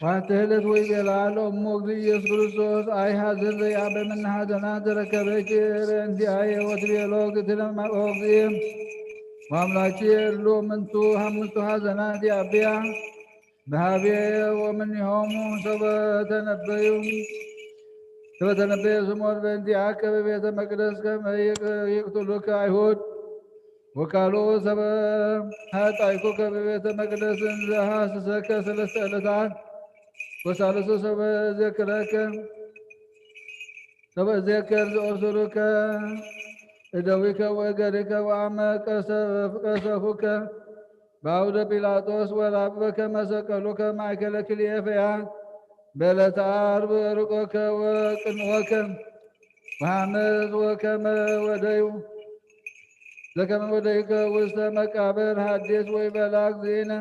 ዋቲ ህለት ወይ ቤላ ሎሞ እግዚእ ኢየሱስ ክርስቶስ ኣይሃዘን ዘይኣበ ምናሃዘና ዘረከበች በእንቲኣየ ወትቤሎ ግትነ ማቆ እግዚእ ማምላች የሉ ምንቱ ሃምንቱ ሃዘና ዲኣብያ በሃብየ ወምኒሆሙ ሰበ ተነበዩ ሰበ ተነበየ ስሞን በእንቲኣከ በቤተ መቅደስ ከመ ይቅትሉከ ኣይሁድ ወካልኡ ሰበ ሀጣይኩከ በቤተ መቅደስ እንዘ ሐስሰከ ሰለስተ ዕለታት ወሳልሱ ሰበ እዜክረከ ሰበ እዜክር ዘእሱርከ እደዊከ ወእገሪከ ወአመ ቀሰፍ- ቀሰፉከ በአውደ ጲላጦስ ወራብበከ መሰቀሉከ ማእከለ ክልኤ ፈያ በዕለተ ዓርብ ርቆከ ወቅንወከ ወሐምስ ወከመ ወደዩ ለከመ ወደይከ ውስተ መቃብር ሐዲስ ወይ በላ እግዚእነ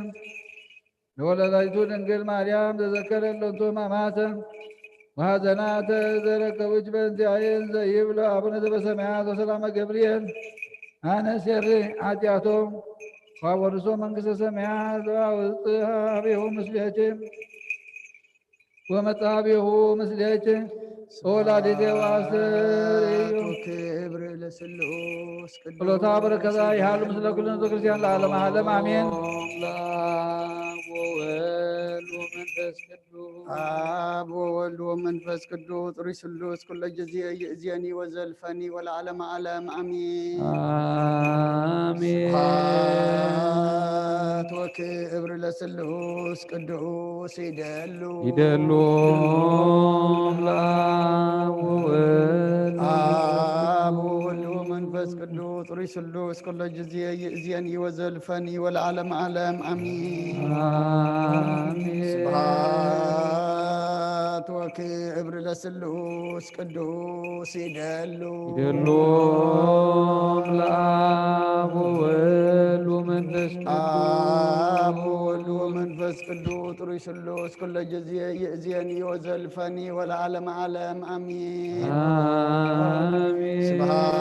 ለወላዲቱ ድንግል ማርያም ተዘከረ ሎንቱ ሕማማተ ወሐዘናተ ዘረከቡች በእንቲአየን ዘይብሎ አቡነ ዘበሰማያት ወሰላመ ገብርኤል አነ ሴሪ ኃጢአቶም ዋወርሶ መንግስተ ሰማያት ወአውፅእ ሀቤሁ ምስሌች ወመጻብሁ ምስሌኪ ወላዲተ ዋስር እዩ። ክብር ለስሉስ ቅዱስ ጸሎታ በረከታ ይሃሉ ምስለ ኩሉ ህዝበ ክርስቲያን ለዓለመ ዓለም አሜን። ለአብ ወወልድ ወመንፈስ ቅዱስ። አብ ወወልድ ወመንፈስ ቅዱስ ጥሩይ ስሉስ ኩሎ ጊዜ ይእዜኒ ወዘልፈኒ ወለዓለመ ዓለም አሜን። አሜን። ስብሐት ወክብር ለስሉስ ቅዱስ ይደሉ ይደሉ ለአብ ወወልድ አብ ወወልድ ወመንፈስ ቅዱስ ጥሩይ ስሉስ ኩሎ ጊዜ ይእዜኒ ወዘልፈኒ ወለዓለመ ዓለም አሜን። አሜን። ስብሐት ወክብር ለስሉስ ቅዱስ ይደሉ ይደሉ ለአብ ወወልድ ወመንፈስ ቅዱስ አብ ወወልድ ወመንፈስ ቅዱስ ጥሩይ ስሉስ ኩሎ ጊዜ ይእዜኒ ወዘልፈኒ ወለዓለመ ዓለም አሜን። አሜን። ስብሐት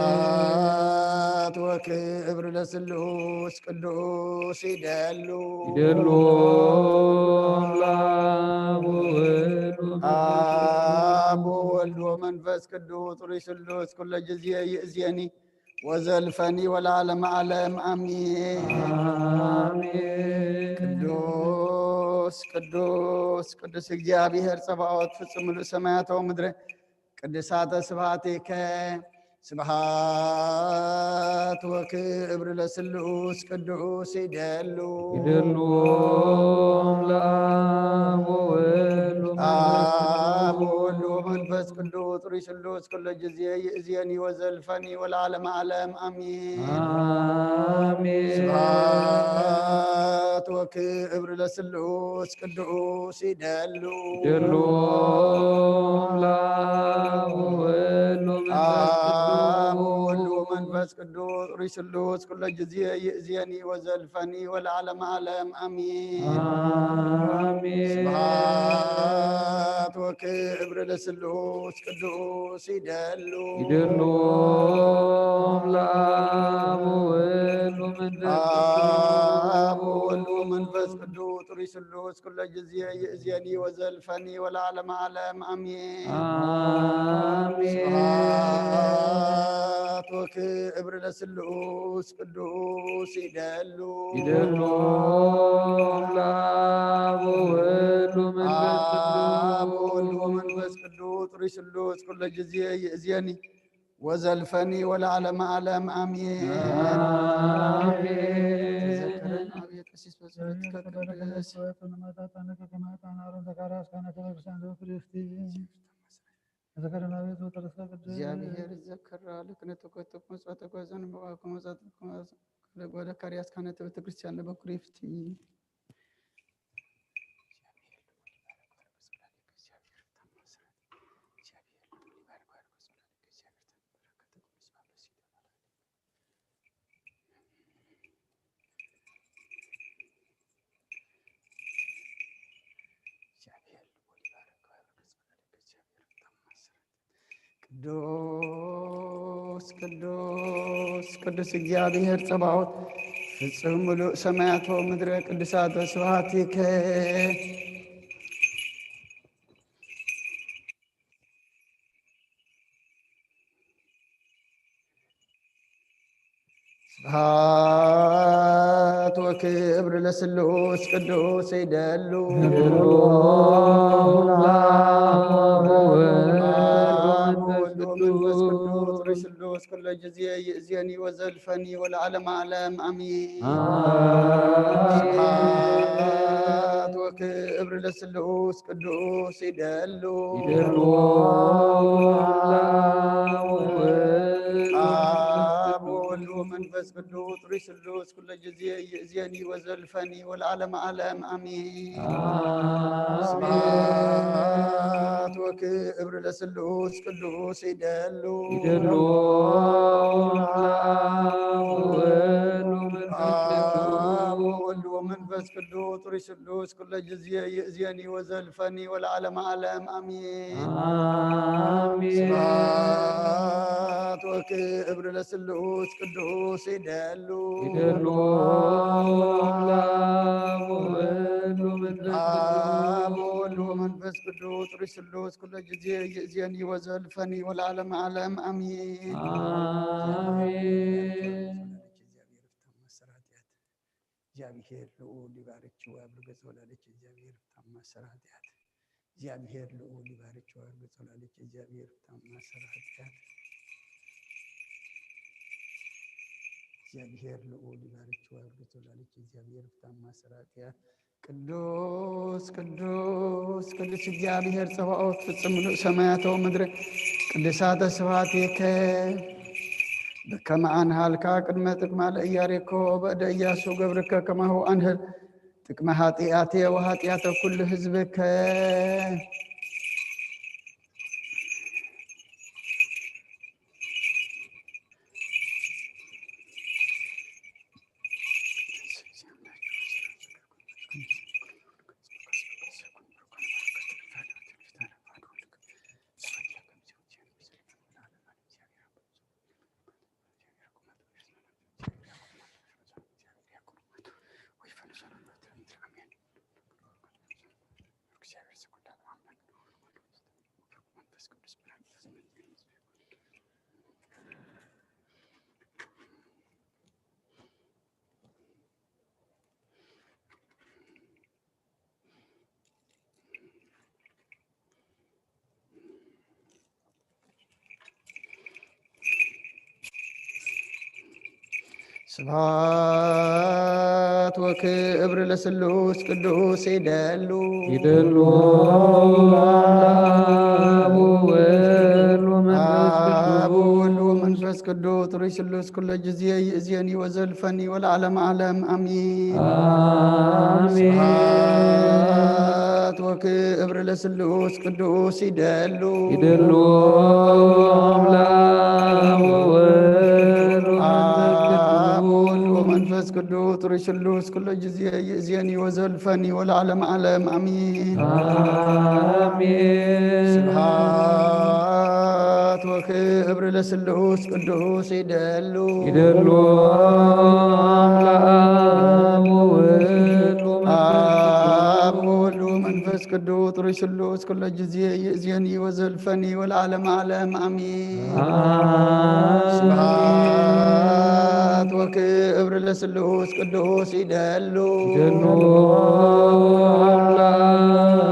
ወክብር ለስሉስ ቅዱስ ይደሉ ይደሉ ለአብ ወወልድ ወመንፈስ አብ ወወልድ ወመንፈስ ቅዱስ ጥሩይ ስሉስ ኩሎ ጊዜ ይእዜኒ ወዘልፈኒ ወለዓለመ ዓለም አሜን። አሜን። ቅዱስ ቅዱስ ቅዱስ እግዚአብሔር ጸባኦት ፍጹም ምሉእ ሰማያት ወምድረ ቅድሳተ ስብሐቲከ ስብሐት ወክብር ለስሉስ ቅዱስ ይደሉ ይደሉ ለአብ ወወልድ ወመንፈስ አብ ወወልድ ወመንፈስ ቅዱስ ጥሩይ ስሉስ ኩሎ ጊዜ ይእዜኒ ወዘልፈኒ ወለዓለመ ዓለም አሜን። አሜን። ስብሐት ወክብር ለስሉስ ቅዱስ ይደሉ ይደሉ ለአብ ወወልድ ወመንፈስ አብ ቅዱስ ወወልድ ወመንፈስ ቅዱስ ጥሩይ ስሉስ ኩሎ ጊዜ ይእዜኒ ወዘልፈኒ ወለዓለመ ዓለም አሜን። አሜን። ስብሐት ወክብር ለስሉስ ቅዱስ ይደሉ ይደሉ ለአብ ወወልድ ወመንፈስ ቅዱስ አብ ወወልድ ወመንፈስ ቅዱስ ጥሩይ ስሉስ ኩሎ ጊዜ ይእዜኒ ወዘልፈኒ ወለዓለመ ዓለም አሜን። አሜን። ስብሐት ወክብር ለስሉስ ቅዱስ ይደሉ ይደሉ ለአብ ወወልድ ወመንፈስ ቅዱስ አብ ወወልድ ወመንፈስ ቅዱስ ጥሩይ ስሉስ ኩሎ ጊዜ ይእዜኒ ወዘልፈኒ ወለዓለመ ዓለም አሜን። አሜን። ተዘከረን አቤት ቀሲስ በጸሎትከ ቅድስ። ተዘከረን አቤት በጸሎትከ ቅድስ። ተዘከረን አቤት በጸሎትከ ቅድስ። እግዚአብሔር ይዘከራ ለክነተ ኮተኩ መጽዋተ ጓዘን በዋኩ መጽዋተ ወደ ካሪያስ ካህናተ ቤተ ክርስቲያን ለበኩር ይፍቲ። ቅዱስ ቅዱስ ቅዱስ እግዚአብሔር ጸባኦት ፍጹም ምሉእ ሰማያት ወምድረ ቅዱሳት ስብሐቲከ። ስብሐት ወክብር ለስሉስ ቅዱስ ይደሉ። አብ ወወልድ ወመንፈስ ቅዱስ ርዕይ ስሉስ ኩሎ ጊዜ ይእዜኒ ወዘልፈኒ ወለዓለመ ዓለም አሜን። ስብሐት ወክብር ለስሉስ ቅዱስ ይደሉ። ይደሉ። አብ ወወልድ አብ ወወልድ ወመንፈስ ቅዱስ ርዕይ ስሉስ ኩሎ ጊዜ ይእዜኒ ወዘልፈኒ ወለዓለመ ዓለም አሜን። አሜን። ስብሐት ወክብር ለስሉስ ቅዱስ ይደሉ። ይደሉ። አብ ወወልድ ወመንፈስ ቅዱስ አብ ወወልድ ወመንፈስ ቅዱስ ርዕይ ስሉስ ኩሎ ጊዜ ይእዜኒ ወዘልፈኒ ወለዓለመ ዓለም አሜን። አሜን። ስብሐት ወክብር ለስሉስ ቅዱስ ይደሉ። ይደሉ። አብ ወወልድ ወመንፈስ አብ ወወልድ ወመንፈስ ቅዱስ ርዕይ ስሉስ ኩሎ ጊዜ ይእዜኒ ወዘልፈኒ ወለዓለመ ዓለም አሜን። አሜን። እግዚአብሔር ልዑል ይባርክሽ ወያብርክ ገጸ ወላዲት። እግዚአብሔር ፍታ ማሰራ ኃጢአት። እግዚአብሔር ልዑል ይባርክሽ ወያብርክ ገጸ ወላዲት። እግዚአብሔር ፍታ ማሰራ ኃጢአት። እግዚአብሔር ልዑል ይባርክሽ ወያብርክ ገጸ ወላዲት። እግዚአብሔር ፍታ ማሰራ ኃጢአት። ቅዱስ ቅዱስ ቅዱስ እግዚአብሔር ጸባኦት ፍጽም ምሉእ ሰማያተ ወምድረ ቅዱሳተ ስብሐቲከ በከመ አንሃልካ ቅድመ ጥቅማ ለኢያሪኮ በእደ ኢያሱ ገብርከ ከማሁ አንህል ጥቅመ ኃጢአትየ ወኃጢአተ ኩሉ ህዝብከ። ስብሐት ወክብር ለስሉስ ቅዱስ ይደሉ። ይደሉ። አብ ወወልድ ወመንፈስ ቅዱስ። አብ ወወልድ ወመንፈስ ቅዱስ ርዕይ ስሉስ ኩሎ ጊዜ ይእዜኒ ወዘልፈኒ ወለዓለመ ዓለም አሜን። አሜን። ስብሐት ወክብር ለስሉስ ቅዱስ ይደሉ። ይደሉ። አብ ወወልድ ወመንፈስ አብ ወወልድ ወመንፈስ ቅዱስ ርዕይ ስሉስ ኩሎ ጊዜ ይእዜኒ ወዘልፈኒ ወለዓለመ ዓለም አሜን። አሜን። ስብሐት ወክብር ለስሉስ ቅዱስ ይደሉ። ይደሉ። አብ ወወልድ ወመንፈስ ቅዱስ አብ ወወልድ ወመንፈስ ቅዱስ ርዕይ ስሉስ ኩሎ ጊዜ ይእዜኒ ወዘልፈኒ ወለዓለመ ዓለም አሜን። አሜን። ስብሐት ወክብር ለስሉስ ቅዱስ ይደሉ። ይደሉ።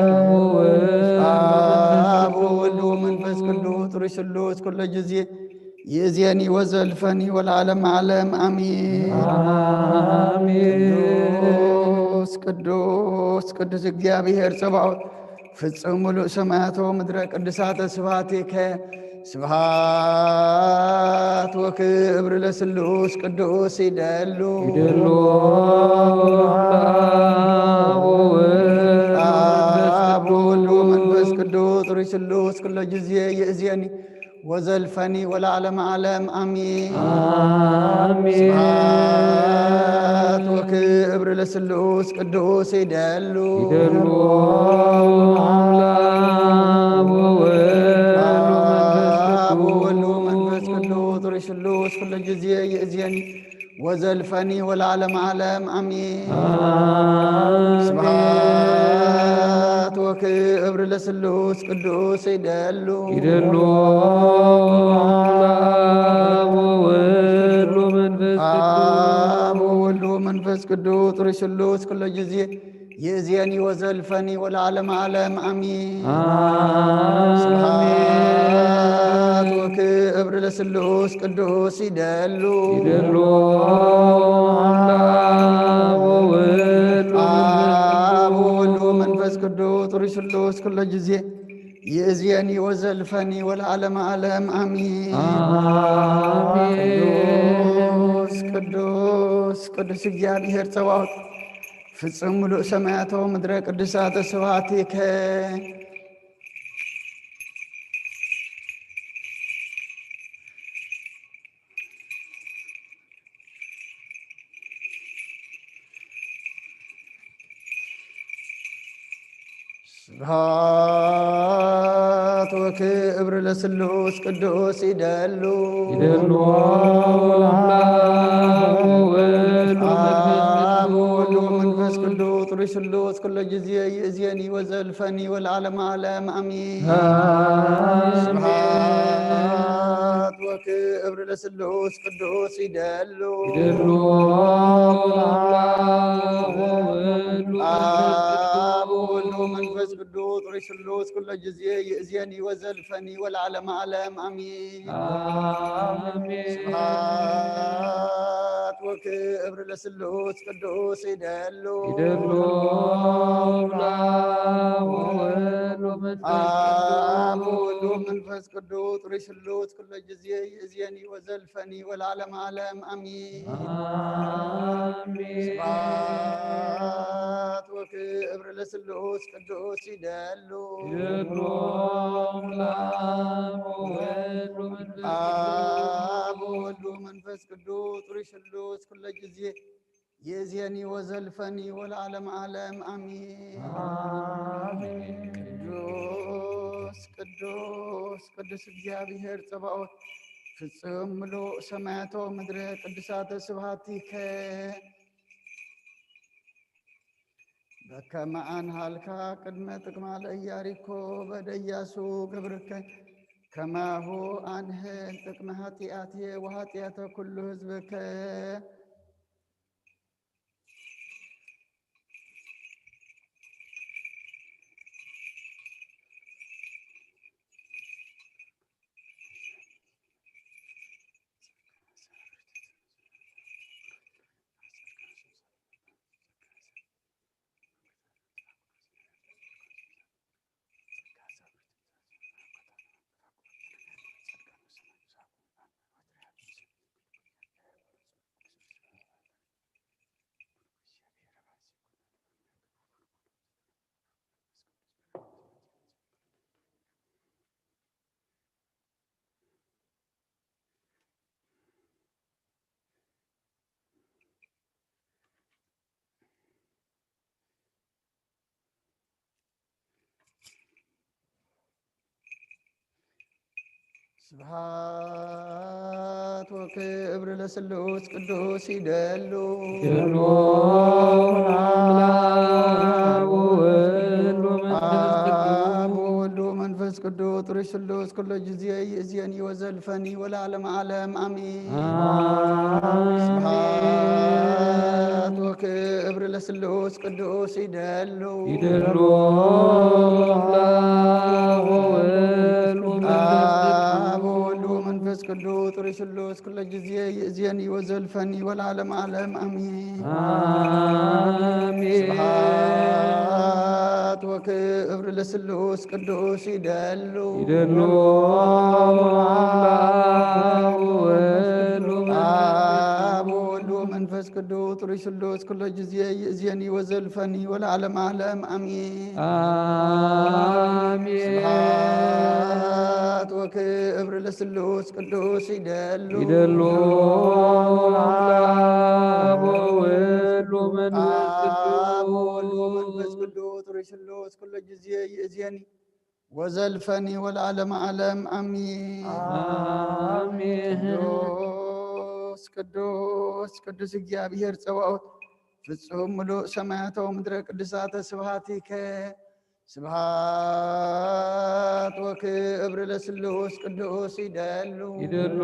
አብ ወወልድ አብ ወወልድ ወመንፈስ ቅዱስ ርዕይ ስሉስ ኩሎ ጊዜ ይእዜኒ ወዘልፈኒ ወለዓለመ ዓለም አሜን። አሜን። ቅዱስ ቅዱስ ቅዱስ እግዚአብሔር ጸባኦት ፍጹም ምሉእ ሰማያት ወምድረ ቅዱሳተ ስብሐቲከ። ስብሐት ወክብር ለስሉስ ቅዱስ ይደሉ። ይደሉ። አብ ወወልድ ወመንፈስ አብ ወወልድ ወመንፈስ ቅዱስ ርዕይ ስሉስ ኩሎ ጊዜ ይእዜኒ ወዘልፈኒ ወለዓለመ ዓለም አሜን። አሜን። ስብሐት ወክብር ለስሉስ ቅዱስ ይደሉ። ይደሉ። አብ ወወልድ ወመንፈስ አብ ወወልድ ወመንፈስ ቅዱስ ርዕይ ስሉስ ኩሎ ጊዜ ይእዜኒ ወዘልፈኒ ወለዓለመ ዓለም አሜን። አሜን። ስብሐት ወክብር ለስሉስ ቅዱስ ይደሉ። ይደሉ። አብ ወወልድ ወመንፈስ ቅዱስ መንፈስ ቅዱስ ጥሩይ ስሉስ ኩሎ ጊዜ ይእዜኒ ወዘልፈኒ ወለዓለመ ዓለም ኣሜን። ኣሜን። ስብሐት ወክብር ለስሉስ ቅዱስ ይደሉ። ይደሉ። አብ ወወልድ ወመንፈስ ቅዱስ። አብ ወወልድ ወመንፈስ ቅዱስ ጥሩይ ስሉስ ኩሎ ጊዜ ይእዜኒ ወዘልፈኒ ወለዓለመ ዓለም ኣሜን። ኣሜን። ቅዱስ ቅዱስ ቅዱስ እግዚኣብሔር ጸባኦት ፍጹም ምሉእ ሰማያት ወምድረ ቅዱሳት ስብሐቲከ። ስብሐት ወክብር ለስሉስ ቅዱስ ይደሉ። ይደሉ። አብ ወወልድ ወመንፈስ አብ ወወልድ ወመንፈስ ቅዱስ ጥሩይ ስሉስ ኩሎ ጊዜ ይእዜኒ ወዘልፈኒ ወለዓለመ ዓለም ኣሜን። አሜን። ስብሐት ወክብር ለስሉስ ቅዱስ ይደሉ። ይደሉ። አብ ወወልድ ወመንፈስ አብ ወወልድ ወመንፈስ ቅዱስ ጥሩይ ስሉስ ኩሎ ጊዜ ይእዜኒ ወዘልፈኒ ወለዓለመ ዓለም ኣሜን። አሜን። ስብሐት ወክብር ለስሉስ ቅዱስ ይደሉ። ይደሉ። አብ ወወልድ ወመንፈስ አብ ወወልድ ወመንፈስ ቅዱስ ጥሩይ ስሉስ ኩሎ ጊዜ ይእዜኒ ወዘልፈኒ ወለዓለመ ዓለም ኣሜን። አሜን። ስብሐት ወክብር ለስሉስ ቅዱስ ይደሉ። ይደሉ። አብ ወወልድ ወመንፈስ ቅዱስ። አብ ወወልድ ወመንፈስ ቅዱስ ጥሩይ ስሉስ ኩሎ ጊዜ ይእዜኒ ወዘልፈኒ ወለዓለመ ዓለም ኣሜን። አሜን። ቅዱስ ቅዱስ ቅዱስ እግዚኣብሔር ጸባኦት ፍጹም ምሉእ ሰማያት ወምድረ ቅዱሳተ ስብሐቲከ። በከመ አንሃልካ ቅድመ ጥቅማ ለኢያሪኮ በደያሱ ገብርከ ከማሁ አንህል ጥቅመ ኃጢአትየ ወኃጢአተ ኩሉ ህዝብከ። ስብሐት ወክብር ለስሉስ ቅዱስ ይደሉ። ይደሉ። አብ ወወልድ ወመንፈስ ቅዱስ። አብ ወወልድ ወመንፈስ ቅዱስ ጥሩይ ስሉስ ኩሎ ጊዜ ይእዜኒ ወዘልፈኒ ወለዓለመ ዓለም አሜን። አሜን። ስብሐት ወክብር ለስሉስ ቅዱስ ይደሉ። ይደሉ። አብ ወወልድ ወመንፈስ ቅዱስ። አብ ወወልድ ወመንፈስ ቅዱስ ጥሩይ ስሉስ ኩሎ ጊዜ ይእዜኒ ወዘልፈኒ ወለዓለመ ዓለም አሜን። አሜን። ስብሐት ወክብር ለስሉስ ቅዱስ ይደሉ። ይደሉ። አብ ወወልድ ወመንፈስ አብ ወወልድ ወመንፈስ ቅዱስ ጥሩይ ስሉስ ኩሎ ጊዜ ይእዜኒ ወዘልፈኒ ወለዓለመ ዓለም አሜን። አሜን። ስብሐት ወክብር ለስሉስ ቅዱስ ይደሉ። ይደሉ። አብ ወወልድ ወመንፈስ አብ ወወልድ ቅዱስ። ወመንፈስ ቅዱስ ጥሩይ ስሉስ ኩሎ ጊዜ ይእዜኒ ወዘልፈኒ ወለዓለመ ዓለም አሜን። አሜን። ቅዱስ ቅዱስ ቅዱስ እግዚኣብሔር ጸባኦት ፍጹም ምሉእ ሰማያተ ወምድረ ቅዱሳተ ስብሐቲከ። ስብሐት ወክብር ለስሉስ ቅዱስ ይደሉ። ይደሉ።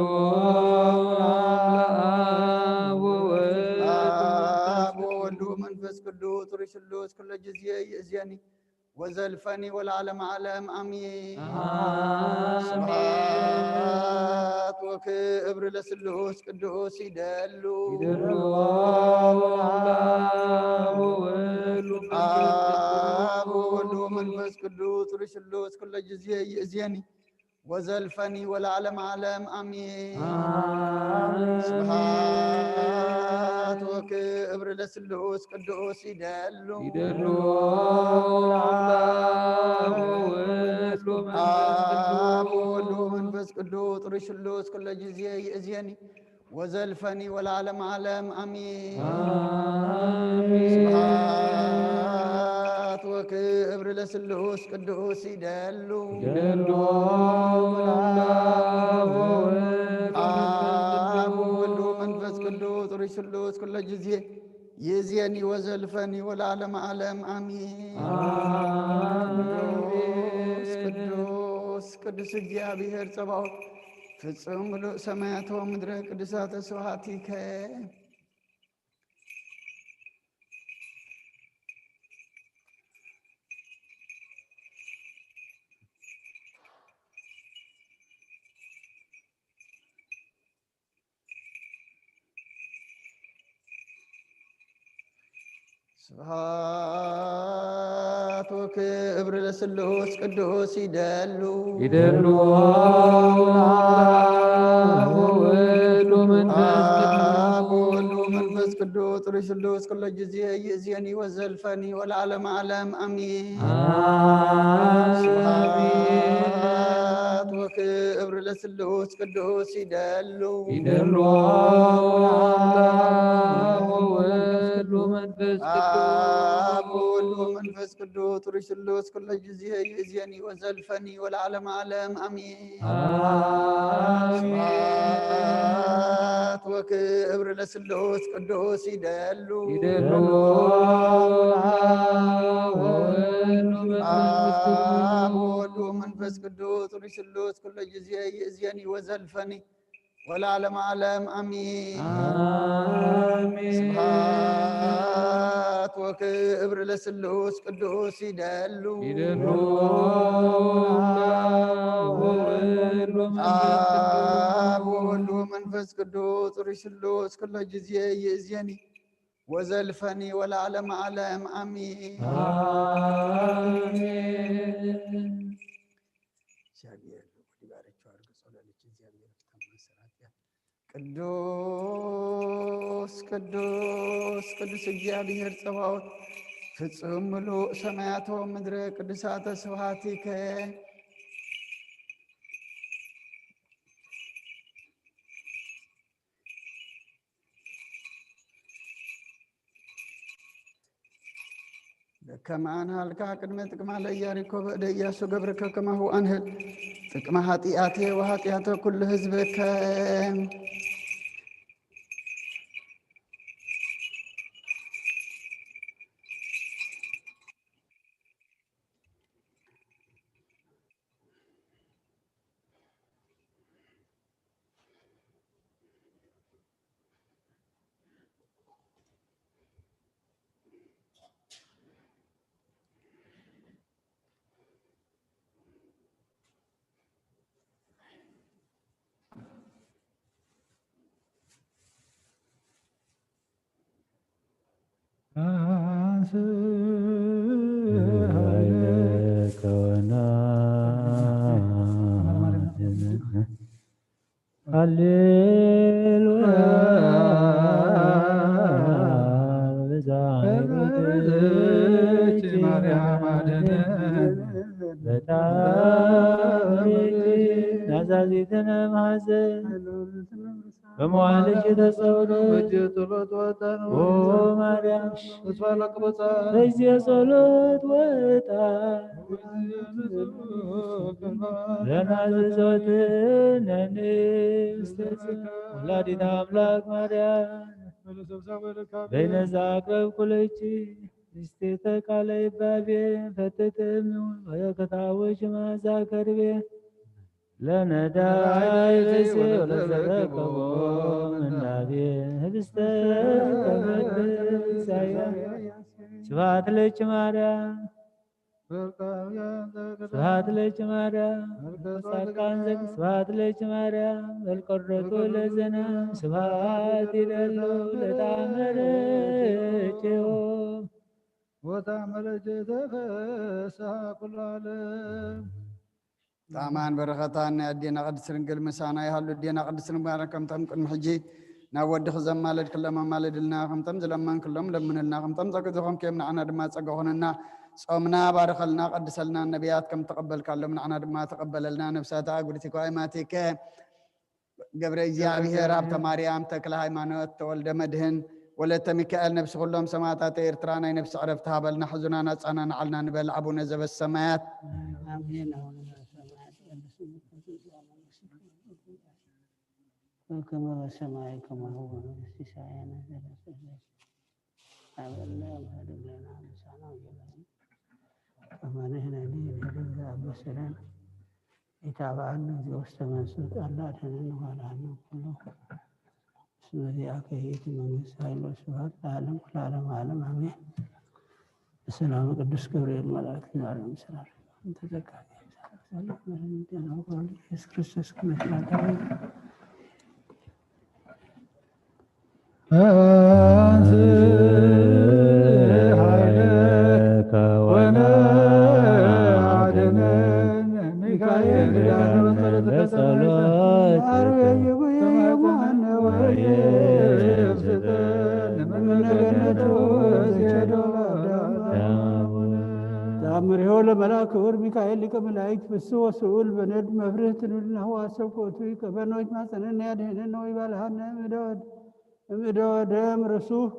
አብ ወወልድ አብ መንፈስ ቅዱስ ርሽ ስሉስ ኩሎ ጊዜ ይእዜኒ ወዘልፈኒ ወለዓለመ ዓለም ኣሜን። ኣሜን። ስብሐት ወክብር ለስሉስ ቅዱስ ይደሉ። ይደሉ። አብ ወወልድ ወመንፈስ ቅዱስ። አብ ወወልድ ወመንፈስ ቅዱስ ርሽ ስሉስ ኩሎ ጊዜ ይእዜኒ ወዘልፈኒ ወለዓለመ ዓለም ኣሜን። ኣሜን። ስብሐት ወክብር ለስሉስ ቅዱስ ይደሉ። ይደሉ። አብ ወወልድ ወመንፈስ ቅዱስ። አብ ወወልድ ወመንፈስ ቅዱስ ርሽ ስሉስ ኩሎ ጊዜ ይእዜኒ ወዘልፈኒ ወለዓለመ ዓለም ኣሜን። ኣሜን። ስብሐት ወክብር ለስሉስ ቅዱስ ይደሉ። ይደሉ። አብ ወወልድ ወመንፈስ ቅዱስ። አብ ወወልድ ወመንፈስ ቅዱስ ርሽ ስሉስ ኩሎ ጊዜ ይእዜኒ ወዘልፈኒ ወለዓለመ ዓለም ኣሜን። ኣሜን። ቅዱስ ቅዱስ ቅዱስ እግዚኣብሔር ጸባኦት ፍጹም ምሉእ ሰማያት ወምድረ ቅዱሳተ ስብሐቲከ። ስብሐት ወክብር ለስሉስ ቅዱስ ይደሉ። ይደሉ። አብ ወወልድ ወመንፈስ ቅዱስ። አብ ወወልድ ወመንፈስ ቅዱስ ርሽ ስሉስ ኩሎ ጊዜ ይእዜኒ ወዘልፈኒ ወለዓለመ ዓለም ኣሜን። አሜን። ስብሐት ወክብር ለስሉስ ቅዱስ ይደሉ። ይደሉ። አብ ወወልድ ወመንፈስ ቅዱስ። አብ ወወልድ ወመንፈስ ቅዱስ ርሽ ስሉስ ኩሎ ጊዜ ይእዜኒ ወዘልፈኒ ወለዓለመ ዓለም ኣሜን። አሜን። ስብሐት ወክብር ለስሉስ ቅዱስ ይደሉ። ይደሉ። አብ ወወልድ ወመንፈስ ቅዱስ። አብ ወወልድ ወመንፈስ ቅዱስ ርሽ ስሉስ ኩሎ ጊዜ ይእዜኒ ወዘልፈኒ ወለዓለመ ዓለም ኣሜን። አሜን። ስብሐት ወክብር ለስሉስ ቅዱስ ይደሉ። ይደሉ። አብ ወወልድ ወመንፈስ ቅዱስ። አብ ወወልድ ወመንፈስ ቅዱስ ርሽ ስሉስ ኩሎ ጊዜ ይእዜኒ ወዘልፈኒ ወለዓለመ ዓለም ኣሜን። አሜን። እግዚአብሔር ልዑል ይባርክ። አርግ ጸሎልች እግዚአብሔር ፍታማ ስራት ያ ቅዱስ ቅዱስ ቅዱስ እግዚአብሔር ጸባኦት ፍጹም ምሉእ ሰማያት ወምድረ ቅዱሳተ ስብሐቲከ። በከመ አንሃልካ ቅድመ ጥቅማ ለኢያሪኮ በእደ ኢያሱ ገብርከ ከማሁ አንህል ጥቅመ ኃጢአቴ ወኃጢአተ ኩሉ ህዝብከ። ሃሌሉያ። በዛቲ ማርያም አድነን። በጣም ናዛዚትነ ማዘን በመዋልሽ ተጸውሎ በእጅ ጸሎት ወጣን። ኦ ማርያም ተስፋ ለቅቦታ በዚህ ጸሎት ወጣ ለናዘዘወትነን ውስተ ጽዮን ወላዲተ አምላክ ማርያም በይነዛ አቅረብ ኩለኪ ምስጢተ ቃለ ይባቤ ፈትትም ወበረከታዎች መዓዛ ከርቤ ለነዳይ ዘይወለዘረከቦ ምናቤ ህብስተ ከመትንሳያ ስብሐት ለኪ ማርያም። ስብሐት ለኪ ማርያም። ጻድቃን ዘግ ስብሐት ለኪ ማርያም። በልቆረቱ ለዘነ ስብሐት ይደሉ ለታመረችው። ወታመረች ተፈሳ ኩሉ ዓለም። ጣዕማን በረኸታን ናይ ኣዴና ቅድስት ድንግል ምሳና ይሃሉ። ኣዴና ቅድስት ድንግል ማርያም ከምቶም ቅድሚ ሕጂ ናብ ወድኺ ዘማለድክሎም ኣማልድልና፣ ከምቶም ዝለመንክሎም ለምንልና፣ ከምቶም ጸገ ዝኾንክዮም ንዓና ድማ ጸገ ኾነና። ጾምና ባርኸልና፣ ቀድሰልና፣ ነቢያት ከም ተቐበልካሎም ንዓና ድማ ተቐበለልና። ነፍሳት ኣጉርቲ ኳይማቲከ ገብረ እግዚኣብሔር፣ ሃብተ ማርያም፣ ተክለ ሃይማኖት፣ ተወልደ መድህን፣ ወለተ ሚካኤል፣ ነፍሲ ኩሎም ሰማዕታት ኤርትራ ናይ ነፍሲ ዕረፍቲ ሃበልና። ሕዙናን ኣጻናንዓልና ንበል ኣቡነ ዘበሰማያት። ኣሜን። ኣቡነ ዘበሰማያት ይትቀደስ ስምከ ትምጻእ መንግስትከ ወይኩን በከመ በሰማይ ከማሁ በምድር። ሲሳየነ ዘለለዕለትነ ሀበነ ዮም ሀብ ለነ አበሳነ ወጌጋየነ ከመ ንሕነኒ ንኄር ለዘአበሰለነ። ኢታብአነ እግዚኦ ውስተ መንሱት አላ አድኅነነ ወአድኃነ ኩሉ። እስመ ዚአከ ይእቲ መንግስት ኃይል ወስብሐት ለዓለም ኩሉ ዓለም ዓለም አሜን። በሰላም ቅዱስ ገብርኤል መልአክ ማርያም ሰላም ተዘጋቢ ኢየሱስ ክርስቶስ ክመሻታ ተአምሪሆ ለመልአክ ክቡር ሚካኤል ሊቀ መላእክት ፍስሕ ወስኡል በነድ መፍርህ ትኑል ናሁ አሰብ ኮቱ ይቀበኖች ማጸነን ያድህነን ነው ይባልሃነ ምደወድ እምእደ ወደም ርሱህ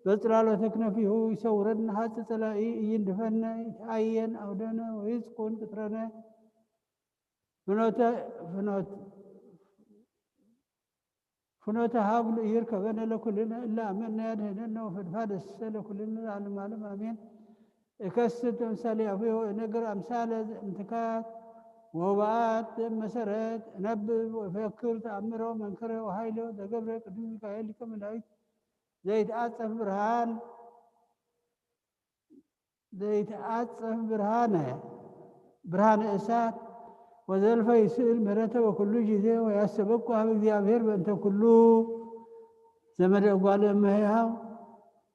በጽላሎተ ክነፊሁ ይሰውረን። ሀጽ ጸላኢ እይንድፈነ ይትአየን አውደነ ወይጽቁን ቅጥረነ። ፍኖተ ፍኖት ፍኖተ ሀብሉ ይርከበነ ለኩልነ እለ አመነ ያድህነነ ወፈድፋደሰ ለኩልነ ለዓለም ዓለም አሜን። እከስት ተምሳሌ አፉ ወእነግር አምሳለ እንትካት ወውበአት መሰረት እነብብ ወፈክር ተአምሮ መንክረ ወኃይሎ ዘገብረ ቅዱስ ሚካኤል ሊቀ መላእክት ዘይትአጸፍ ብርሃን ዘይትአጸፍ ብርሃነ ብርሃነ እሳት ወዘልፈ ይስእል ምህረተ በኩሉ ጊዜ ወያስተበቁ ሀብ እግዚአብሔር በእንተ ኩሉ ዘመደ እጓለ እመሕያው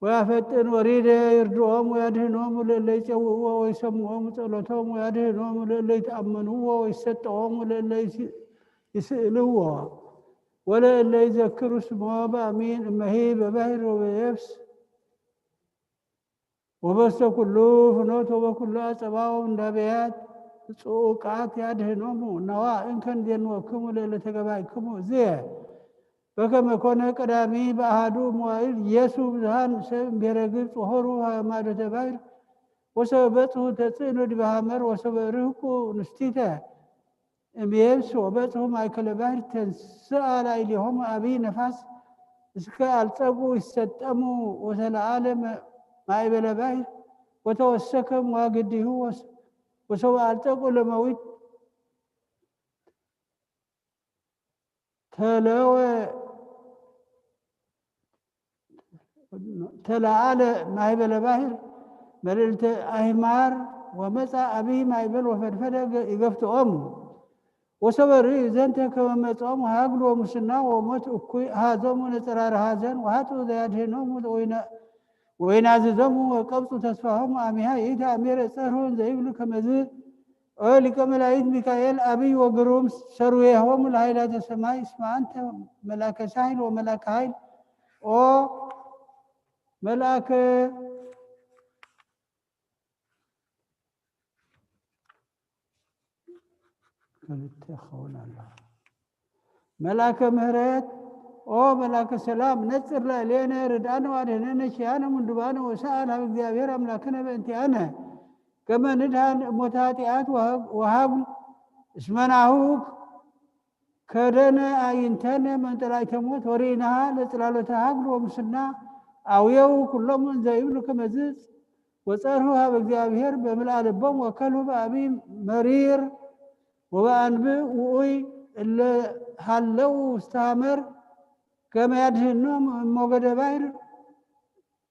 ወያፈጥን ወሪደ ይርድኦም ወያድህኖም ለእለ ይጸውእዎ ወይሰምዖም ጸሎቶም ወያድህኖም ለእለ ይተአመንዎ ወይሰጠዎም ለእለ ይስ- ይስእልዎ ወለእለ ይዘክሩ ስሞ በአሚን እመሂ በባህር ወበየብስ ወበስተ ኩሉ ፍኖት ወበኩሉ አጸባው እንዳበያት ጽኡቃት ያድህኖሙ ነዋ እንከን ዜንወክሙ ለእለ ተገባይክሙ እዝየ በከመ ኮነ ቀዳሚ በአሃዱ መዋዕል ኢየሱ ብዙሃን ሰብ እምቤረ ግብፅ ወሆሩ ሃማዶተ ባሕር ወሰበ በጽሑ ተጽዕኑ ዲበ ሐመር ወሰበ ርህቁ ንስቲተ እምየብስ ወበጽሑ ማእከለ ባሕር ተንስአ ላዕሌሆሙ አብይ ነፋስ እስከ አልጸጉ ይሰጠሙ ወተለዓለ ማእበለ ባሕር ወተወሰከ መዋግዲሁ ወሰበ አልጸጉ ለመዊት ተለወ ተለዓለ ማይበለ ባሕር መልእልተ አህማር ወመጻ አብይ ማይበል ወፈድፈደ ይገፍትኦሙ ወሰበ ርእዩ ዘንተ ከመ መጽኦም ሃግሉ ወሙስና ወሞት እኩይ ሃዞሙ ነጸራሪ ሃዘን ወሃጡ ዘያድህኖሙ ወይናዝዞሙ ወቀብጹ ተስፋሆሙ አሚሃ ይእቲ አሚረ ጸርሁን ዘይብሉ ከመዝ ኦ ሊቀ መላእክት ሚካኤል አብይ ወግሩም ሰሩዌሆሙ ለኃይላተ ሰማይ እስመ አንተ መልአከ ሳይል ወመልአከ ኃይል ኦ መልአከ ክልተ ክኸውን ኣሎ። መልአከ ምህረት ኦ መልአከ ሰላም ነጽር ላዕሌነ ርድአነ ወአድህነነ ኪያነ ምንዱባነ ወሰአል ሀብ እግዚኣብሔር አምላክነ በእንቲአነ ከመ ንድሃን እሞተ ኃጢአት ወሃብ እስመናሁ ከደነ አዕይንተነ መንጠላዕተ ሞት ወርኢናሃ ለጽላሎተ ሀብል ወምስና አውየው ኩሎሙ እንዘ ይብሉ ከመዝጽ ወጸርሁ ሀብ እግዚኣብሔር በምልአ ልቦም ወከልሁ በአብይ መሪር ወበአንብእ ውኡይ እለ ሃለው ውስተ ሐመር ከመ ያድህኖም እሞገደ ባሕር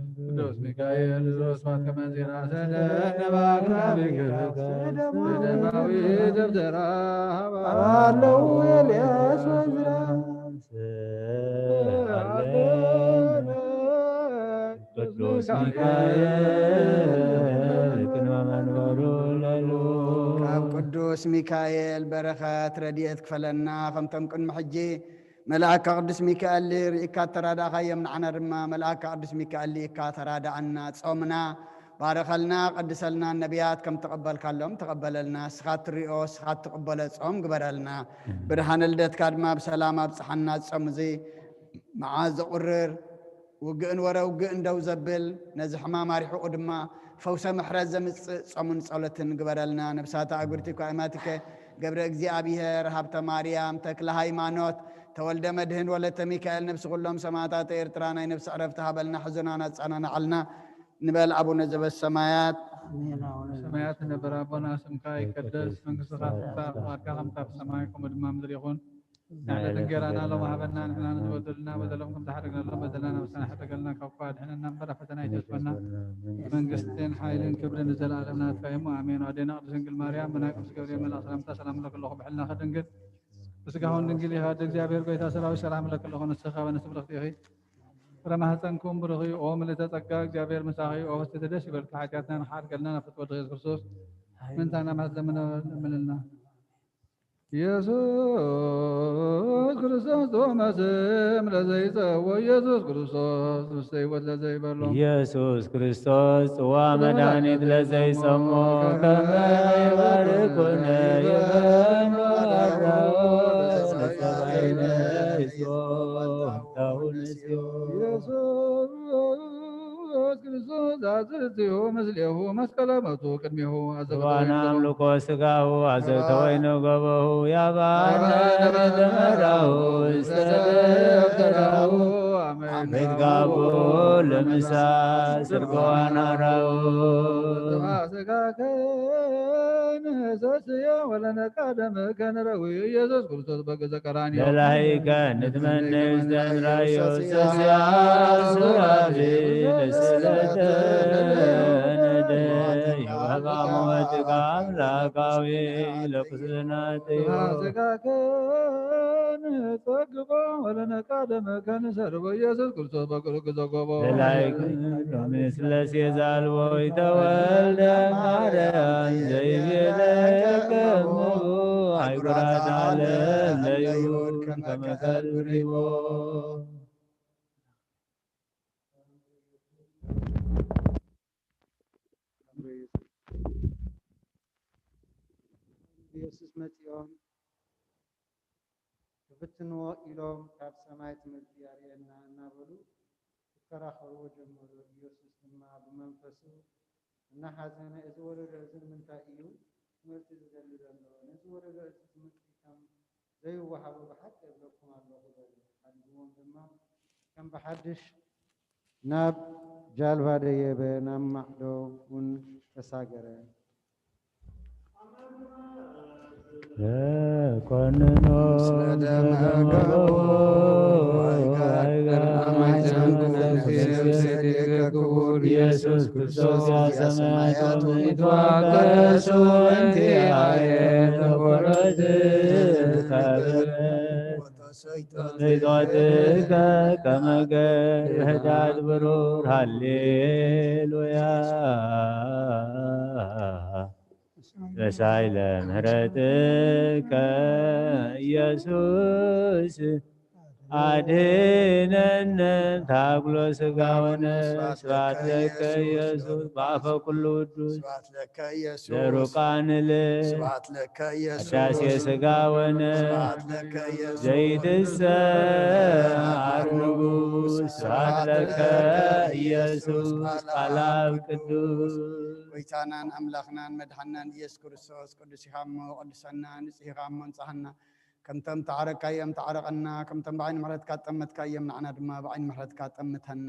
ቅዱስ ሚካኤል፣ ዞስማት ከመንዚራ ሰለነ ባክራቢከ፣ በደማዊ ደብተራ፣ ኣለዉ ኤልያስ ወዝራ። ቅዱስ ሚካኤል ቅድመ መንበሩ ለሉ። ካብ ቅዱስ ሚካኤል በረኸት ረድኤት ክፈለና፣ ከምቶም ቅድሚ ሕጂ መልኣካ ቅዱስ ሚካኤል ርኢካ እተራዳእካዮም፣ ንዓና ድማ መልኣካ ቅዱስ ሚካኤል ልኢካ ተራዳኣና። ጾምና ባርኸልና፣ ቀድሰልና፣ ነቢያት ከም ተቐበልካሎም ተቐበለልና። ንስኻ ትሪኦ፣ ንስኻ ትቕበሎ ጾም ግበረልና። ብርሃነ ልደትካ ድማ ብሰላም ኣብጽሓና። ጾም እዚ መዓዝ ዘቑርር፣ ውግእን ወረ ውግእን ደው ዘብል፣ ነዚ ሕማም ኣርሒቑ ድማ ፈውሰ ምሕረት ዘምጽእ ጾምን ጸሎትን ግበረልና። ነብሳት ኣእጉርቲ እኳ እማትከ ገብረ እግዚኣብሔር፣ ሃብተ ማርያም፣ ተክለ ሃይማኖት፣ ተወልደ መድህን፣ ወለተ ሚካኤል፣ ነብሲ ኩሎም ሰማዕታት ኤርትራ ናይ ነብሲ ዕረፍቲ ሃበልና፣ ሕዙናን ኣጸናንዓልና ንበል። ኣቡነ ዘበሰማያት። ኣሜን። ኣቡነ ሰማያት ነበር ኣቦና፣ ስምካ ይቀደስ፣ መንግስትኻ ትምጻእ፣ ፍቓድካ ከምታ ብሰማይ ከምኡ ድማ ምድሪ ይኹን። ንዕለት እንጌራና ሎም ሃበና፣ ንሕና ንዝበደሉና በደሎም ከም ዝሓደግናሎም በደልና ንስኻና ሕደገልና፣ ካብ ክፉእ ኣድሕነና እምበር፣ ኣብ ፈተና ኣይተእትወና። መንግስትን ሓይልን ክብርን ንዘለኣለም ናትካ እዩ እሞ፣ ኣሜን። ኣዴና ቅድስት ድንግል ማርያም፣ ብናይ ቅዱስ ገብርኤል መልኣኽ ሰላምታ ሰላም እብለኪ ኣለኹ፣ ብሕልናኺ ድንግል፣ ብስጋኹን ድንግል ኢኻ፣ ኣደ እግዚኣብሔር ጎይታ ሰራዊት ሰላም እብለኪ ኣለኹ። ንስኺ ካብ ኣንስቲ ብርኽቲ ኢኺ፣ ፍረ ማህፀንኩም ብሩኽ እዩ። ኦ ምልዕተ ጸጋ፣ እግዚኣብሔር ምሳኺ እዩ። ኦ ፍስሕቲ ደስ ይበልኪ፣ ሓጢኣትና ንኽሓድገልና ናብ ፍትወ ወልድኺ የሱስ ክርስቶስ ምእንታና ምሕረት ለምንልና። ኢየሱስ ክርስቶስ ጥዑመ ስም ለዘይጸውዖ፣ ኢየሱስ ክርስቶስ ምስተ ህይወት ለዘይበሎ። ኢየሱስ ክርስቶስ ጽዋ መድኃኒት ለዘይጸሞ፣ ከመ ይባርኩነ ይበሎ አራው ለሰማይነ ይስዮ። ኢየሱስ ክርስቶስ አዝርእትሁ ምስሌሁ መስቀለ ሞቱ ቅድሜሁ አዘቅተ ዋና ወይኑ አምልኮ ስጋሁ አዘቅተ ወይኑ ገበሁ ያባነ ቤተ መራሁ ውስተ ደብተራሁ አመይት ጋቦ ለምሳ ስርጎዋን አራሁ። ስጋከ ንሰስየ ወለነቃደመ ከነረዊ ኢየሱስ ክርስቶስ በግ ዘቀራንዮ። ለላይከ ንትመንስ ተንራዮ ሰስያ ሱራፊ ለስለተ ነደ ይባባ ሞትካ አምላካዊ ለቁስልናትዮ። ስጋከ ንጸግቦ ወለነቃደመ ከንሰርቦ ኢየሱስ ክርስቶስ በግ ርግዞ ጎቦ። ለላይከ ምስለ ሴዛልቦ ይተወልደ ማርያም ዘይቤለ ከሙ አይጉራት ዓለም ለይሁድ ከመ ከልብ ሪቦ። ኢየሱስ መጺኦም ክፍትንዎ ኢሎም ካብ ሰማይ ትምህርቲ ኣርእየና እናበሉ ክከራኸርዎ ጀመሩ። ኢየሱስ ድማ ብመንፈሱ እናሓዘነ፣ እዚ ወለዶ እዚ ንምንታይ እዩ ትምህርቲ ዝደሊ ዘሎ? ነዚ ወለዶ እዚ ትምህርቲ ከም ዘይወሃቦ ብሓቂ እብለኩም ኣለኹ በለ። ሓዲግዎም ድማ ከም ብሓድሽ ናብ ጃልባ ደየበ፣ ናብ ማዕዶ እውን ተሳገረ። ለኮንኖ ምስለ ደመ ገቦ ወይጋር ማይፀንኩ ነፍሴ ምስሌከ ክቡር ኢየሱስ ክርስቶስ። ሰማያቱ ይትዋቀሱ እንቲአየ ተቆረጥ ሰይጣንከ ከመ ገል ህዳድ ብሩር። ሃሌሉያ። ረሳይ ለምህረትከ ኢየሱስ አድነነ። ታግሎ ስጋ ወነ። ስብሐት ለከ ኢየሱስ። በአፈ ኩሉ ውዱስ። ስብሐት ለከ ኢየሱስ። ዘሩቃንል። ስብሐት ለከ ኢየሱስ። አዳሴ ስጋ ወነ። ስብሐት ለከ ኢየሱስ። ዘይትሰ አርንጉስ። ስብሐት ለከ ኢየሱስ። ቃል አብ ቅዱስ። ጎይታናን ኣምላኽናን መድሓናን ኢየሱስ ክርስቶስ፣ ቅዱስ ኢኻ እሞ ቅድሰና፣ ንጽህ ኢኻ እሞ ንጽሃና። ከምቶም ተዓረቅካዮም ተዓረቐና፣ ከምቶም ብዓይኒ ምሕረትካ ጠመትካዮም ንዓና ድማ ብዓይኒ ምሕረትካ ጠምተና።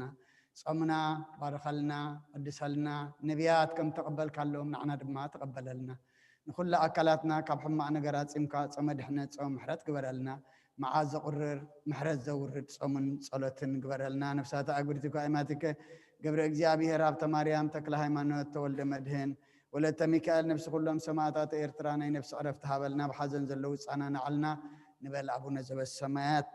ጾምና ባርኸልና፣ ቅድሰልና፣ ነቢያት ከም ተቐበልካሎም ንዓና ድማ ተቐበለልና። ንኹሉ ኣካላትና ካብ ሕማቕ ነገር ኣጺምካ ጾመ ድሕነት፣ ጾመ ምሕረት ግበረልና። መዓት ዘቑርር፣ ምሕረት ዘውርድ ጾምን ጸሎትን ግበረልና። ነፍሳት ኣጉድቲ ኳይማቲከ ገብረ እግዚኣብሔር፣ ሃብተ ማርያም፣ ተክለ ሃይማኖት፣ ተወልደ መድህን፣ ወለተ ሚካኤል፣ ነፍሲ ኩሎም ሰማዕታት ኤርትራ ናይ ነፍሲ ዕረፍቲ ሃበልና። ብሓዘን ዘለዉ ጻናናዓልና ንበል ኣቡነ ዘበሰማያት።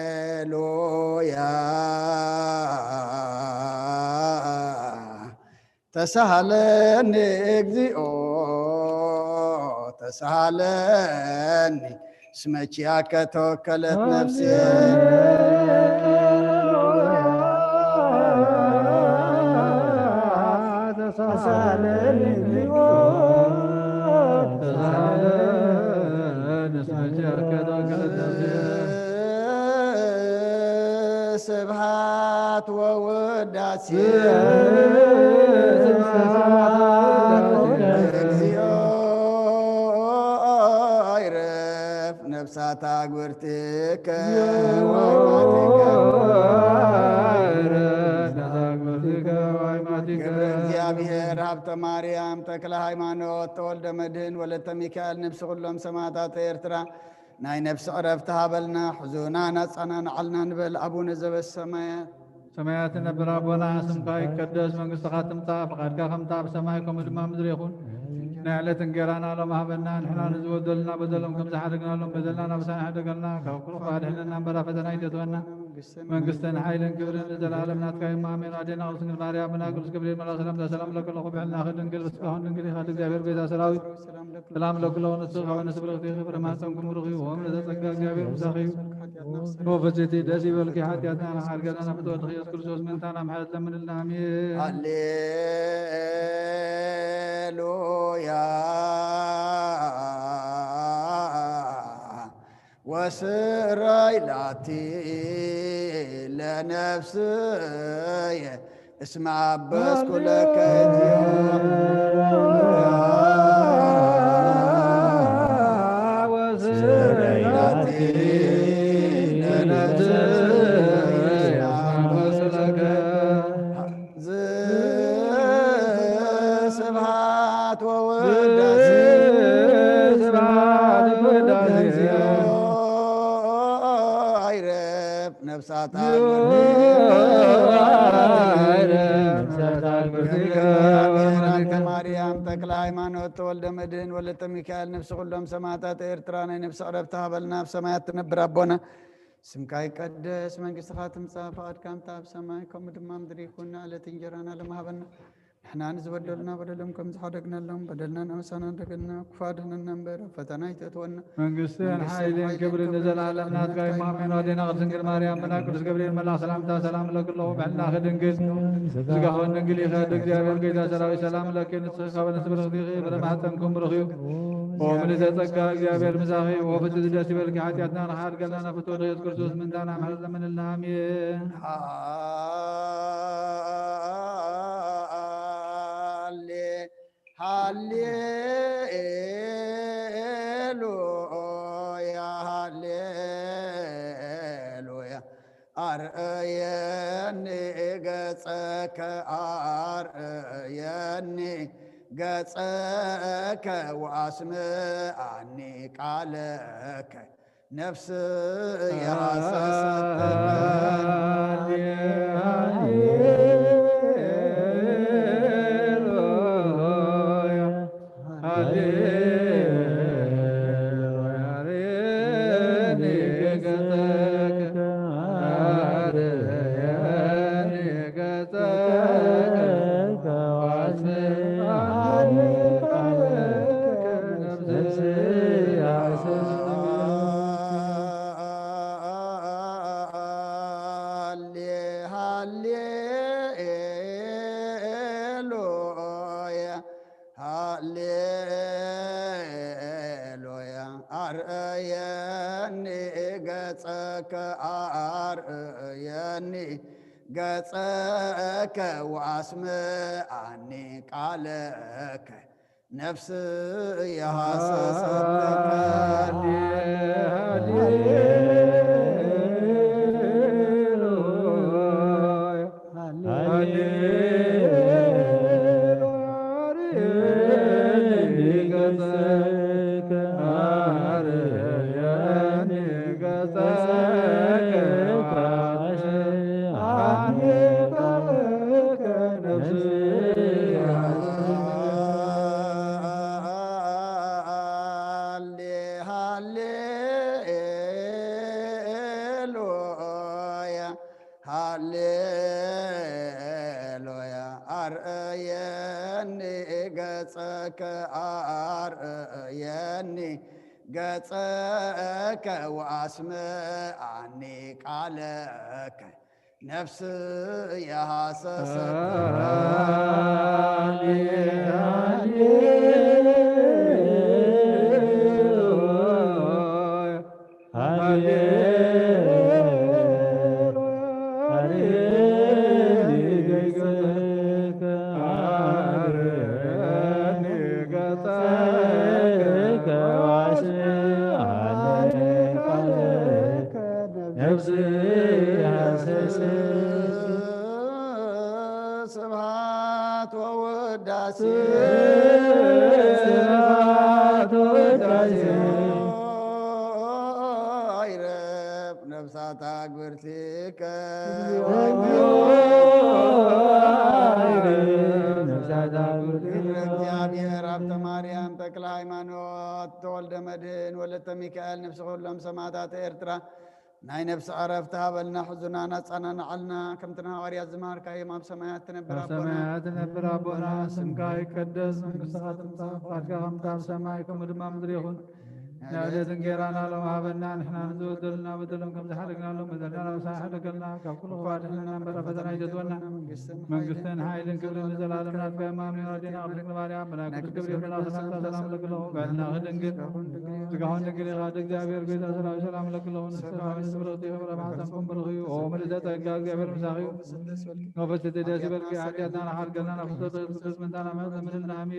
ሃሌሉያ። ተሳሃለኒ እግዚኦ ተሳሃለኒ፣ እስመ ኪያከ ተወከለት ነፍሴ። ተሳሃለኒ እግዚኦ ተሳሃለኒ፣ እስመ ኪያከ ተወከለት ነፍሴ። ስብሐት ወውዳሴ ለእግዚኦ ይረፍ ነፍሳታ ግብርትከ ወይማቲከ። ገብረ እግዚኣብሔር ሃብተ ማርያም ተክለ ሃይማኖት ተወልደ መድህን ወለተ ሚካኤል ነፍሲ ኩሎም ሰማዕታት ኤርትራ ናይ ነፍሲ ዕረፍቲ ሃበልና፣ ሕዙና ናጻናንዓልና ንበል። ኣቡነ ዘበሰማያት። ሰማያት ትነብር ኣቦና፣ ስምካ ይቀደስ፣ መንግስትኻ ትምጻእ፣ ፍቓድካ ከምታ ኣብ ሰማይ ከምኡ ድማ ምድሪ ይኹን። ናይ ዕለት እንጌራና ሎም ሃበና፣ ንሕና ንዝበደሉና በደሎም ከም ዝሓደግናሎም በደልና ናብሳና ሕደገልና፣ ካብ ክፉእ ኣድሕነና እምበር ኣብ ፈተና ኣይተእትወና። መንግስትን ሓይልን ክብርን ንዘለኣለም ናትካ እዩ። ኣሜን። ኣዴና ቅድስት ድንግል ማርያም፣ ብና ቅዱስ ገብርኤል መልኣክ ሰላምታ ሰላም ለኪ ኣለኹ፣ ብሕልና ድንግል፣ ብስጋኹን ድንግል ኢኻ፣ እግዚኣብሔር ቤዛ ሰራዊት ሰላም ለኪ ኣለኹ፣ ንስኻ ፍሬ ማህፀንኪ ብሩክ እዩ። ኦም ለዘጸጋ እግዚኣብሔር ምሳኺ እዩ። ኦ ፍጽቲ ደስ ይበልኪ፣ ሓጢኣትና ንሓርገና ናብ ተወልድኺ ኢየሱስ ክርስቶስ ምእንታና ምሕረት ለምንልና። ኣሜን። ሃሌሉያ። ወስረይ ላቲ ለነፍስየ እስመ አበስኩ ለከ እግዚኦ። ወስረይ ላቲ ለነፍስየ እስመ አበስኩ ለከ። ስብሐት ወውዳሴ ስብሐት ወውዳሴ ለእግዚኦ። አይረፍ ነፍሳታ አይረፍ ነፍሳታ ገብረ ማርያም ተክለ ሃይማኖት ተወልደ መድህን ወለተ ሚካኤል ነፍሲ ኩሎም ሰማዕታት ኤርትራ ናይ ነፍሲ ዕረፍቲ ሃበልና። ኣብ ሰማያት ትነብር ኣቦና ስምካ ይቀደስ፣ መንግስትኻ ትምጻእ፣ ፍቓድካ ከምታ ኣብ ሰማይ ከምኡ ድማ ምድሪ ይኹን። ዕለት እንጀራና ሎም ሃበና። ንሕና ንዝበደሉና በደሎም ከም ዝሓደግናሎም በደልና ንኣሳና ደገና ክፋ ድሕነና እምበር ኣብ ፈተና ይተእትወና። መንግስትን መንግስትን ሓይልን ሓይልን ክብርን ክብርን ንዘለኣለም ንዘለኣለም ናትካ እዩ። ናትካ እዩ። ማሚኖ ኣዴና ቅድስት ድንግል ማርያም ብናይ ቅዱስ ገብርኤል መልኣኽ ሰላምታ ሰላም እለኪ ኣለኹ። ብዕልናኺ ድንግል ስጋኽን ድንግል ኢኸ። እግዚኣብሔር ጌታ ሰራዊት ሰላም ለኪ። ንስኺ ካብ ኣንስቲ ብርኽቲ ኢኺ፣ ፍረ ማህፀንኩም ብሩኽ እዩ። ኦ ምልዕተ ጸጋ፣ እግዚኣብሔር ምሳኺ እዩ። ኦ ፍጽምቲ ደስ ይበልኪ። ሓጢኣትና ንኽሓድገልና ናብ ፍትወት ኢየሱስ ክርስቶስ ምእንታና ምሕረት ለምንልና። ኣሜን። ሃሌ ሃሌሉያ፣ ሃሌሉያ። ኣርእየኒ ገጸከ፣ ኣርእየኒ ገጸከ፣ ወኣስምዓኒ ቃለከ። ነፍስየ ሃሰሰት። ሃሌሉያ፣ ሃሌሉያ። ኣርየኒ ገጸከ፣ ኣርየኒ ገጸከ፣ ወኣስምዓኒ ቃለከ። ነፍስየ ሃሰሰት። ሃሌ ሃሌሉያ፣ ሃሌሉያ። ኣርእየኒ ገጸከ፣ ኣርእየኒ ገጸከ፣ ወኣስምዓኒ ቃለከ። ነፍስየ ሃሰሰት። ሃሌ ሃሌሉያ፣ ሃሌሉያ። ኣርእየኒ ገጸከ፣ ኣርእየኒ ገጸከ፣ ወኣስምዓኒ ቃለከ። ነፍስየ ሃሰሰት። ስብሐት ወውዳሴ፣ ስብሐት ወውዳሴ ይረብ ነፍሳታ ግብርቲከ። ነፍሳታ ግብርቲከ። እግዚአብሔር ሀብተ ማርያም ተክለ ሃይማኖት ተወልደ መድህን ወለተ ሚካኤል፣ ነፍሲ ኩሎም ሰማዕታት ኤርትራ ናይ ነፍሲ ዕረፍቲ ሃበልና፣ ሕዙናን ኣጸናንዓልና። ከምቲ ንሃዋርያት ዝመሃርካዮም፣ ኣብ ሰማያት ትነብር ኣብ ኣቦና፣ ሰማያት ትነብር ኣቦና፣ ስምካ ይቀደስ፣ መንግስትኻ ትምጻእ፣ ፍቓድካ ከምቲ ኣብ ሰማይ ከምኡ ድማ ምድሪ ይኹን። ናይ ዕለት እንጌራና ሎም ሃበና፣ ንሕና ንዝበደሉና በደሎም ከም ዝሓደግናሎም በደልና ናብ ሳሕ ደገልና፣ ካብ ኩሉ ክፉእ ኣድሕነና እምበር ኣብ ፈተና ኣይተእትወና። መንግስትን ሓይልን ክብርን ንዘለኣለም ናትካ እዮም። ኣሜን። ኣዴና ቅድስት ድንግል ማርያም፣ ብናይ ቅዱስ ገብርኤል መልኣክ ሰላምታ ሰላም እለኪ ኣለኹ። ብዕልናኺ ድንግል፣ ስጋኹን ድንግል ኢኻ። እግዚኣብሔር ጌታ ሰራዊት ሰላም እለኪ ኣለኹ። ንስኺ ካብ ኣንስቲ ብርኽቲ ኢኺ፣ ፍረ ማሕፀንኩም ብሩኽ እዩ። ኦ ምልዕተ ጸጋ፣ እግዚኣብሔር ምሳኺ እዩ። መፈተቲ ደስ ይበልኪ፣ ሓጢኣትና ንሓድገልና፣ ናብ ፍትወት ኢየሱስ ክርስቶስ ምእንታና ምሕረት ለምንልና። ኣሜን።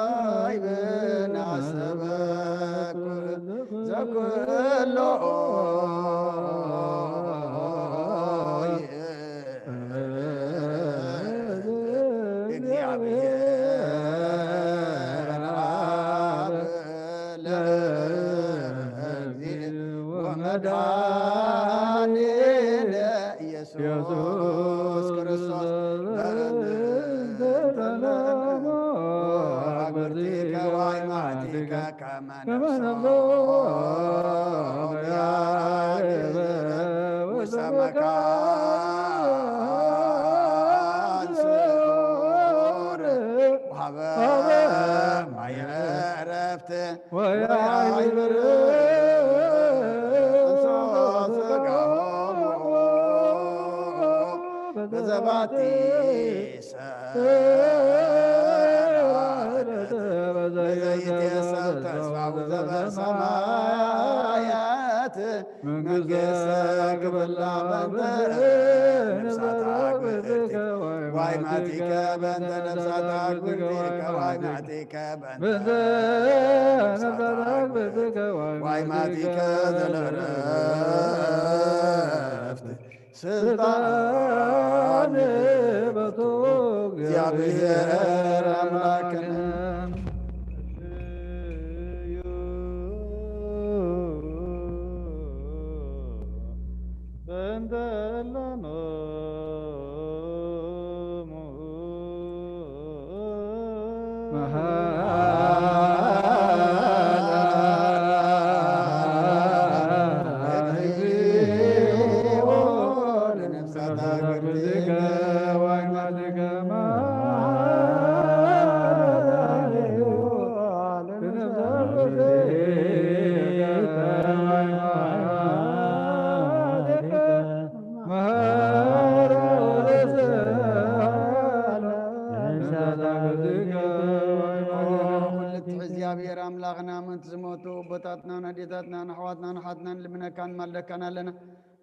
ወካዕብን ኣሰበኩ ዘኩሎ እግዚአብሔር አብ ለእግዚእ ወመድኃኒነ ኢየሱስ ክርስቶስ በእንተ ተለሞ አግብርቲከ ወአይማቲከ ከመ ነፍሶ ያዕርግ ውስተ መካን ስዑር ወሀበ ማየ ዕረፍት ወያዕብር እንሶ ስጋሆሙ በዘባቲ ሰዓት ለዘይትየሰብ ተስፋሁ ዘበሰማያት መንግሥተ ክብላ በንተ ነፍሳት አግብእትከ ዋይማቲከ በንተ ነፍሳት አግብእትከ ዋይማቲከ በንተ ነፍሳት አግብእትከ ዋይማቲከ ዘለረፍት ስልጣን በቶ እግዚአብሔር አምላክነ። በእንተ እለኖሙ ኩሉ ትሕት እግዚኣብሔር ኣምላኽና፣ ምእንቲ ዝሞቱ ኣቦታትናን ኣዴታትናን ኣሕዋትናን ኣሓትናን ልምነካን ማልደካን ኣለና።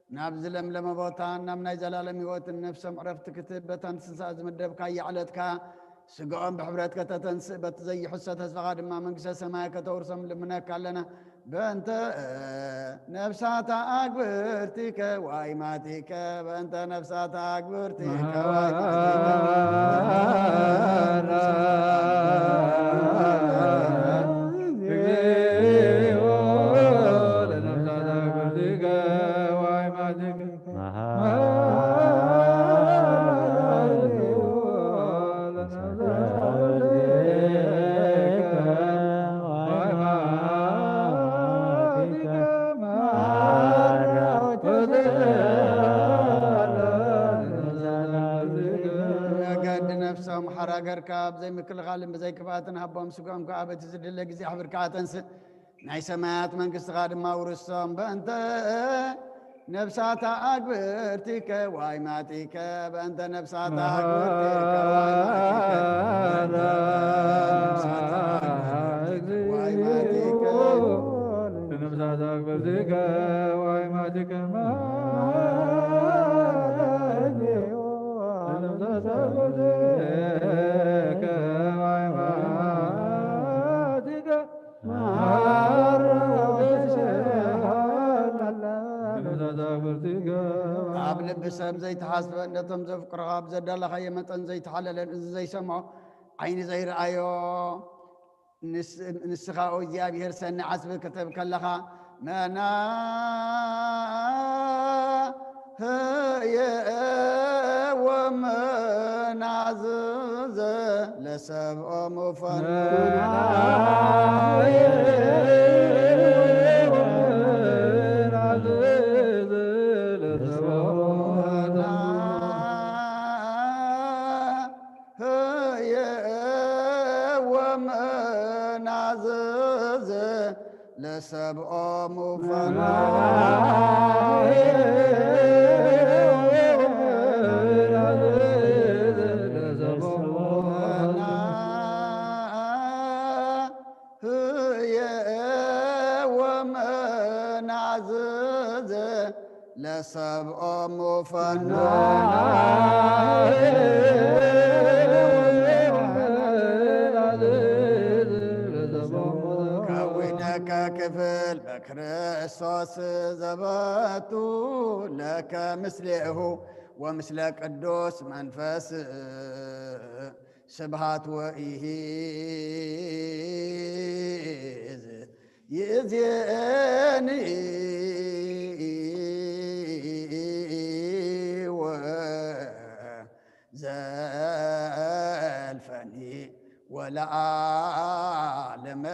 ናብ ዝለምለመ ቦታ፣ ናብ ናይ ዘላለም ህይወትን ነፍሶም ዕረፍቲ ክትህብ በታ ንትንሳእ ዝመደብካያ ዕለትካ ስጋኦም ብሕብረት ከተተንስእ፣ በቲ ዘይሕሰ ተስፋኻ ድማ መንግስተ ሰማይ ከተውርሶም ልምነካ ኣለና። በእንተ ነፍሳታ ኣግብርቲከ ዋይማቲከ፣ በእንተ ነፍሳታ ኣግብርቲከ ዋይማቲከ፣ መገዲ ነፍሶም ሓራገርካ ብዘይ ምክልኻልን ብዘይ ክፍኣትን ሃቦም፣ ስግኦም ከኣ በቲ ዝድለ ግዜ ኣሕብርካ ኣተንስእ። ናይ ሰማያት መንግስትኻ ድማ ውርሶም። በእንተ ነፍሳታ ኣግብርቲከ ዋይማቲከ፣ በእንተ ነፍሳታ ኣግብርቲከ ዋይማቲከ፣ በእንተ ነፍሳታ ኣግብርቲከ ዋይማቲከ፣ ነፍሳታ ኣግብርቲከ ዋይማቲከ፣ ነፍሳታ ኣግብርቲከ ዋይማቲከ ኣብ ልቢ ሰብ ዘይተሓስበ፣ ነቶም ዘፍቅሮኻ ብዘዳለኻዮ መጠን ዘይተሓለለን፣ እዚ ዘይሰምዖ፣ ዓይኒ ዘይረኣዮ፣ ንስ-፣ ንስኻ ኦ እግዚኣብሔር ሰኒ ዓስቢ ክትህብ ከለኻ፣ መና ህየ ወመናዝዘ ለሰብኦ ሙፈኑ። ህየ ወመናዝዘ ለሰብኦ ሙፈኑ። ህየ ወመናዝዘ ለሰብኦ ሙፈኑ። ከዊነከ ክፍል በክርስቶስ ዘበቱ ለከ ምስሌሁ ወምስለ ቅዱስ መንፈስ ስብሃት ወኢሂዝ ይእዜኒ ወዘልፈኒ ወለዓለመ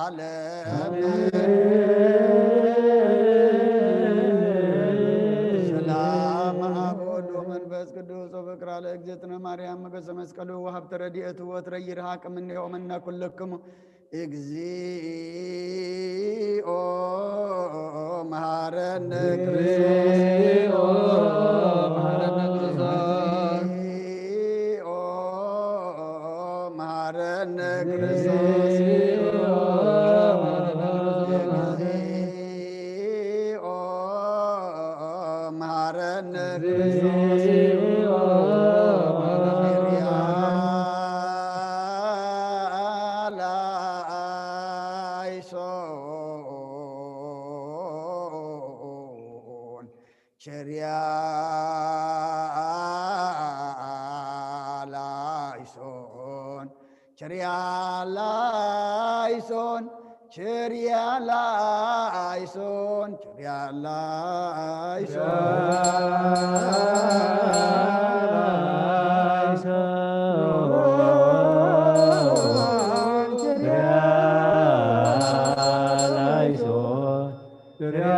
ዓለም። ሰላም ኣብ ወወልድ ወመንፈስ ቅዱስ ወፍቅራ ለእግዝእትነ ማርያም መገሰ መስቀሉ ወሃብተ ረድኤቱ ወትረ ይርሃቅ እምኔሆ እምነ ኩልክሙ። እግዚኦ መሐረነ ክርስቶስ። እግዚኦ መሐረነ ክርስቶስ። እግዚኦ መሐረነ ክርስቶስ። ላይሶን ቸርያ ላይሶን ቸርያ ላይሶን ቸርያ ላይሶን ቸርያ ላይሶን ቸርያ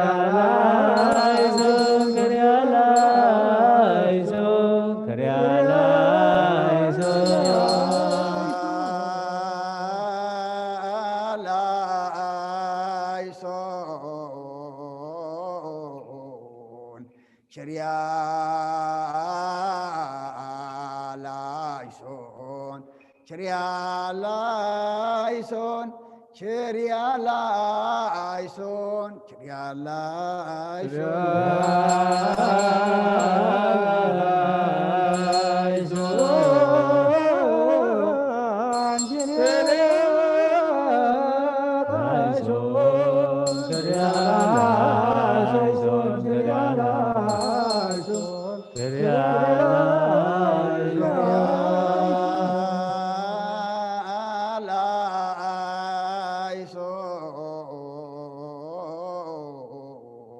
ላይሶን ቸርያ ላይሶን ቸርያ ላይሶን ቸርያ ላይሶን ቸርያ ላይሶን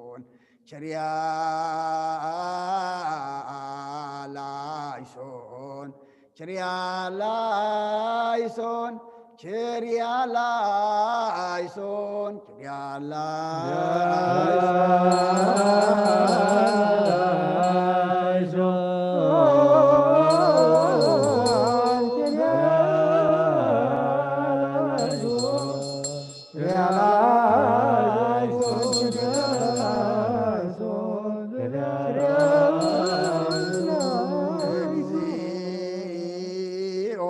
ላይሶን ቸርያ ላይሶን ቸርያ ላይሶን ቸርያ ላይሶን ቸርያ ላይሶን እግዚኦ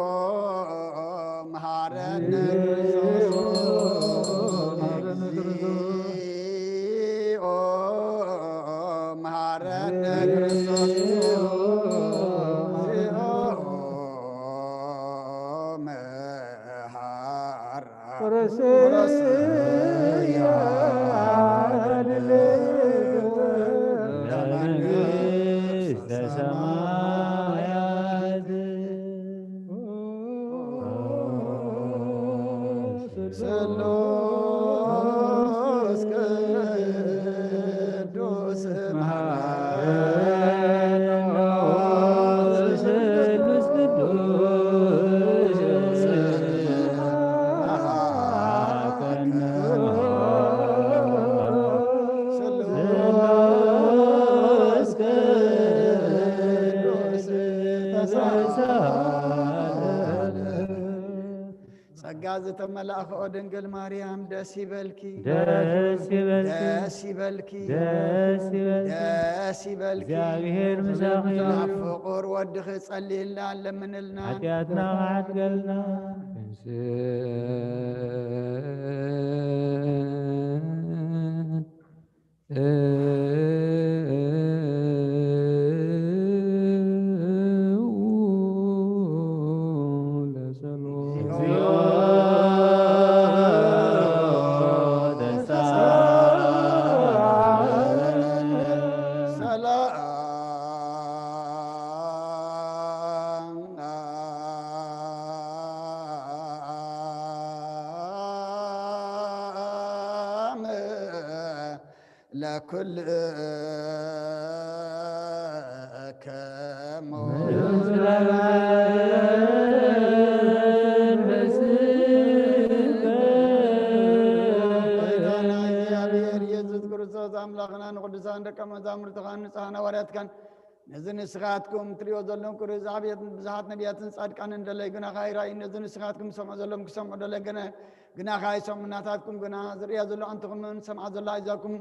መሐረነ ክርስቶስ። እግዚኦ መሐረነ ክርስቶስ። እግዚኦ መሐረ ክርስያ ለመንግስተ ሰማያት። ስሉስ ቅዱስ መሐረነ ስሉስ ቅዱስ ጸጋ ዝተመላእኽኦ ድንግል ማርያም ደስ ይበልኪ፣ ደስ ይበልኪ፣ ደስ ይበልኪ፣ ደስ ይበልኪ፣ ደስ ይበልኪ። እግዚኣብሔር ምሳኺ እዩ። ናብ ፍቑር ወድኺ ጸልይልና፣ ለምንልና። ሓጢኣትና ክሓድገልና። ለኩልክሙ ኣምላኽና ንቅዱሳን ደቀ መዛሙርትኻን ንጹሓን ሃዋርያትካን ነዚ ንስኻትኩም ትሪኦ ዘለኹም ክብሪ ዝዓበየት ብዙሓት ነቢያትን ጻድቃንን ደለይ ግናኻ ይረኣዩ። ነዚ ንስኻትኩም ትሰምዑ ዘለኹም ክሰምዑ ደለይ ግነ ግናኻ ይሰምዑ። ናታትኩም ግና ዝርእያ ዘሎ ኣንትኹምን ዝሰምዓ ዘሎ ኣእዛዝኩም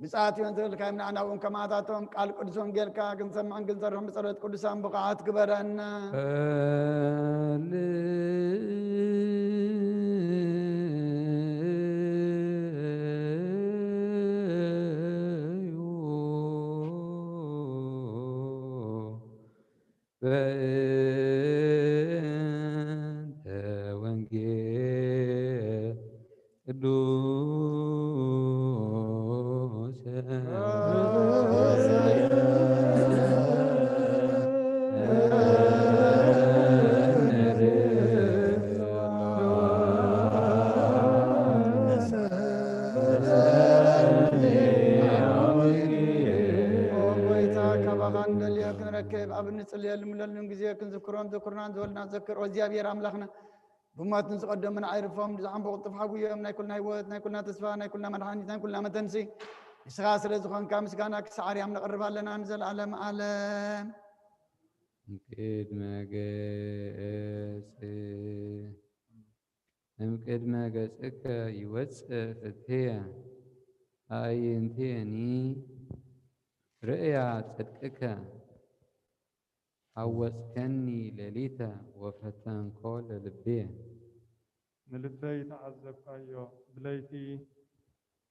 ብጻት እዮም ዝብል ካይም ንዓና እውን ከማታቶም ቃል ቅዱስ ወንጌልካ ክንሰምዕን ክንሰርሕን ብጸሎት ቅዱሳን ብቑዓት ግበረና። በእንተ ወንጌል ቅዱስ ኦ ጎይታ፣ ካባኻ ንደልዮ ክንረክብ፣ ኣብ እንጽልየሉ ምለሉን ግዜ ክንዝክሮን ዘክሩናን ዝበልና ዘክር። ኦ እግዚኣብሔር ኣምላኽና፣ ብሞት ንዝቐደሙን ኣዕርፎም፣ ንዝዓንቡ ቅልጡፍ ሓውዮም፣ ናይ ኩልና ህይወት፣ ናይ ኩልና ተስፋ፣ ናይ ኩልና መድሓኒት፣ ናይ ኩልና መተንሲ ንስኻ ስለ ዝኾንካ ምስጋና ክሳዕ ኣርያም ነቕርብ ኣለና ንዘለኣለም ዓለም። እምቅድመ ገጽ እምቅድመ ገጽከ ይወጽእ ፍትሕየ፣ ኣዕይንትየኒ ርእያ ጽድቅከ። ሃወጽከኒ ሌሊተ ወፈተንኮ ለልብየ። ንልበይ ተዓዘብካዮ፣ ብለይቲ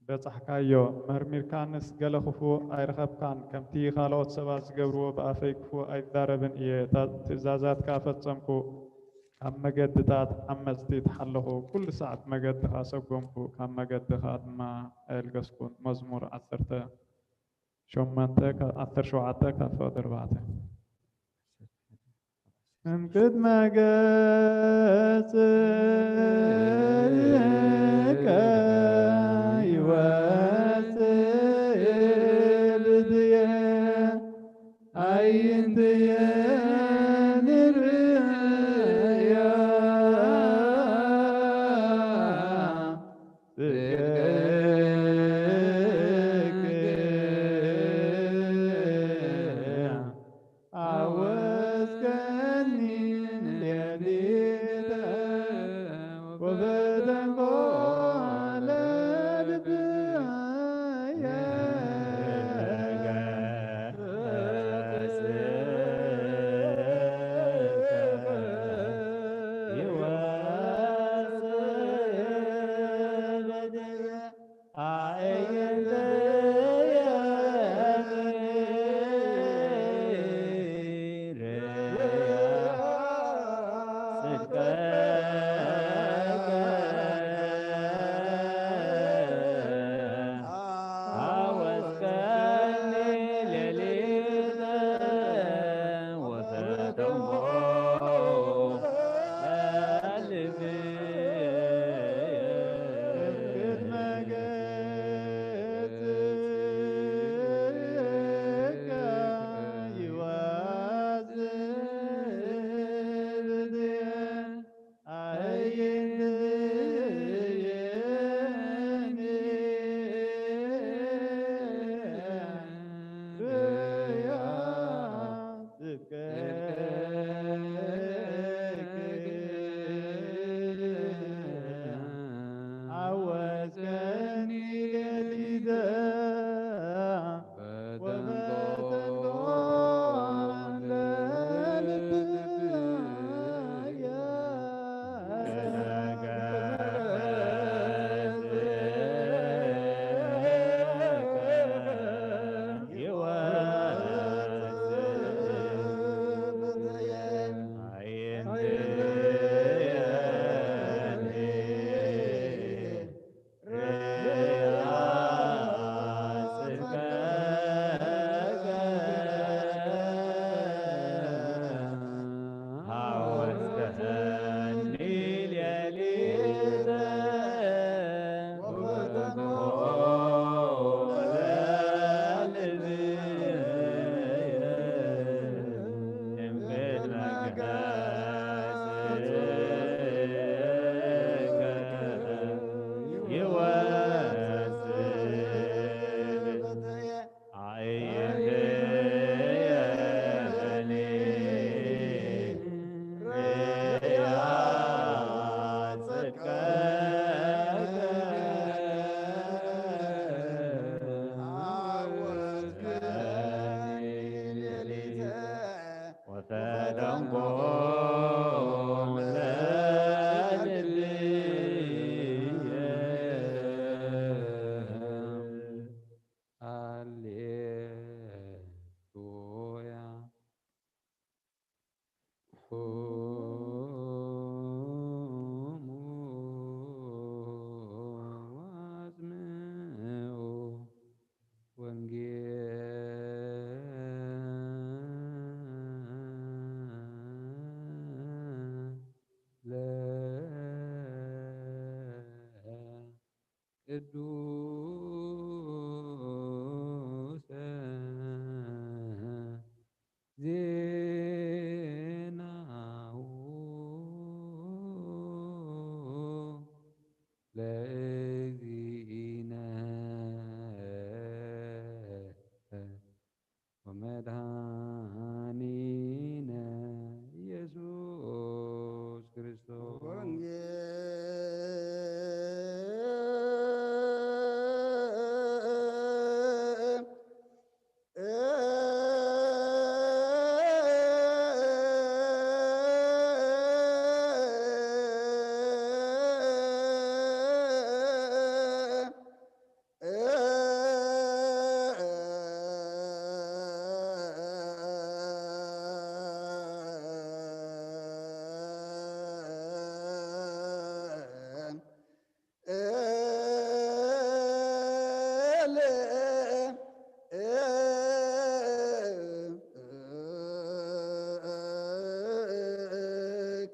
በጻሕካዮ፣ መርሚርካንስ ገለ ክፉእ ኣይረኸብካን። ከምቲ ካልኦት ሰባት ዝገብርዎ ብኣፈይ ክፉእ ኣይዛረብን እየ። እታ ትእዛዛትካ ፈጸምኩ፣ ካብ መገድታት ዓመጽቲ ተሓለኹ። ኩሉ ሰዓት መገድኻ ሰጎምኩ፣ ካብ መገድኻ ድማ ኣየልገስኩን። መዝሙር ዓሰርተ ሸሞንተ፣ ዓሰርተ ሸውዓተ ካብ ፍቕዲ ኣርባዕተ። እምቅድመ ገጽከ ይወጽእ ብድየ ኣዕይንትየ ንርእያ ጽድቅኪ። ሃወስከኒ ሌሊተ ወፈተንኮ ለልብየ። ቅዱሰ ዜናሁ ለእግዚእነ ወመድኃኒነ ኢየሱስ ክርስቶስ።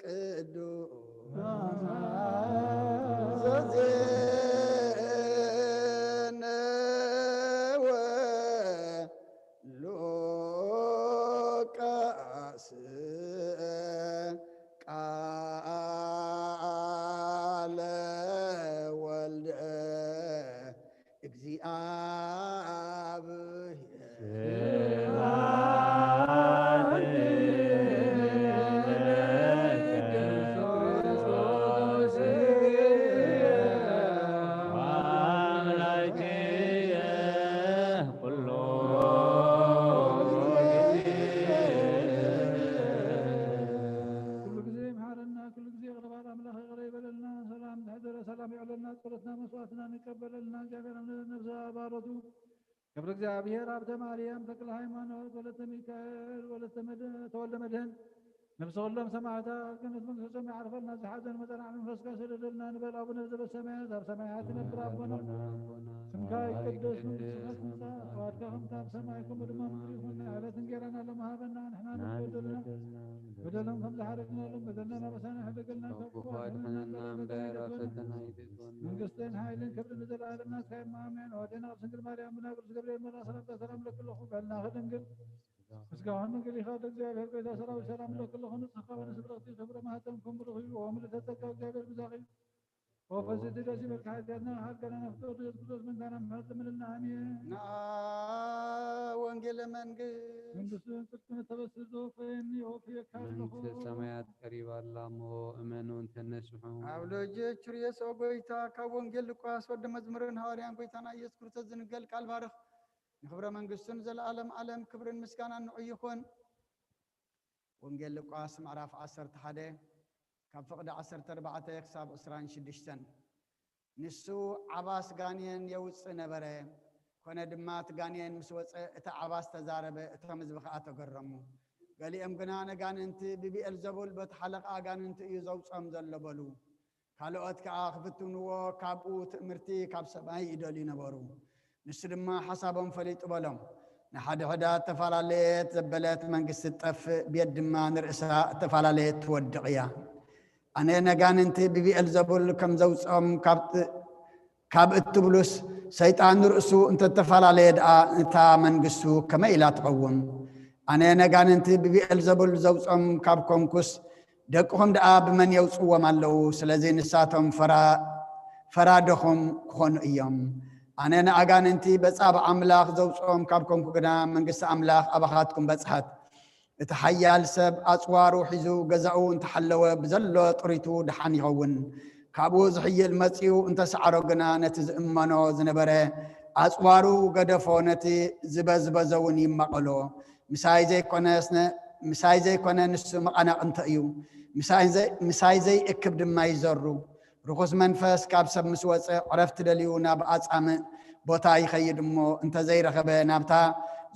ቅዱስ ዘዜነወ ሉቃስ ቃለ ወልደ ኩሉ ግዜ ይምሓረና፣ ኩሉ ግዜ ይቕረ በል ኣምላኽ ይቕረ ይበለልና። ሰላም ዝሕደረ ሰላም ይዕለልና። ጸሎትና መስዋዕትና ንቀበለልና። እግዚኣብሔር ኣምላኽ ነፍሰ ባሮቱ ገብረ እግዚኣብሔር፣ ሃብተ ማርያም፣ ተክለ ሃይማኖት፣ ወለተ ሚካኤል፣ ወለተ መድ-፣ ተወልደ መድህን፣ ነፍሰ ኩሎም ሰማዕታት፣ ገነት መንግስተ ሰማይ ዓርፈልና። ዝሓዘን መጸናዕቲ መንፈስካ ሰደደልና ንበል። ኣቡነ ዘበሰማያት፣ ኣብ ሰማያት ትነብር ኣቦና፣ ስምካ ይቀደስ፣ መንግስትካ ትምጻእ፣ ፈቃድካ ከምታ ኣብ ሰማይ ከምኡ ድማ ኣብ ምድሪ ይኹን። ዕለት እንጌራና ሎሚ ሃበና፣ ንሕና ንበደልና፣ በደሎም ከም ዝሓረግናሎም በደልና ኣበሳና ሕደገልና፣ ካብ ክፉ ኣድሕነና እምበር ኣብ ፈተና ኣይትእትወና። መንግስትን ሓይልን ክብርን ንዘለኣለም ናትካ እዩ፣ ኣሜን። ኣወደና ቅድስት ድንግል ማርያም ብናይ ቅዱስ ገብርኤል መልኣኽ ሰላምታ ሰላም እለኪ ኣለኹ፣ በልናኺ ድንግል፣ ስጋውን ድንግል ኢኻ፣ እግዚኣብሔር ጎይታ ሰራዊት ሰላም እለኪ ኣለኹ። ንጽሕቲ ከበደ ስብረኽቲ ክብረ ማህተም ከም ብሩኽ እዩ፣ ኦም ልደተ ጸጋ እግዚኣብሔር ብዛኺ። ኦ ፈስቲ ደስ ይበልካ፣ ኃጢአትና ኃጢአትና ፍጥረት ኢየሱስ ክርስቶስ መንካና ምሕረት ለምንና፣ ኣሜን። ንዓ ወንጌለ መንግስት። መንግስትን ጽድቅን ተበስር ዘወፈየኒ ኦፍየካ ኣለኹ። መንግስተ ሰማያት ቀሪባ ኣላ እሞ እመኑ እንተነስሑ። ኣብ ሎጀ ችርየስ ኦ ጎይታ፣ ካብ ወንጌል ሉቃስ ወዲ መዝሙርን ሃዋርያን ጎይታና ኢየሱስ ክርስቶስ ዝንገል ቃል ባርኽ። ንኽብረ መንግስቱን ዘለዓለም ዓለም ክብርን ምስጋናን ንዑ ይኹን። ወንጌል ሉቃስ ምዕራፍ ዓሰርተ ሓደ ካብ ፍቕዲ ዓሰርተ ኣርባዕተ ክሳብ ዕስራን ሽዱሽተን። ንሱ ዓባስ ጋኔን የውጽእ ነበረ። ኮነ ድማ እቲ ጋኔን ምስ ወጸ፣ እቲ ዓባስ ተዛረበ፣ እቶም ህዝቢ ኸኣ ተገረሙ። ገሊኦም ግና፣ ነጋንንቲ ብብኤልዘቡል በቲ ሓለቓ ኣጋንንቲ እዩ ዘውጽኦም ዘሎ በሉ። ካልኦት ከኣ ክፍትንዎ ካብኡ ትእምርቲ ካብ ሰማይ ይደልዩ ነበሩ። ንሱ ድማ ሓሳቦም ፈሊጡ በሎም፣ ንሓድሕዳ እተፈላለየት ዘበለት መንግስቲ ትጠፍእ፣ ቤት ድማ ንርእሳ እተፈላለየት ትወድቕ እያ። ኣነ ነጋንንቲ ብብኤልዘቡል ከም ዘውጽኦም ካብ ት-፣ ካብ እትብሉስ፣ ሰይጣን ንርእሱ እንተተፈላለየ ደኣ እታ መንግስቱ ከመይ ኢላ ትቐውም? ኣነ ነጋንንቲ ብብኤልዘቡል ዘውጽኦም ካብ ኮንኩስ፣ ደቅኹም ደኣ ብመን የውጽዎም ኣለዉ? ስለዚ ንሳቶም ፈራ-፣ ፈራደኹም ክኾኑ እዮም። ኣነ ንኣጋንንቲ በጻብዕ ኣምላኽ ዘውጽኦም ካብ ኮንኩ ግና፣ መንግስቲ ኣምላኽ ኣባኻትኩም በጽሐት። እቲ ሓያል ሰብ ኣጽዋሩ ሒዙ ገዛኡ እንተሓለወ፣ ብዘሎ ጥሪቱ ደሓን ይኸውን። ካብኡ ዝሕይል መጺኡ እንተሰዓሮ ግና፣ ነቲ ዝእመኖ ዝነበረ ኣጽዋሩ ገደፎ፣ ነቲ ዝበዝበዘ እውን ይመቐሎ። ምሳይ ዘይኮነስ ነ-፣ ምሳይ ዘይኮነ ንሱ መቓናቕንተ እዩ። ምሳይ ዘይ-፣ ምሳይ ዘይእክብ ድማ ይዘሩ። ርኹስ መንፈስ ካብ ሰብ ምስ ወጸ፣ ዕረፍቲ ደልዩ ናብ ኣጻምእ ቦታ ይኸይድ እሞ፣ እንተ ዘይረኸበ፣ ናብታ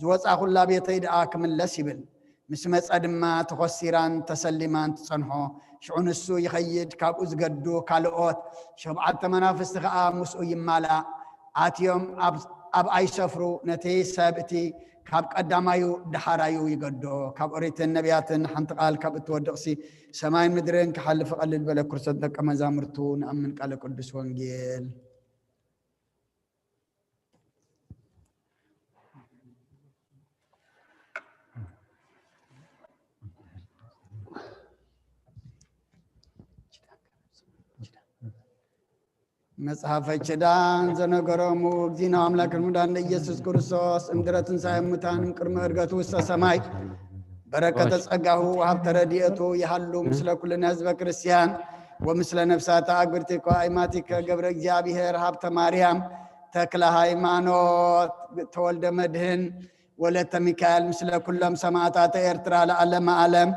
ዝወጻኹላ ቤተይ ደኣ ክምለስ ይብል። ምስ መጸ ድማ ተኾሲራን ተሰሊማን ትጸንሖ። ሽዑ ንሱ ይኸይድ፣ ካብኡ ዝገዱ ካልኦት ሸብዓተ መናፍስቲ ኸኣ ምስኡ ይማላእ። ኣትዮም ኣብ፣ ኣብኣ ይሰፍሩ። ነቲ ሰብ እቲ ካብ ቀዳማዩ ደሓራዩ ይገዶ። ካብ ኦሪትን ነቢያትን ሓንቲ ቃል ካብ እትወድቕሲ፣ ሰማይን ምድርን ክሓልፍ ቀልል በለ። ክርስቶስ ደቀ መዛሙርቱ ንኣምን። ቃለ ቅዱስ ወንጌል። መጽሓፈ ኪዳን ዘነገሮሙ እግዚእነ አምላክ ሙዳን ለኢየሱስ ክርስቶስ እምድረ ትንሣኤ ሙታን እምቅድመ ዕርገቱ ውስተ ሰማይ በረከተ ጸጋሁ ሀብተ ረድኤቱ ይሃሉ ምስለ ኩልነ ህዝበ ክርስቲያን ወምስለ ነፍሳተ አግብርቲከ አእማቲከ ገብረ እግዚኣብሔር ሀብተ ማርያም ተክለ ሃይማኖት ተወልደ መድህን ወለተ ሚካኤል ምስለ ኩሎም ሰማዕታተ ኤርትራ ለዓለመ ዓለም።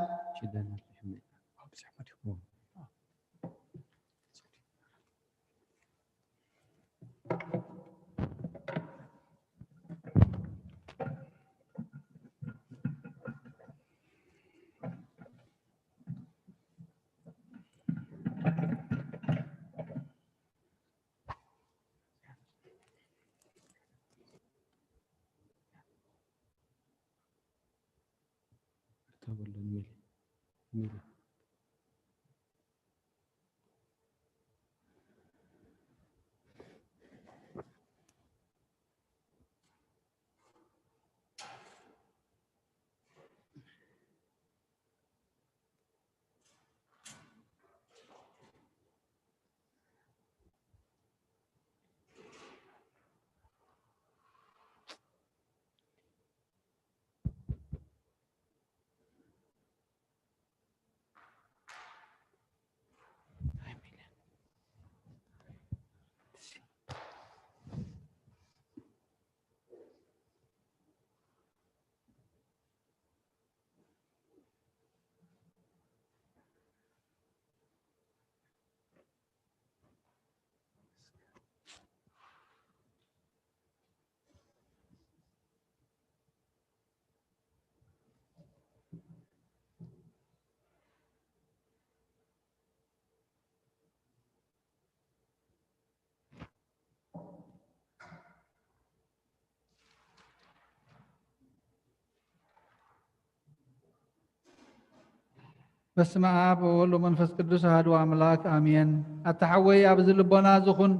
በስመ አብ ወወልድ ወመንፈስ ቅዱስ አሐዱ አምላክ አሜን። ኣታ ሓወይ ኣብዚ ልቦና ዝኹን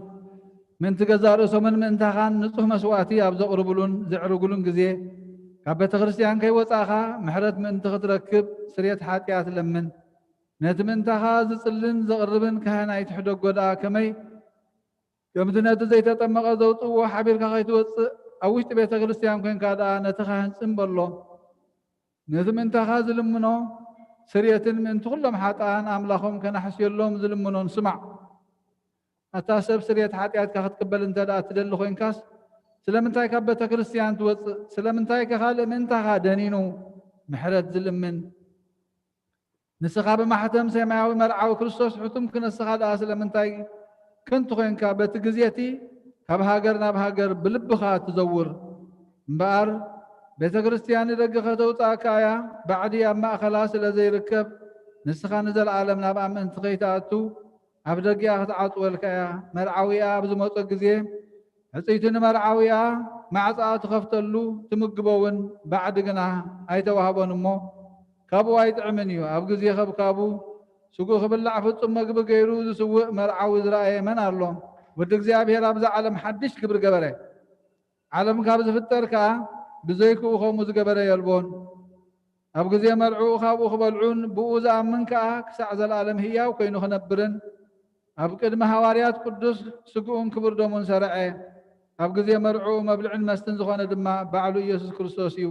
ምእንቲ ገዛእ ርእሶምን ምእንታኻን ንጹህ መስዋእቲ ኣብ ዘቕርብሉን ዘዕርጉሉን ግዜ ካብ ቤተ ክርስቲያን ከይወጻእኻ ምሕረት ምእንቲ ክትረክብ ስርየት ሓጢኣት ለምን። ነቲ ምእንታኻ ዝጽልን ዘቕርብን ካህን ኣይትሕደጎ ደኣ ከመይ ከምቲ ነቲ ዘይተጠመቐ ዘውጽእዎ ሓቢርካ ከይትወጽእ ኣብ ውሽጢ ቤተ ክርስቲያን ኮይንካ ደኣ ነቲ ካህን ጽን በሎ። ነቲ ምእንታኻ ዝልምኖ ስርየትን ምእንቲ ኩሎም ሓጥኣን ኣምላኾም ከናሕስየሎም ዝልምኖን ስማዕ። ኣታ ሰብ ስርየት ሓጢኣትካ ክትቅበል እንተ ደኣ ትደሊ ኮይንካስ ስለምንታይ ካብ ቤተ ክርስቲያን ትወጽእ? ስለምንታይ ከ ካልእ ምእንታኻ ደኒኑ ምሕረት ዝልምን? ንስኻ ብማሕተም ሰማያዊ መርዓዊ ክርስቶስ ሕቱም ክነስኻ ደኣ ስለምንታይ ከንቱ ኮይንካ በቲ ግዜቲ ካብ ሃገር ናብ ሃገር ብልብኻ ትዘውር? እምበኣር ቤተ ክርስቲያን ንደገ ከተውጽኣካ እያ። ባዕዲ ኣብ ማእኸላ ስለ ዘይርከብ ንስኻ ንዘለዓለም ናብኣ ምእንቲ ከይትኣቱ ኣብ ደጊኣ ክትዓጽወልካ እያ። መርዓዊኣ ኣብ ዝመጾ ግዜ ሕጽይቲ ንመርዓዊኣ ማዕጻኣ ትኸፍተሉ ትምግቦ እውን ባዕዲ ግና ኣይተዋህቦን እሞ ካብኡ ኣይጥዕምን እዩ። ኣብ ግዜ ከብካቡ ስግኡ ክብላዕ ፍጹም መግቢ ገይሩ ዝስውእ መርዓዊ ዝረኣየ መን ኣሎ? ወዲ እግዚኣብሔር ኣብዛ ዓለም ሓድሽ ግብሪ ገበረ። ዓለም ካብ ዝፍጠር ከኣ ብዘይክኡ ከምኡ ዝገበረ የልቦን። ኣብ ግዜ መርዕኡ ካብኡ ክበልዑን ብኡ ዝኣምን ከኣ ክሳዕ ዘለኣለም ህያው ኮይኑ ክነብርን ኣብ ቅድሚ ሃዋርያት ቅዱስ ስግኡን ክቡር ደሙን ሰርዐ። ኣብ ግዜ መርዕኡ መብልዕን መስተን ዝኾነ ድማ ባዕሉ ኢየሱስ ክርስቶስ እዩ።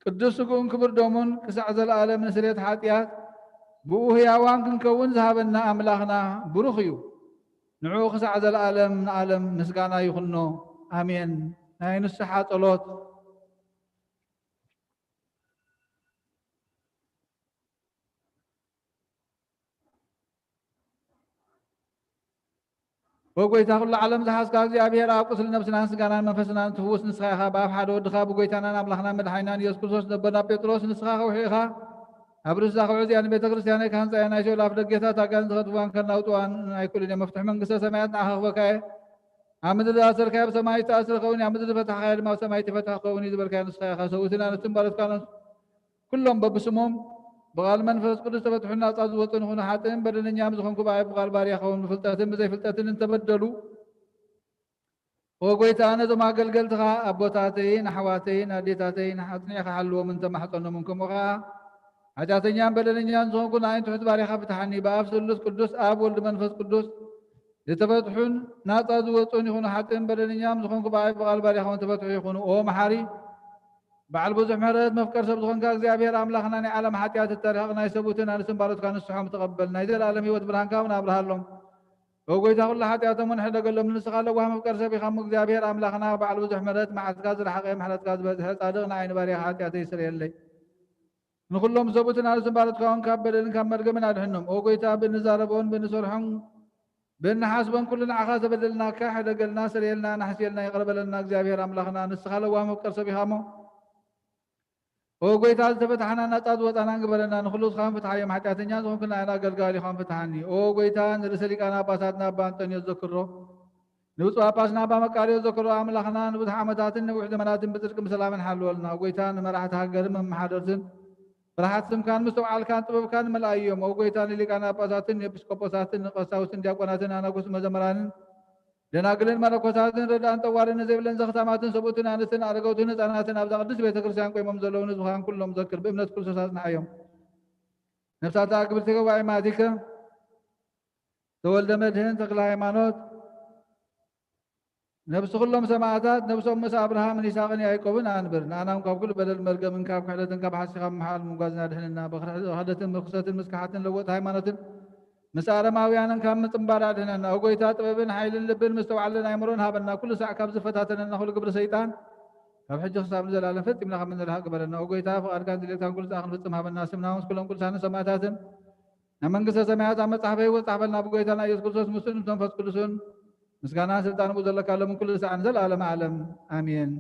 ቅዱስ ስግኡን ክቡር ደሙን ክሳዕ ዘለኣለም ንስርየት ሓጢኣት ብኡ ህያዋን ክንከውን ዝሃበና ኣምላኽና ብሩኽ እዩ። ንዕኡ ክሳዕ ዘለኣለም ንኣለም ምስጋና ይኹኖ። ኣሜን። ናይ ንስሓ ጸሎት። ወጎይታ ኩሉ ዓለም ዝሓዝካ እግዚኣብሔር ኣብ ቁስሊ ነብስናን ስጋናን መንፈስናን ትፍውስ ንስኻ ኢኻ። ብኣፍ ሓደ ወድኻ ብጎይታናን ኣምላኽናን መድሓኒናን ኢየሱስ ክርስቶስ ነቦና ጴጥሮስ ንስኻ ከውሒ ኢኻ። ኣብ ርእስዛ ከውሒ እዚኣ ንቤተ ክርስቲያነይ ክሃንጻ እየ። ናይ ሲኦል ኣፍ ደጌታት ኣጋንንቲ ከጥፍዋን ከናውጥዋን ኣይክእሉን እዮም። መፍትሒ መንግስተ ሰማያት ንዓኻ ክህበካ እየ። ኣብ ምድሪ ዝኣሰርካዮ ኣብ ሰማይ ዝተኣስረ ክኸውን እዩ፣ ኣብ ምድሪ ዝፈታሕካዮ ድማ ኣብ ሰማይ ዝተፈትሐ ክኸውን እዩ ዝበልካዮ ንስኻ ኢኻ። ሰውእትና ነቲ እምባለትካ ኩሎም በብስሞም ብቓል መንፈስ ቅዱስ ተፈትሑ ናጻ ዝወጹ ንኹኑ። ሓጥእን በደለኛን ዝኾንኩ ብኣይ ብቓል ባርያ ኸውን ብፍልጠትን ብዘይፍልጠትን እንተበደሉ፣ ኦ ጎይታ፣ ነዞም ኣገልገልትኻ ኣቦታተይን ኣሕዋተይን ኣዴታተይን ኣጽኒዕካ ሓልዎም እንተማሕጸኖምን ከምኡ ኸኣ ሓጢኣተኛን በደለኛን ዝኾንኩ ንኣይን ትሑት ባርያኻ ፍትሓኒ። ብኣብ ስሉስ ቅዱስ ኣብ ወልድ መንፈስ ቅዱስ ዝተፈትሑን ናጻ ዝወጹን ይኹኑ፣ ሓጥእን በደለኛም ዝኾንኩ ብኣይ ብቓል ባሪኻ እውን ተፈትሑ ይኹኑ። ኦ መሓሪ፣ በዓል ብዙሕ ምሕረት፣ መፍቀር ሰብ ዝኾንካ እግዚኣብሔር ኣምላኽና፣ ናይ ዓለም ሓጢኣት እተርሕቕ፣ ናይ ሰብኡትን ኣንስትን ባሮትካ ንስሖም ተቐበል። ናይ ዘለኣለም ህይወት ብርሃንካ እውን ኣብርሃሎም። ኦ ጎይታ፣ ኩሉ ሓጢኣቶም እውን ሕደገሎም። ንስኻ ለዋህ መፍቀር ሰብ ኢኻ እሞ፣ እግዚኣብሔር ኣምላኽና፣ በዓል ብዙሕ ምሕረት፣ መዓትካ ዝረሓቐ፣ ምሕረትካ ዝበዝሐ፣ ጻድቕ ንዓይ ንባርያኻ ሓጢኣተይ ይስረየለይ። ንኹሎም ሰብኡትን ኣንስትን ባሮትካ እውን ካብ በደልን ካብ መርገምን ኣድሕኖም። ኦ ጎይታ፣ ብእንዛረቦን ብእንሰርሖን ብእንሓስቦን ኩሉ ንዓኻ ተበደልናካ፣ ሕደገልና፣ ስረየልና፣ ናሕስየልና፣ ይቕረ በለልና። እግዚኣብሔር ኣምላኽና፣ ንስኻ ለዋህ መፍቀር ሰብ ኢኻ እሞ፣ ኦ ጎይታ፣ ዝተፈታሕና ናጻ ዝወጻናን ግበረና። ንኹሉ እስኻ ፍትሓዮም፣ ሓጢኣተኛ ዝኾንኩ ንዓና ኣገልጋሊኻ ፍትሓኒ። ኦ ጎይታ፣ ንርእሰ ሊቃነ ጳጳሳትና ኣባ ኣንጠንዮስ ዘክሮ፣ ንብፁዕ ጳጳስና ኣባ መቃርዮስ ዘክሮ፣ ኣምላኽና ንብዙሕ ዓመታትን ነዊሕ ዘመናትን ብጽድቅን ብሰላምን ሓልወልና። ኦ ጎይታ፣ ንመራሕቲ ሃገርን መመሓደርትን ፍርሃት ስምካን ምስትውዓልካን ጥበብካን መልኣዮም። ኦ ጎይታ፣ ንሊቃነ ጳጳሳትን ንኤጲስቆጶሳትን ንቀሳውስትን ዲያቆናትን ኣናጉስ መዘምራንን ደናግልን መነኮሳትን ረዳእን ጠዋርን ንዘይብለን ዘኽታማትን ሰብኡትን ኣንስትን ኣረገውትን ህፃናትን ኣብዛ ቅድስት ቤተ ክርስቲያን ቆይሞም ዘለዉ ንዝኻን ኩሎም ዘክር፣ ብእምነት ክርስቶስ ኣጽንዓዮም። ነፍሳት ለኣክብርቲ ገባኢ ማቲከ፣ ተወልደ መድህን፣ ተክለ ሃይማኖት፣ ነፍሲ ኩሎም ሰማዕታት፣ ነፍሶም ምስ ኣብርሃምን ይስሐቅን ያዕቆብን ኣንብር። ንኣናም ካብ ኩሉ በደል መርገምን ካብ ክሕደትን ካብ ሓሲኻ ምምሓል ምንጓዝና ድሕንና። ብኽሕደትን ርኽሰትን ምስ ክሓትን ለወጥ ሃይማኖትን ምስ ኣረማውያንን ካብ ምጽንባር ኣድሕነና። ኦ ጎይታ፣ ጥበብን ሓይልን ልብን ምስትውዓልን ኣይምሮን ሃበና። ኩሉ ሳዕ ካብ ዝፈታተነና ኩሉ ግብሪ ሰይጣን ካብ ሕጂ ክሳብ ንዘለኣለም ፈጺምና ካብ እንርሕቕ ግበረና። ኦ ጎይታ፣ ፍቓድካን ድሌትካን ኩሉ ሳዕ ክንፍጽም ሃበና። ስምና ምስ ኩሎም ቅዱሳንን ሰማዕታትን ናብ መንግስተ ሰማያት ኣብ መጽሓፈ ህይወት ጻሕፈልና። ብጎይታና ኢየሱስ ክርስቶስ ምስኡን ምስ መንፈስ ቅዱስን ምስጋናን ስልጣን ብኡ ዘለካ ሎምን ኩሉ ሳዕን ዘለኣለም ዓለም ኣሜን።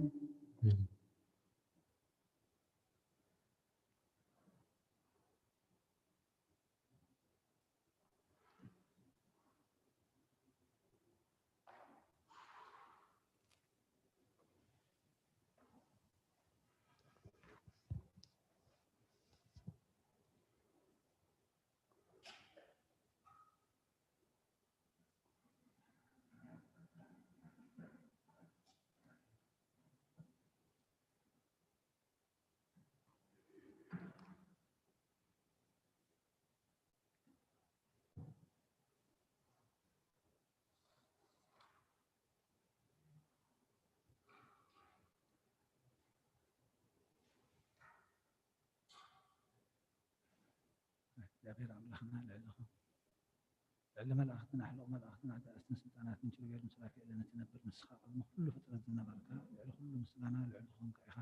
እግዚኣብሔር ኣምላኽና ልዕሊ ልዕሊ መላእኽትን ኣሕሉቕ መላእኽትን ኣጋእዝትን ስልጣናትን ኪሩቤልን ሱራፌልን እትነብር ንስኻ ቅድሚ ኩሉ ፍጥረት ዝነበርካ፣ ልዕሊ ኩሉ ምስጋና ልዕሊ ዝኾንካ ኢኻ።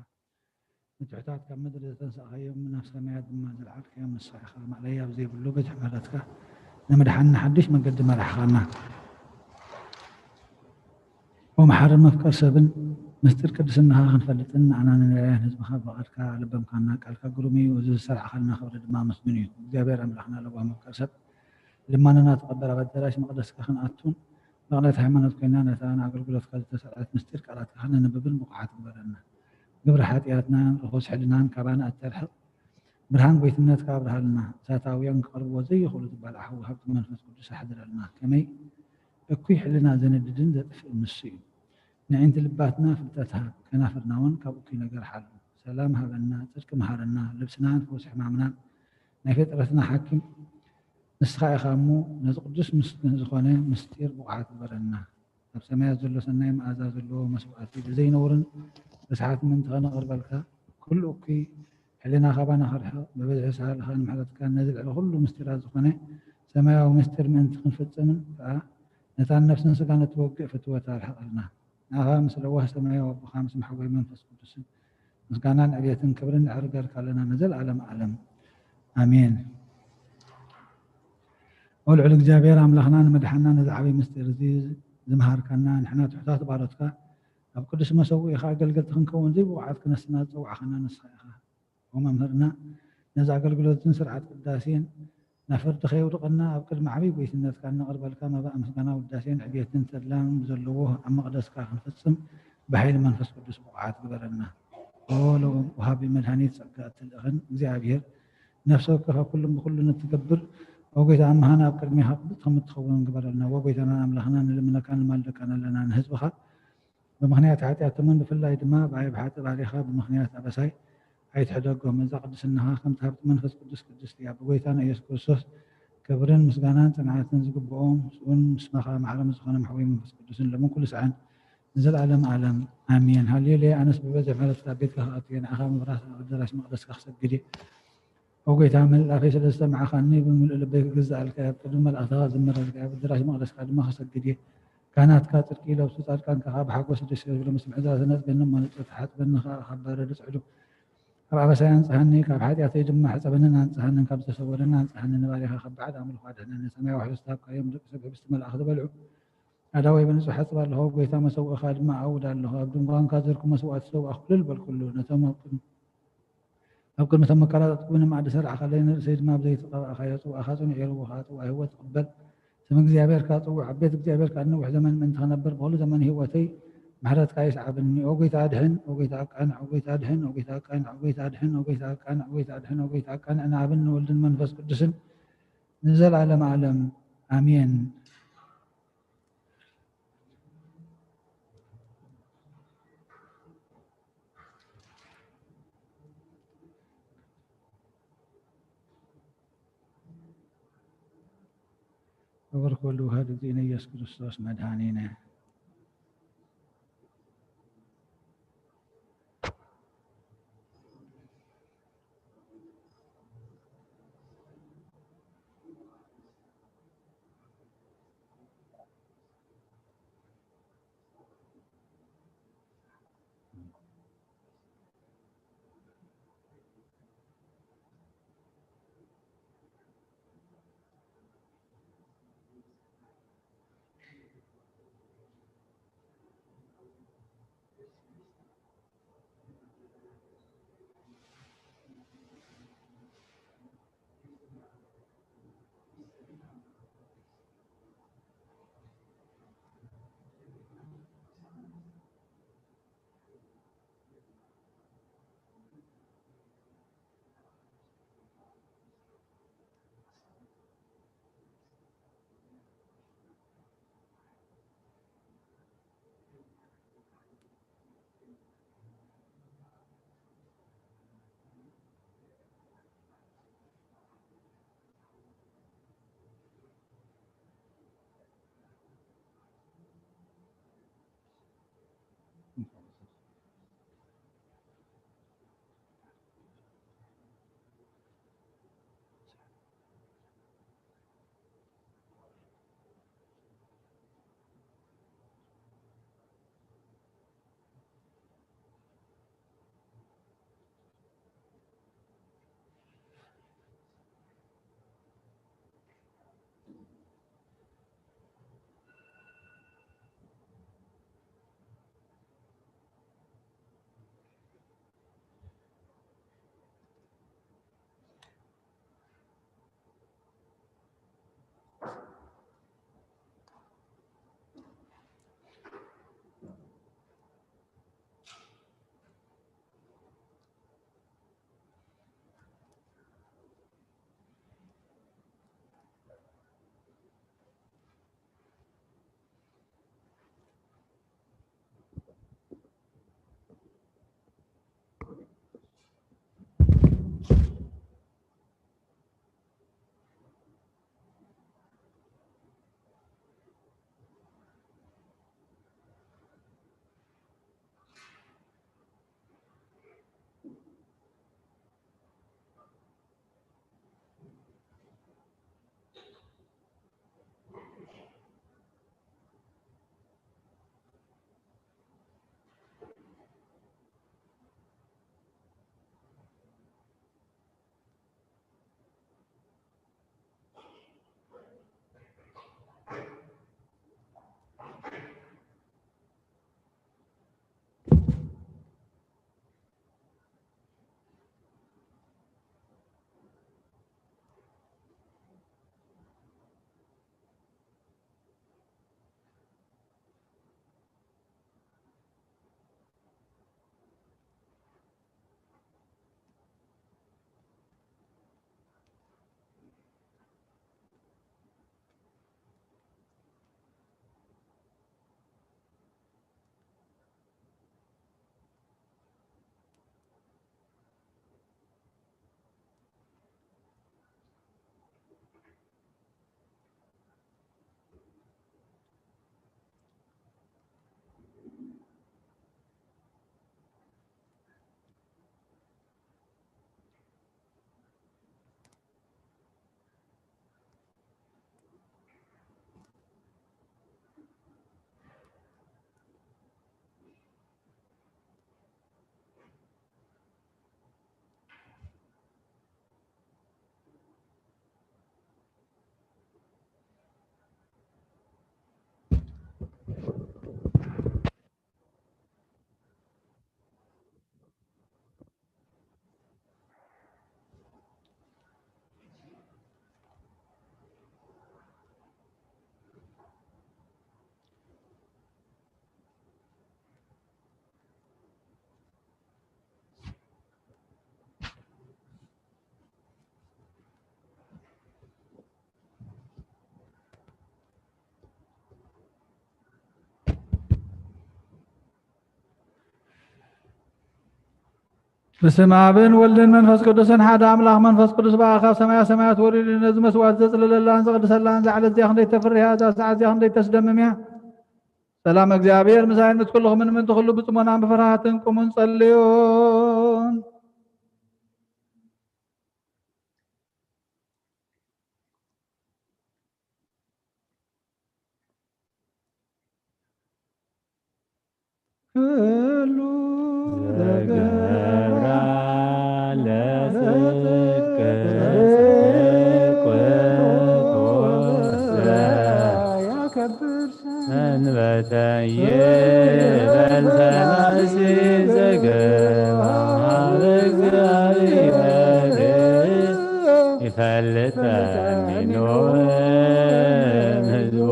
ንትሑታት ካብ ምድሪ ዘተንሳእካዮም፣ ናብ ሰማያት ድማ ዘልዓልካዮም ንስኻ ኢኻ። ማእለያ ብዘይብሉ ብዙሕ ምሕረትካ ንምድሓንና ሓድሽ መገዲ መራሕኻና። ኦ መሓርን መፍቀር ሰብን፣ ምስጢር ቅድስናኻ ክንፈልጥን ንዓና ንነዳያን ህዝብኻ ብቓልካ ኣለበምካና። ቃልካ ግሩም እዩ፣ እዚ ዝሰርዓኻልና ክብሪ ድማ ምስጉን እዩ። እግዚኣብሔር ኣምላኽና ለዋህ መፍቀር ሰብ ልማንና ተቐበል። ኣብ ኣዳራሽ መቕደስካ ክንኣቱን መቕደስ ሃይማኖት ኮይና ነታ ንኣገልግሎትካ ዝተሰርዐት ምስጢር ቃላትካ ከነንብብን ብቑዓት ግበረና። ግብሪ ሓጢኣትናን ርኹስ ሕልናን ካባና እተርሕቕ ብርሃን ጎይትነትካ ኣብርሃልና። እሳታውያን ክቐርብዎ ዘይኽእሉ ዝባልዓ ሓዊ ሃብቲ መንፈስ ቅዱስ ኣሕድረልና። ከመይ እኩይ ሕልና ዘነድድን ዘጥፍእን ንሱ እዩ። ንዒንቲ ልባትና ፍልጠት ሃብ፣ ከናፍርና እውን ካብ እኩይ ነገር ሓሉ። ሰላም ሃበና፣ ጽድቂ መሃረና፣ ልብስናን ፈውሲ ሕማምናን ናይ ፍጥረትና ሓኪም ንስኻ ኢኻ እሞ፣ ነዚ ቅዱስ ምስ-፣ ዝኾነ ምስጢር ብቑዓት ግበረና። ኣብ ሰማያት ዘሎ ሰናይ መኣዛ ዘለዎ መስዋእቲ ብዘይነውርን ርስሓት ምእንቲ ከነቕርበልካ፣ ኩሉ እኩይ ሕልና ካባና ክርሕቕ፣ ብብዝሒ ሳህልኻን ምሕረትካን ነዚ ልዕሊ ኩሉ ምስጢራት ዝኾነ ሰማያዊ ምስጢር ምእንቲ ክንፍጽምን ከኣ፣ ነታ ንነፍስን ስጋን እትወግእ ፍትወት ኣርሕቐልና። ንኣኻ ምስ ለዋህ ሰማያዊ ኣቦኻ፣ ምስ መሓጎይ መንፈስ ቅዱስን ምስጋናን ዕብየትን ክብርን ነዕርገልካ ኣለና ንዘለኣለም ዓለም። ኣሜን። ኦ ልዑል እግዚኣብሔር ኣምላኽና፣ ንምድሓና ነዚ ዓብዪ ምስጢር እዚ ዝመሃርካና፣ ንሕና ትሑታት ባሮትካ ኣብ ቅዱስ መሰውኢኻ ኣገልገልቲ ክንከውን ዘይብቑዓት ክነስና ዝጸዋዕኻና ንስኻ ኢኻ። ኦ መምህርና፣ ነዚ ኣገልግሎትን ስርዓት ቅዳሴን ናብ ፍርዲ ከየውድቐና፣ ኣብ ቅድሚ ዓብዪ ጎይትነትካ እነቕርበልካ መባእ ምስጋና ውዳሴን ዕብየትን ተድላን ብዘለዎ ኣብ መቕደስካ ክንፍጽም ብሓይሊ መንፈስ ቅዱስ ብቑዓት ግበረና። ኦ ለወሃቢ መድኃኒት ጸጋ እትልእኽን እግዚኣብሔር፣ ነፍሲ ወከፍ ኣብ ኩሉን ብኹሉን እትገብር፣ ኦ ጎይታ ኣምሃና ኣብ ቅድሜኻ ቅብጽቲ ከም እትኸውን ግበረልና። ኦ ጎይታናን ኣምላኽና፣ ንልምነካን ንማልደካን ኣለና፣ ንህዝብኻ ብምኽንያት ሓጢኣቶምን ብፍላይ ድማ ብኣይ ብሓጢእ ባሪኻ ብምኽንያት ኣበሳይ ኣይትሕደጎም። እዛ ቅድስናኻ ከምቲ ሃብቲ መንፈስ ቅዱስ ቅድስቲ እያ። ብጎይታና ኢየሱስ ክርስቶስ ክብርን ምስጋናን ጽንዓትን ዝግብኦ ምስኡን ምስኻ ማሕረም ዝኾነ መሕወይ መንፈስ ቅዱስን ሎምን ኩሉ ሰዓን ንዘለዓለም ዓለም ኣሜን። ሃሌሉያ። ኣነስ ብበዝሒ ምሕረትካ ኣብ ቤትካ ክኣቱ እየ፣ ንዓኻ ምፍራስ ኣብ ኣዳራሽ መቕደስካ ክሰግድ እየ። ኦ ጎይታ፣ መልኣኸይ ስለ ዝሰማዕኻኒ ብምሉእ ልበይ ክግዛኣልካ እየ፣ ኣብ ቅድሚ መላእኽትኻ ክዝምረልካ እየ፣ ኣብ ኣዳራሽ መቕደስካ ድማ ክሰግድ እየ። ካህናትካ ጽድቂ ይለብሱ፣ ጻድቃን ከኣ ብሓጎስ ደስ ይብሎም። ምስ ምሕዳር ዝነጽገኒ እሞ ንጹር፣ ተሓጽበኒ ከኣ ካብ በረድ ጽሕዱ። ካብ ኣበሳይ ኣንጽሃኒ፣ ካብ ሓጢኣተይ ድማ ሕጸበንን ኣንጽሃንን፣ ካብ ዝተሰወረኒ ኣንጽሃኒ፣ ንባሪኻ ካብ በዓል ኣምልኾ ኣድሕነኒ። ሰማያዊ ሕብስቲ ሃብካዮም፣ ደቂ ሰብ ሕብስቲ መልኣኽ ዝበልዑ። ኣእዳወይ ብንጹሕ እሓጽብ ኣለኹ፣ ጎይታ መሰውእኻ ድማ እዓውድ ኣለኹ። ኣብ ድንኳንካ ዘርኩ መስዋእቲ ሰው ኣኹልል በልኩሉ። ነቶም ኣብ ቅድሚ ኣብ ቅድሚ እቶም መካራታት ክብኒ ማዕዲ ሰራሕኻለይ፣ ንርእሰይ ድማ ብዘይቲ ቀባእኻዮ። ጽዋእኻ ጽኑዕ እዩ፣ ርቡኻ ጽዋእ ህይወት ትቕበል። ስም እግዚኣብሔር ከኣ ጽውዕ፣ ኣብ ቤት እግዚኣብሔር ከኣ ንነዊሕ ዘመን ምእንቲ ክነብር፣ ብኹሉ ዘመን ህይወተይ ምሕረትካ ይስዓበኒ። ኦ ጎይታ ኣድሕን፣ ኦ ጎይታ ኣቃንዕ፣ ኦ ጎይታ ኣድሕን፣ ኦ ጎይታ ኣቃንዕ፣ ኦ ጎይታ ኣድሕን፣ ኦ ጎይታ ኣቃንዕ፣ ኦ ጎይታ ኣድሕን፣ ኦ ጎይታ ኣቃንዕ፣ ንኣብን ንወልድን መንፈስ ቅዱስን ንዘለዓለመ ዓለም ኣሜን። ክብር ኩሉ ውሃድ እግዚእነ ኢየሱስ ክርስቶስ መድኃኒነ። በስመ ኣብን ወልድን መንፈስ ቅዱስን ሓደ ኣምላኽ። መንፈስ ቅዱስ ብኣኻ ካብ ሰማያ ሰማያት ወሪዱ ነዚ መስዋዕት ዘጽልለላን ዘቕድሰላን እዛ ዕለት እዚኣ ክንደይ ተፍርህ እያ፣ እዛ ሰዓት እዚኣ ክንደይ ተስደምም እያ። ሰላም እግዚኣብሔር ምሳይ ምስ ኩልኹም፣ ምእንቲ ኩሉ ብጽሞናን ብፍርሃትን ቁሙን ጸልዩን። ኩሉ ዘገብራ ለጽድቅ ጽድቅ ወዘያከብር ሰንበተ ይበል ተናሲ ዘገባ ሀበ እግዚኣብሔር ይፈልጠን ይኖም ህዝቡ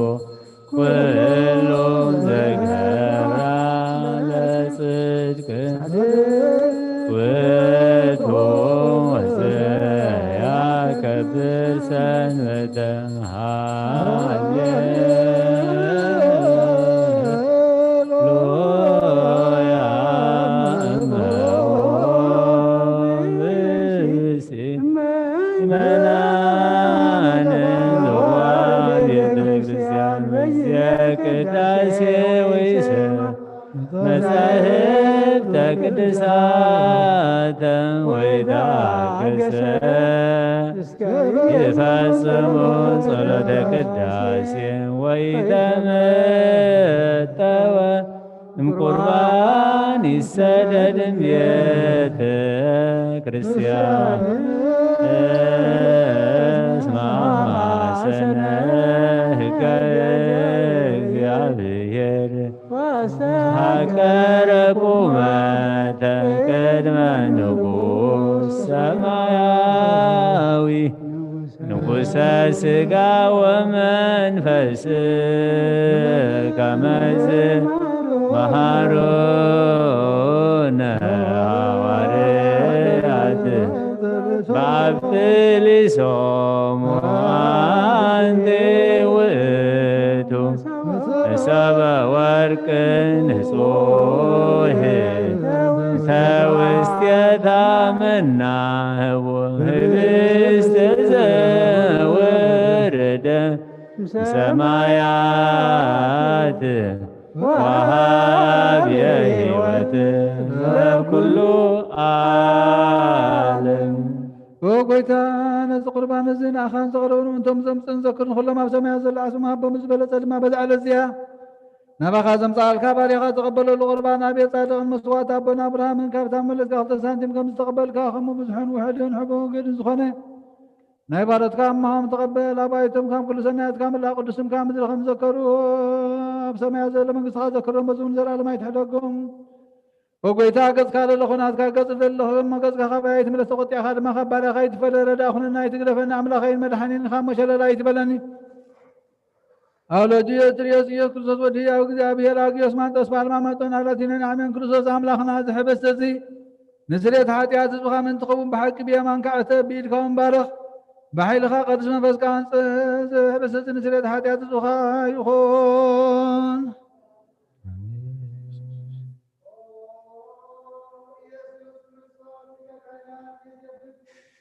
ኩሉ ዘገብራ ለጽድቅ ውእቱ ወዘያከብር ሰንበተ። ሃሌሉያ እመ ወብእሲ ምእመናን ዘዋሕድ ቤተ ክርስቲያን በዚየ ቅዳሴ ወይሰ መጻሕፍተ ቅዱሳተ ወይታገሰ ይፈጽሙ ጸሎተ ቅዳሴ ወይተመጠወ እምቁርባን ይሰደድ እምቤተ ክርስቲያን እስመ አማሰነ ህገ እግዚአብሔር። ሀቀረ ቁመተ ቅድመ ንጉሥ ሰማያዊ ንጉሠ ሥጋ ወመንፈስ ከመዝ መሃሮነ ሐዋርያት በአፍሊሶሙ አንቲ ውእቱ ሰበ ወርቅ ንጹሕ ተውስቴታ መናህቡ ህብስት ዘወረደ ሰማያት ወሃብ የህይወት ለኩሉ ዓለም። ኦ ጎይታ፣ ነዚ ቁርባን እዚ ንኣኻን ዘቕረቡ እቶም ዘምጽእን ዘክርን ኩሎም ኣብ ሰማያት ዘሎ ኣስሙ ሃቦም። ዝበለጸ ድማ በዛ ዕለት እዚኣ ናባኻ ዘምጽኣልካ ባርያኻ ተቐበለሉ። ቁርባን ኣቤት ጻድቕን መስዋዕቲ ኣቦና ኣብርሃምን ካብታ መለስካ ክልተ ሳንቲም ከም ዝተቐበልካ፣ ከምኡ ብዙሕን ውሕድን ሕቡእ ግድን ዝኾነ ናይ ባሮትካ እማሆም ተቐበል። ኣባይቶም ካብ ኩሉ ሰናያትካ ምላእ ቅዱስ ስምካ ምድሪ ከም ዘከሩ ኣብ ሰማያት ዘሎ መንግስትኻ ዘክሮም፣ በዚ እውን ዘላለማይ ትሕደጎም። ኦ ጎይታ፣ ገጽካ ለለኹ ናትካ ገጽ ዘለኹ እሞ ገጽካ ካባይ ኣይትምለስ፣ ተቆጢዕካ ድማ ካብ ባርያኻ ኣይትፈለ። ረዳእ ኩነና ኣይትግደፈና፣ ኣምላኸይን መድሓኒን ካብ ሞሸለል ኣይትበለኒ። ኣውሎጅዮስ ትርዮስ ኢየሱስ ክርስቶስ ወዲ ሕያው እግዚኣብሔር ኣግዮስ ማንጦስ ባልማ መጦን ኣላቲነን ኣሜን። ክርስቶስ ኣምላኽና እዚ ሕብስቲ እዚ ንስርየት ሓጢኣት ህዝብኻ ምእንቲ ኸውን ብሓቂ ብየማንካ ዕተብ፣ ብኢድካ እውን ባርኽ። ብሓይልኻ ቅዱስ መንፈስካ ኣንጽህ፣ እዚ ሕብስቲ እዚ ንስርየት ሓጢኣት ህዝብኻ ይኹን።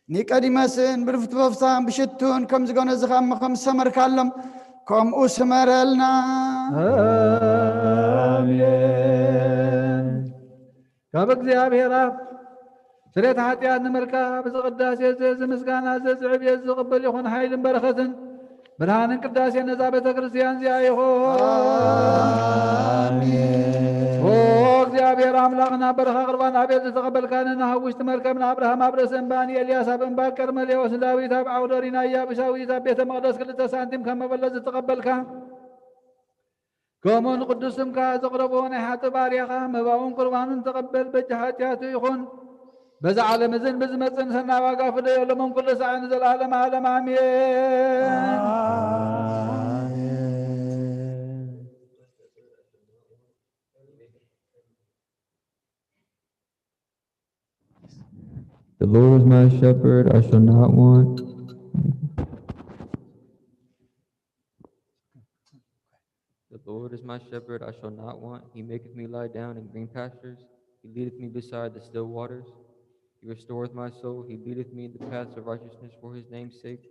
ኒቆዲሞስን ብርፍትቦፍሳን ብሽቱን ከም ዝገነዝኻ እሞ ከም ዝሰመርካሎም ከምኡ ስመረልና። ኣሜን። ካብ እግዚኣብሔር ኣፍ ስርየት ሓጢኣት ንምርካብ እዚ ቅዳሴ እዚ፣ እዚ ምስጋና እዚ፣ እዚ ዕብየት ዝቕበል ይኹን ሓይልን በረኸትን ብርሃንን ቅዳሴ ነዛ ቤተ ክርስቲያን እዚኣ ይኹን። ኣሜን። ኦ እግዚኣብሔር ኣምላኽና፣ በረኻ ቁርባን ኣቤል ዝተቐበልካ፣ ንኖህ ኣብ ውሽጢ መርከብ፣ ንኣብርሃም ኣብ ርእሲ እምባ፣ ንኤልያስ ኣብ እምባ ቀርመሌዎስ፣ ንዳዊት ኣብ ዓውደ ኦሪና ኢያቡሳዊት ኣብ ቤተ መቕደስ ክልተ ሳንቲም ከም መበለት ዝተቐበልካ፣ ከምኡ ንቅዱስ ስምካ ዘቕረቦ ናይ ሓጥእ ባርያኻ መባኡን ቁርባኑን ተቐበል፣ በጃ ሓጢኣቱ ይኹን። በዚ ዓለም እዝን ብዝመጽእን ሰናይ ዋጋ ፍደዮ፣ ሎምን ኩሉ ሰዓት ንዘለዓለመ ዓለም። ኣሜን። ኣሜን። The Lord is my shepherd, I shall not want. The Lord is my shepherd, I shall not want. He maketh me lie down in green pastures. He leadeth me beside the still waters. He restoreth my soul. He leadeth me in the paths of righteousness for his name's sake.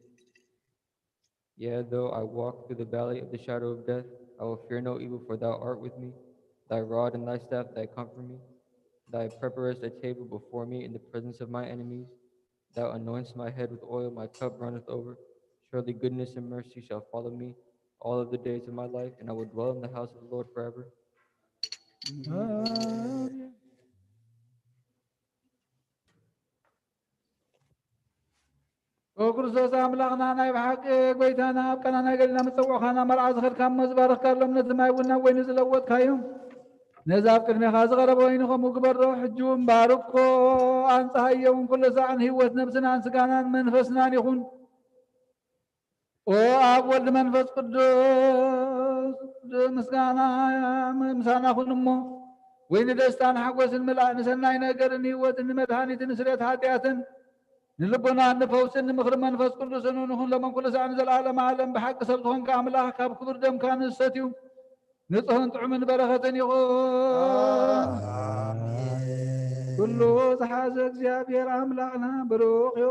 Yea, though I walk through the valley of the shadow of death, I will fear no evil, for thou art with me. Thy rod and thy staff, they comfort me. Thou preparest a table before me in the presence of my enemies. Thou anointest my head with oil, my cup runneth over. Surely goodness and mercy shall follow me all of the days of my life, and I will dwell in the house of the Lord forever. ኦ ክርስቶስ ኣምላኽና ናይ ብሓቂ ጎይታና፣ ኣብ ቃና ናይ ገሊላ ምስ ጸውዕኻና መርዓ ዝኸድካ እሞ ዝባረኽካሎም፣ ነቲ ማይ እውን ናብ ወይኒ ዝለወጥካዮም፣ ነዚ ኣብ ቅድሜኻ ዝቐረበ ወይኒ ከምኡ ግበሮ። ሕጂ እውን ባርኮ፣ ኣንጽሃዮ እውን ኩሉ ሳዕ ንህይወት ነብስናን ስጋናን መንፈስናን ይኹን። ኦ ኣብ ወልድ መንፈስ ቅዱስ ምስጋና ምሳና ኩን እሞ፣ ወይ ንደስታን ሓጎስን ምላእ፣ ንሰናይ ነገርን ህይወትን፣ ንመድሃኒትን ንስርየት ሓጢኣትን፣ ንልቦናን ንፈውስን ንምኽሪ መንፈስ ቅዱስን ንኹን ለመን ኩሉ ሳዕ ንዘለዓለም ዓለም። ብሓቂ ሰብ ዝኾንካ ኣምላኽ ካብ ክቡር ደምካ ንዝሰትዩ ንጹህን ጥዑምን በረኸትን ይኹን። ኣሜን። ኩሉ ዝሓዘ እግዚኣብሔር ኣምላኽና ብሩኽ እዩ።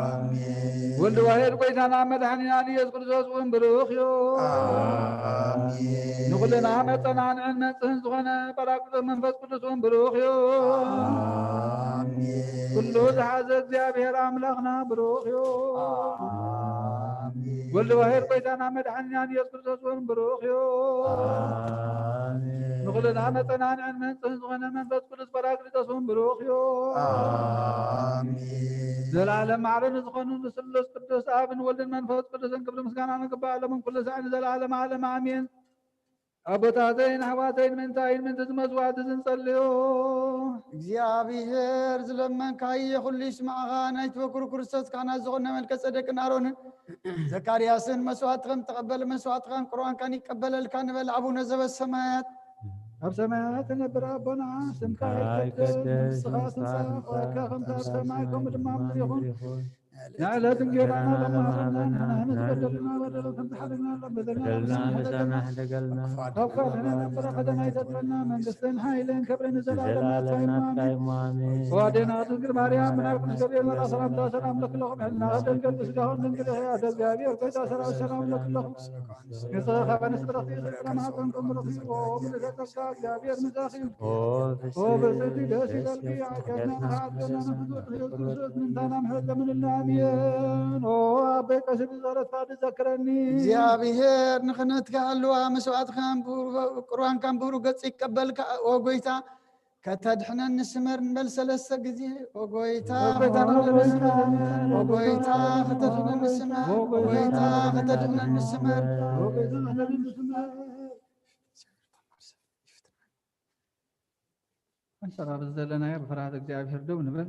ኣሜን። ወልድ ዋሕድ ጎይታና መድሓኒና ኢየሱስ ክርስቶስ እውን ብሩኽ እዩ። ኣሜን። ንኹልና መጸናንዕን መንጽህን ዝኾነ ጳራቅሊጦስ መንፈስ ቅዱስ እውን ብሩኽ እዩ። ኣሜን። ኩሉ ዝሓዘ እግዚኣብሔር ኣምላኽና ብሩኽ እዩ። ኣሜን። ወልድ ዋሕድ ጎይታና መድሓኒና ኢየሱስ ክርስቶስ እውን ብሩኽ እዩ። ኣሜን። ንኹልና መጸናንዕን መንጽህን ዝኾነ መንፈስ ቅዱስ ጳራቅሊጦስ እውን ብሩኽ እዩ። ኣሜን። ዘላለም ማዕረ ንዝኾኑ ንስሉስ ቅዱስ ኣብን ወልድን መንፈስ ቅዱስን ክብሪ ምስጋና ንግባእ፣ ሎምን ኩሉ ሳዕ ንዘላለም ዓለም ኣሜን። ኣቦታተይን ኣሕዋተይን፣ ምእንታይን ምእንቲ ዝመስዋዕቲ ዝንጸልዮ። እግዚኣብሔር ዝለመንካዮ ኩሉ ይስማዕኻ። ናይ ተወክሩ ክርስቶስ ካህናት ዝኾነ መልከ ጸደቅን ኣሮንን ዘካርያስን መስዋዕትኸም ተቐበል፣ መስዋዕትኻን ቁርባንካን ይቀበለልካ ንበል። ኣቡነ ዘበሰማያት፣ ኣብ ሰማያት ትነብር ኣቦና፣ ስምካ ይትቀደስ፣ መንግስትኻ ትምጻእ፣ ፈቃድካ ከምቲ ኣብ ሰማይ ከምኡ ድማ ኣብ ምድሪ ይኹን። ንዕለት እንጌራና ሎሚ ሃበና፣ ንሕና ንዝበደሉና በደል ከም ዝሓለና፣ በደልና ንሕና ንሕና ንሕደገልና። ካብ ክፋት ሕነ ነንበረ፣ ፈተና ኣይተእትወና፣ መንግስትን ሓይልን ክብርን ንዘለኣለም ናትካ እዩ። ኣሜን። ወኣዴና ድንግል ማርያም፣ ብናይ ቅዱስ ገብርኤል መልኣኽ ሰላምታ ሰላም ለኪ ኣለኹ፣ ብሕልና ድንግል፣ ብስጋኹም ድንግል ኢኺ፣ ኣደ እግዚኣብሔር፣ ጎይታ ሰራዊት ሰላም ለኪ ኣለኹ። ንጽሕቲ ካብ ኣንስቲ ብርኽቲ፣ ፍረ ማህፀንኩም ብሩኽ እዩ። ኦ ምልዕተ ጸጋ፣ እግዚኣብሔር ምሳኺ እዩ። ኦ ኦ ብፅዕቲ ደስ ይበልኪ፣ ኣካልና ንሓጥና ንፍጡር ሕይወት ክርስቶስ ምንታና ምሕረት ለምንልና። ኣሜን። ኦ ኣቦይ ቀሺ ብጸሎትካ ድዘክረኒ። እግዚኣብሔር ንኽነትካ ኣለዋ፣ መስዋዕትካን ብሩ-፣ ቁርባንካን ብሩ ገጽ ይቀበልካ። ኦ ጎይታ ከተድሕነኒ ስመር ንበል ሰለስተ ግዜ። ኦ ጎይታ ኦ ጎይታ ከተድሕነኒ ስመር፣ ኦ ጎይታ ከተድሕነኒ ስመር፣ ኦ ጎይታ ከተድሕነኒ ስመር። ኦ ጎይታ ከተድሕነኒ ስመር። ሓንሳብ ኣብዚ ዘለናዮ ብፍርሃት እግዚኣብሔር ደው ንበል።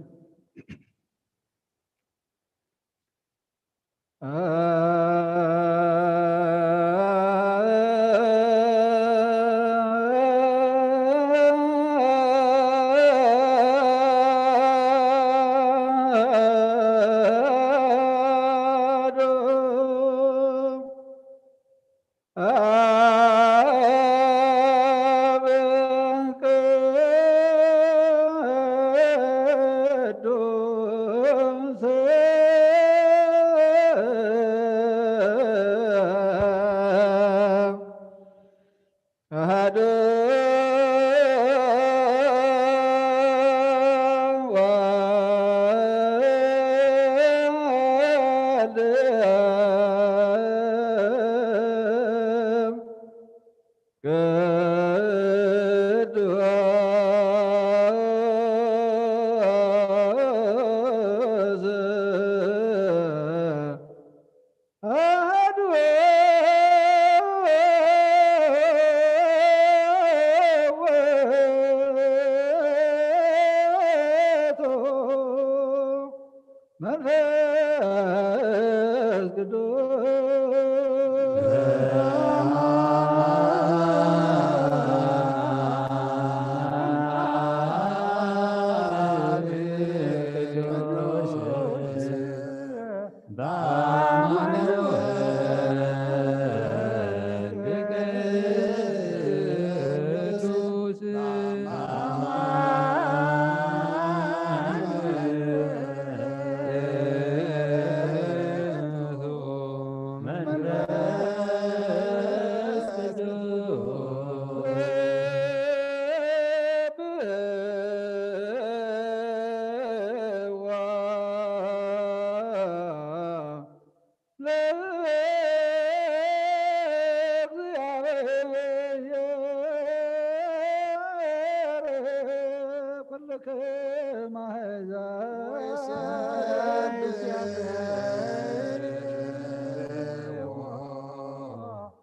ኩልክም ኣሕዛብ ወይሰብሕዎ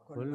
ኩሎ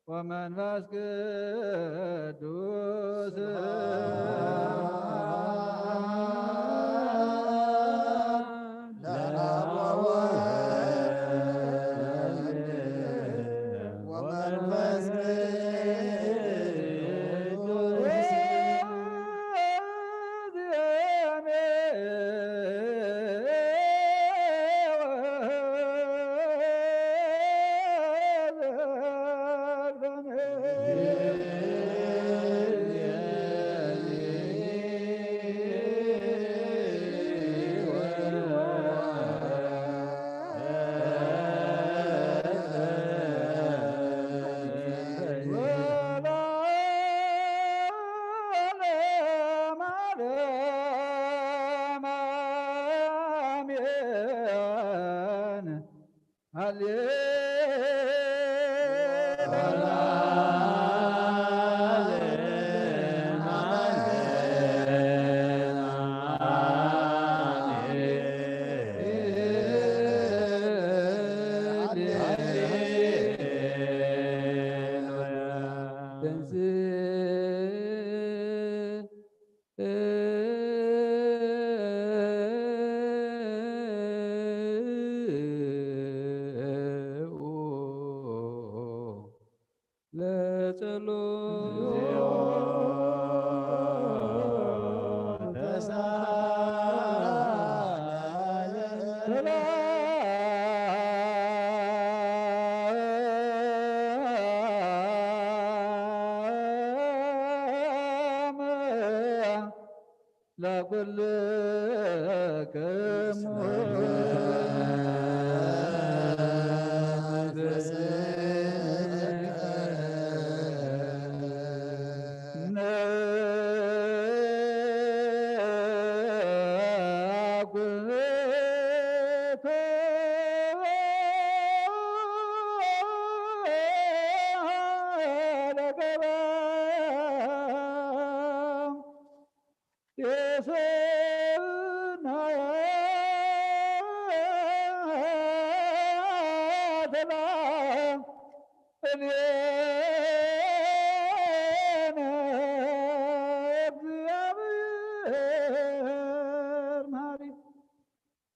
ወመንፈስ ቅዱስ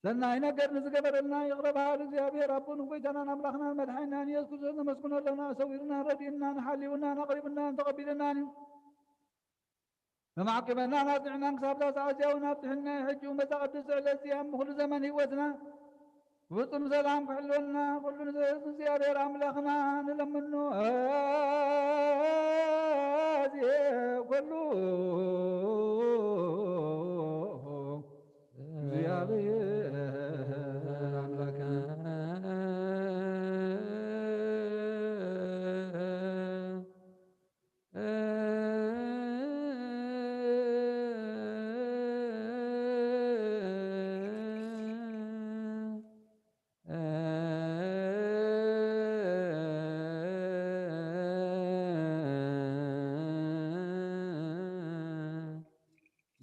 ሰናይ ነገር ንዝገበረልና ይቕረ በሃሊ እግዚኣብሔር ኣቦን ጎይታናን ኣምላኽናን መድሓኒናን ኢየሱስ ክርስቶስ ነመስግኖ ኣለና። ሰዊሩናን ረዲኡናን ሓልዩናን ኣቕሪቡናን ተቐቢሉናን እዩ። መማዕቂበናን ኣጽኒዕናን ክሳብ እዛ ሰዓት እዚኣ እውን ኣብጽሕና እዩ። ሕጂ እውን በዛ ቅድስቲ ዕለት እዚኣ ብኹሉ ዘመን ህይወትና ፍጹም ሰላም ክሕልወና ኩሉ ንዝእዝ እግዚኣብሔር ኣምላኽና ንለምኖ። ኣዜ ኩሉ እግዚኣብሔር ኣምላኽና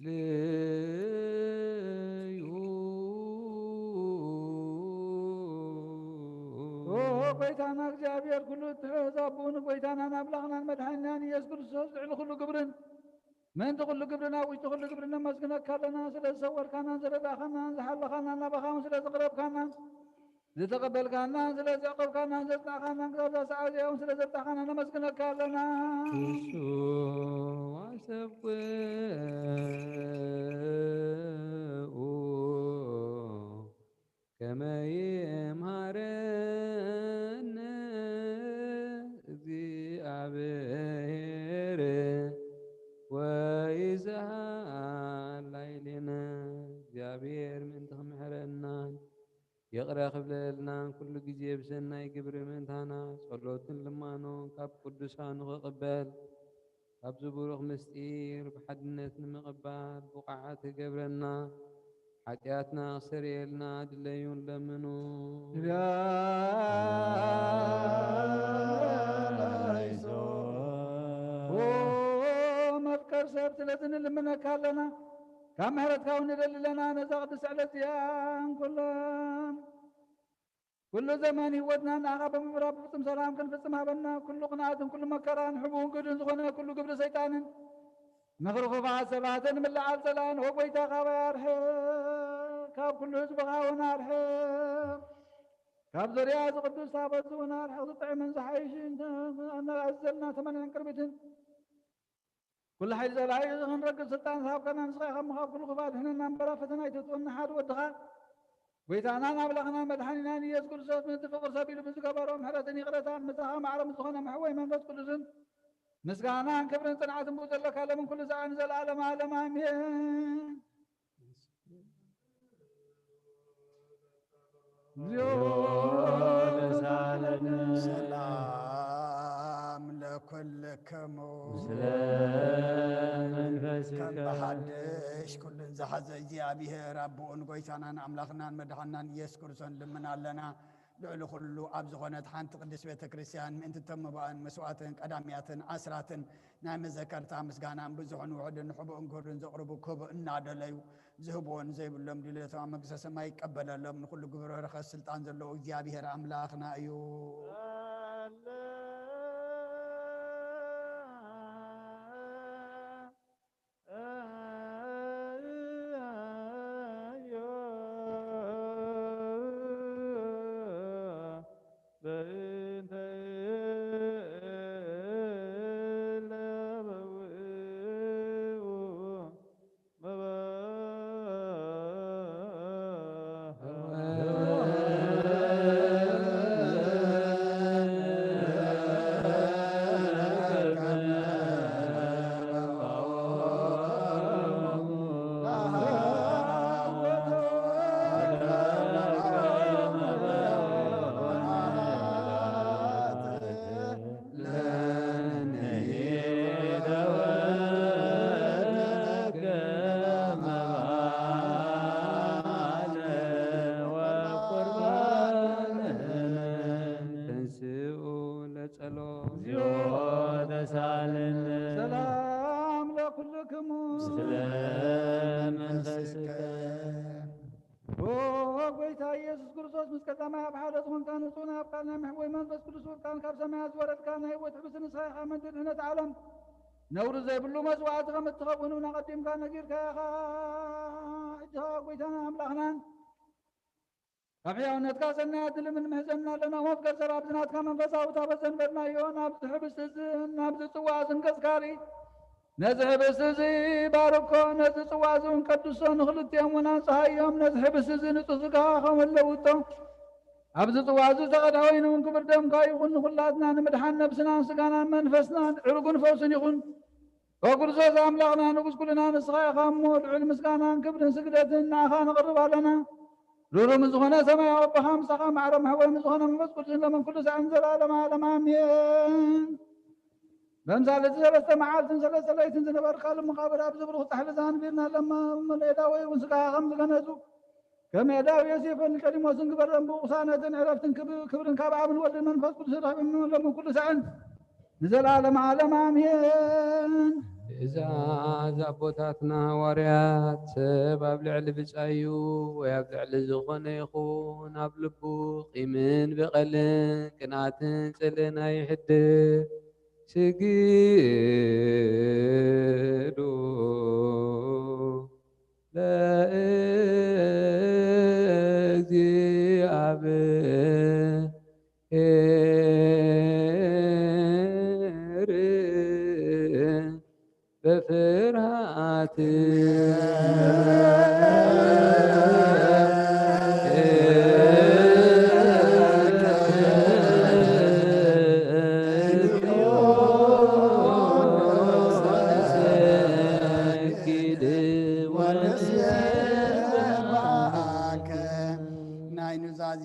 ልዩ። ኦ ጎይታና እግዚኣብሔር ኩሉ እትሕዝ ኣቦኡ ንጎይታናን ኣምላኽናን መድሓኒናን ኢየሱስ ክርስቶስ ልዕሊ ኩሉ ግብርን ምእንቲ ኩሉ ግብርን ኣብ ውሽጢ ኩሉ ግብርን ነመስግነካ ኣለና። ስለ ዝሰወርካናን ዝረዳእካናን ዝሓለኻናን ናባኻ እውን ስለ ዝቕረብካናን ዝተቐበልካናን ስለ ዘዕቆብካናን ዘጽናዕካናን ክሳብ እዛ ሰዓት እዚኣ እውን ስለ ዘብጻሕካና ነመስግነካ ኣለና። እሱ ይቕረ ክብለልና፣ ኩሉ ግዜ ብሰናይ ግብሪ ምእንታና ጸሎትን ልማኖን ካብ ቅዱሳኑ ክቕበል፣ ካብዚ ብሩኽ ምስጢር ብሓድነት ንምቕባል ብቑዓት ክገብረና፣ ሓጢኣትና ክሰርየልና ድለዩን ለምኑ። ኦ መፍቀር ሰብ፣ ስለዚ ንልምነካ ኣለና፣ ካብ ምሕረትካ እውን ንደሊ ኣለና። ነዛ ቅድስቲ ዕለት እዚኣ እንኩለን ኩሉ ዘመን ህይወትና ንኣኻ ብምብራር ብፍጹም ሰላም ክንፍጽም ሃበና። ኩሉ ቅንኣትን ኩሉ መከራን ሕቡን ግድን ዝኾነ ኩሉ ግብሪ ሰይጣንን ምኽሪ ክፉኣት ሰባትን ምልዓል ጸላእን፣ ኦ ጐይታ፣ ካባይ ኣርሕቕ፣ ካብ ኩሉ ህዝብኻ እውን ኣርሕቕ፣ ካብ ዙርያ እዚ ቅዱስ ታቦት እዚ እውን ኣርሕቕ። ዝጥዕምን ዝሓይሽን ኣዘዘልና ተመንን ቅርቢትን ኩሉ ሓይሊ ጸላኢ እዚ ክንረግጽ ስልጣን ዝሃብካና ንስኻ ኢኻ እሞ፣ ካብ ኩሉ ክፉእ ኣድሕነና እምበር፣ ኣብ ፈተና ኣይተእትወና። ሓደ ወድኻ፣ ጐይታናን ኣምላኽናን መድሓኒናን ኢየሱስ ክርስቶስ፣ ነቲ ፍቕሪ ሰብ ኢሉ ብዝገበሮ ምሕረትን ይቕረታን፣ ምሳኻ ማዕረ ምስ ዝኾነ መሕወይ መንፈስ ቅዱስን፣ ምስጋናን ክብርን ጽንዓትን ብኡ ዘለካ፣ ሎምን ኩሉ ሰዓትን ንዘለኣለመ ዓለም፣ ኣሜን። ሰላም ለኩልክሙ። ምስለ መንፈስከ። ከም ብሓድሽ ኩሉን ዝሓዘ እግዚኣብሔር ኣቦኡን ጐይታናን ኣምላኽናን መድሓናን ኢየሱስ ክርስቶስ ንልምን ኣለና። ልዕሊ ኩሉ ኣብ ዝኾነት ሓንቲ ቅድስት ቤተ ክርስቲያን ምእንቲ እቶም መባእን መስዋእትን ቀዳምያትን ኣስራትን ናይ መዘከርታ ምስጋናን ብዙሕን ውሑድን ሕቡእን ክብርን ዘቕርቡ ክህቡ እናደለዩ ዝህብዎ ንዘይብሎም ድሌቶም ኣብ መንግስተ ሰማይ ይቀበለሎም። ንኹሉ ግብረ በረኸት ስልጣን ዘለዎ እግዚኣብሔር ኣምላኽና እዩ። ተንስኡ ለጸሎት። እግዚኦ ተሳለነ። ሰላም ለኩልክሙ። ምስለ መንፈስከ። ኦ ጐይታ ኢየሱስ ክርስቶስ፣ ምስ ቀዳማይ ኣብ ሓደ ዝኾንካ ንጹህ ናይ ኣብ ቃል ናይ መሕወይ መንፈስ ቅዱስ ውርቃን ካብ ሰማያት ዝወረድካ ናይ ህይወት ሕብስቲ ንስኻ ኢኻ ምንጪ ድሕነት ዓለም። ነውሪ ዘይብሉ መስዋዕቲ ከም እትኸውን እውን ኣቐዲምካ ነጊርካ ኢኻ። ሕጂ ኸኣ ጐይታና ኣምላኽናን ካብ ሕያውነትካ ሰናያት ንልምን ምሕዘና ኣለና። መፍቀር ሰብ ኣብዚ ናትካ መንፈሳዊ ታቦት ዘንበርናዮ ናብዚ ሕብስቲ እዚ ናብዚ ጽዋእ እዚ ንገጽካ ርኢ። ነዚ ሕብስቲ እዚ ባርኮ፣ ነዚ ጽዋእ እዚ እውን ቀድሶ፣ ንኽልቲኦም እውን ኣንጽሃዮም። ነዚ ሕብስቲ እዚ ንጹህ ስጋኻ ከም ለውጦ፣ ኣብዚ ጽዋእ እዚ ዝተቐድሐ ወይኒ እውን ክቡር ደምካ ይኹን። ንኹላትና ንምድሓን ነብስናን ስጋናን መንፈስናን ዕሩግን ፈውስን ይኹን። ኦ ክርስቶስ ኣምላኽና ንጉስ ኩልና ንስኻ ኢኻ እሞ፣ ልዑል ምስጋናን ክብርን ስግደትን ንኣኻ ነቕርብ ኣለና። ርሩም ዝኾነ ሰማያዊ ኣቦኻ ምሳኻ ማዕረ መሕወይ ምስ ዝኾነ መንፈስ ቅዱስ ለምን ኩሉ ሳዕን ዘላለማ ዓለም ኣሜን። በምሳሌ እቲ ሰለስተ መዓልትን ሰለስተ ለይትን ዝነበርካሉ መቓብር ኣብዚ ብሩኽ ጻሕሊ ዛንቢርና ለማ መለዳ ወይ እውን ስጋኻ ከም ዝገነዙ ከም ያዳው ዮሴፍን ቀዲሞስን ግበረን ብቕሳነትን ዕረፍትን ክብ-፣ ክብርን ካብ ኣብን ወልድን መንፈስ ቅዱስ ረኺብን ለምን ኩሉ ሳዕን ንዘለዓለም ዓለም ኣሜን። ትእዛዝ ኣቦታትና ሃዋርያት፣ ሰብ ኣብ ልዕሊ ብጻዩ ወይ ኣብ ልዕሊ ዝኾነ ይኹን ኣብ ልቡ ቂምን በቐልን ቅንኣትን ጽልእን ኣይሕድር። ስግዱ ለእግዚኣብሔር በፍርሃት። ናይ ኑዛዜ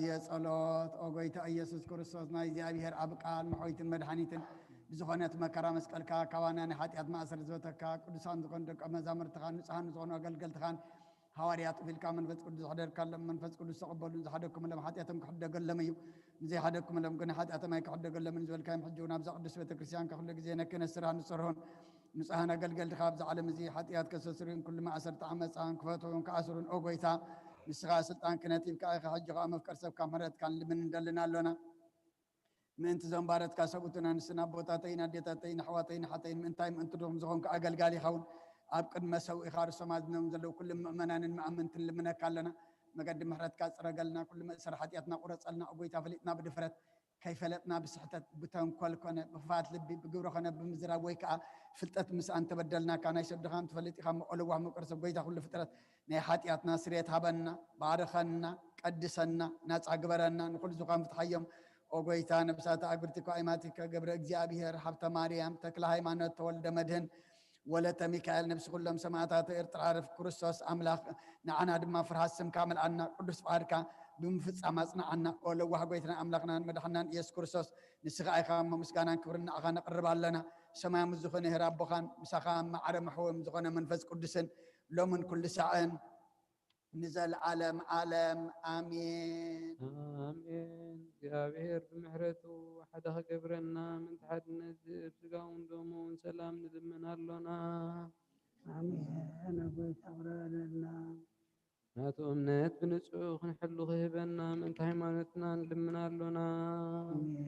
ጎይታ ኢየሱስ ክርስቶስ፣ ናይ እግዚኣብሔር ኣብ ቃል መሕወይትን መድሓኒትን ብዝኾነት መከራ መስቀልካ፣ ካባና ናይ ሓጢኣት ማእሰር ዝበተካ፣ ቅዱሳን ዝኾኑ ደቀ መዛሙርትኻን ንጹሃን ዝኾኑ ኣገልገልትኻን ሃዋርያት ቢልካ መንፈስ ቅዱስ ዝሕደርካሎም፣ መንፈስ ቅዱስ ተቐበሉን ዝሓደግኩምሎም ሓጢኣቶም ክሕደገሎም እዩ፣ ንዘይሓደግኩምሎም ግን ሓጢኣቶም ኣይክሕደገሎምን ዝበልካዮም፣ ሕጂ እውን ኣብዛ ቅዱስ ቤተ ክርስቲያን ከኹሉ ግዜ ነክነስራ ንጽርሁን ንጹሃን ኣገልገልትኻ ኣብዚ ዓለም እዚ ሓጢኣት ከሰስሩን ኩሉ ማእሰርቲ ዓመፃን ክፈትሑን ክኣስሩን፣ ኦ ጎይታ፣ ንስኻ ስልጣን ክህነት ሂብካ ኢኻ። ሕጂ ኸዓ መፍቀር ሰብካ ምሕረትካ ንልምን እንደልን ኣሎና። ምእንቲ እዞም ባረትካ ሰብኡትን ኣንስትን ኣቦታተይን ኣዴታተይን ኣሕዋተይን ኣሓተይን ምእንታይ ምእንቲ ድኹም ዝኾንኩ ኣገልጋሊ ይኸውን ኣብ ቅድመ ሰብኡ ኢኻ ርሶም ኣዝኖም ዘለዉ ኩሎም ምእመናንን መኣምንትን ልምነካ ኣለና። መገዲ ምሕረትካ ጽረገልና፣ ኩሉ መእሰሪ ሓጢኣትና ቁረጸልና። ኦ ጎይታ፣ ፈሊጥና ብድፍረት ከይፈለጥና ብስሕተት ብተንኮል ኮነ ብክፋት ልቢ ብግብሪ ኮነ ብምዝራብ ወይ ከዓ ፍልጠት ምስኣን ተበደልናካ ናይ ሰብ ድኻም ትፈልጥ ኢኻ እሞ ኦ ለዋህ ምቅር ሰብ ጎይታ ኩሉ ፍጥረት ናይ ሓጢኣትና ስርየት ሃበና፣ ባርኸና፣ ቀድሰና፣ ናፃ ግበረና፣ ንኩሉ ዝኳን ፍትሓዮም። ኦ ጎይታ፣ ነብሳት ኣግብርቲ እኳ ኣይማቲከ ገብረ እግዚኣብሔር፣ ሃብተ ማርያም፣ ተክለ ሃይማኖት፣ ተወልደ መድህን፣ ወለተ ሚካኤል፣ ነብሲ ኩሎም ሰማዕታት ኤርትራ፣ ረፍ ክርስቶስ ኣምላኽ፣ ንዓና ድማ ፍርሃት ስምካ መልኣና፣ ቅዱስ ፍቓድካ ብምፍጻም ኣጽንዓና። ኦ ለዋህ ጎይትናን ኣምላኽናን መድሓናን ኢየሱስ ክርስቶስ፣ ንስኻ ኢኻ እሞ ምስጋናን ክብርን ንዓኻ ነቕርብ ኣለና። ሰማያዊ ዝኾነ ሄር ኣቦኻን ምሳኻ ማዕረ መሕወም ዝኾነ መንፈስ ቅዱስን ሎምን ኩሉ ሳዕን ንዘለዓለም ዓለም ኣሜን። ኣሜን። እግዚኣብሔር ብምሕረቱ ሓደ ክገብረና ምእንቲ ሓድነት ዝእብ ስጋውን ደሙን ሰላም ንልምን ኣሎና። ኣሜን። ኣቦይ ተቕረበለልና። ናቱ እምነት ብንጹህ ክንሕሉ ክህበና ምእንቲ ሃይማኖትና ንልምን ኣሎና። ኣሜን።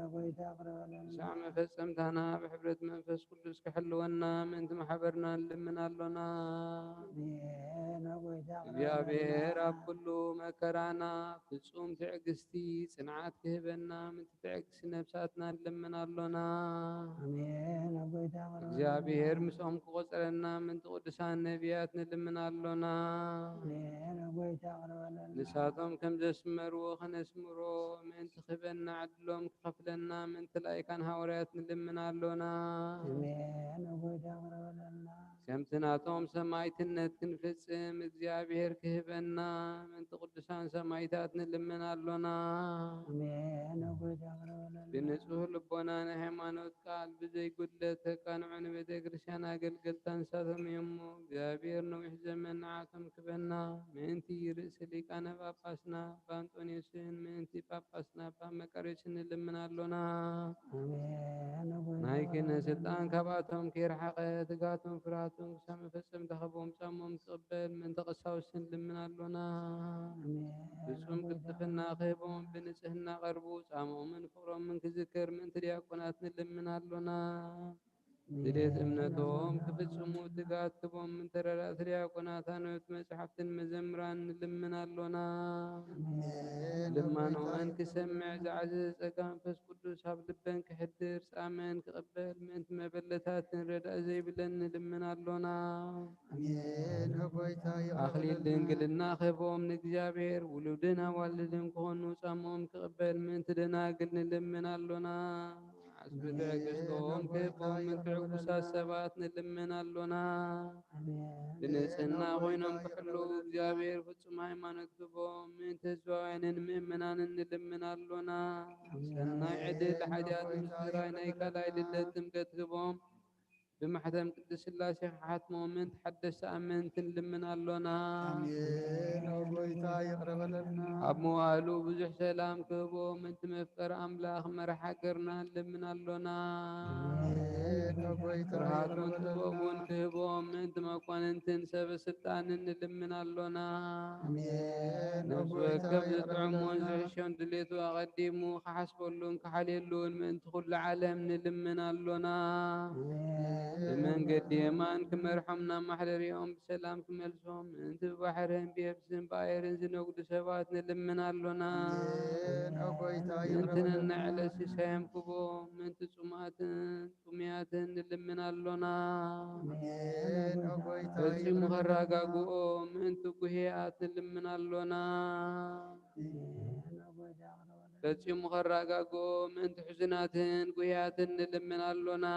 ኣቦይ ተቕረበለልና። ሳዕ መፈጸምታና ብሕብረት መንፈስ ቅዱስ ክሕልወና ምእንቲ ማሕበርና ንልምን ኣሎና። ኣሜን። ኣቦይ ተቕረበለልና። እግዚኣብሔር ኣብ ኩሉ መከራና ፍጹም ትዕግስቲ ጽንዓት ክህበና ምእንቲ ትዕግስቲ ነብሳትና ንልምን ኣሎና። ኣሜን። ኣቦይ ተቕረበለልና። እግዚኣብሔር ምስኦም ክቆጽረና ምእንቲ ቅዱሳን ነቢያት ንልምን ኣሎና። ኣሜን። ኣቦይ ተቕረበለልና። ንሳቶም ከም ዘስመርዎ ከነስምሮ ምእንቲ ክህበና ዕድሎም ክኸፍለና ምእንቲ ላይካን ሃዋርያት ንልምን ኣሎና። ኣሜን። ኣቦይ ተቕረበለልና። ከምቲ ናቶም ሰማይትነት ክንፍጽም እግዚኣብሔር ክህበና ምእንቲ ቅዱሳን ሰማይታት ንልምን ኣሎና። ኣሜን። ኣቦይ ተቕረበለልና። ብንጹህ ልቦና ናይ ሃይማኖት ቃል ብዘይጉድለት ተቃንዑ ንቤተ ክርስቲያን ኣገልገልታ ንሳቶም እዮም እሞ እግዚኣብሔር ነዊሕ ዘመን ንዓቶም ክበና ምእንቲ ርእሲ ሊቃነ ጳጳስና ኣባ እንጦንዮስን ምእንቲ ጳጳስና ኣባ መቃርዮስን ንልምን ኣሎና። ኣሜን። ኣቦይ ናይ ክህነት ስልጣን ካብኣቶም ከይረሓቐ ትጋቶም ፍርሃቶም ክሳብ መፈጸምታ ክህቦም ጻሞም ክቕበል ምእንቲ ቀሳውስትን ልምን ኣሎና። ኣሜን። ፍጹም ቅልጥፍና ክህቦም ብንጽህና ቀርቡ ጻሞምን ፍቕሮምን ክዝከር ምእንቲ ዲያቆናት ንልምን ኣሎና። ድሌት እምነቶም ክፍጽሙ ትጋት ክቦም ምእንቲ ረዳእቲ ዲያቆናት ኣነብት መጽሓፍትን መዘምራን ንልምን ኣሎና። ኣሜን። ልማኖኣን ክሰምዕ ዝዓዘዘ ጸጋ መንፈስ ቅዱስ ኣብ ልበን ክሕድር ጻመን ክቕበል ምእንቲ መበለታትን ረዳእ ዘይብለን ንልምን ኣሎና። ኣሜን። ኣቦይታ ኣኽሊል ድንግልና ክህቦም ንእግዚኣብሔር ውሉድን ኣዋልድን ክኾኑ ጻሞም ክቕበል ምእንቲ ደናግል ንልምን ኣሎና። ዓስቢ ትዕግስቶም ክህቦም ምእንቲ ዕጉሳት ሰባት ንልምን ኣሎና። ብንጽህና ኮይኖም ክሕልዉ እግዚኣብሔር ፍጹም ሃይማኖት ክህቦም ምእንቲ ህዝባውያንን ምእመናንን ንልምን ኣሎና። ሰናይ ዕድል ሓጢኣት ምስትራይ ናይ ካልኣይ ልደት ጥምቀት ክህቦም ብማሕተም ቅድስት ስላሴ ክሓትሞም ምእንቲ ሓደስቲ ኣመንቲ ንልምን ኣሎና። ኣሜን። ኣቦይታ ይቕረ በለልና። ኣብ መዋእሉ ብዙሕ ሰላም ክህቦም ምእንቲ መፍቀሪ ኣምላኽ መራሕ ሃገርና ንልምን ኣሎና። ኣሜን። ኣቦይታ ይቕረ ፍርሃቱን በለልና። ጥበቡን ክህቦም ምእንቲ መኳንንትን ሰበ ስልጣንን ንልምን ኣሎና። ኣሜን። ነፍሲ ኣቦይታ ወከፍ ይቕረ ዝጥዕሙን በለልና። ዝሕሾን ድሌቱ ኣቐዲሙ ክሓስበሉን ክሓልየሉን ምእንቲ ኩሉ ዓለም ንልምን ኣሎና። ኣሜን። ብመንገዲ የማን ክመርሖም ናብ ማሕደሪኦም ብሰላም ክመልሶም ምእንቲ ብባሕርን ብየብስን ብኣየርን ዝነግዱ ሰባት ንልምን ኣሎና። ኣሜን። ኣቦይታ ይቕረ ምእንቲ በለልና። ነናይ ዕለት ሲሳዮም ክቦም ምእንቲ ጽሙኣትን ጥሙያትን ንልምን ኣሎና። ኣሜን። ኣቦይታ ፈጺሙ ይቕረ በለልና። ከራጋግኦም ምእንቲ ጉሄያት ንልምን ኣሎና። ኣሜን። ኣቦይታ ይቕረ በለልና። ፈጺሙ ኸረጋግኦም ምእንቲ ሕዙናትን ጉህያትን ንልምን ኣሎና።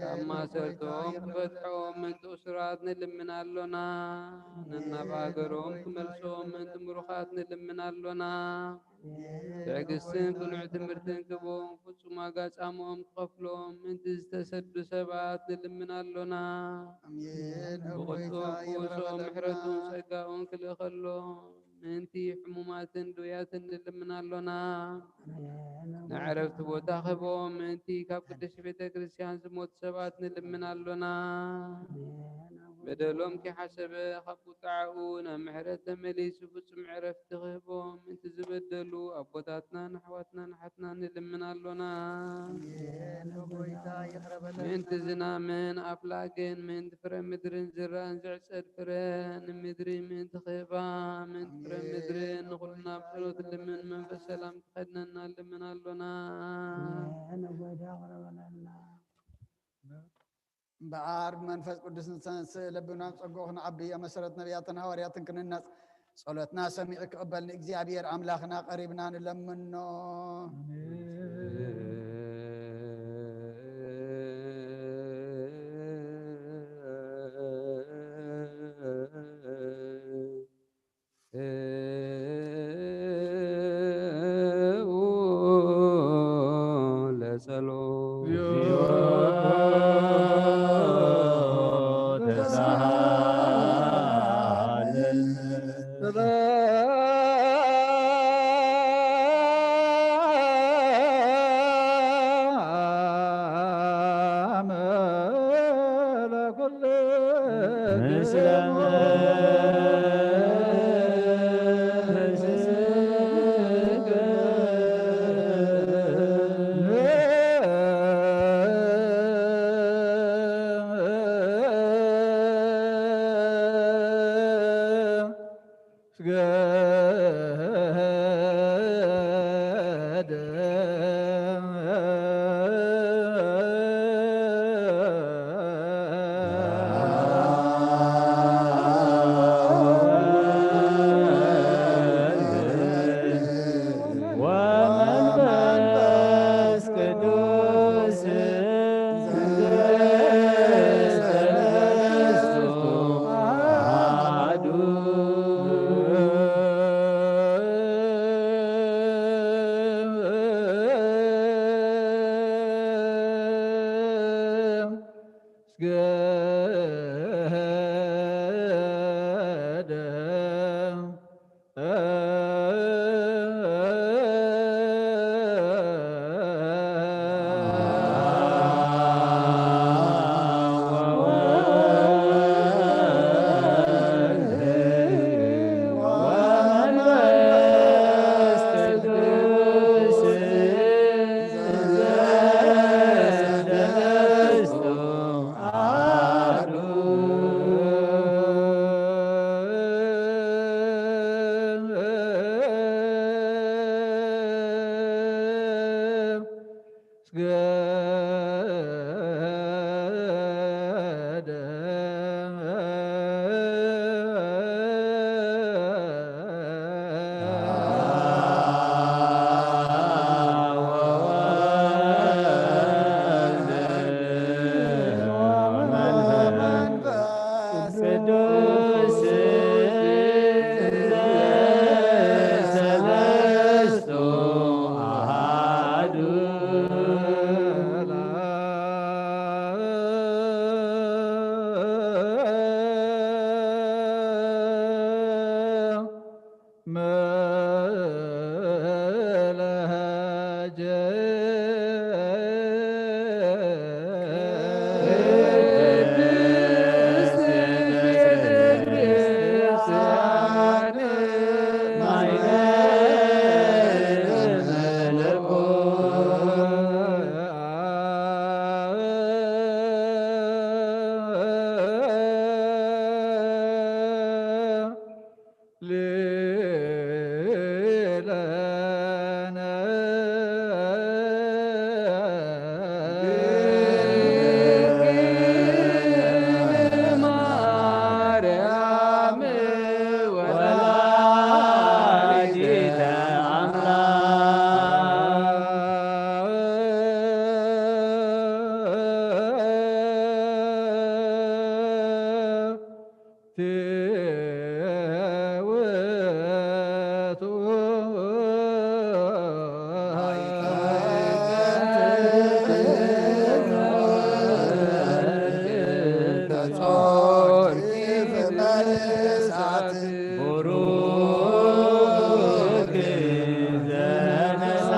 ካብ ማሰርቶም ክፈትሖም ምእንቲ እሱራት ንልምን ኣሎና። ነናብ ሃገሮም ክመልሶም ምእንቲ ምሩኻት ንልምን ኣሎና። ትዕግስትን ቅኑዕ ትምህርትን ክቦም፣ ፍጹም ዋጋ ጻምኦም ክኸፍሎም ምእንቲ ዝተሰዱ ሰባት ንልምን ኣሎና። ኣሜን። ብቕልጡፍ ይቕረ በለልና። ምሕረቱን ጸጋኡን ክልእኸሎም ምእንቲ ሕሙማትን ድውያትን ንልምን ኣሎና። ኣሜን። ንዕረፍቲ ቦታ ክህቦም ምእንቲ ካብ ቅድስቲ ቤተ ክርስቲያን ዝሞቱ ሰባት ንልምን ኣሎና። ኣሜን። በደሎም ከይሓሰበ ካብ ቁጥዓኡ ናብ ምሕረት ተመሊሱ ፍጹም ዕረፍቲ ክህቦም ምእንቲ ዝበደሉ ኣቦታትናን ኣሕዋትናን ኣሓትናን ንልምን ኣሎና። ኣሜን። ጎይታ ይቕረ በለልና። ምእንቲ ዝናምን ኣፍላግን ምእንቲ ፍረ ምድርን ዝራእን ዝዕጸድ ፍረ ንምድሪ ምእንቲ ክህባ ምእንቲ ፍረ ኣሜን። ምድርን ንኹልና ብጸሎት ልምን መንፈስ ሰላም ክኸድነና ልምን ኣሎና። ኣሜን። ጎይታ ይቕረ በለልና። እምበኣር ብመንፈስ ቅዱስ ንተንስእ ለብና ጸግኡ ክንዓቢ ኣብ መሰረት ነቢያትን ሃዋርያትን ክንነጽ ጸሎትና ሰሚዑ ክቕበል ንእግዚኣብሔር ኣምላኽና ቀሪብና ንለምኖ። ለጸሎት ወመንፈስ ቅዱስ ትውቱ ጾርኪ ፍመሳት ቡሩክ ዘነሳ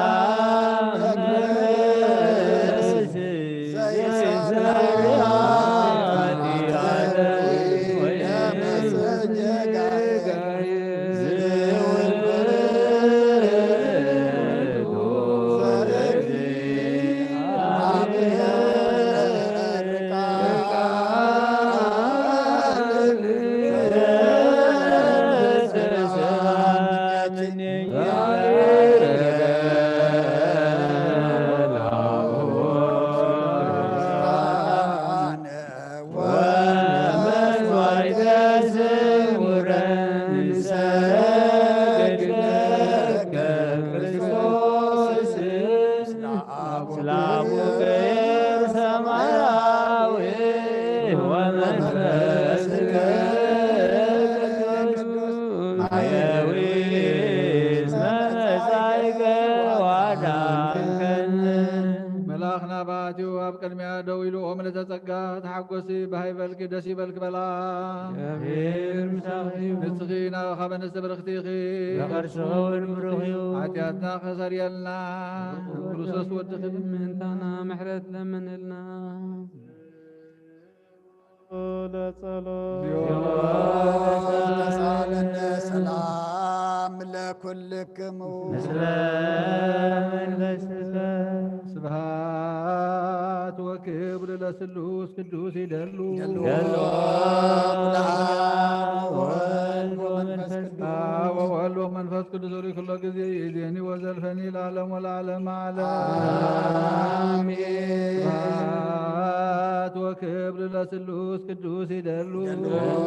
ወመስዋዕተ ስውረን ሰግደከ ክርስቶስ። ስለ አቡከ ሰማያዊ ወመንፈስከ ቅዱስ ማየዊ እስመ መጻእከ ወአዳንከነ። መልኣኽ ናባቲው ኣብ ቅድሚያ ደው ኢሉ፣ ኦም ለተጸጋ ተሓጎሲ፣ ብሃይ በልኪ፣ ደስ ይበልክ በላ። እግዚኣብሔር ምሳኺ እዩ። ንስኺ ናብኻ በነስተ ብርኽቲ ኢኺ። በኸርስኺ እውን ብሩኽ እዩ። ሓጢኣትና ከሰርየልና፣ ብክርስቶስ ወድኺ ምእንታና ምሕረት ለምንልና። ለጸሎት። ተሳለነ ሰላም ለኩልክሙ። ምስለ መንፈስከ። ስብሐት ወክብር ለስሉስ ቅዱስ ይደሉ። ይደሉ። ወወልድ ወመንፈስ ቅዱስ። አብ ወወልድ ወመንፈስ ቅዱስ ሆሪ ኩሎ ጊዜ ይእዜኒ ወዘልፈኒ ለዓለም ወለዓለም ዓለም። አሜን። ስብሐት ወክብር ለስሉስ ቅዱስ ይደሉ። ይደሉ።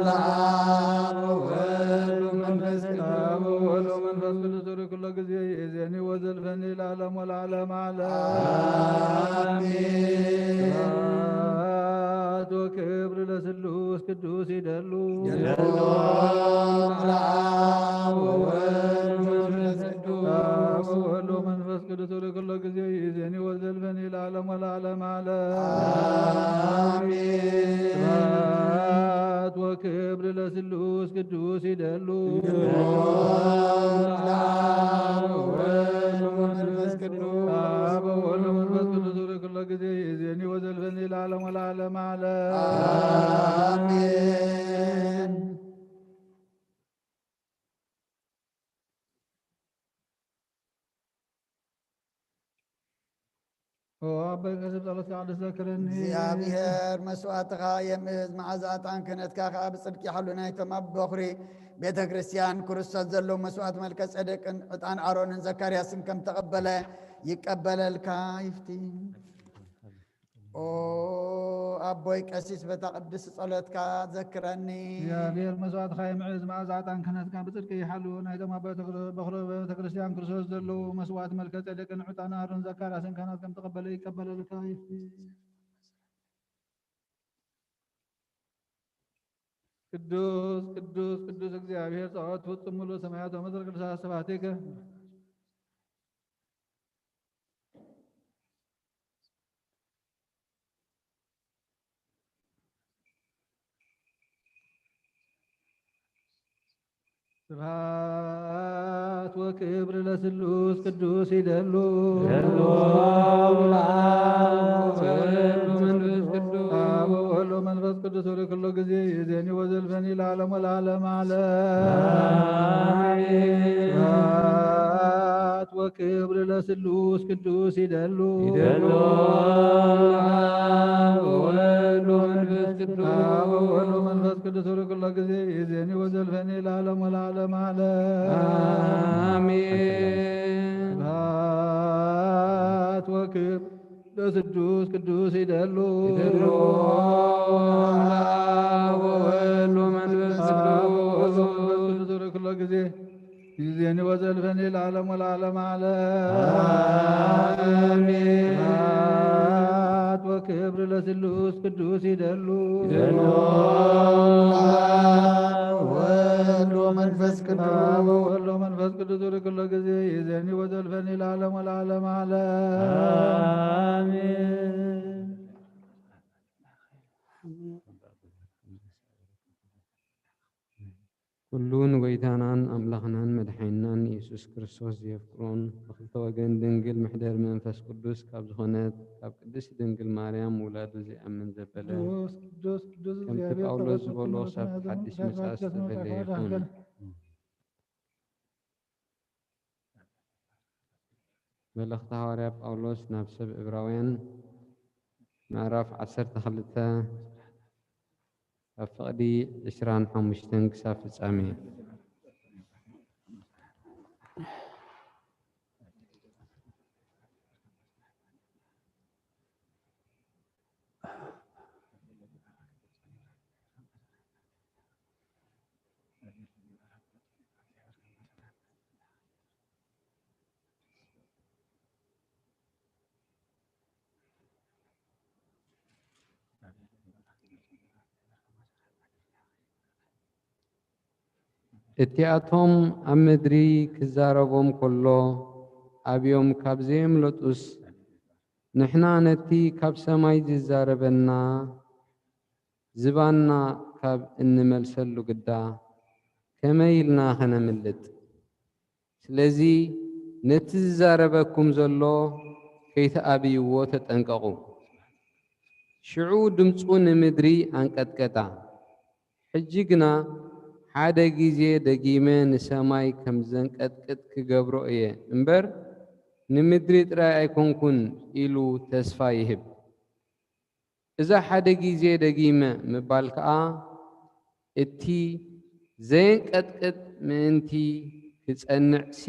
ለአብ ወወልድ ወመንፈስ ቅዱስ። አብ ወወልድ ወመንፈስ ቅዱስ ሆሪ ኩሎ ጊዜ ይእዜኒ ወዘልፈኒ ለዓለም ወለዓለም ዓለም። አሜን። ስብሐት ወክብር ለስሉስ ቅዱስ ይደሉ። ይደሉ። ለአብ ወወልድ ወመንፈስ ቅዱስ። አብ ወወልድ ወመንፈስ ቅዱስ ሆሪ ኩሎ ጊዜ ይእዜኒ ወዘልፈኒ ለዓለም ወለዓለም ዓለም። አሜን። ስብሐት ወክብር ለስሉስ ቅዱስ ይደሉ። ይደሉ። ለአብ ወወልድ ወመንፈስ ቅዱስ። አብ ወወልድ ወመንፈስ ቅዱስ ሆሪ ኩሎ ጊዜ ይእዜኒ ወዘልፈኒ ለዓለም ወለዓለም ዓለም። አሜን። ኦ ኣቦይ ቀሲስ ጸሎትካ ቅዱስ ዘክረኒ። እግዚኣብሔር መስዋዕትኻ የምእዝ፣ መዓዛ ዕጣን ክህነትካ ከኣ ብጽድቂ ይሓሉ። ናይቶም ኣብ በኹሪ ቤተ ክርስቲያን ክርስቶስ ዘለዉ መስዋዕት መልከ ጼዴቅን ዕጣን ኣሮንን ዘካርያስን ከም ተቐበለ ይቀበለልካ ይፍቲ። ኦ ኣቦይ ቀሲስ በታ ቅድስቲ ጸሎትካ ዘክረኒ። እግዚኣብሔር መስዋዕትኻ የምዕዝ፣ መዓዛ ዕጣን ክህነትካ ብጽድቂ ይሓሉ። ናይቶም ኣብ ቤተ-፣ በኹሪ ቤተ ክርስቲያን ክርስቶስ ዘለዉ መስዋዕት መልከ ጼዴቅን ዕጣን ኣሮን ዘካርያስን ካህናት ከም ተቐበለ ይቀበለልካ ይፍቲ። ቅዱስ ቅዱስ ቅዱስ እግዚኣብሔር ጸባኦት ትፍጽም ሙሉ ሰማያት ወምድር ቅዱሳት ስብሐቲከ። ስብሐት ወክብር ለስሉስ ቅዱስ ይደሉ። ይደሉ ለአብ ወወልድ ወመንፈስ ቅዱስ። አብ ወወልድ ወመንፈስ ቅዱስ ወደ ኩሎ ጊዜ ይእዜኒ ወዘልፈኒ ለዓለም ወለዓለም ዓለም። አሜን። ስብሐት ወክብር ለስሉስ ቅዱስ ይደሉ። ይደሉ ለአብ ወወልድ ወመንፈስ ቅዱስ። አብ ወወልድ ወመንፈስ ቅዱስ ወደ ኩሎ ጊዜ ይእዜኒ ወዘልፈኒ ለዓለም ወለዓለም ዓለም። አሜን። ስብሐት ወክብር ለስሉስ ቅዱስ ይደሉ። ይደሉ ለአብ ወወልድ ወመንፈስ ቅዱስ። አብ ወወልድ ወመንፈስ ቅዱስ ወደ ኩሎ ጊዜ ይእዜኒ ወዘልፈኒ ለዓለም ወለዓለም ዓለም። አሜን። ስብሐት ወክብር ክብር ለስሉስ ቅዱስ ይደሉ። ይደሉ። አብ ወወልድ ወመንፈስ ቅዱስ። አብ ወወልድ ወመንፈስ ቅዱስ። ወደ ኩሎ ጊዜ ይዘኒ ወዘልፈኒ ለዓለም ወለዓለም ዓለም። አሜን። ኩሉ ንጎይታናን ኣምላኽናን መድሓኒናን ኢየሱስ ክርስቶስ ዘየፍቅሮን፣ ብኽልተ ወገን ድንግል መሕደር መንፈስ ቅዱስ ካብ ዝኾነት ካብ ቅድስቲ ድንግል ማርያም ውላዱ ዘይኣምን ዘበለ፣ ቅዱስ ቅዱስ ቅዱስ ከምቲ እግዚኣብሔር ጳውሎስ ጸሎት ዝበሎ ፈጽሞ ሰብ ዘመን ሓድሽ ዘመን መጽኣት ዘመን ዝተፈለየ ዘመን ይኹን። ዘመን መልእኽቲ ሃዋርያ ጳውሎስ ናብ ሰብ ዕብራውያን ምዕራፍ ዓሰርተ ክልተ ካብ ፍቕዲ ዕስራን ሓሙሽተን ክሳብ ፍጻሜ። እቲኣቶም ኣብ ምድሪ ክዛረቦም ከሎ ኣብዮም ካብ ዘየምለጡስ፣ ንሕና ነቲ ካብ ሰማይ ዝዛረበና ዝባንና ካብ እንመልሰሉ ግዳ ከመይ ኢልና ኸነምልጥ? ስለዚ ነቲ ዝዛረበኩም ዘሎ ከይትኣብይዎ ተጠንቀቑ። ሽዑ ድምፁ ንምድሪ ኣንቀጥቀጣ። ሕጂ ግና ሓደ ግዜ ደጊመ ንሰማይ ከም ዘንቀጥቅጥ ክገብሮ እየ እምበር፣ ንምድሪ ጥራይ ኣይኮንኩን ኢሉ ተስፋ ይህብ። እዛ ሓደ ግዜ ደጊመ ምባል ከኣ፣ እቲ ዘየንቀጥቅጥ ምእንቲ ክጸንዕሲ፣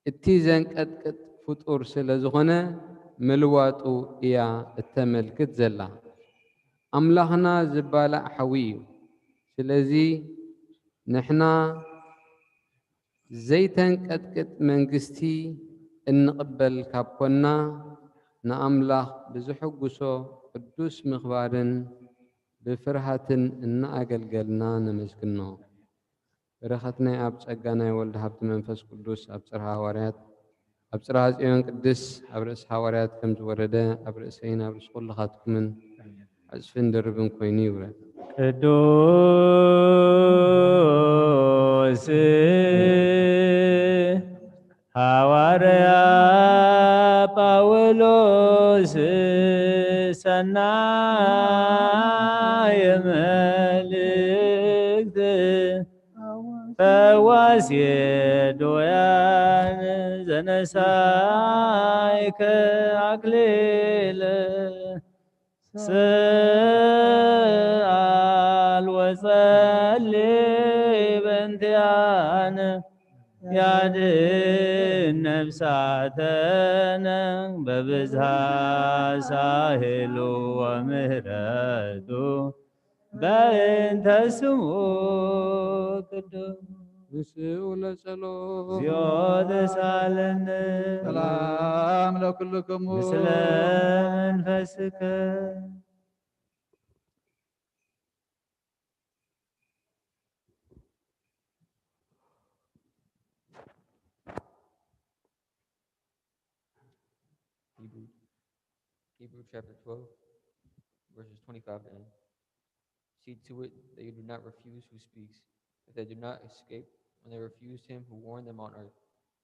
እቲ ዘንቀጥቅጥ ፍጡር ስለ ዝኾነ፣ ምልዋጡ እያ እተመልክት ዘላ። ኣምላኽና ዝባላዕ ሓዊ እዩ። ስለዚ ንሕና ዘይተንቀጥቅጥ መንግስቲ እንቕበል ካብ ኮና፣ ንኣምላኽ ብዝሕጉሶ ቅዱስ ምኽባርን ብፍርሃትን እናኣገልገልና ነመስግኖ። በረኸት ናይ ኣብ ጸጋ ናይ ወልድ ሃብቲ መንፈስ ቅዱስ ኣብ ጽርሐ ሃዋርያት ኣብ ጽርሐ ጽዮን ቅድስ ኣብ ርእሲ ሃዋርያት ከም ዝወረደ ኣብ ርእሰይን ኣብ ርእሲ ኩልኻትኩምን ዕጽፍን ድርብን ኮይኑ ይውረድ። ቅዱስ ሃዋርያ ጳውሎስ ሰናየ መልእክት ፈዋሲ ዱያን ዘነሳይከ ኣክሊል ስኣል ወጸሊ በእንቲኣነ ያድን ነፍሳተነ በብዝሃ ሳህሉ ወምህረቱ በእንተ ስሙ ቅዱስ ንስኡ ለጸሎት እግዚኦ ተሳለነ ሰላም ለኩልክሙ ምስለ መንፈስከ። Hebrew, Hebrew chapter twelve, verses twenty-five to end. See to it that you do not refuse who speaks. If they do not escape when they refused him who warned them on earth,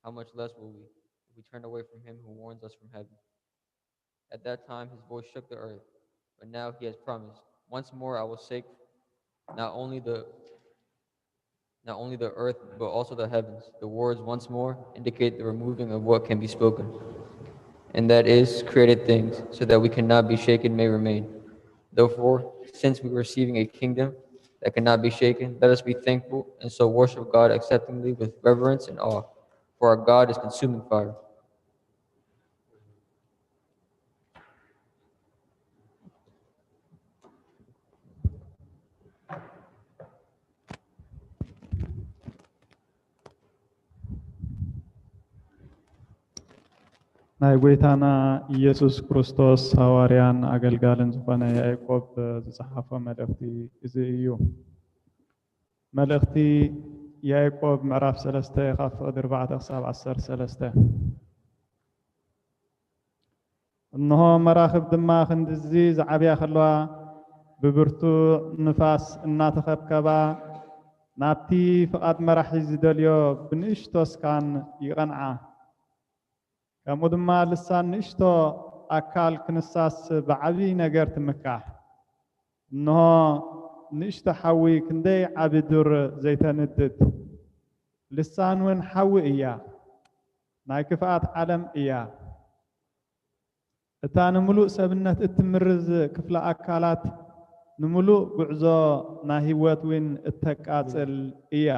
how much less will we, if we turn away from him who warns us from heaven? At that time his voice shook the earth, but now he has promised, "Once more I will shake not only the not only the earth, but also the heavens." The words "once more" indicate the removing of what can be spoken, and that is created things, so that we cannot be shaken may remain. Therefore, since we are receiving a kingdom that cannot be shaken, let us be thankful and so worship God acceptingly with reverence and awe, for our God is consuming fire. ናይ ጐይታና ኢየሱስ ክርስቶስ ሃዋርያን ኣገልጋልን ዝኾነ ያዕቆብ ዝጸሓፎ መልእኽቲ እዚ እዩ። መልእኽቲ ያዕቆብ ምዕራፍ ሰለስተ ካብ ፍቕዲ ኣርባዕተ ክሳብ ዓሰርተ ሰለስተ። እንሆ መራኽብ ድማ ክንድዚ ዝዓብያ ከለዋ፣ ብብርቱዕ ንፋስ እናተኸብከባ፣ ናብቲ ፍቓድ መራሒ ዝደልዮ ብንእሽቶ እስካን ይቐንዓ። ከምኡ ድማ ልሳን ንእሽቶ ኣካል ክንሳስ ብዓቢ ነገር ትምካሕ። እንሆ ንእሽቶ ሓዊ ክንደይ ዓቢ ዱር ዘይተንድድ። ልሳን እውን ሓዊ እያ፣ ናይ ክፍኣት ዓለም እያ። እታ ንምሉእ ሰብነት እትምርዝ ክፍለ ኣካላት ንምሉእ ጉዕዞ ናይ ህይወት እውን እተቃጽል እያ።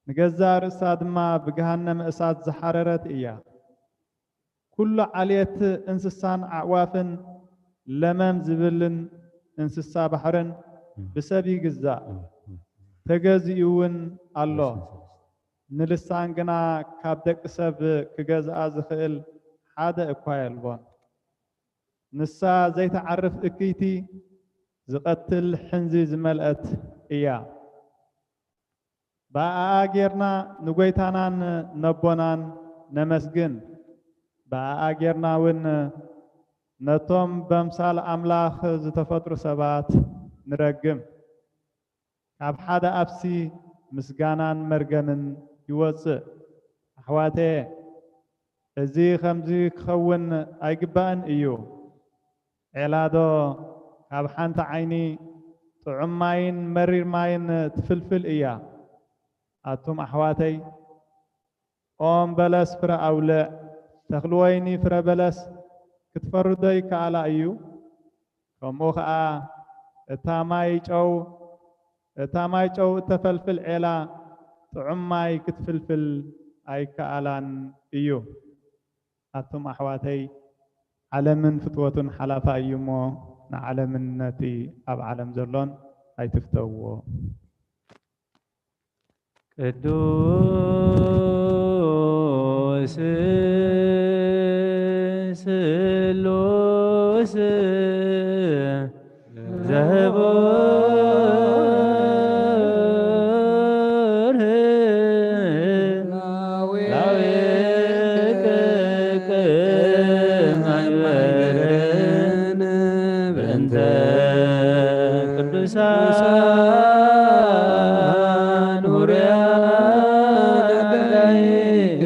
ንገዛእ ርእሳ ድማ ብገሃነመ እሳት ዝሓረረት እያ። ኩሉ ዓሌት እንስሳን ኣዕዋፍን ለመም ዝብልን እንስሳ ባሕርን ብሰብ ይግዛእ፣ ተገዚኡ እውን ኣሎ። ንልሳን ግና ካብ ደቂ ሰብ ክገዝኣ ዝኽእል ሓደ እኳ የልቦን። ንሳ ዘይትዓርፍ እክይቲ፣ ዝቐትል ሕንዚ ዝመልአት እያ። ብኣኣ ጌርና ንጐይታናን ነቦናን ነመስግን። ብኣኣ ጌርና እውን ነቶም በምሳል ኣምላኽ ዝተፈጥሩ ሰባት ንረግም። ካብ ሓደ ኣፍሲ ምስጋናን መርገምን ይወጽእ። ኣሕዋተየ፣ እዚ ኸምዚ ክኸውን ኣይግባእን እዩ። ዔላዶ ካብ ሓንቲ ዓይኒ ጥዑም ማይን መሪር ማይን ትፍልፍል እያ። ኣቱም ኣሕዋተይ፣ ኦም በለስ ፍረ ኣውልዕ፣ ተኽሊ ወይኒ ፍረ በለስ ክትፈሪ ዶ ይከኣላ እዩ? ከምኡ ኸኣ እታ ማይ ጨው፣ እታ ማይ ጨው እተፈልፍል ዔላ ጥዑም ማይ ክትፍልፍል ኣይከኣላን እዩ። ኣቱም ኣሕዋተይ፣ ዓለምን ፍትወቱን ሓላፋ እዩ እሞ፣ ንዓለምን ነቲ ኣብ ዓለም ዘሎን ኣይትፍተውዎ። ቅዱስ ስሉስ ዘቡር ላዌከ ቅድመ በርነ በእንተ ቅዱሳን ሁርያት ላዕሌከ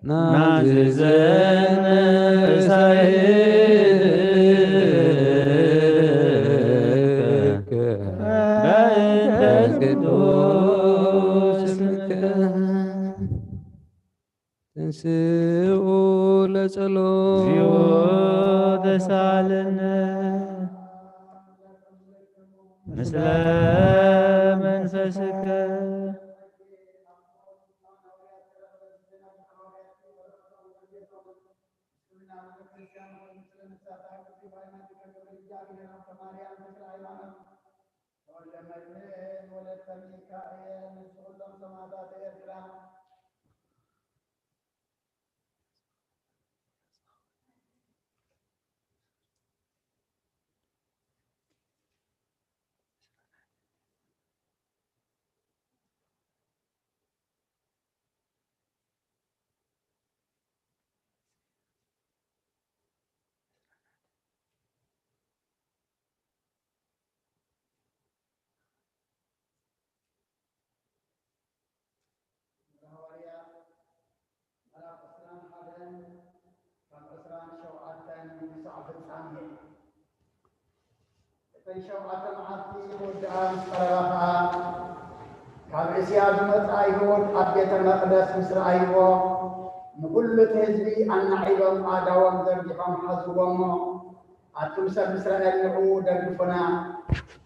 ናዝዘነ ሳይልከ በእንተ ቅዱስ ስምከ። ተንስኡ ለጸሎት። እግዚኦ ተሳለነ ምስለ መንፈስከ። ግብረ ሃዋርያት ምዕራፍ ዕስራን ሓደን ካብ ዕስራን ሸውዓተን ክሳዕ ፍጻሜ። እተን ሸውዓተ መዓልቲ ክውድኣ ምስ ቀረባ ኸዓ፣ ካብ እስያ ዝመጽእ ኣይሁድ ኣብ ቤተ መቕደስ ምስ ረኣይዎ፣ ንኹሉ እቲ ህዝቢ ኣናዒሎም ኣእዳዎም ዘርጊሖም ሓዝዎ እሞ፣ ኣቱም ሰብ እስራኤል ንዑ ደግፉና።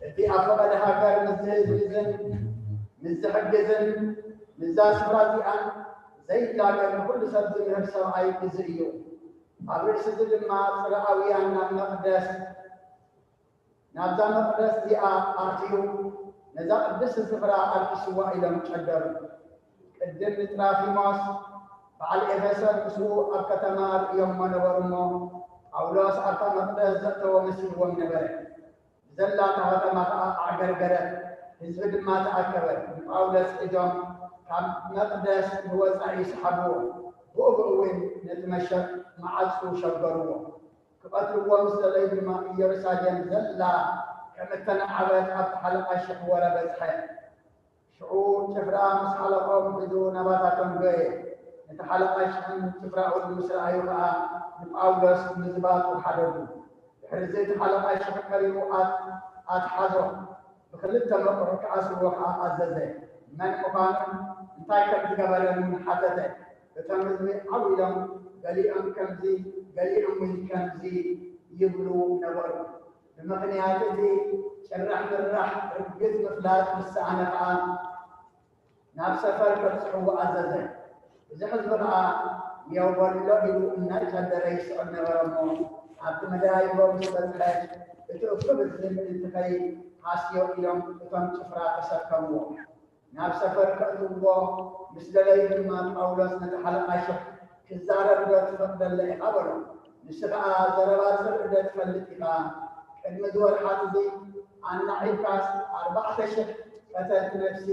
እቲ ኣብ ፈቐደ ሃገር ምስ ዝህዝብዝን ምስ ዝሕግዝን ምስዛ ስፍራ እዚኣን ዘይላገብ ንኹሉ ሰብ ዝምህር ሰብኣይ እዚ እዩ። ኣብ ርእሲ እዚ ድማ ጽርኣውያን ናብ መቕደስ፣ ናብዛ መቕደስ እዚኣ ኣትዩ ነዛ ቅድስቲ ስፍራ ኣልቂስዋ ኢሎም ጨደሩ። ቅድም ንጥራፊሞስ በዓል ኤፌሶን ምስኡ ኣብ ከተማ ርእዮሞ ነበሩ እሞ፣ ጳውሎስ ኣብታ መቕደስ ዘእተዎ መሲልዎም ነበረ። ብዘላ እታ ከተማ ኸኣ ኣዕገርገረት፣ ህዝቢ ድማ ተኣከበ። ንጳውሎስ ሒዞም ካብ መቕደስ ንወጻኢ ሰሓብዎ፣ ብኡ ብኡ እውን ነቲ መሸ-፣ መዓጹ ሸገርዎ። ክቐትልዎ ምስ ደለዩ ድማ፣ ኢየሩሳሌም ዘላ ከም እተነዓበት ኣብቲ ሓለቓ ሽሕ ወረ በጽሐ። ሽዑ ጭፍራ ምስ ሓለቖም ሒዙ ናባታቶም ገየ። ነቲ ሓለቓ ሽሕን ጭፍራኡን ምስ ረኣዩ ኸኣ ንጳውሎስ ምዝባጡ ሓደጉ። ድሕሪ እዚ እቲ ሓለቓ ሽሕ ቀሪቡ ኣት-፣ ኣትሓዞ። ብኽልተ መቑሑ ክኣስርዎ ኸኣ ኣዘዘ። መን ምዃኑን እንታይ ከም ዝገበረን እውን ሓተተ። እቶም ህዝቢ ዓው ኢሎም፣ ገሊኦም ከምዚ፣ ገሊኦም እውን ከምዚ ይብሉ ነበሩ። ብምኽንያት እቲ ጭራሕ ምራሕ ርግጽ ምፍላጥ ምስ ሰኣነ ኸኣ፣ ናብ ሰፈር ከብጽሕዎ ኣዘዘ። እዚ ህዝቢ ኸኣ፣ "ንየው በሎ" ኢሉ እናጨደረ ይስዕብ ነበረ እሞ፣ ኣብቲ መደያይቦ ምስ በጽሐ፣ እቲ እኩብ ህዝቢ ምእንቲ ከይሃስዮ ኢሎም እቶም ጭፍራ ተሰከምዎ። ናብ ሰፈር ከእትውዎ ምስ ደለዩ ድማ፣ ጳውሎስ ነቲ ሓለቓ ሽሕ፣ "ክዛረብ ዶ ትፈቕደለይ ኢኻ?" በሎ። ንሱ ኸኣ፣ "ዘረባ ጽልኢ ዶ ትፈልጥ ኢኻ? ቅድሚ እዚ ወርሓት እዚ ኣናዒብካስ፣ ኣርባዕተ ሽሕ ቀተልቲ ነፍሲ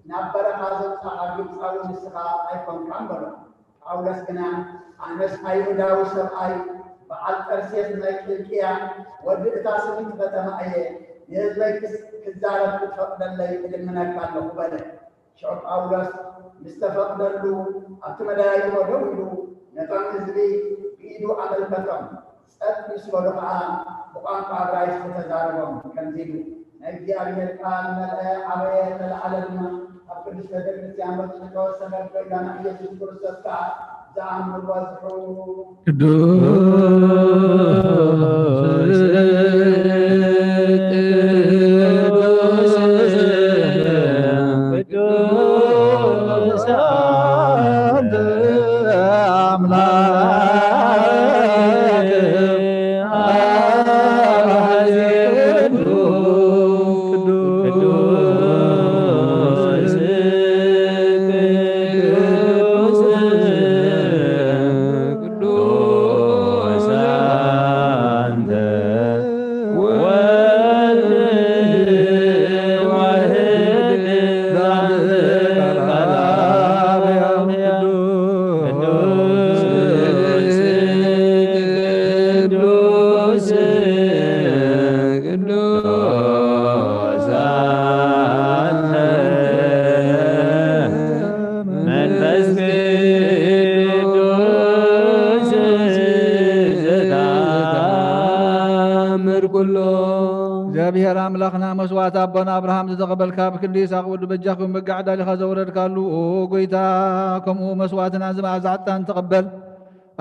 ናብ በረኻ ዘውጻእካ ግብጻዊ ንስኻ ኣይኮንካን?" በሎ። ጳውሎስ ግና፣ "ኣነስ ኣይሁዳዊ ሰብኣይ፣ በዓል ጠርሴስ ናይ ቂልቅያ፣ ወዲ እታ ስምቲ ከተማ እየ፣ ንህዝበይ ክስ-፣ ክዛረብ ክትፈቕደለይ እልምነካ ኣለኹ" በለ። ሽዑ ጳውሎስ ምስ ተፈቕደሉ፣ ኣብቲ መደያይቦ ደው ኢሉ ነቶም ህዝቢ ብኢዱ ኣመልከቶም። ጸጥ ምስ በሉ ኸኣ ብቋንቋ እብራይስጢ ተዛረቦም፣ ከምዚ ኢሉ፣ "ናይ እግዚኣብሔር ቃል መርአ ዓበየ፣ ተለዓለ ድማ፣ ኣብ ቅድስተ ቤተ ክርስቲያን በጺሑ ተወሰኸ፣ ብጎይታና ኢየሱስ ክርስቶስ ከኣ ዝኣምኑ በዝሑ።" ቅዱስ ቅዱስ ቅዱስ አንተ አምላክ አባዜ ኩሉ ቅዱስ ቅዱስ ቅዱስ አንተ ወልድ ዋሕድ ዛንተ ቃል አብ ቅዱስ ቅዱስ ቅዱስ አንተ መንፈስ ቅዱስ ዘተአምር ኩሎ። እግዚኣብሔር ኣምላኽና መስዋዕት ኣቦና ኣብርሃም ዝተቐበልካ ብክንዲ ይስሐቅ ወዱ በጃኹም በጋ ዕዳሊኻ ዘውረድካሉ ኦ ጎይታ ከምኡ መስዋዕትና እዚ መዓዛ ዕጣን ተቐበል።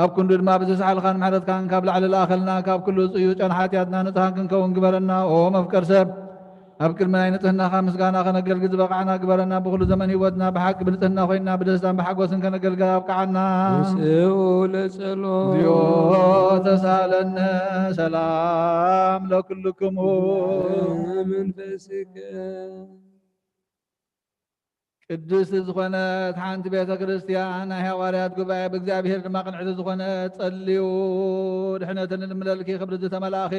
ኣብ ክንዱ ድማ ብዝሰሓልካን ምሕረትካን ካብ ላዕሊ ለኣኸልና፣ ካብ ኩሉ ጽዩጫን ሓጢኣትና ንጹሃን ክንከውን ግበረና። ኦ መፍቀር ሰብ፣ ኣብ ቅድሚ ናይ ንጽህናኻ ምስጋና ከነገልግል ዝበቓዕና ግበረና። ብኹሉ ዘመን ህይወትና ብሓቂ ብንጽህና ኮይንና ብደስታን ብሓጎስን ከነገልግል ኣብቅዓና። ውስኡ ለጸሎት። እግዚኦ ተሳለነ። ሰላም ለኩልክሙ። መንፈስከ። ቅድስቲ ዝኾነት ሓንቲ ቤተ ክርስቲያን ናይ ሃዋርያት ጉባኤ፣ ብእግዚኣብሔር ድማ ቅንዕቲ ዝኾነ ጸልዩ ድሕነትን ንምለልኪ ክብሪ ዝተመላእኺ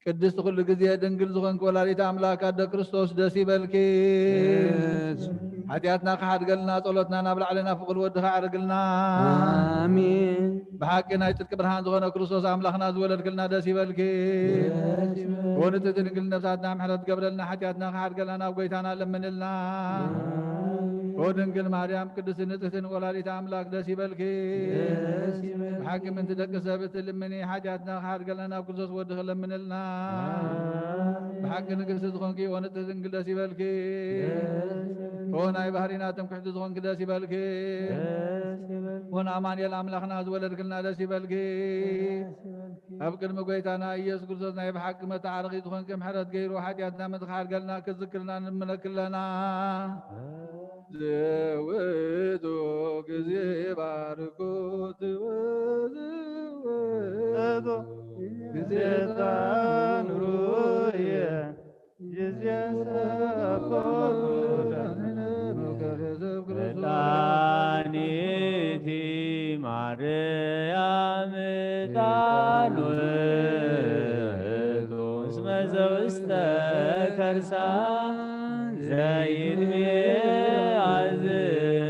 ቅድስቲ ኩሉ ግዜ ድንግል ዝኾንኪ ወላዲት ኣምላክ ኣደ ክርስቶስ ደስ ይበልኪ። ደስ። ሓጢኣትና ክሓድገልና ጸሎትና ናብ ላዕሊ ናብ ፍቕር ወድኻ ኣዕርግልና። ኣሜን። ብሓቂ ናይ ጽድቂ ብርሃን ዝኾነ ክርስቶስ ኣምላኽና ዝወለድክልና ደስ ይበልኪ። ደስ ይበል። ወንጽሕቲ ድንግል ነፍሳትና ምሕረት ገብረልና፣ ሓጢኣትና ክሓድገልና ናብ ጎይታና ለምንልና። ኣሜን። ኦ ድንግል ማርያም ቅድስቲ ንጽሕትን ወላዲት ኣምላክ ደስ ይበልኪ። ደስ ይበል። ብሓቂ ምንቲ ደቂ ሰብ እትልምኒ፣ ሓጢኣትና ክሓድገልና ናብ ክርስቶስ ወድኺ ለምንልና። ኣሜን። ብሓቂ ንግስቲ ዝኾንኪ ኦ ንጽሕቲ ድንግል ደስ ይበልኪ። ደስ ይበል። ኦ ናይ ባህሪና ትምክሕቲ ዝኾንኪ ደስ ይበልኪ። ደስ ይበል። ኦ ንኣማኑኤል ኣምላኽና ዝወለድክልና ደስ ይበልኪ። ደስ ይበልኪ። ኣብ ቅድሚ ጎይታና ኢየሱስ ክርስቶስ ናይ ብሓቂ መተዓረቒ ዝኾንኪ ምሕረት ገይሩ ሓጢኣትና ምትኻር ገልናኪ ዝክርና ንምለኪ ኣለና። ዝውቱ ግዜ ባርኩ ትውዝውቱ ግዜ ታንሩየ ጊዜ ሰኮ መድኃኒት ቅዱሳን ዘይድሜ ኣዝም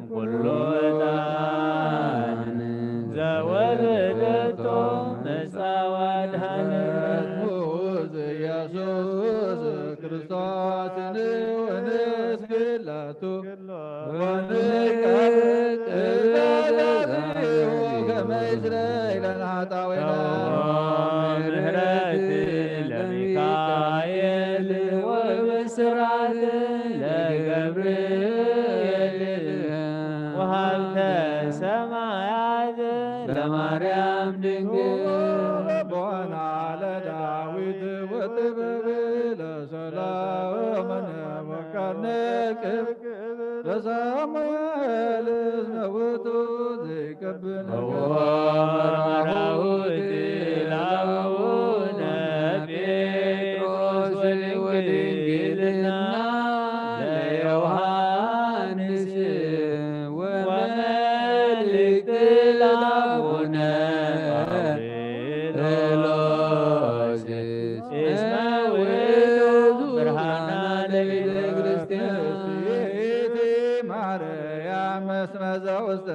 ኩሉ ዕጣን ዘወለደቶ መጻ ዋድሃነ። ኢየሱስ ክርስቶስ ንወንስ ክላቱ ወንቀርብ እዛዛዚሁ ከመ ይስረይ ለነ ኃጣውኢነ። ምሕረት ለሚካኤል ወብስራት ለገብርኤል ወሃብተ ሰማያት ለማርያም ድንግል። ልቦና ለዳዊት ወጥበብ ለሰሎሞን ወቀርነ ክብር ለሳሙኤል እስመ ውእቱ ዘይቀብል። ወመራሁት ለአቡነ ጴጥሮስ ወድንግልና ለዮሐንስ ወመልእክት ለአቡነ ሎስ እስመ ውእቱ ብርሃና ለቤተ ክርስቲያን። ማርያም እስመ ዘውስተ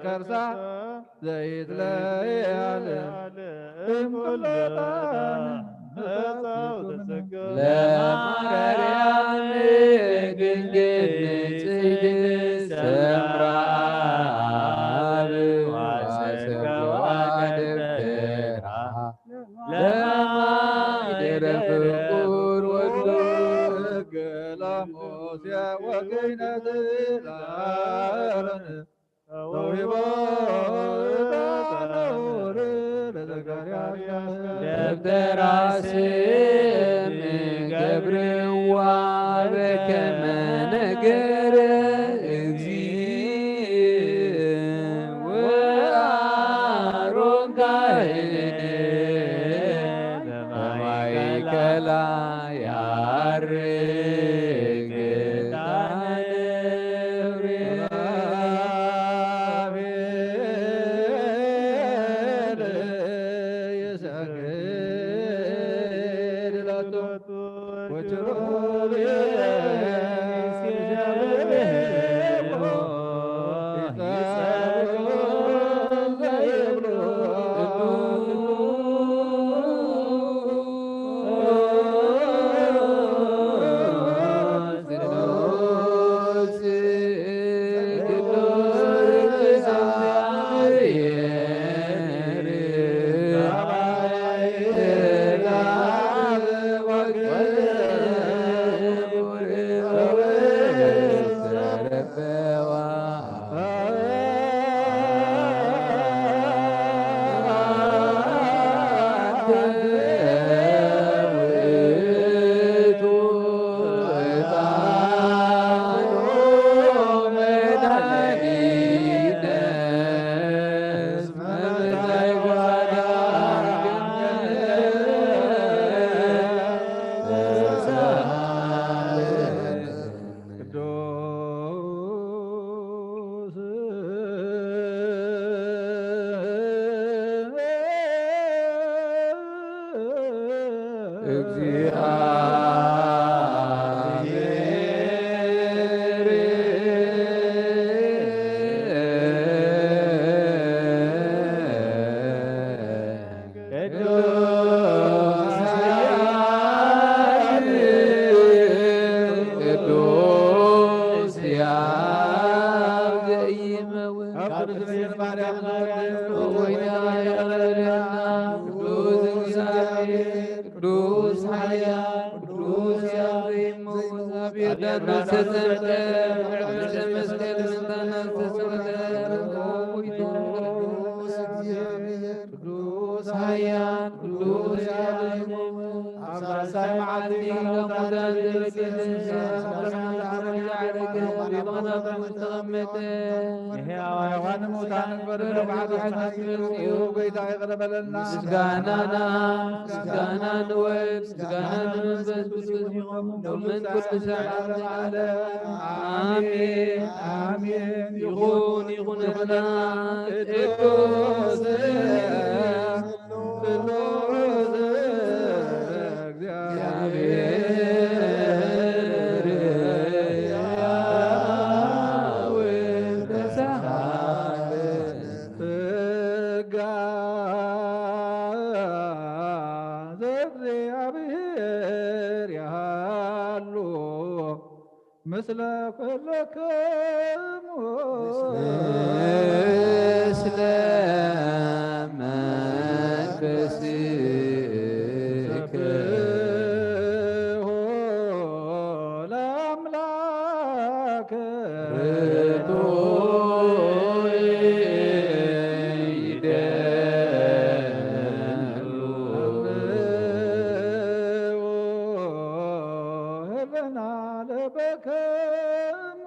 ከርሳ ዘይትለያል እምኩሉ ዕጣን መጻው ተሰጋ። ለማርያም ድንግል ንጽሕት ሰምራ አብ ዋሰብዋ ደብተራ ለማይደረ ፍቁር ወልዱ። ሕግ ለሙሴ ወክህነት ለአሮን ተውሂቦ ዕጣነ ኡር ለዘካርያስ። ደብተራ ስም ገብርዋ በከመ ነገረ እግዚእ ወአሮን ካህን በማእከላ ያርግ ዕጣነ ሱራፌል ይሰግድ ሎቱ። ቅዱስ እግዚአብሔር። ቅዱስ ያብ ቅዱስ ያብ ዘኢይመውት። ቅዱስ ማርያም ወይና ቅዱስ እግዚአብሔር ቅዱስ ኃያል ቅዱስ ያብ ዘኢይመውት። እግዚአብሔር ዳግመ ተሰቀለ፣ ዳግመ መስቀል ምንታና ተሰቀለ። ቅዱስ እግዚአብሔር ቅዱስ ኃያል ቅዱስ ያብ ኣብ ሳልሳይ መዓልቲ ካብ ሙታን ተነስኡ፣ ኣብ ሰማይ ዓረገ፣ ኣብ የማነ ኣምላኽ ተቐመጠ። ንሕያዋን ንሙታን ፈርዶ ባዕሉ ሓሳብ እዩ። ጌታ ይቕረ በለልና። ምስጋናና ምስጋና ንወልድ ምስጋና ንመንፈስ ቅዱስ ይኹን፣ ሎምን ኩሉ ሰዓት ዓለም። ኣሜን፣ ኣሜን። ይኹን፣ ይኹነልና። ቅዱስ ቅዱስ እግዚአብሔር እግዚኣብሔር ያሉ ምስለ ኩልክሙ ምስለ መንፈስከ ለአምላክ ርቱዕ ይደሉ ህበና ለበከሙ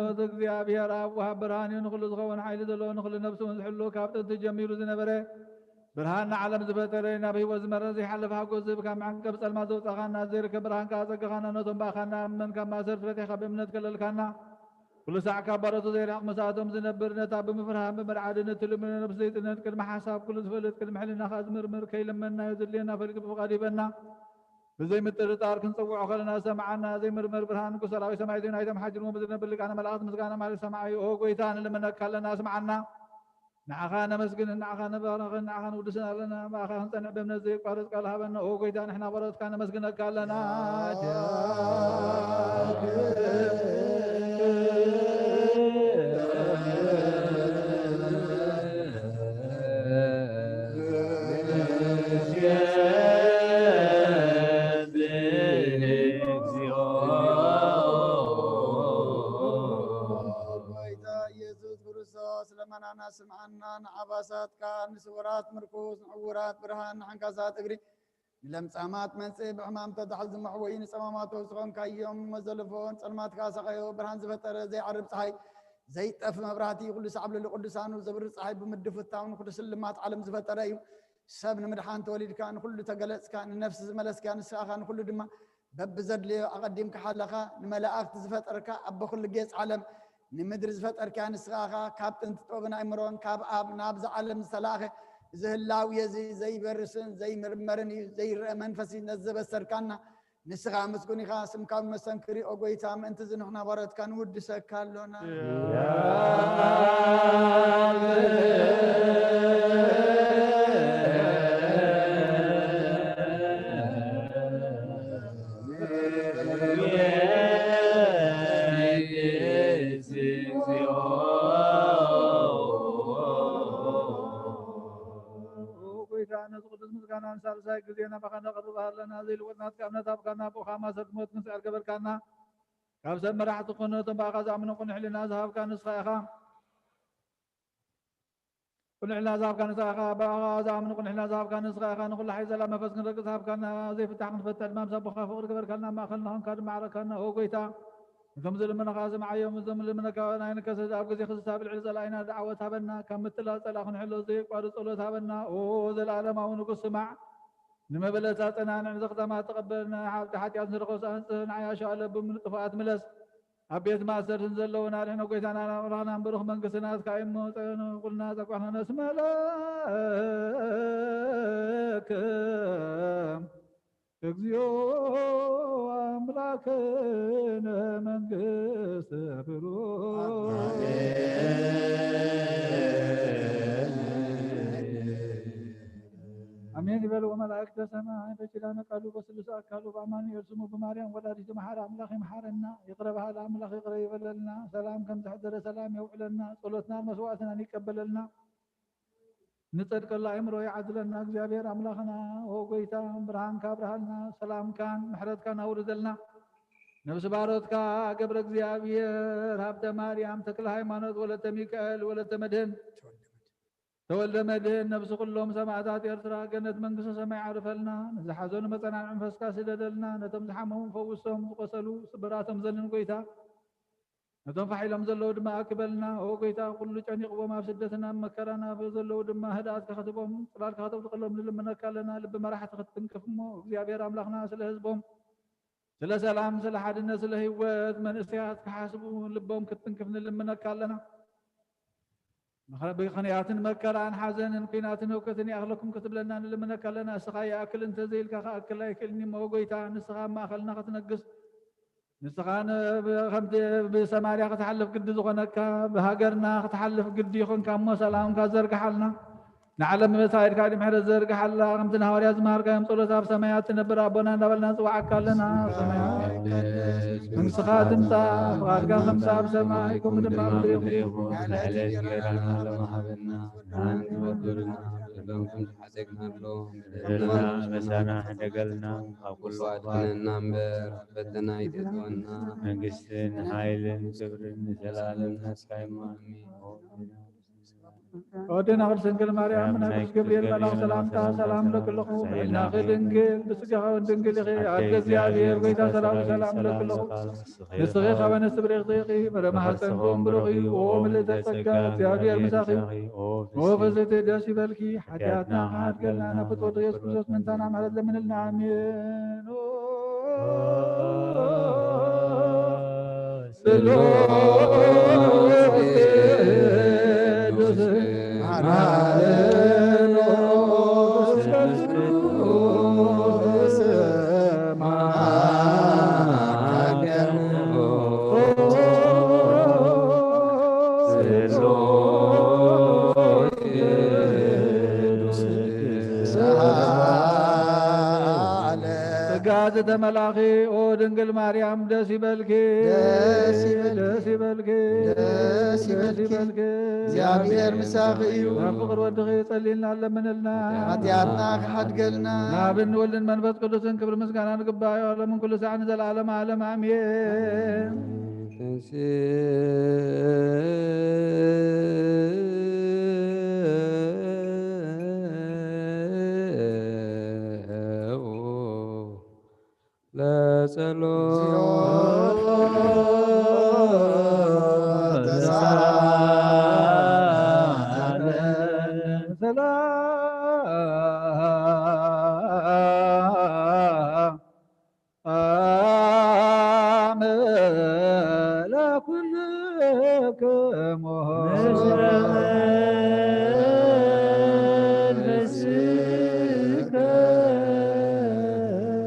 እግዚኣብሔር ኣብ ወሃብ ብርሃን እዩ። ንኹሉ ዝኸውን ሓይሊ ዘለዎ፣ ንኹሉ ነፍሲ እውን ዝሕሉ፣ ካብ ጥንቲ ጀሚሩ ዝነበረ፣ ብርሃን ንዓለም ዝፈጠረ፣ ናብ ህይወት ዝመርሕ ዘይሓልፍ ሓጎስ ዝህብ፣ ካብ መዕንቀፍ ጸልማት ዘውጻኻና፣ ዘይርከብ ብርሃን ከኣ ኣጸጋኻና፣ ነቶም ብኣኻ እናኣመን ካብ ማእሰርቲ ፈቲሕካ ብእምነት ከለልካና፣ ኩሉ ሳዕ ካብ ባሮቱ ዘይርሕቕ ምሳቶም ዝነብር፣ ነታ ብምፍርሃን ብምርዓድን እትልምኖ ነፍሲ ዘይጥነን፣ ቅድሚ ሓሳብ ኩሉ ዝፈልጥ፣ ቅድሚ ሕልናኻ ዝምርምር፣ ከይለመንናዮ ዘድልየና ፈሊጡ ብፍቓዱ ሂበና። ብዘይ ምጥርጣር ክንጽውዖ ከለና ዝሰምዓና ዘይምርመር ብርሃን ንጉስ ሰራዊት ሰማይ ዜና ኣይቶም ሓጅርሞ ብዝነብር ሊቃነ መላእኽት ምስጋና ማለት ሰማዒ። ኦ ጎይታ ንልምነካ ኣለና ስምዓና። ንዓኻ ነመስግንን ንዓኻ ንባረኽን ንዓኻ ንውድስን ኣለና። ብኣኻ ክንጸንዕ ብእምነት ዘይቋረጽ ቃል ሃበና። ኦ ጎይታ ንሕና ባሮትካ ነመስግነካ ኣለና። ጎይታ ኢየሱስ ክርስቶስ ለመናና ስምዓና። ንዓባሳትካ ንስውራት ምርኩስ፣ ንዕውራት ብርሃን፣ ንሓንካሳት እግሪ፣ ንለምጻማት መንጽእ፣ ብሕማም ተታሕዙ መሕወዪ፣ ንጸማማት ፈውሲ ኾንካዮም፣ መዘለፎን ጸልማትካ ሰቐዮ፣ ብርሃን ዝፈጠረ ዘይዓርብ ጸሓይ፣ ዘይጠፍ መብራህቲ፣ ኩሉ ሳዕ ኣብ ልዕሊ ቅዱሳኑ ዘብርህ ጸሓይ ብምድፍታው ንኹሉ ስልማት ዓለም ዝፈጠረ እዩ። ሰብ ንምድሓን ተወሊድካ፣ ንኹሉ ተገለጽካ፣ ንነፍሲ ዝመለስካ ንስኻ፣ ንኹሉ ድማ በብዘድልዮ ኣቐዲምካ ሓለኻ፣ ንመላእኽቲ ዝፈጠርካ ኣቦ ኩሉ ጌጽ ዓለም፣ ንምድሪ ዝፈጠርካ ንስኻ ኢኻ። ካብ ጥንቲ ጥበብን ኣእምሮን ካብ ኣብ ናብዚ ዓለም ዝተላእኸ፣ እዚ ህላዌ እዚ ዘይበርስን ዘይምርመርን እዩ፣ ዘይረአ መንፈስ እዩ ነዚ ዘበሰርካና። ንስኻ ምስጉን ኢኻ፣ ስምካ ብመሰንክር እዩ። ኦ ጎይታ፣ ምእንቲ እዚ ንሕና ባሮትካ ንውድሰካ ኣሎና። ኦ ጎይታ፣ ነዚ ቅዱስ ምስጋና ንሳልሳይ ግዜ ናባኻ ነቕርብ ኣለና። ዘይልወጥ ናትካ እምነት ሃብካና፣ ብኡኻ ማእሰርቲ ሞት ክንስዕር ገበርካና። ካብ ሰብ መራሕቲ ኮነ፣ ነቶም ብኣኻ ዝኣምኑ ቅኑዕ ሕልና ዝሃብካ ንስኻ ኢኻ። ቅኑዕ ሕልና ዝሃብካ ንስኻ ኢኻ። ብኣኻ ዝኣምኑ ቅኑዕ ሕልና ዝሃብካ ንስኻ ኢኻ። ንኹሉ ሓይል ዘላ መንፈስ ክንረግጽ ሃብካና። ዘይፍታሕ ክንፈትሕ ድማ ምስ ኣቦኻ ፍቕሪ ገበርካልና። ኣብ ማእከልና ኾንካ ድማ ዓረካና። ኦ ጎይታ፣ እቶም ዝልምኑኻ ስምዓዮም፣ እዞም ዝልምኑኻ ኣይንከስድ። ኣብ ግዜ ክስታ ብልዕሊ ጸላኢና ደዓወት ሃበና። ካብ ምትላል ጸላኢ ክንሕሎ ዘየቋርጽ ጸሎት ሃበና። ኦ ዘለኣለማዊ ንጉስ ስማዕ። ንመበለት ኣጸናንዕ፣ ንዘኽታማት ተቐበል። ንሓብቲ ሓጢኣት ንርኾስ ኣንጽህ። ንዓያሹ ኣለብም ንጥፉኣት ምለስ። ኣብ ቤት ማእሰርቲ ንዘለዉ ኣድሕኖ። ጎይታና ኣምላኽና ብሩኽ መንግስቲ ናትካ እዩ እሞ፣ ጸኑ ኩልና ጸቋሕና ነስመለክ እግዚኦ ኣምላክነ መንግስተ ብሩክ። ኣሜን ይበልዎ መላእክተ ሰማይ በኪዳነ ቃሉ በስሉስ ኣካሉ በአማኑኤል ስሙ በማርያም ወላዲቱ መሓረ ኣምላኽ ይምሓረና። ይቕረ በሃሊ ኣምላኽ ይቕረ ይበለልና። ሰላም ከም ዘሕደረ ሰላም የውዕለልና። ጸሎትናን መስዋዕትናን ይቀበለልና። ንጸድቀሉ ኣእምሮ ይዓድለና። እግዚኣብሔር ኣምላኽና ኦ ጎይታ፣ ብርሃንካ ኣብርሃልና፣ ሰላምካን ምሕረትካን ኣውርደልና። ነብሲ ባሮትካ ገብረ እግዚኣብሔር ሃብተ ማርያም ተክለ ሃይማኖት ወለተ ሚካኤል ወለተ መድህን ተወልደ መድህን፣ ነብሲ ኩሎም ሰማእታት ኤርትራ ገነት መንግስተ ሰማይ ዓርፈልና። ንዝሓዘኑ መጸናንዒ መንፈስካ ስደደልና። ነቶም ዝሓመሙ ፈውሶም፣ ዝቆሰሉ ስብራቶም ዘንን ጎይታ። ነቶም ፋሕ ኢሎም ዘለዉ ድማ ኣክበልና። ኦ ጎይታ፣ ኩሉ ጨኒቕዎም ኣብ ስደትን ኣብ መከራን ኣብ ዘለዉ ድማ ህድኣት ከኸትቦም፣ ጽላልካ ከተውድቐሎም ንልምነካ ኣለና። ልቢ መራሕቲ ክትትንክፍ እሞ፣ እግዚኣብሔር ኣምላኽና፣ ስለ ህዝቦም፣ ስለ ሰላም፣ ስለ ሓድነት፣ ስለ ህይወት መንእሰያት ክሓስቡ ልቦም ክትትንክፍ ንልምነካ ኣለና። ምኽ-፣ ብኽንያትን መከራን ሓዘንን ኲናትን ህውከትን ይኣኽለኩም ክትብለና ንልምነካ ኣለና። እስኻ ይኣክል እንተ ዘይልካ ክኣክል ኣይክእልን እሞ፣ ጎይታ፣ ንስኻ ኣብ ማእኸልና ክትነግስ፣ ንስኻ ን-፣ ብ-፣ ከምቲ ብሰማርያ ክትሓልፍ ግዲ ዝኾነካ፣ ብሃገርና ክትሓልፍ ግዲ ይኾንካ እሞ፣ ሰላምካ ዘርግሓልና። ንዓለም መጻኢድካ ድምሕረት ዘርግሓላ፣ ከምቲ ንሃዋርያት ዝመሃርካዮም፣ ጸሎት ኣብ ሰማያት ትነብር ኣቦና እንዳበልና ንጽውዓካ ኣለና። ሰማያት መንግስኻ ትምጻእ፣ ፍቓድካ ከምቲ ኣብ ሰማይ ከምኡ ድማ ኣብ ምድሪ ይኹን። ዕለት እንጀራና ሎሚ ሃበና፣ ንዓና በደልና ንበድለና፣ ሓሴግናሎም በደልና፣ በደልና፣ በደልና ሕደገልና፣ ካብ ኩሉ ኣድሕነና እምበር፣ ፈተና ኣይተእትወና። መንግስትን ሓይልን ክብርን ንዘለኣለም ናትካ እዩ። ኣሜን። ኣዴና ቅድስት ድንግል ማርያም፣ ናይ ቅዱስ ገብርኤል መልኣኽ ሰላምታ ሰላም ለኪ ኣለኹ። ብሕልናኺ ድንግል፣ ብስጋኺ እውን ድንግል ኢኺ። ኣደ እግዚኣብሔር፣ ጎይታ ሰራዊት ሰላም ለኪ ኣለኹ። ንስኺ ካብ ኣንስቲ ብርኽቲ ኢኺ፣ ፍረ ማህፀንኪ እውን ብሩኽ እዩ። ኦ ምልዕተ ጸጋ፣ እግዚኣብሔር ምሳኺ፣ ኦ ፍስሕቲ ደስ ይበልኪ። ሓጢኣትና ክሓድገልና፣ ናብ ፍትወት ኢየሱስ ክርስቶስ ምእንታና ምሕረት ለምንልና። ኣሜን። ስሉስ ቅዱስ ጸጋ ዝተመላኺ ኦ ድንግል ማርያም ደስ ይበልኪ፣ ደስ ይበልኪ፣ ደስ ይበልኪ፣ ደስ ይበልኪ። እግዚኣብሔር ምሳኺ እዩ። ናብ ፍቕሪ ወድኺ ጸልይልና ለምንልና። ሓጢኣትና ክሓድገልና። ናብን ወልድን መንፈስ ቅዱስን ክብሪ ምስጋና ንግባዮ፣ ሎምን ኩሉ ሳዕ ንዘለዓለም ዓለም ኣሜን።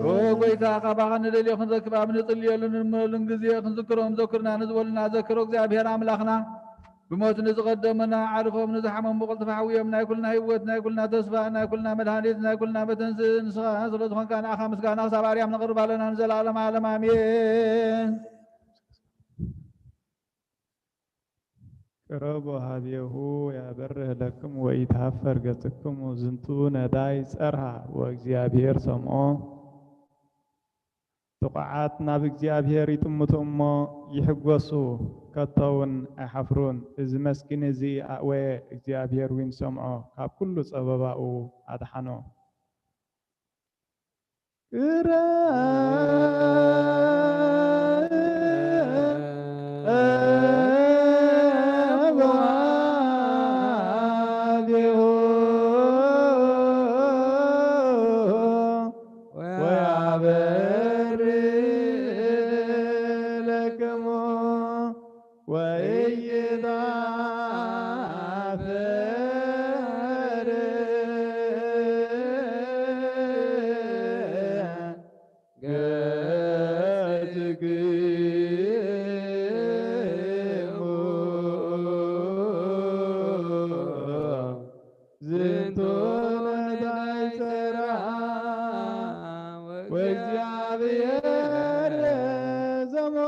ኦ ጎይታ፣ ካባኻ ንደልዮ ክንረክብ ኣብ ንጽልየሉ ንልምነሉን ግዜ ክንዝክሮም ዘክርና ንዝበሉና ዘክሮ እግዚኣብሔር ኣምላኽና። ብሞት ንዝቐደሙና ዓርፎም ንዝሓመሙ ብቕልጥፍ ሓውዮም ናይ ኩልና ህይወት፣ ናይ ኩልና ተስፋ፣ ናይ ኩልና መድሃኒት፣ ናይ ኩልና መተንስእ ንስኻ ስለ ዝኾንካ ንኣኻ ምስጋና ክሳብ ኣርያም ነቕርብ ኣለና ንዘለዓለም ዓለም ኣሜን። ቅረቡ ሀቤሁ ያበርህ ለክሙ ወኢትሃፈር ገጽክሙ ዝንቱ ነዳይ ጸርሃ ወእግዚኣብሔር ሰምዖ። ጥቑዓት ናብ እግዚኣብሔር ይጥምቱ እሞ ይሕጎሱ፣ ከቶውን ኣይሓፍሩን። እዚ መስኪን እዚ ኣእወየ፣ እግዚኣብሔር ዊን ሰምዖ፣ ካብ ኩሉ ጸበባኡ ኣድሓኖ። ቅረቡ ሀቤሁ ወያበርህ ለክሙ ወኢይትሃፈር ገጽክሙ ዝንቱ ነዳይ ጸርሃ ወእግዚኣብሔር ሰምዖ።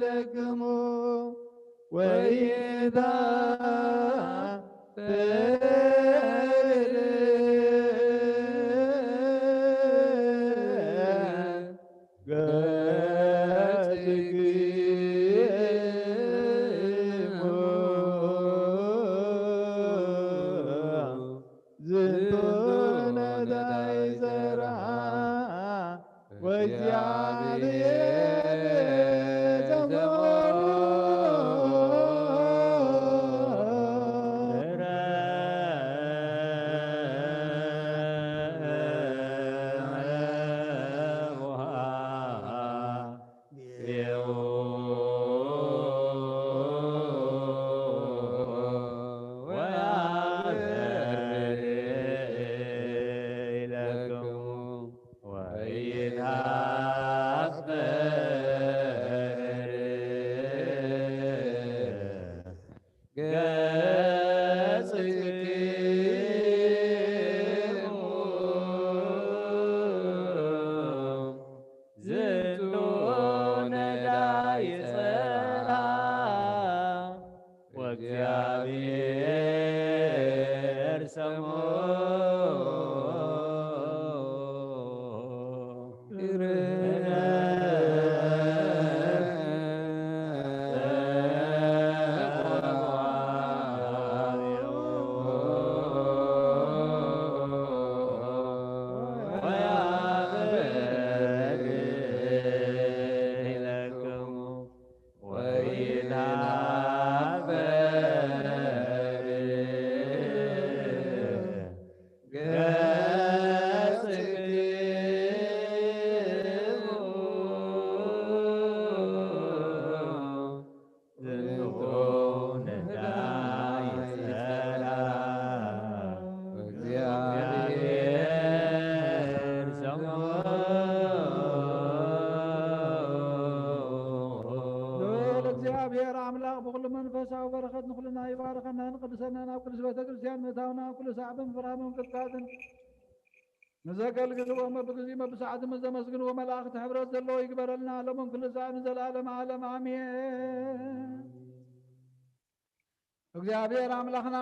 ለክሙ ወይታ ዝንቱ ነዳይ ዘርአ ወእግዚኣብሔር ሰምዖ። ዝንቱ ነዳይ ጸራ ወእግዚኣብሔር ሰምዖ። ልዑል እግዚኣብሔር ኣምላኽ ብኹሉ መንፈሳዊ በረኸት ንኹልና ይባርኸና፣ ንቅድሰና ናብ ቅዱስ ቤተ ክርስቲያን ምእታውና ኩሉ ሳዕ ብምፍራህ ብምንቅጥቃጥን ንዘገልግልዎ በብግዚኡ በብሰዓቱ ምስ ዘመስግንዎ መላእኽቲ ሕብረት ዘለዎ ይግበረልና፣ ሎምን ኩሉ ሳዕ ንዘለዓለመ ዓለም ኣሜን። እግዚኣብሔር ኣምላኽና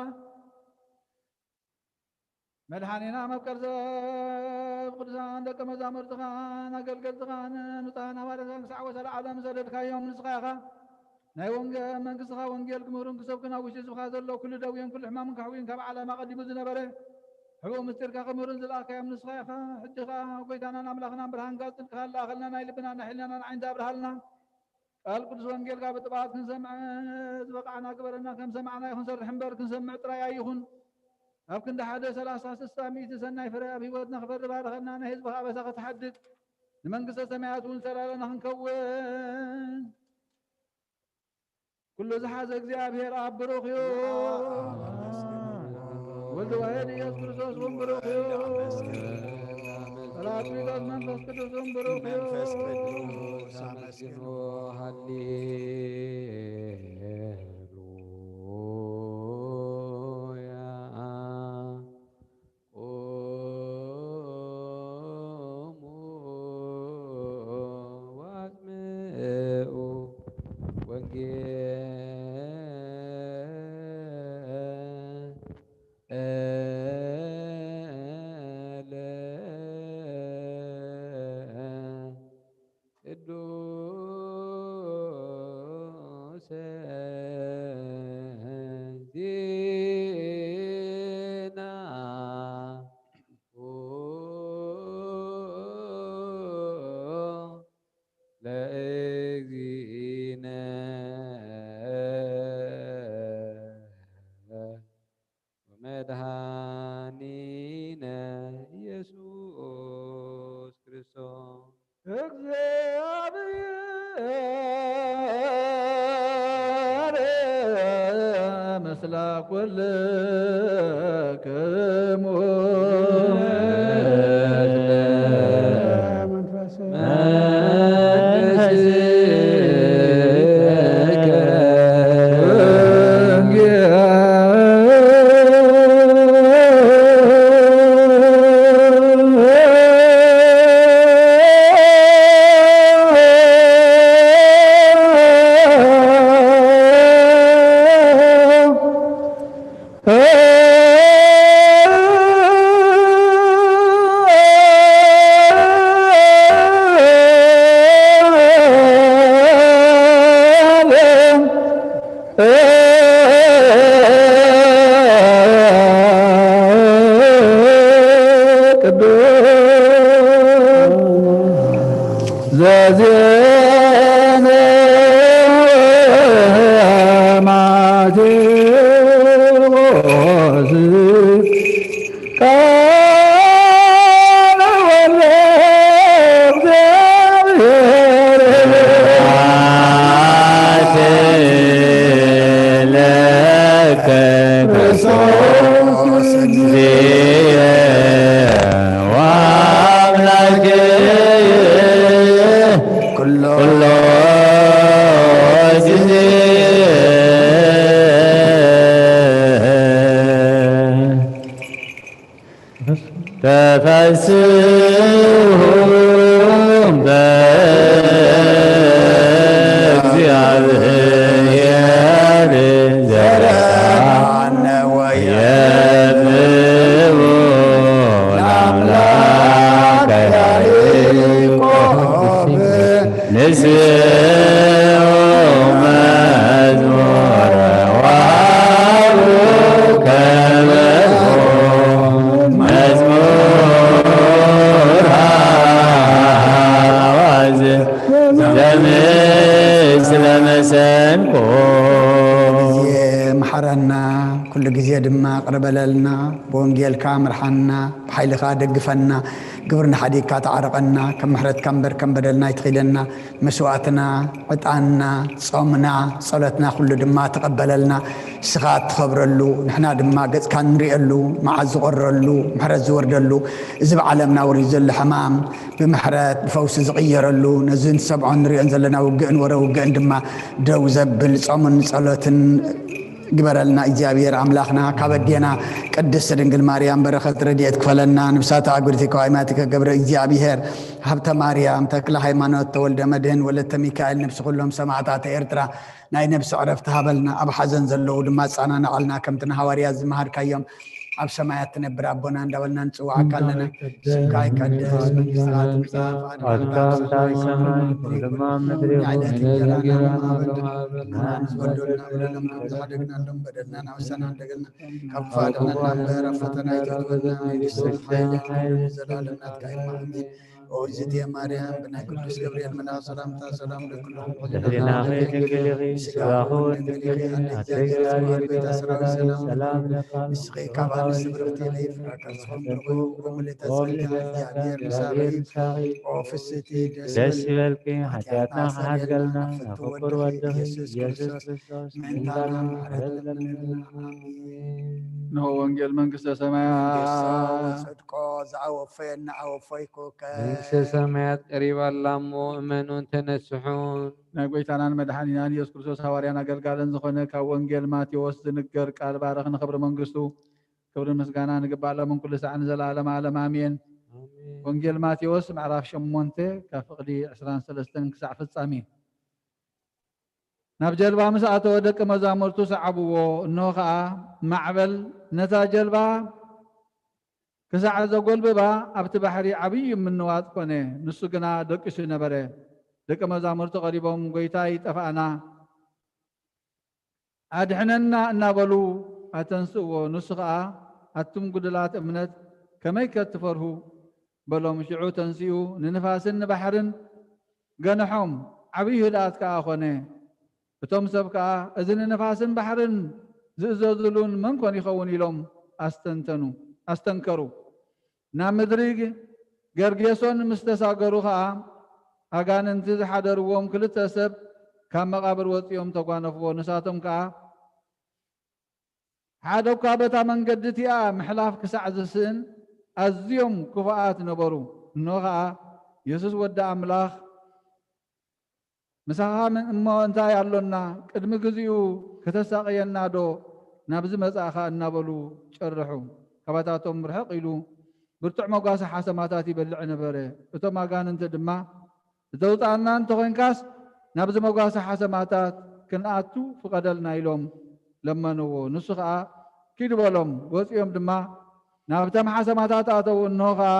መድሓኒና መፍቀር ሰብ ቅዱሳን ደቀ መዛሙርትኻን ኣገልገልትኻን ንጹሃን ሃዋርያትካን ክሳዕ ወሰን ዓለም ዝሰደድካዮም ንስኻ ኢኻ። ናይ ወንጌል መንግስትኻ ወንጌል ክምህሩን ክሰብኩን ኣብ ውሽጢ ህዝብኻ ዘሎ ኩሉ ደዌን ኩሉ ሕማምን ከሕውዩን ካብ ዓለም ኣቐዲሙ ዝነበረ ሕቡእ ምስጢርካ ክምህሩን ዝለኣኽካዮም ንስኻ ኢኻ። ሕጂ ኸኣ ጎይታናን ኣምላኽናን ብርሃንካ ጽድቅኻ ለኣኸልና፣ ናይ ልብና ናይ ሕልናና ዓይንቲ ኣብርሃልና። ቃል ቅዱስ ወንጌልካ ብጥብዓት ክንሰምዕ ዝበቃዕና ግበረና። ከም ሰማዕናዮ ክንሰርሕ እምበር ክንሰምዕ ጥራይ ኣይኹን። ኣብ ክንዲ ሓደ ሰላሳ ስሳ ሚእቲ ሰናይ ፍረ ኣብ ህይወትና ክፈሪ ባርኸና። ናይ ህዝብኻ ኣበሳ ክትሓድግ ንመንግስተ ሰማያት እውን ሰላለና ክንከውን ኩሉ ዝሓዘ እግዚኣብሔር ኣብ ብሩኽ እዩ። ወልድ ዋሕድ ኢየሱስ ክርስቶስ እውን ብሩኽ እዩ። ጳራቅሊጦስ መንፈስ ቅዱስ እውን ብሩኽ እዩ። መንፈስ ቅዱስ ኣመስግኑ። ሃሌሉያ። ቁሙ ወአስምዑ ወንጌለ ቅዱስ ዜና ለእግዚእነ ወመድኃኒነ ኢየሱስ ክርስቶስ። እግዚአብሔር ምስለ ኩልክሙ። ዜና ማቴዎስ ቃለ ወልደ እግዚአብሔር። ለከ ክርስቶስ እግዚእ ወአምላክ ኩሎ ጊዜ። ተፈስሑ በእግዚአብሔር ዘርአነ ወየብቡ ለአምላከ ያዕቆብ። ንስኡ መዝሙር ወሃቡ ከበሮ መዝሙር አዋዝ ዘምስለ መሰንቆ። ግዜ መሓረና፣ ኩሉ ግዜ ድማ ቅርበለልና፣ ብወንጌልካ ምርሓና፣ ብሓይልኻ ደግፈና፣ ግብርና ሓዲግካ ተዓረቐና፣ ከም ምሕረትካ እምበር ከም በደልና ኣይትኺደና። መስዋእትና፣ ዕጣንና፣ ጾምና፣ ጸሎትና ኩሉ ድማ ተቐበለልና። ንስኻ እትኸብረሉ፣ ንሕና ድማ ገጽካ እንርእየሉ፣ መዓት ዝቖርረሉ፣ ምሕረት ዝወርደሉ፣ እዚ ብዓለምና ወሪዱ ዘሎ ሕማም ብምሕረት ብፈውሲ ዝቕየረሉ፣ ነዚ ንሰምዖን ንርእዮን ዘለና ውግእን ወረ ውግእን ድማ ደው ዘብል ጾምን ጸሎትን ግበረልና እግዚኣብሔር ኣምላኽና። ካብ ኣዴና ቅድስት ድንግል ማርያም በረኸት ረድኤት ክፈለና። ንብሳታ ኣጉርቲ ከዋይማቲ ከገብረ እግዚኣብሔር ሃብተ ማርያም፣ ተክለ ሃይማኖት፣ ተወልደ መድህን፣ ወለተ ሚካኤል፣ ነብሲ ኩሎም ሰማዕታት ኤርትራ ናይ ነብሲ ዕረፍቲ ሃበልና። ኣብ ሓዘን ዘለዉ ድማ ኣጸናንዓልና። ከምቲ ንሃዋርያት ዝመሃርካዮም ኣብ ሰማያት ትነብር ኣቦና እንዳበልና ንጽውዓካ ኣለና። ስምካ ይቀደስ፣ መንግስትኻ ትምጻእ፣ ፈቓድካ ኣብ ሰማይ ከም ኣብ ምድሪ ትኹን። የዕለትና እንጀራና ሃበና። ንሕና ንዝበደሉና በደሎም ከም ዝሓደግናሎም በደልና ንሓሰና ሓደገልና። ካብ ክፉእ ኣድሕነና እምበር ኣብ ፈተና ኣይተእትወና። መንግስትን ሓይልን ክብርን ዘለኣለም ናትካ እዩ። ኣሜን። ኦ እግዝእትየ ማርያም፣ ብናይ ቅዱስ ገብርኤል መልኣኽ ሰላምታ ሰላም እብለኪ ኣለኹ። ድንግል ኢኺ፣ ስጋኺ እውን ድንግል ኢኺ። ኣደ እግዚኣብሔር፣ ኣደ እግዚኣብሔር፣ ሰላም ለኪ። ንስኺ ካብ ኣንስቲ ብርኽቲ ኢኺ፣ ፍረ ከርስኺ እውን ብሩኽ። ኦ ምልዕተ ጸጋ፣ እግዚኣብሔር ምሳኺ እዩ። ኦ ፍስሕቲ፣ ደስ ይበልኪ፣ ሓጢኣትና ክሓድገልና፣ ናብ ፍቁር ወድኺ ኢየሱስ ክርስቶስ ምእንታና ምሕረት ለምንልና። ኣሜን። እንሆ ወንጌል መንግስተ ሰማያት። መንግስቶ ወጽድቆ ዘኣወፈየና ኣወፈይኩከ። መንግስተ ሰማያት ቀሪባ ኣላ እሞ እመኑን ተነስሑን። ናይ ጎይታናን መድሓኒናን ኢየሱስ ክርስቶስ ሃዋርያን ኣገልጋልን ዝኾነ ካብ ወንጌል ማቴዎስ ዝንገር ቃል ባርኽ ንኽብሪ መንግስቱ ክብርን ምስጋናን ይግባእ ሎምን ኩሉ ሳዕ ንዘለኣለመ ዓለም ኣሜን። ኣሜን። ወንጌል ማቴዎስ ምዕራፍ ሸሞንተ ካብ ፍቕዲ ዕስራን ሰለስተን ክሳዕ ፍጻሜ። ናብ ጀልባ ምስ ኣተወ ደቂ መዛሙርቱ ሰዓብዎ። እንሆ ኸኣ ማዕበል ነታ ጀልባ ክሳዕ ዘጎልብባ ኣብቲ ባሕሪ ዓብዪ ምንዋጽ ኮነ። ንሱ ግና ደቂሱ ነበረ። ደቂ መዛሙርቱ ቀሪቦም፣ "ጐይታይ፣ ጠፋእና፣ ኣድሕነና" እናበሉ ኣተንስእዎ። ንሱ ኸኣ፣ "ኣቱም ጉዱላት እምነት፣ ከመይከ ትፈርሁ?" በሎም። ሽዑ ተንሲኡ ንንፋስን ንባሕርን ገንሖም፣ ዓብዪ ህድኣት ከኣ ኾነ። እቶም ሰብ ከኣ፣ "እዚ ንንፋስን ባሕርን ዝእዘዙሉን መን ኮን ይኸውን?" ኢሎም ኣስተንተኑ፣ ኣስተንከሩ። ናብ ምድሪ ገርጌሶን ምስ ተሳገሩ ኸኣ፣ ኣጋንንቲ ዝሓደርዎም ክልተ ሰብ ካብ መቓብር ወጺኦም ተጓነፍዎ። ንሳቶም ከኣ፣ ሓደ እኳ በታ መንገዲ እቲኣ ምሕላፍ ክሳዕ ዝስእን ኣዝዮም ክፉኣት ነበሩ። እንሆ ኸኣ፣ "የሱስ ወዲ ኣምላኽ ምሳኻ ምን-፣ እሞ እንታይ ኣሎና? ቅድሚ ግዚኡ ከተሳቕየናዶ ናብዚ መጻእኻ?" እናበሉ ጨርሑ። ካባታቶም ርሕቕ ኢሉ ብርቱዕ መጓሰ ሓሰማታት ይበልዕ ነበረ። እቶም ኣጋንንቲ ድማ፣ "እተውጽኣና እንተኾይንካስ፣ ናብዚ መጓሰ ሓሰማታት ክንኣቱ ፍቐደልና" ኢሎም ለመንዎ። ንሱ ኸኣ፣ "ኪዱ" በሎም። ወጺኦም ድማ ናብተን ሓሰማታት ኣተዉ። እንሆ ኸኣ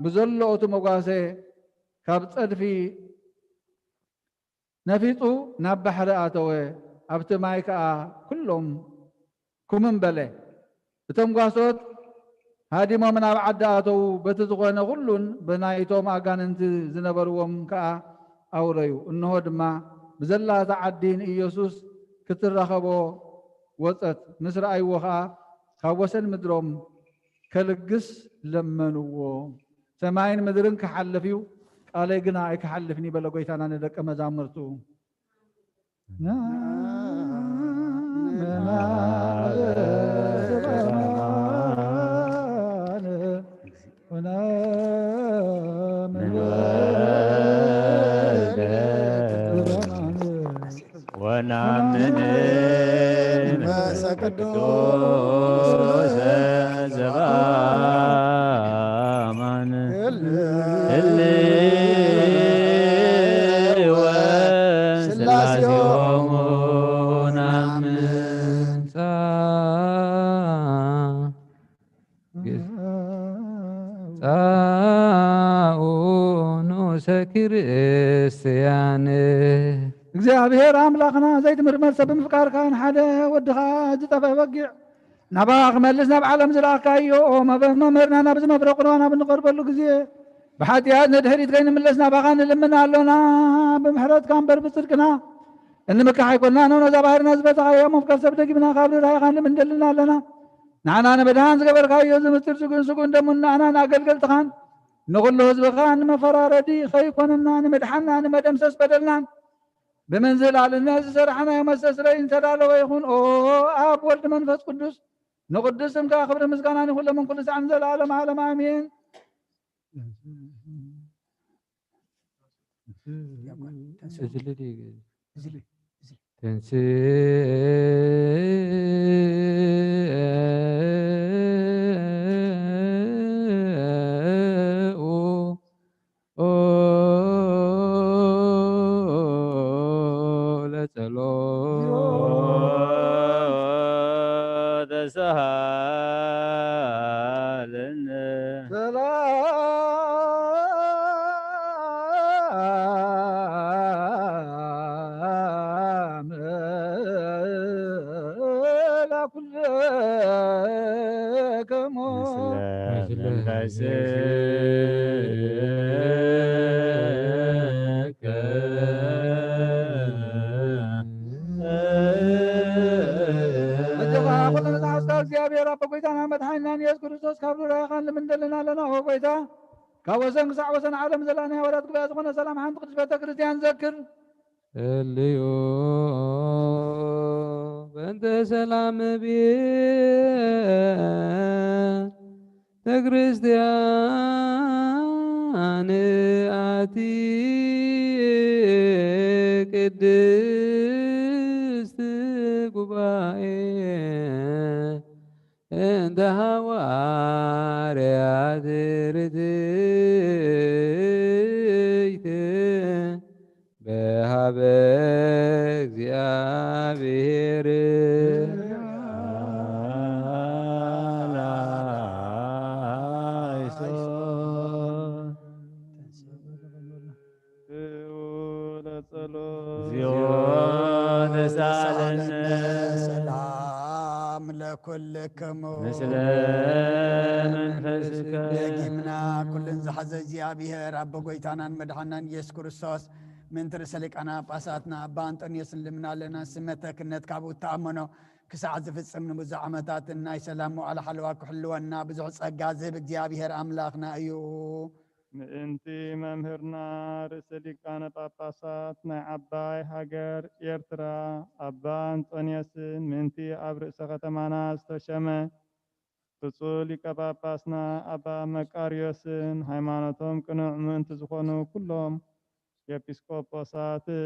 ብዘሎ እቲ መጓሰ ካብ ጸድፊ ነፊጹ ናብ ባሕሪ ኣተወ። ኣብቲ ማይ ከኣ ኩሎም ኩምም በለ። እቶም ጓሶት ሃዲሞም ናብ ዓዲ ኣተዉ። በቲ ዝኾነ ኩሉን ብናይቶም ኣጋንንቲ ዝነበርዎም ከኣ ኣውረዩ። እንሆ ድማ ብዘላታ ዓዲ ንኢየሱስ ክትራኸቦ ወጸት። ምስ ረኣይዎ ኸኣ ካብ ወሰን ምድሮም ከልግስ ለመንዎ። ሰማይን ምድርን ክሓልፍ እዩ፣ ቃለይ ግና ኣይክሓልፍን እዩ በለ ጐይታና ንደቀ መዛሙርቱ። ወናምን መንፈሰ ቅዱስ ዘበአማን ህልወ ስላሴሆሙ ናምን። ጻኡ ንኡሰ ክርስትያን። እግዚኣብሔር ኣምላኽና ዘይትምርመር ሰብ ብምፍቃርካን ሓደ ወድኻ ዝጠፍአ በጊዕ ናባኻ ክመልስ ናብ ዓለም ዝለኣኽካዮ መበ-፣ መምህርና ናብዚ መፍረቕ ቁርባን ኣብ እንቐርበሉ ግዜ ብሓጢኣት ንድሕሪት ከይንምለስ ናባኻ ንልምን ኣሎና። ብምሕረትካ እምበር ብጽድቅና እንምካሕ ኣይኮንናን። ነዛ ባህርና ዝፈተኻዮ ምፍቃር ሰብ ደጊምና ካብ ርህራሄኻ ንልምን ደልና ኣለና። ንዓና ንምድሓን ዝገበርካዮ እዚ ምስጢር ስጉን ስጉን ደሙን ንዓናን ኣገልገልትኻን ንኹሉ ህዝብኻን ንመፈራረዲ ከይኮነና ንምድሓንና ንመደምሰስ በደልናን ብምንዝላልነት ዝሰራሕናዮ መስተስረይ ዝተዳለወ ይኹን። ኦ ኣብ ወልድ መንፈስ ቅዱስ ንቅዱስ ስምካ ክብሪ ምስጋናን ይኹን ሎምን ኩሉ ሳዕን ዘለዓለም ዓለም ኣሜን። እዝሊ ድዩ? እዝሊ፣ እዝሊ። ተንሥእ ለጸሎተሳሃለነ። ሰላም ለኩልክሙ። ምስለ መንፈስከ። በጃኻ ኩሉ መጽሓፍካ እግዚኣብሔር ኣቦ ጐይታና መድሓኒናን ኢየሱስ ክርስቶስ ካብ ርራይኻን ልምንደልና ኣለና። ኦ ጐይታ፣ ካብ ወሰን ክሳዕ ወሰን ዓለም ዘላ ናይ ሃዋርያት ጉባኤ ዝኾነ ሰላም ሓንቲ ቅድስት ቤተ ክርስቲያን ዘክር። እልዩ በእንተ ሰላም ቤተ ክርስቲያን ኣቲ ቅድስት ጉባኤ እንተ ሃዋርያት ርትዕት በሃበ እግዚኣብሔር። ለጸሎት። እግዚኦ ተሳለነ። ሰላም ለኩልክሙ። ምስለ መንፈስከ። ደጊምና ኩልን ዝሓዘ እግዚኣብሔር ኣቦ ጐይታናን መድሓናን ኢየሱስ ክርስቶስ ምእንቲ ርእሰ ሊቃነ ጳጳሳትና ኣባ ኣንጦንዮስ ንልምን ኣለና። ስመተ ክህነት ካብኡ እተኣመኖ ክሳዕ ዝፍጽም ንብዙሕ ዓመታትን ናይ ሰላም መዋዕለ ሓለዋ ክሕልወና ብዙሕ ጸጋ ዝህብ እግዚኣብሔር ኣምላኽና እዩ። ምእንቲ መምህርና ርእሰ ሊቃነ ጳጳሳት ናይ ዓባይ ሃገር ኤርትራ ኣባ ኣንጦንዮስን ምእንቲ ኣብ ርእሰ ከተማና ዝተሸመ ብፁዕ ሊቀ ጳጳስና ኣባ መቃርዮስን ሃይማኖቶም ቅኑዕ ምእንቲ ዝኾኑ ኩሎም ኤጲስቆጶሳትን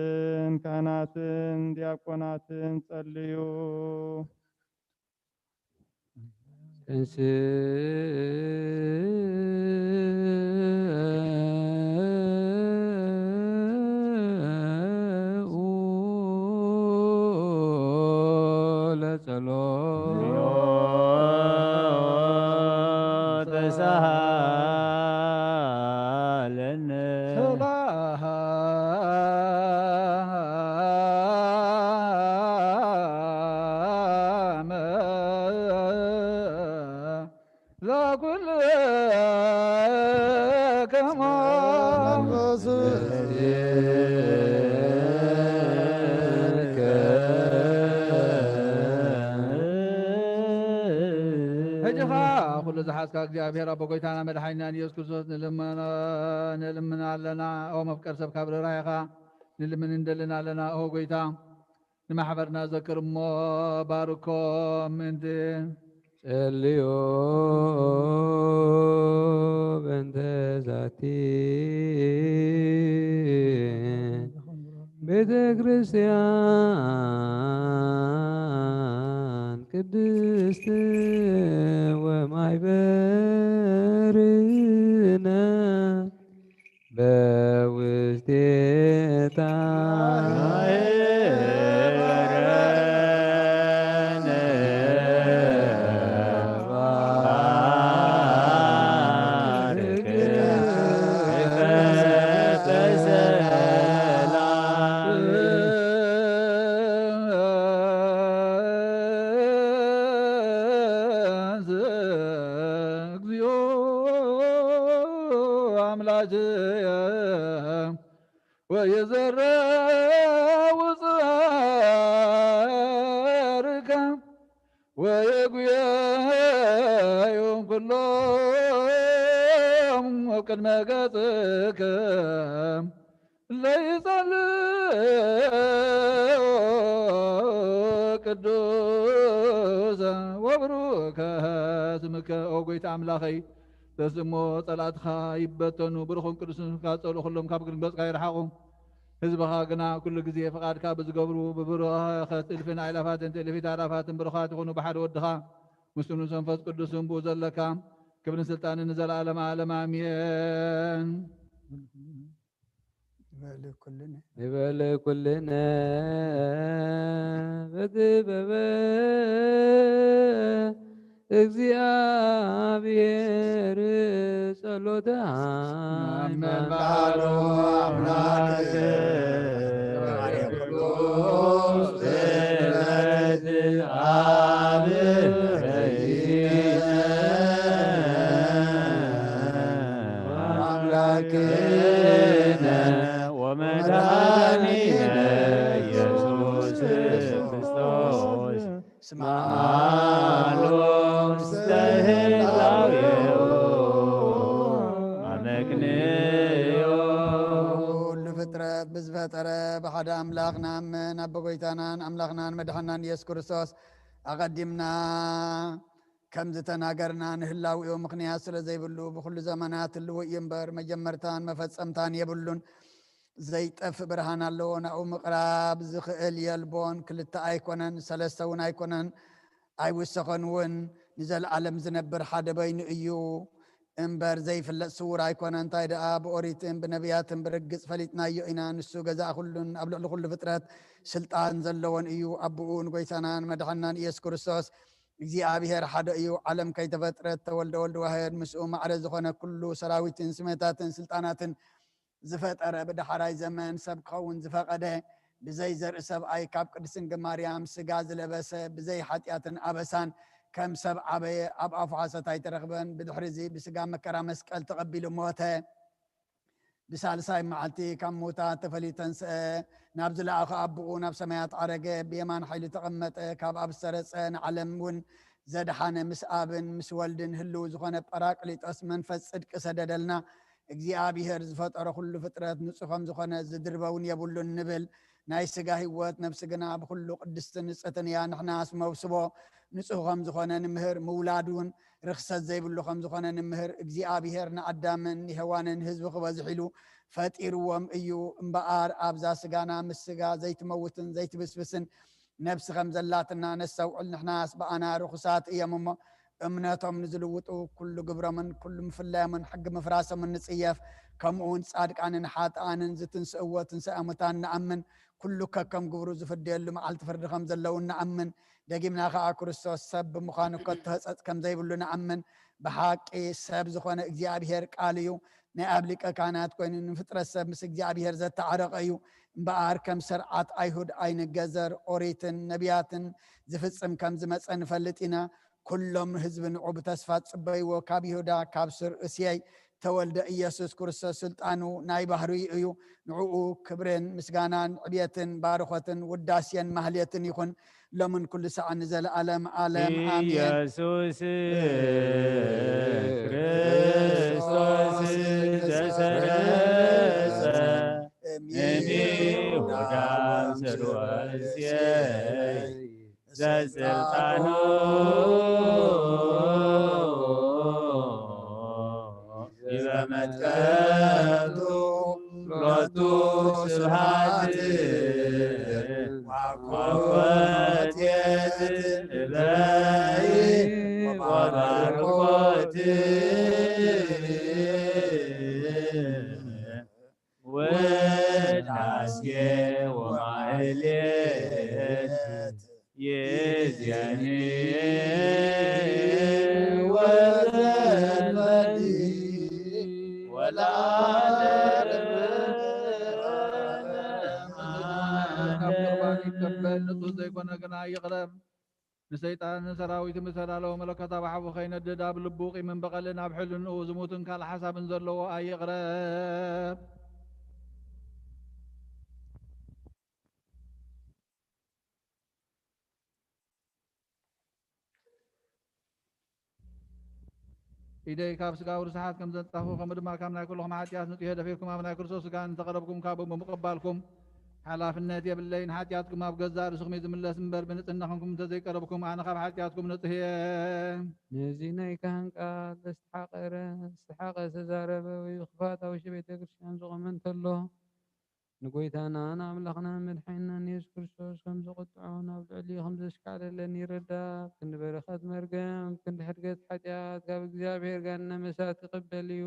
ካህናትን ዲያቆናትን ጸልዩ። ተንሥኡ ለጸሎት። ተሳሃለነ። ሰላም ለኩልክሙ። ኩሉ ዝሓዝካ እግዚኣብሔር ኣቦ ጎይታና መድሓኒናን ኢየሱስ ክርስቶስ ንልምና ኣለና። ኦ መፍቀር ሰብ ካብ ርህራሄኻ ንልምን እንደልን ኣለና። ኦ ጎይታ ንማሕበርና ዘክር እሞ ባርኮ ምእንቲ ጸልዮ በእንተ ዛቲ ቤተ ክርስቲያን ቅድስት ወማይበርነ በውስቴታ እግዚኦ አምላክ ወየዘረው ጸርከ ወየጉየዮም ኩሎም ቅድመ ገጽከ ለይጸልእ ቅዱስ ወብሩከ ስምከ። ኦ ጎይታ ኣምላኸይ፣ ተስሞ ጸላእትኻ ይበተኑ፣ ብሩኽን ቅዱስን ስምካ ጸልኡ፣ ኩሎም ካብ ቅድሚ ገጽካ ይርሓቑ። ህዝብኻ ግና ኩሉ ግዜ ፍቓድካ ብዝገብሩ ብብረኸት እልፍን ኣእላፋትን ትእልፊት ኣእላፋትን ብሩኻት ይኹኑ። ብሓደ ወድኻ ምስኡ ምስ መንፈስ ቅዱስን ብኡ ዘለካ ክብርን ስልጣንን ንዘለኣለም ዓለም ኣሜን። ንበል ኩልነ ንበል ኩልነ በጥበበ እግዚኣብሔር ጸሎተ ኣሜን። በዓሉ ኣምላክ አምላክነ ወመድኃኒነ ኢየሱስ ክርስቶስ ስምዓሉ ውስተ ህላዌሁ ኣመክንዮ። ኩሉ ፍጥረት ብዝፈጠረ ብሓደ ኣምላኽ ንኣምን፣ ኣብ ጎይታናን ኣምላኽናን መድሓናን ኢየሱስ ክርስቶስ ኣቐዲምና ከም ዝተናገርና፣ ንህላዌኡ ምኽንያት ስለ ዘይብሉ፣ ብኹሉ ዘመናት ህልው እዩ እምበር፣ መጀመርታን መፈጸምታን የብሉን። ዘይጠፍእ ብርሃን ኣለዎ፣ ናብኡ ምቕራብ ዝኽእል የልቦን። ክልተ ኣይኮነን፣ ሰለስተ እውን ኣይኮነን፣ ኣይውሰኸን እውን። ንዘለኣለም ዝነብር ሓደ በይኑ እዩ እምበር፣ ዘይፍለጥ ስዉር ኣይኮነን። እንታይ ደኣ፣ ብኦሪትን ብነቢያትን ብርግጽ ፈሊጥናዮ ኢና። ንሱ ገዛእ ኩሉን ኣብ ልዕሊ ኩሉ ፍጥረት ስልጣን ዘለዎን እዩ። ኣቦኡ ንጎይታናን መድሓናን ኢየሱስ ክርስቶስ እግዚኣብሔር ሓደ እዩ። ዓለም ከይተፈጥረት ተወልደ ወልድ ዋህድ፣ ምስኡ ማዕረ ዝኾነ ኩሉ ሰራዊትን ስሜታትን ስልጣናትን ዝፈጠረ፣ ብዳሕራይ ዘመን ሰብ ክኸውን ዝፈቐደ፣ ብዘይ ዘርኢ ሰብኣይ ካብ ቅድስት ድንግል ማርያም ስጋ ዝለበሰ፣ ብዘይ ሓጢኣትን ኣበሳን ከም ሰብ ዓበየ፣ ኣብ ኣፉ ሓሶት ኣይተረኽበን። ብድሕሪዚ ብስጋ መከራ መስቀል ተቐቢሉ ሞተ። ብሳልሳይ መዓልቲ ካብ ምዉታት ተፈልዩ ተንስአ፣ ናብ ዝለኣኾ ኣቦኡ ናብ ሰማያት ዓረገ፣ ብየማን ሓይሉ ተቐመጠ። ካብ ኣብ ዝተረጸ ንዓለም እውን ዘድሓነ፣ ምስ ኣብን ምስ ወልድን ህልው ዝኾነ ጳራቅሊጦስ መንፈስ ጽድቂ ሰደደልና። እግዚኣብሔር ዝፈጠሮ ኩሉ ፍጥረት ንጹህ ከም ዝኾነ ዝድርበ እውን የብሉን ንብል። ናይ ስጋ ህይወት፣ ነፍሲ ግና ብኹሉ ቅድስትን ንጽሕትን እያ። ንሕናስ መውስቦ ንጹህ ከም ዝኾነ ንምህር፣ ምውላድ እውን ርኽሰት ዘይብሉ ከም ዝኾነ ንምህር። እግዚኣብሔር ንኣዳምን ንሄዋንን ህዝቢ ክበዝሕ ኢሉ ፈጢርዎም እዩ። እምበኣር ኣብዛ ስጋና ምስ ስጋ ዘይትመውትን ዘይትብስብስን ነፍሲ ከም ዘላትና ነስተውዕል። ንሕናስ ብኣና ርኹሳት እዮም እሞ፣ እምነቶም ንዝልውጡ ኩሉ ግብሮምን ኩሉ ምፍላዮምን ሕጊ ምፍራሶምን ንጽየፍ። ከምኡ እውን ጻድቃንን ሓጥኣንን ዝትንስእዎ ትንሳኤ ሙታን ንኣምን። ኩሉ ከከም ግብሩ ዝፍደየሉ መዓልቲ ፍርዲ ከም ዘለውን ንኣምን። ደጊምና ከኣ ክርስቶስ ሰብ ብምዃኑ ከቶ ህጸጽ ከም ዘይብሉ ንኣምን። ብሓቂ ሰብ ዝኾነ እግዚኣብሔር ቃል እዩ። ናይ ኣብ ሊቀ ካህናት ኮይኑ ንፍጥረት ሰብ ምስ እግዚኣብሔር ዘተዓረቐ እዩ። እምበኣር ከም ስርዓት ኣይሁድ ኣይንገዘር፣ ኦሪትን ነቢያትን ዝፍጽም ከም ዝመጸ ንፈልጥ ኢና። ኩሎም ህዝቢ ንዑ ብተስፋ ዝጽበይዎ፣ ካብ ይሁዳ ካብ ሱር እስየይ ተወልደ ኢየሱስ ክርስቶስ ስልጣኑ ናይ ባህርዩ እዩ። ንዕኡ ክብርን ምስጋናን ዕብየትን ባርኾትን ውዳሴን ማህሌትን ይኹን። ሎምን ኩሉ ሰዓት ንዘለዓለም ዓለም። ኣሜን። ኢየሱስ ክርስቶስ ዘሰረጸ እምይሁዳ ዘርወስየ ዘስልጣኑ ይበመትከቱ ሎቱ ስብሐት ወኮቴት እበይ ወባርኮት ውዳሴ ወማህሌት ይዜኒ ወዘልፈኒ ወለዓለመ ዓለም። ቁርባን ይቀበል፣ ንጹህ ዘይኮነ ግና ይቕረብ። ንሰይጣንን ሰራዊቱ ምስ ተዳለወ መለኮታዊ ሓዊ ከይነድድ ኣብ ልቡ ቂምን በቐልን ኣብ ሕልንኡ ዝሙትን ካልእ ሓሳብን ዘለዎ ኣይቕረብ። ኢደይ ካብ ስጋዊ ርስሓት ከም ዘንጻኹ፣ ከምኡ ድማ ካብ ናይ ኩልኹም ሓጢኣት ንጹህ እየ። ደፊርኩም ኣብ ናይ ክርስቶስ ስጋ እንተቐረብኩም፣ ካብኡ ብምቕባልኩም ሓላፍነት የብለይን። ሓጢኣትኩም ኣብ ገዛእ ርእስኹም እዩ ዝምለስ እምበር፣ ብንጽህና ኾንኩም እንተዘይቀረብኩም፣ ኣነ ካብ ሓጢኣትኩም ንጹህ እየ። ነዚ ናይ ካህን ቃል ዘስተሓቐረ፣ ዝተሓቐ፣ ዝተዛረበ ወይ ክፋታዊ ቤተ ክርስቲያን ዝቖመ እንተሎ፣ ንጎይታናን ኣምላኽናን መድሓኒናን የሱስ ክርስቶስ ከም ዘቑጥዖ፣ ናብ ልዕሊ ከም ዘሽካዕለለን ይርዳእ። ክንዲ በረኸት መርገም፣ ክንዲ ሕድገት ሓጢኣት ካብ እግዚኣብሔር ጋር ነመሳት ይቕበል እዩ።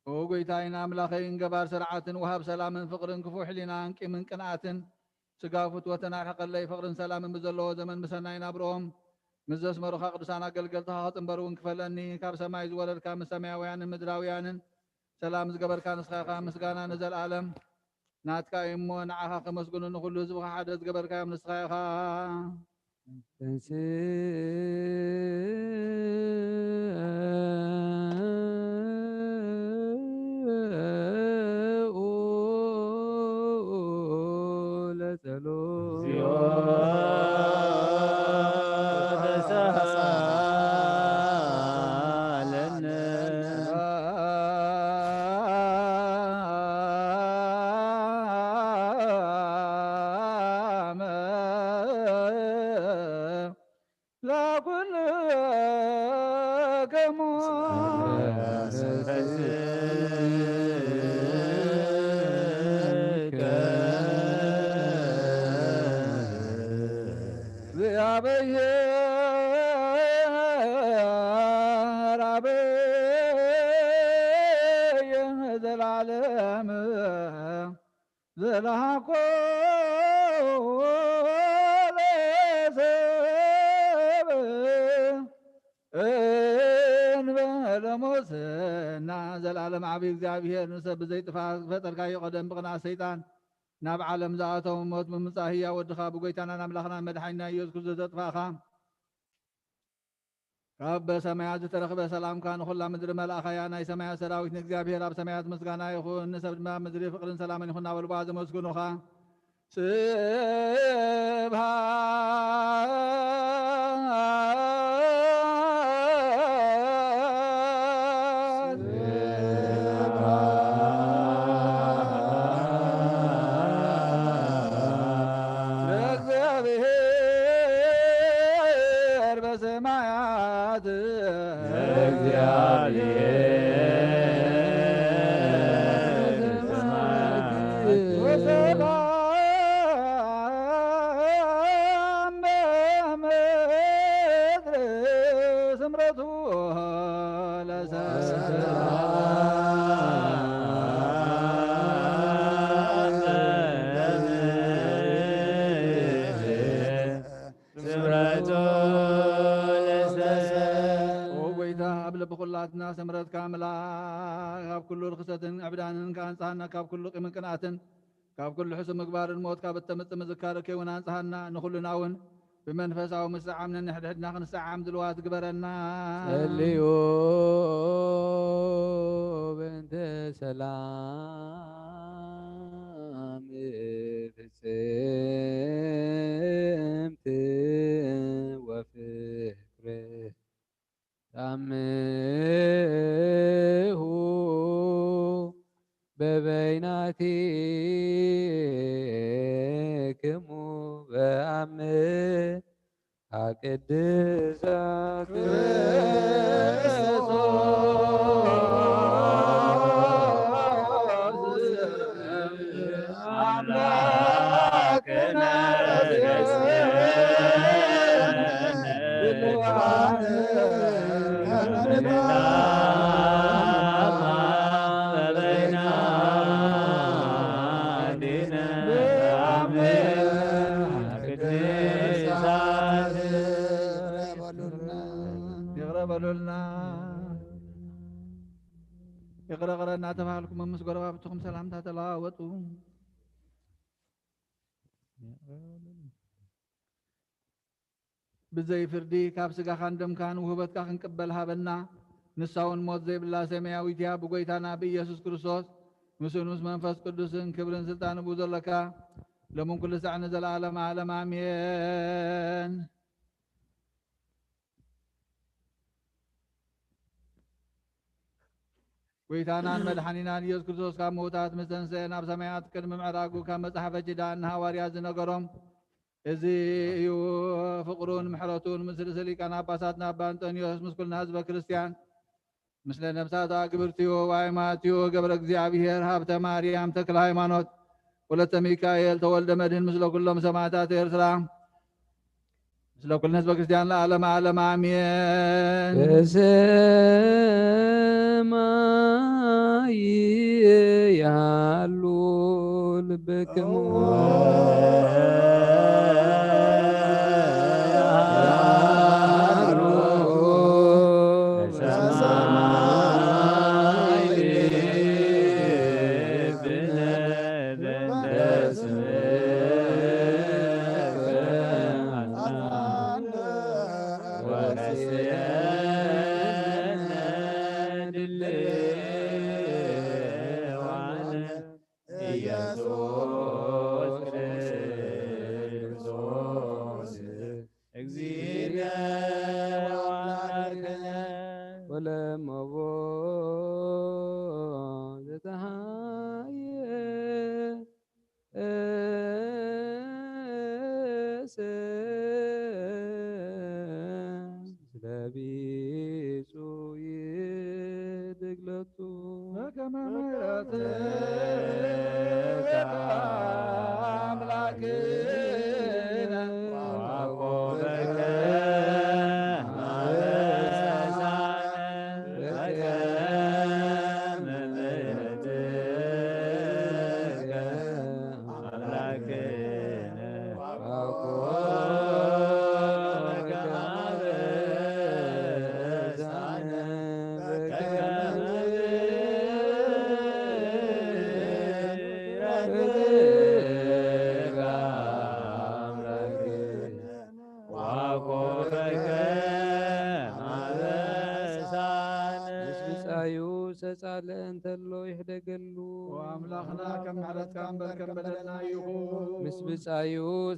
ኦ ጎይታይን ኣምላኸይን፣ ገባር ስርዓትን ወሃብ ሰላምን ፍቕርን፣ ክፉእ ሕሊናን ቂምን ቅንኣትን፣ ስጋዊ ፍትወትን ኣርሕቐለይ። ፍቕርን ሰላምን ብዘለዎ ዘመን ብሰናይ ናብርኦም ምስ ዘስመሩኻ ቅዱሳን ኣገልገልትኻ ክጽንበሩ እውን ክፈለኒ። ካብ ሰማይ ዝወረድካ፣ ምስ ሰማያውያንን ምድራውያንን ሰላም ዝገበርካ ንስኻ ኢኻ። ምስጋና ንዘለኣለም ናትካ እዩ እሞ፣ ንዓኻ ከመስግኑ ንኹሉ ህዝብኻ ሓደ ዝገበርካዮም ንስኻ ኢኻ። ተንሥኡ ለጸሎት። እግዚኦ ተሳሃለነ። ለኩልክሙ ዘላለም ዓቢ እግዚኣብሔር፣ ንሰብ ብዘይጥፋእ ዝፈጠርካዮ፣ ቀደም ብቕንኣት ሰይጣን ናብ ዓለም ዝኣተው፣ ሞት ብምምጻእ ህያው ወድኻ ብጎይታናን ኣምላኽናን መድሓኒና ኢየሱስ ክርስቶስ ዘጥፋእኻ፣ ካብ በሰማያት ዝተረኽበ ሰላምካ ንኹላ ምድሪ መልኣኻያ። ናይ ሰማያት ሰራዊት ንእግዚኣብሔር ኣብ ሰማያት ምስጋና ይኹን፣ ንሰብ ድማ ኣብ ምድሪ ፍቕርን ሰላምን ይኹን እናበሉ ብኣ ዘመስግኑኻ። ስብሐት ለእግዚኣብሔር በሰማያት። ወሰላም በምድር ስምረቱ ለሰላም። ስምረቱ ለሰ- ኦ ጎይታ፣ ኣብ ልቢ ኩላትና ስምረትካ ምላእ። ካብ ኩሉ ርኽሰትን ዕብዳንን ከኣንጽሃና፣ ካብ ኩሉ ቂምን ቅንኣትን፣ ካብ ኩሉ ሕሱም ምግባርን ሞት ካብ እተምጽእ ምዝካር ከይውን ኣንጽሃና። ንኹልና እውን ብመንፈሳዊ ምስዓም ነንሕድሕድና ክንሰዓም ድልዋት ግበረና። ጸልዩ በእንተ ሰላም ፍጽም አምሁ በበይናቲክሙ በአምሃ ቅድሳት ይቕረ በሉልና። ይቕረ ይቕረ እናተባህልኩም ምስ ጎረባብትኹም ሰላምታ ተለዋወጡ። ብዘይ ፍርዲ ካብ ስጋኻን ደምካን ውህበትካ ክንቅበል ሃበና። ንሳ እውን ሞት ዘይብላ ሰማያዊት እያ። ብጎይታና ብኢየሱስ ክርስቶስ ምስኡን ምስ መንፈስ ቅዱስን ክብርን ስልጣን ብኡ ዘለካ ሎምን ኩሉ ሳዕ ንዘለዓለም ዓለም ኣሜን። ጎይታናን መድሓኒናን ኢየሱስ ክርስቶስ ካብ ምዉታት ምስ ተንስአ ናብ ሰማያት ቅድሚ ምዕራጉ ካብ መጽሓፈ ኪዳን ንሃዋርያት ዝነገሮም እዚ እዩ። ፍቕሩን ምሕረቱን ምስ ርእሰ ሊቃነ ጳጳሳትና ኣባ እንጦንዮስ ምስ ኩልና ህዝበ ክርስቲያን ምስለ ነፍሳታ ግብርቲኡ ዋይማቲኡ ገብረ እግዚኣብሔር ሃብተ ማርያም ተክለ ሃይማኖት ወለተ ሚካኤል ተወልደ መድህን ምስለ ኩሎም ሰማዕታት ኤርትራ ምስለ ኩልን ህዝበ ክርስቲያን ለዓለመ ዓለም ኣሜን። በሰማይ ያሉ ልብክሙ ኢየሱስ ክርስቶስ እግዚእነ ወአምላክነ ወለመቦ ዘተሃየ እሰ ስለቢጹ ይድግለቱ በከመ ምሕረትከ አምላክነ ወኮበከ አበሳነ በከመ ምሕረትከ አምላክነ ምስ ብጻዩ ሰጻለ እንተሎ ይሕደገሉ። ኦ ኣምላኽና፣ ከም ምሕረትካ እምበር ከም በደልና ይኹን። ምስ ብጻዩ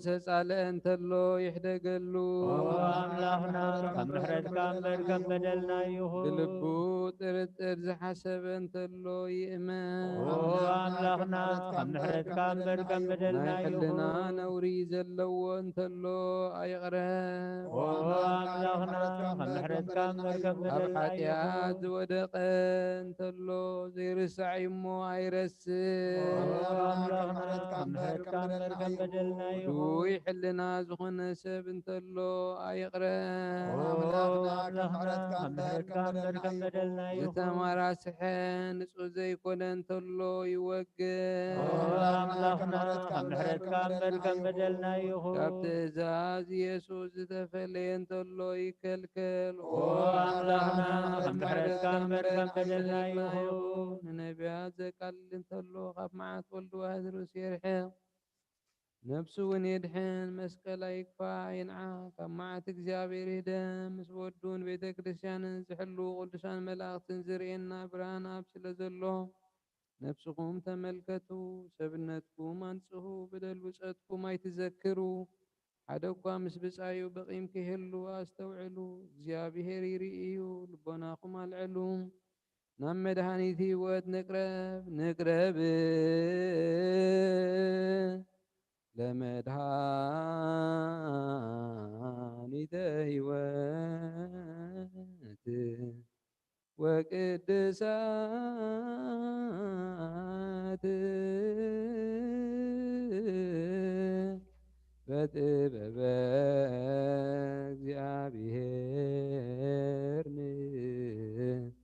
ሰጻለ እንተሎ ይሕደገሉ። ኦ ኣምላኽና፣ ከም ምሕረትካ እምበር ከም በደልና ይኹን። ብልቡ ጥርጥር ዝሓሰበ እንተሎ ይእመን። ኦ ኣምላኽና፣ ከም ምሕረትካ እምበር ከም በደልና ናይ ሕልና ይኹን። ነውሪ ዘለዎ እንተሎ ኣይቕረብ። ኦ ኣምላኽና፣ ከም ምሕረትካ እምበር ከም ኣብ በደልና ሓጢኣት ይኹን። ዝወደቐ እንተሎ ዘይርሳዕ እሞ ኣይረስዕ። ኦ ኣምላኽና፣ ከም ምሕረትካ እምበር ከም በደልና ይኹን። ርኡይ ሕልና ዝኾነ ሰብ እንተሎ ኣይቕረብ። ኦ ኣምላኽና፣ ከም ምሕረትካ እምበር ከም በደልና ይኹን። ዝተማራስሐ ንጹህ ዘይኮነ እንተሎ ይወገድ። ኦ ኣምላኽና፣ ከም ምሕረትካ እምበር ከም በደልና ይኹን። ካብ ትእዛዝ ኢየሱስ ዝተፈለየ እንተሎ ይከልከል። ኦ ኣምላኽና፣ ከም ምሕረትካ እምበር ከም በደልና ይኹን። ንነቢያት ዘቃልል እንተሎ ካብ መዓት ወልድ ዋሕድ ርእሱ የርሕቕ። ነፍሱ እውን የድሕን። መስቀል ኣይግፋ፣ ኣይንዓ። ካብ መዓት እግዚኣብሔር ይህደም። ምስ ወዱን ቤተ ክርስቲያንን ዝሕልዉ ቅዱሳን መላእኽትን ዝርእየና ብርሃን ኣብ ስለ ዘሎ ነፍስኹም ተመልከቱ፣ ሰብነትኩም ኣንጽሁ፣ በደል ብጾትኩም ኣይትዘክሩ። ሓደ እኳ ምስ ብጻዩ ብቒም ከይህሉ ኣስተውዕሉ። እግዚኣብሔር ይርኢ እዩ፣ ልቦናኹም ኣልዕሉ። ናብ መድሃኒት ህይወት ንቅረብ፣ ንቅረብ። ለመድኃኒተ ሕይወት ወቅድሳት በጥበበ እግዚአብሔር ንጻእ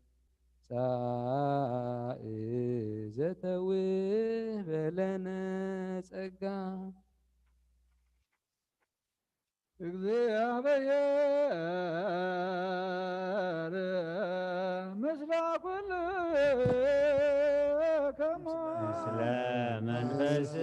ዘተውህበ ለነ ጸጋ። እግዚአብሔር ምስለ ኩልክሙ። ምስለ መንፈስከ።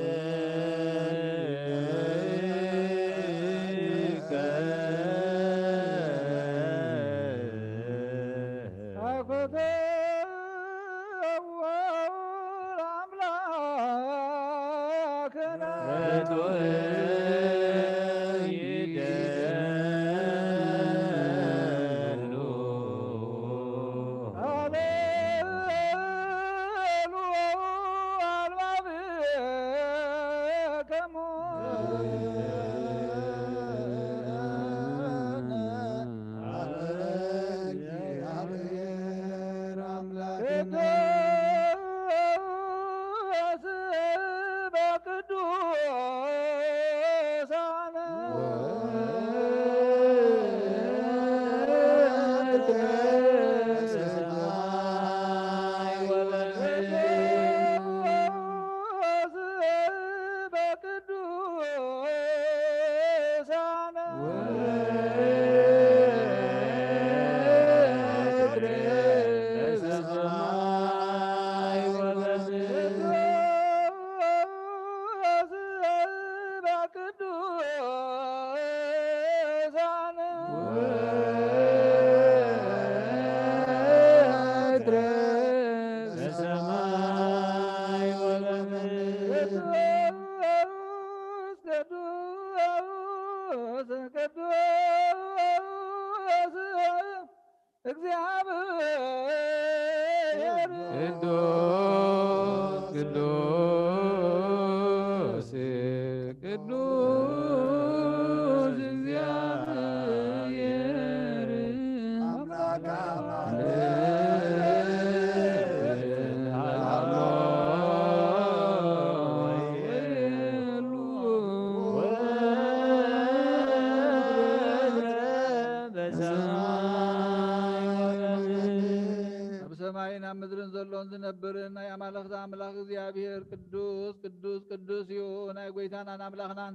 ኣብ ሰማይን ኣብ ምድርን ዘሎን ዝነብርን ናይ ኣማልኽቲ ኣምላኽ እግዚኣብሔር ቅዱስ ቅዱስ ቅዱስ እዩ። ናይ ጐይታናን ኣምላኽናን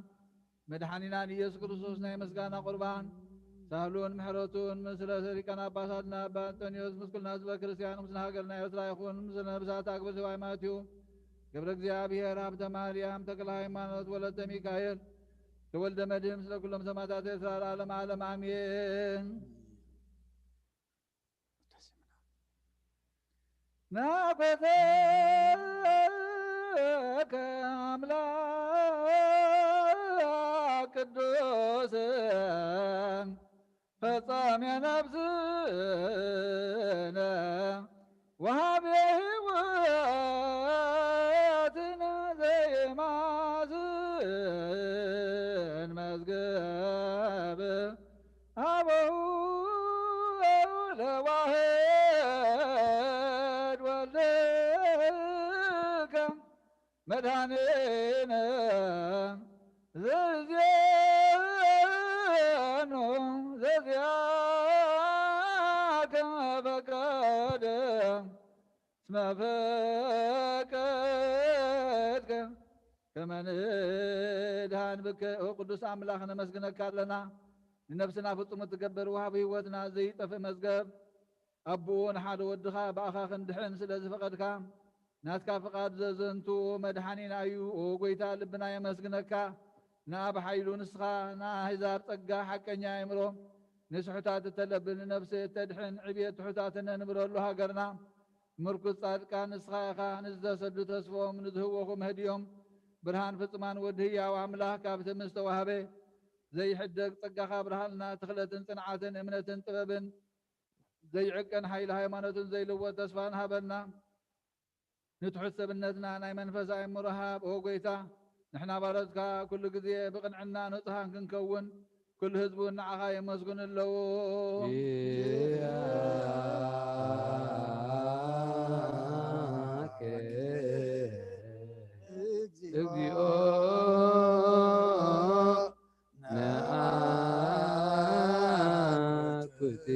መድሓኒናን ኢየሱስ ክርስቶስ ናይ ምስጋና ቁርባን ሳህሉን ምሕረቱን ምስለ ሊቃነ ኣባሳትና ኣባ እንጦንዮስ ምስ ኩልና ህዝበ ክርስቲያን ምስለ ሃገርና ኤርትራ ይኹን። ምስለ ነብሳት ኣግብርቲ ዋይ ማትዩ ገብረ እግዚኣብሔር ሃብተ ማርያም ተክለ ሃይማኖት ወለተ ሚካኤል ተወልደ መድህን ምስለ ኩሎም ሰማዕታት ኤርትራ ለዓለመ ዓለም ኣሜን። ናኮተከ ኣምላክ ቅዱስ ፈጻሜ ነፍስነ ወሃቤ ሕይወትነ ዘይማስን መዝገብ አበው ለዋህድ ወልድከ መድኃኒነ ዘዜኑ ዘዚአከ ፈቀደ እስመ ፈቀድከ ከመ ንድኃን ብከ። ኦ ቅዱስ ኣምላኽ ነመስግነካ ኣለና። ንነፍስና ፍጹም እትገብር ወሃቢ ሕይወትና ዘይጠፍእ መዝገብ ኣቦኡ ንሓደ ወድኻ ብኣኻ ክንድሕን ስለ ዝፈቐድካ ናትካ ፍቓድ ዘዘንቱ መድሓኒና እዩ። ኦ ጐይታ ልብና የመስግነካ። ንኣብ ሓይሉ ንስኻ ንኣህዛብ ጸጋ ሓቀኛ ኣእምሮ ንስሑታት እተለብን ንነፍሲ እተድሕን ዕብየት ትሑታትን ነንብረሉ ሃገርና ምርኩስ ጻድቃን ንስኻ ኢኻ። ንዝተሰዱ ተስፎም ንዝህወኹ መህድዮም ብርሃን ፍጹማን ወዲ ህያው ኣምላኽ ካብቲ ምስ ተዋህበ ዘይሕደግ ጸጋኻ ኣብርሃልና። ትኽለትን ጽንዓትን እምነትን ጥበብን ዘይዕቀን ሓይሊ ሃይማኖትን ዘይልወጥ ተስፋን ሃበልና። ንትሑት ሰብነትና ናይ መንፈስ ኣእምሮ ሃብ። ኦ ጐይታ፣ ንሕና ባሮትካ ኩሉ ግዜ ብቕንዕና ንጹሃን ክንከውን፣ ኩሉ ህዝቢ እውን ንዓኻ የመስግኑ ኣለዉ። እግዚኦ ነአኩት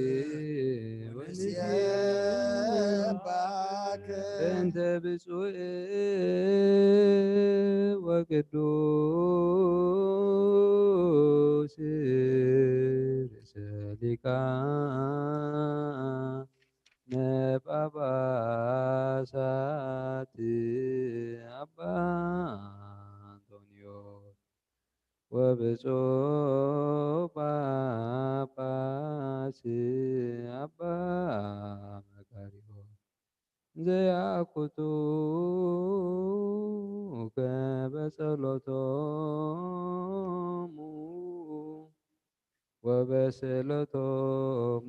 ወንሴባክ እንተ ብፁዕ ወቅዱስ ርእሰ ሊቃነ ጳጳሳት አባ አንጦንዮስ ወብፁዕ ጳጳስ አባ መቃርዮስ ዘያኩቱ ከበጸሎቶሙ ወበስእለቶሙ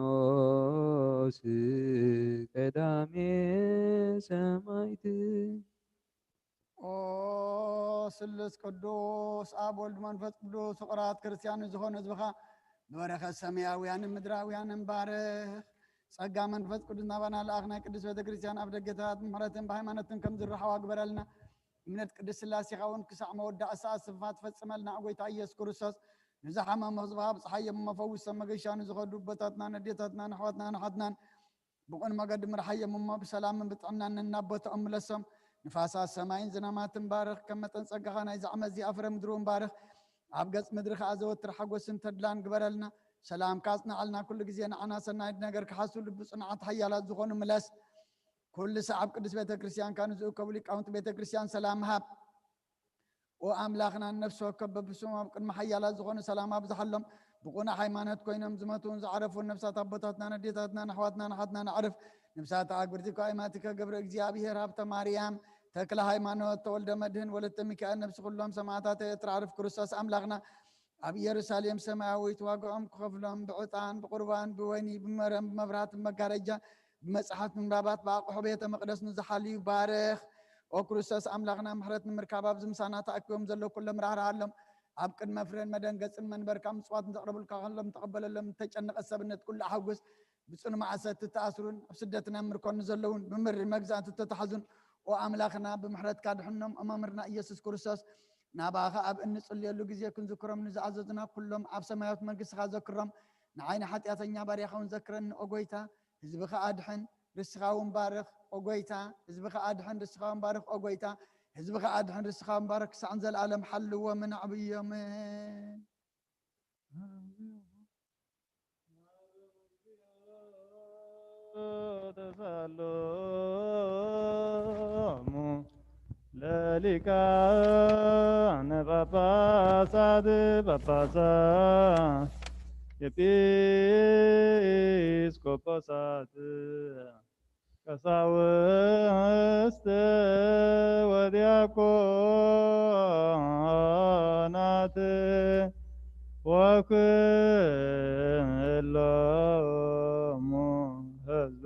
እስጢፋኖስ ቀዳሜ ሰማዕት። ኦ ስሉስ ቅዱስ ኣብ ወልድ መንፈስ ቅዱስ ፍቕራት ክርስቲያን ዝኾኑ ህዝብኻ ንበረኸት ሰማያውያንን ምድራውያንን ባርኽ። ጸጋ መንፈስ ቅዱስ ናባና ልኣኽ። ናይ ቅድስት ቤተ ክርስቲያን ኣብ ደገታት ብምሕረትን ብሃይማኖትን ከም ዝረሓዋ ግበረልና። እምነት ቅድስት ስላሴኻ እውን ክሳዕ መወዳእ ሰዓት ስፋ ትፈጽመልና። ኦ ጎይታ ኢየሱስ ክርስቶስ ንዝሓመሙ ህዝብኻ ኣብጽሓዮ እሞ ፈውሶም። መገሻ ንዝኸዱ ኣቦታትናን ኣዴታትናን ኣሕዋትናን ኣሓትናን ብቕን መገዲ ምርሓዮም እሞ ብሰላምን ብጥዕናን ናብ ቦታኦም ምለሶም። ንፋሳት ሰማይን ዝናማትን ባርኽ። ከም መጠን ጸጋኻ ናይዚ ዓመት እዚኣ ፍረ ምድሪ እውን ባርኽ። ኣብ ገጽ ምድሪ ከኣ ዘወትር ሓጎስን ተድላን ግበረልና። ሰላምካ ኣጽንዓልና። ኩሉ ግዜ ንዓና ሰናይ ነገር ክሓስቡ ልቢ ጽኑዓት ሓያላት ዝኾኑ ምለስ። ኩሉ ሳዕ ኣብ ቅድስት ቤተ ክርስቲያንካ ንዝእከቡ ሊቃውንቲ ቤተ ክርስቲያን ሰላም ሃብ። ኦ ኣምላኽና ንነፍሲ ወከፍ በብስሙ ኣብ ቅድሚ ሓያላት ዝኾኑ ሰላም ኣብዝሓሎም። ብቑኑዕ ሃይማኖት ኮይኖም ዝመቱን ዝዓረፉን ነፍሳት ኣቦታትናን ኣዴታትናን ኣሕዋትናን ኣሓትናን ኣዕርፍ። ነፍሳት ኣግብርቲ እኳ ኣእማትከ ገብረ እግዚኣብሔር ሃብተ ማርያም ተክለ ሃይማኖት ተወልደ መድህን ወለተ ሚካኤል ነፍሲ ኩሎም ሰማዕታት ኤርትራ ኣዕርፍ ክርስቶስ ኣምላኽና ኣብ ኢየሩሳሌም ሰማያዊት ዋጋኦም ክኸፍሎም ብዕጣን ብቁርባን ብወይኒ ብመረም ብመብራት ብመጋረጃ ብመጽሓፍ ምንባባት ብኣቕሑ ቤተ መቕደስ ንዝሓልዩ ባርኽ። ኦ ክርስቶስ ኣምላኽና ምሕረት ንምርካብ ኣብዚ ምሳና ተኣኪቦም ዘለዉ ኩሎም ራህርሃሎም። ኣብ ቅድመ ፍሬን መደንገጽን መንበርካ ምጽዋት ንዘቕረቡልካ ከሎም ተቐበለሎም። እተጨነቐት ሰብነት ኩሉ ኣሐጉስ። ብጽኑ ማዕሰት እተኣስሩን ኣብ ስደትን ኣብ ምርኮን ንዘለዉን ብምሪ መግዛእቲ እተታሕዙን ኦ ኣምላኽና ብምሕረትካ ድሕኖም። ኦ መምህርና ኢየሱስ ክርስቶስ ናባኻ ኣብ እንጽልየሉ ግዜ ክንዝክሮም ንዝኣዘዙና ኩሎም ኣብ ሰማያዊት መንግስትኻ ዘክሮም። ንዓይ ንሓጢኣተኛ ባርያኻ እውን ዘክረኒ ኦ ጎይታ። ህዝብኻ ኣድሕን ርስኻ እውን ባርኽ ኦ ጎይታ። ህዝብኻ ኣድሕን ርስኻ እውን ባርኽ ኦ ጎይታ። ህዝብኻ ኣድሕን ርስኻ እውን ባርኽ ክሳዕ ንዘለኣለም ሓልዎምን ኣዕብዮምን። ተሳሎሙ ለሊቃነ ጳጳሳት ጳጳሳት ኤጲስቆጶሳት ቀሳውስት ወዲያቆናት ወኩሎሙ ህዝበ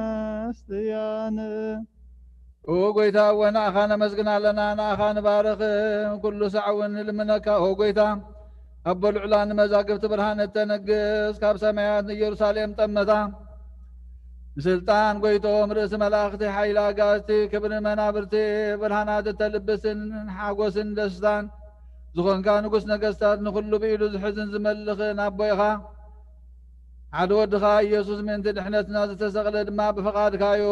ክርስትያን። ኦ ጎይታ እወ ንኣኻ ነመስግን ኣለና፣ ንኣኻ ንባርኽ፣ ኩሉ ሳዕ እውን ንልምነካ። ኦ ጎይታ ኣቦ ልዑላን ንመዛግብቲ ብርሃን እተነግስ፣ ካብ ሰማያት ንኢየሩሳሌም ጠመታ። ንስልጣን ጎይቶም ርእሲ መላእኽቲ ሓይሊ ኣጋዝቲ ክብሪ መናብርቲ ብርሃናት እተልብስን ሓጎስን ደስታን ዝኾንካ ንጉስ ነገስታት ንኹሉ ብኢዱ ዝሕዝን ዝመልኽን ኣቦ ኢኻ። ሓደ ወድኻ ኢየሱስ ምእንቲ ድሕነትና ዝተሰቕለ ድማ ብፍቓድካ እዩ።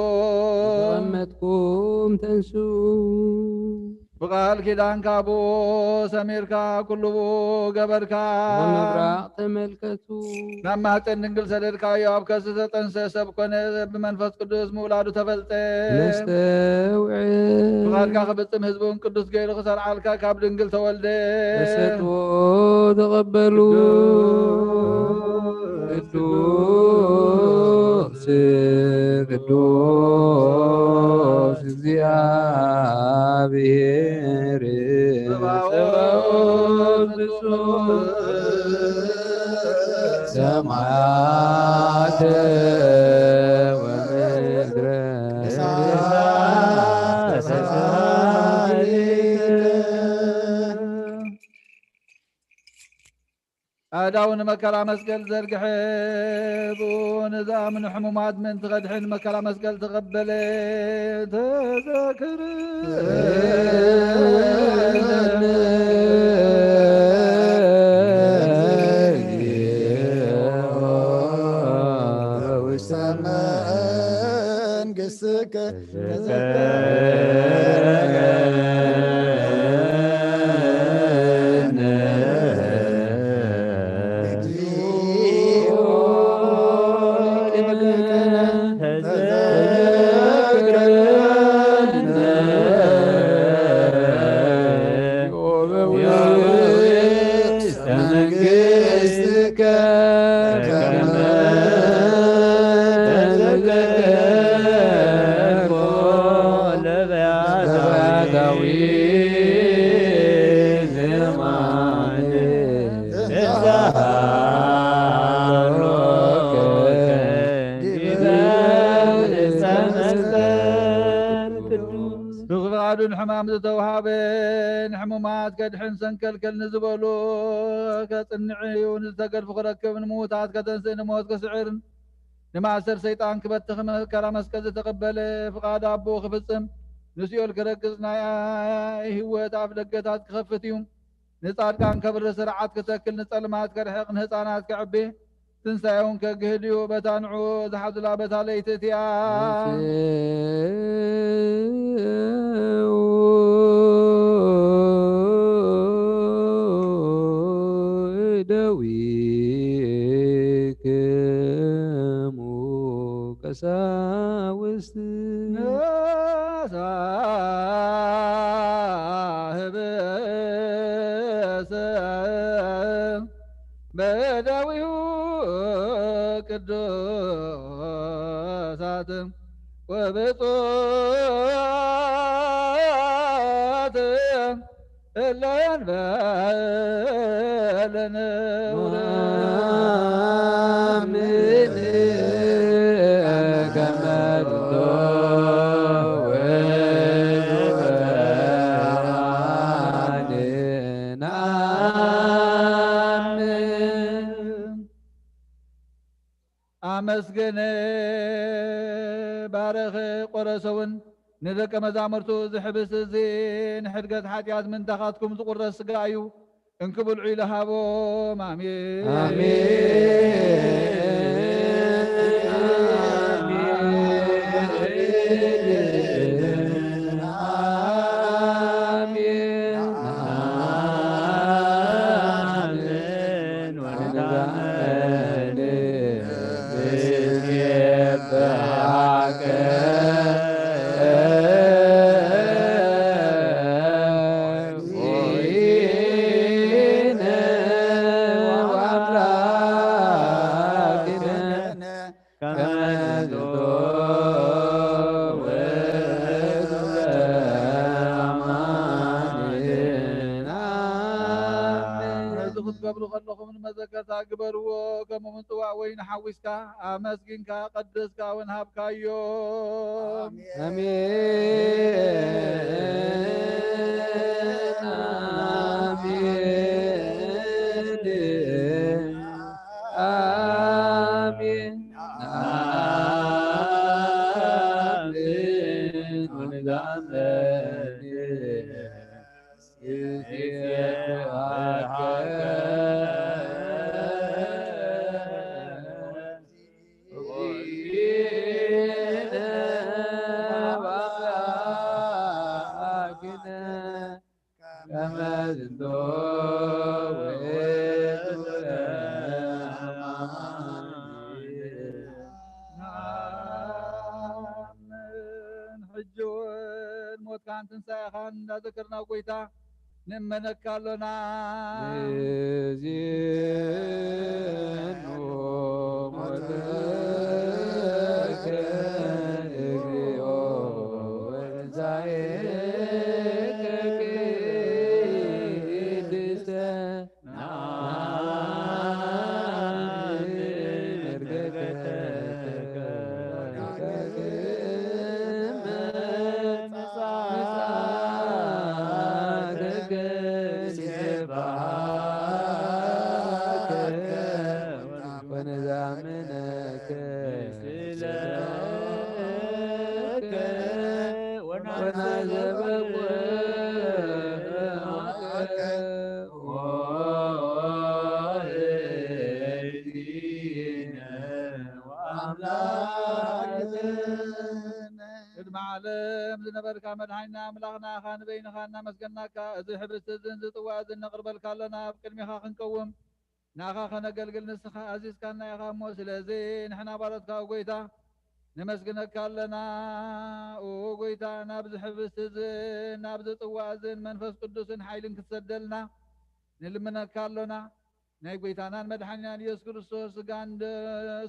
ተቐመጥኩም ተንስኡ። ብቓል ኪዳንካ ብኡ ሰሚርካ ኩሉ ብኡ ገበርካ። ንምብራቕ ተመልከቱ። ናብ ማህፀን ድንግል ሰደድካዮ፣ ኣብ ከርሲ ዝተጠንሰ ሰብ ኮነ፣ ብመንፈስ ቅዱስ ምውላዱ ተፈልጠ። ነስተውዕል። ፍቓድካ ክፍጽም ህዝቢ እውን ቅዱስ ገይሩ ክሰርዓልካ ካብ ድንግል ተወልደ። ተሰጥኦ ተቐበሉ። ቅዱስ ቅዱስ እግዚአብሔር ጸባኦት ፍጹም ሰማያተ ወምድረ ኣእዳው ንመከራ መስቀል ዘርግሐ፣ ብኡ ንዝኣምኑ ሕሙማት ምእንቲ ከድሕን መከራ መስቀል ተቐበለ። ተዘክር ውስተ መንግሥትከ ብፍቓዱ ንሕማም ዝተውሃበ፣ ንሕሙማት ከድሕን ሰንከልከል ንዝበሉ ከጽንዕ እዩ፣ ንዝተገድፉ ክረክብ፣ ንምዉታት ከተንስእ፣ ንሞት ክስዕር፣ ንማእሰር ሰይጣን ክበትኽ፣ መከራ መስቀል ዝተቐበለ፣ ፍቓድ ኣቦኡ ክፍጽም፣ ንሲኦል ክረግጽ፣ ናይ ህይወት ኣፍ ደገታት ክኸፍት እዩ። ንጻድቃን ከብርህ፣ ስርዓት ክተክል፣ ንጸልማት ከርሕቕ፣ ንህጻናት ከዕቢ፣ ትንሳኤውን ከግህድ እዩ። በታ ንዑ ዝሓዙላ በታ ለይቲ እቲኣ እደዊክሙ ቀሳውስት ነሳህብስ በደዊሁ ቅዱሳት ወብፁዓት እለ እንበለ ነውር። አሜን። ከመ ዝንቱ ውእቱ ብርሃንነ። አሜን። ኣመስግን፣ ባርኽ፣ ቆረሰ እውን ንደቀ መዛሙርቱ፣ እዚ ሕብስቲ እዚ ንሕድገት ሓጢኣት ምእንታኻትኩም ዝቑረስ ሥጋ እዩ፣ እንኪ ብልዑ ኢሉ ሃቦም። ኣሜን። ኣሜን። ከመ ዝንቱ ውእቱ አማኑኤል። ነዚ ክትገብሩ ከለኹም ንመዘከርታ ግበርዎ። ከምኡውን ጽዋእ ወይኒ ሓዊስካ ኣመስጊንካ ቀደስካ እውን ሃብካዮም። ኣሜን። አሜን። አሜን። ወንዛመን ከመ ዝንቱ ውእቱ አሜን። ሕጂ እውን ሞትካን ትንሳኤኻን እንዳዘከርና፣ ጎይታ፣ ንእመነካ ኣሎና። ንዜኑ ሞትከ እግዚኦ ወትንሳ ዓለም ዝነበርካ መድሓኒና ኣምላኽና፣ ንዓኻ ንበይንኻ እናመስገናካ፣ እዚ ሕብስቲ እዝን ዝጽዋ እዝን ነቕርበልካ ኣሎና። ኣብ ቅድሜኻ ክንቀውም፣ ንዓኻ ከነገልግል፣ ንስኻ ኣዚዝካና ኢኻ እሞ፣ ስለዚ ንሕና ባሮትካ፣ ኦ ጐይታ፣ ነመስግነካ ኣለና። ኦ ጐይታ፣ ናብዚ ሕብስቲ እዝን ናብዚ ጽዋ እዝን መንፈስ ቅዱስን ሓይልን ክትሰደልና ንልምነካ ኣሎና። ናይ ጐይታናን መድሓኒናን ኢየሱስ ክርስቶስ ስጋን ደ-፣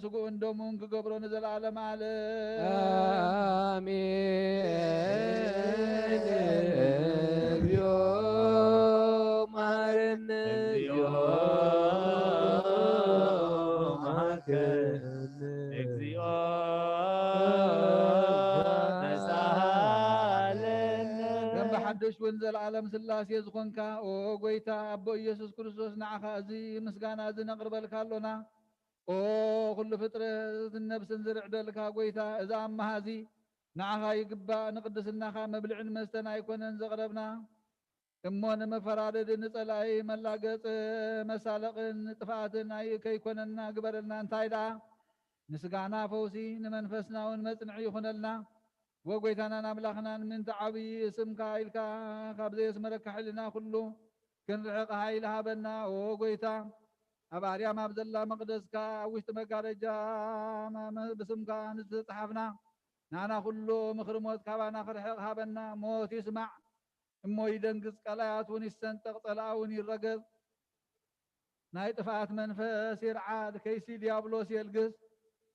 ስግኡን ደሙን ክገብሮ ንዘለዓለም ዓለም። ኣሜን። እግዚኦ መሐረነ፣ እግዚኦ መሐረነ፣ እግዚኦ ተሳሃለነ። ከም ብሓድሽ እውን ዘለዓለም ሥላሴ ዝኾንካ፣ ኦ ጐይታ ኣቦ ኢየሱስ ክርስቶስ፣ ንዓኻ እዚ ምስጋና እዚ ነቕርበልካ ኣሎና። ኦ ኵሉ ፍጥረትን ነፍስን ዝርዕደልካ ጐይታ፣ እዚ ኣምሃ እዚ ንዓኻ ይግባእ። ንቅድስናኻ መብልዕን መስተን ኣይኮነን ዘቕረብና፣ እሞ ንመፈራረዲ ንጸላኢ መላገጽ መሳለቕን ጥፍኣትን ኣይ-፣ ከይኮነና ግበረልና። እንታይ ደኣ ንስጋና ፈውሲ፣ ንመንፈስና እውን መጽንዒ ይኹነልና። ወጎይታናን ኣምላኽናን፣ ምእንቲ ዓብዪ ስምካ ኢልካ ካብ ዘየስመረካ ሕልና ኩሉ ክንርሕቕ ሓይሊ ሃበና። ኦ ጎይታ፣ ኣብ ኣርያም ኣብ ዘላ መቕደስካ፣ ኣብ ውሽጢ መጋረጃ መ-፣ መ-፣ ብስምካ ንዝተጻሓፍና፣ ንዓና ኩሉ ምኽሪ ሞት ካባና ክርሕቕ ሃበና። ሞት ይስማዕ እሞ ይደንግጽ፣ ቀላያት እውን ይሰንጠቕ፣ ጸላኣ እውን ይረገጽ። ናይ ጥፍኣት መንፈስ ይርዓድ፣ ከይሲ ዲያብሎስ የልግስ።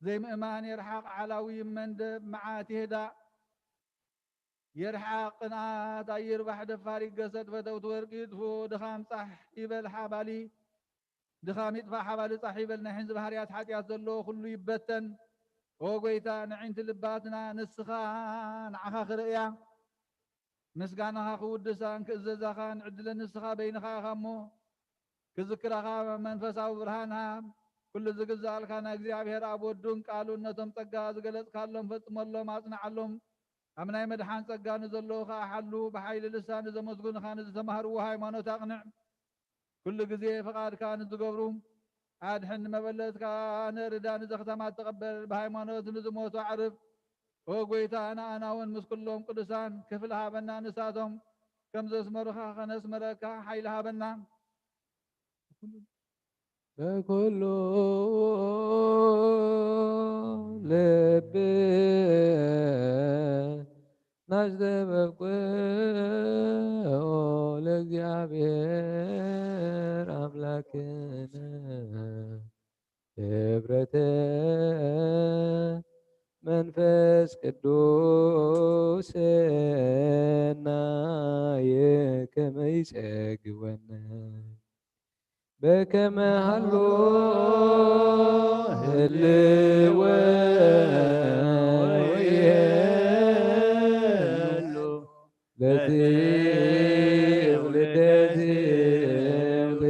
ዘይምእማን ይርሓቕ፣ ዓላዊ ይመንደብ፣ መዓት ይህዳእ። ይርሓቕ ቅንኣት ኣይርባሕ፣ ደፋር ይገሰጥ፣ ፈተውቲ ወርቂ ይጥፍኡ። ድኻም ጻሕ ይበል ሓባሊ፣ ድኻም ይጥፋእ ሓባሊ ጻሕ ይበል። ናይ ሕንዚ ባህርያት ሓጢኣት ዘለዎ ኩሉ ይበተን። ኦ ጎይታ፣ ንዕንቲ ልባትና ንስኻ ንዓኻ ክርእያ፣ ምስጋናኻ ክውድሳን ክእዘዛኻን ዕድለ ንስኻ በይንኻ ኢኻ እሞ፣ ክዝክራኻ መንፈሳዊ ብርሃን ሃብ። ኩሉ ዝግዛኣልካ ናይ እግዚኣብሔር ኣብ ወዱን ቃሉን ነቶም ጸጋ ዝገለጽካሎም ፈጽመሎም፣ ኣጽንዓሎም። ኣብ ናይ መድሓን ጸጋ ንዘለዉ ኸኣ ሓሉ። ብሓይሊ ልሳን ንዘመስግኑኻ ንዝተማህርዎ ሃይማኖት ኣቕንዕ። ኩሉ ግዜ ፍቓድካ ንዝገብሩ ኣድሕን፣ ንመበለትካ ንርዳ፣ ንዘኽታማት ተቐበል፣ ብሃይማኖት ንዝሞቱ ኣዕርፍ። ኦ ጎይታ፣ ንኣና እውን ምስ ኩሎም ቅዱሳን ክፍሊ ሃበና፣ ንሳቶም ከም ዘስመሩኻ ኸነስምረካ ሓይሊ ሃበና። በኩሉ ልብ ናስተበቅዖ ለእግዚኣብሔር ኣምላክነ ክብረተ መንፈስ ቅዱስ ሰናየ ከመ ይጸግወነ። በከመ ሀሎ ህልወ ወይሄሉ ለትውልደ ትውልድ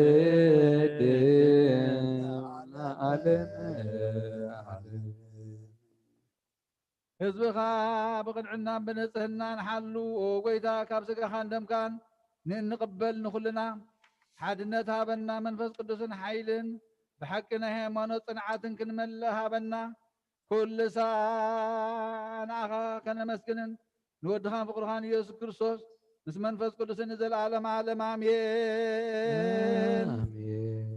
ለዓለመ ዓለም። ህዝብኻ ብቕንዕናን ብንጽህናን ሓሉ። ኦ ጐይታ፣ ካብ ስጋኻን ደምካን ንእንቕበል ንኹልና ሓድነት ሃበና፣ መንፈስ ቅዱስን ሓይልን ብሓቂ ናይ ሃይማኖት ጽንዓትን ክንመልእ ሃበና። ኩሉ ሳዕ ንኣኻ ከነመስግንን ንወድኻን ፍቕርኻን ኢየሱስ ክርስቶስ ምስ መንፈስ ቅዱስን ንዘለዓለም ዓለም ኣሜን። ኣሜን።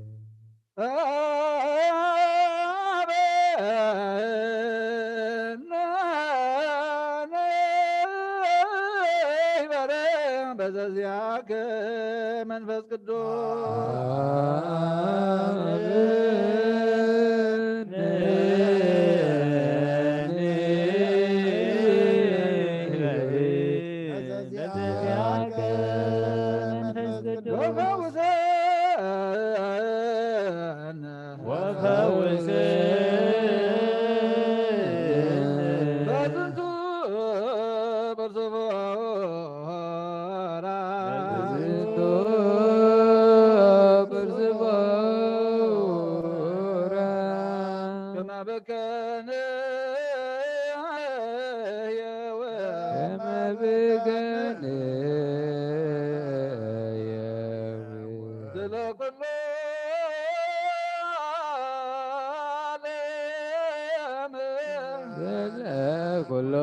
በዘዚአከ መንፈስ ቅዱስ ወፈውሰነ ወፈውሰነ በዝንቱ በርዝቦራ በዝንቱ በርዝቦራ ከመ በከነ ከመ በከነ ስለ ኩሉ ዓለም ስለ ኩሉ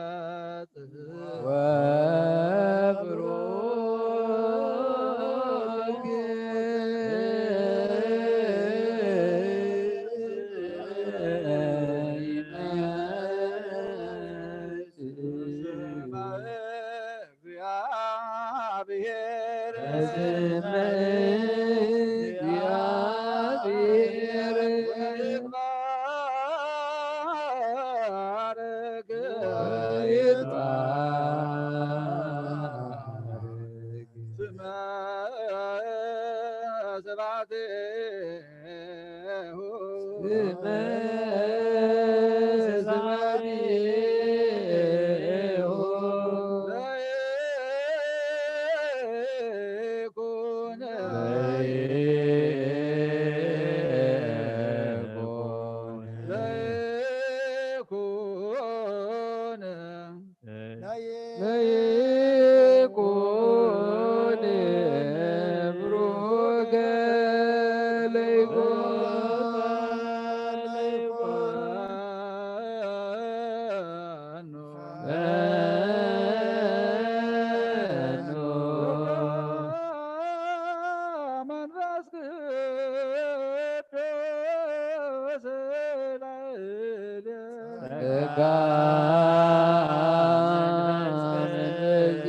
ይመጽእ እግዚአብሔር በስመ እግዚአብሔር ይትባረክ ይትባረክ ስመ ስብሐት ለይኩን ብሩከ ለይኩን መንፈስ ቅዱስ ጸጋ መንፈስ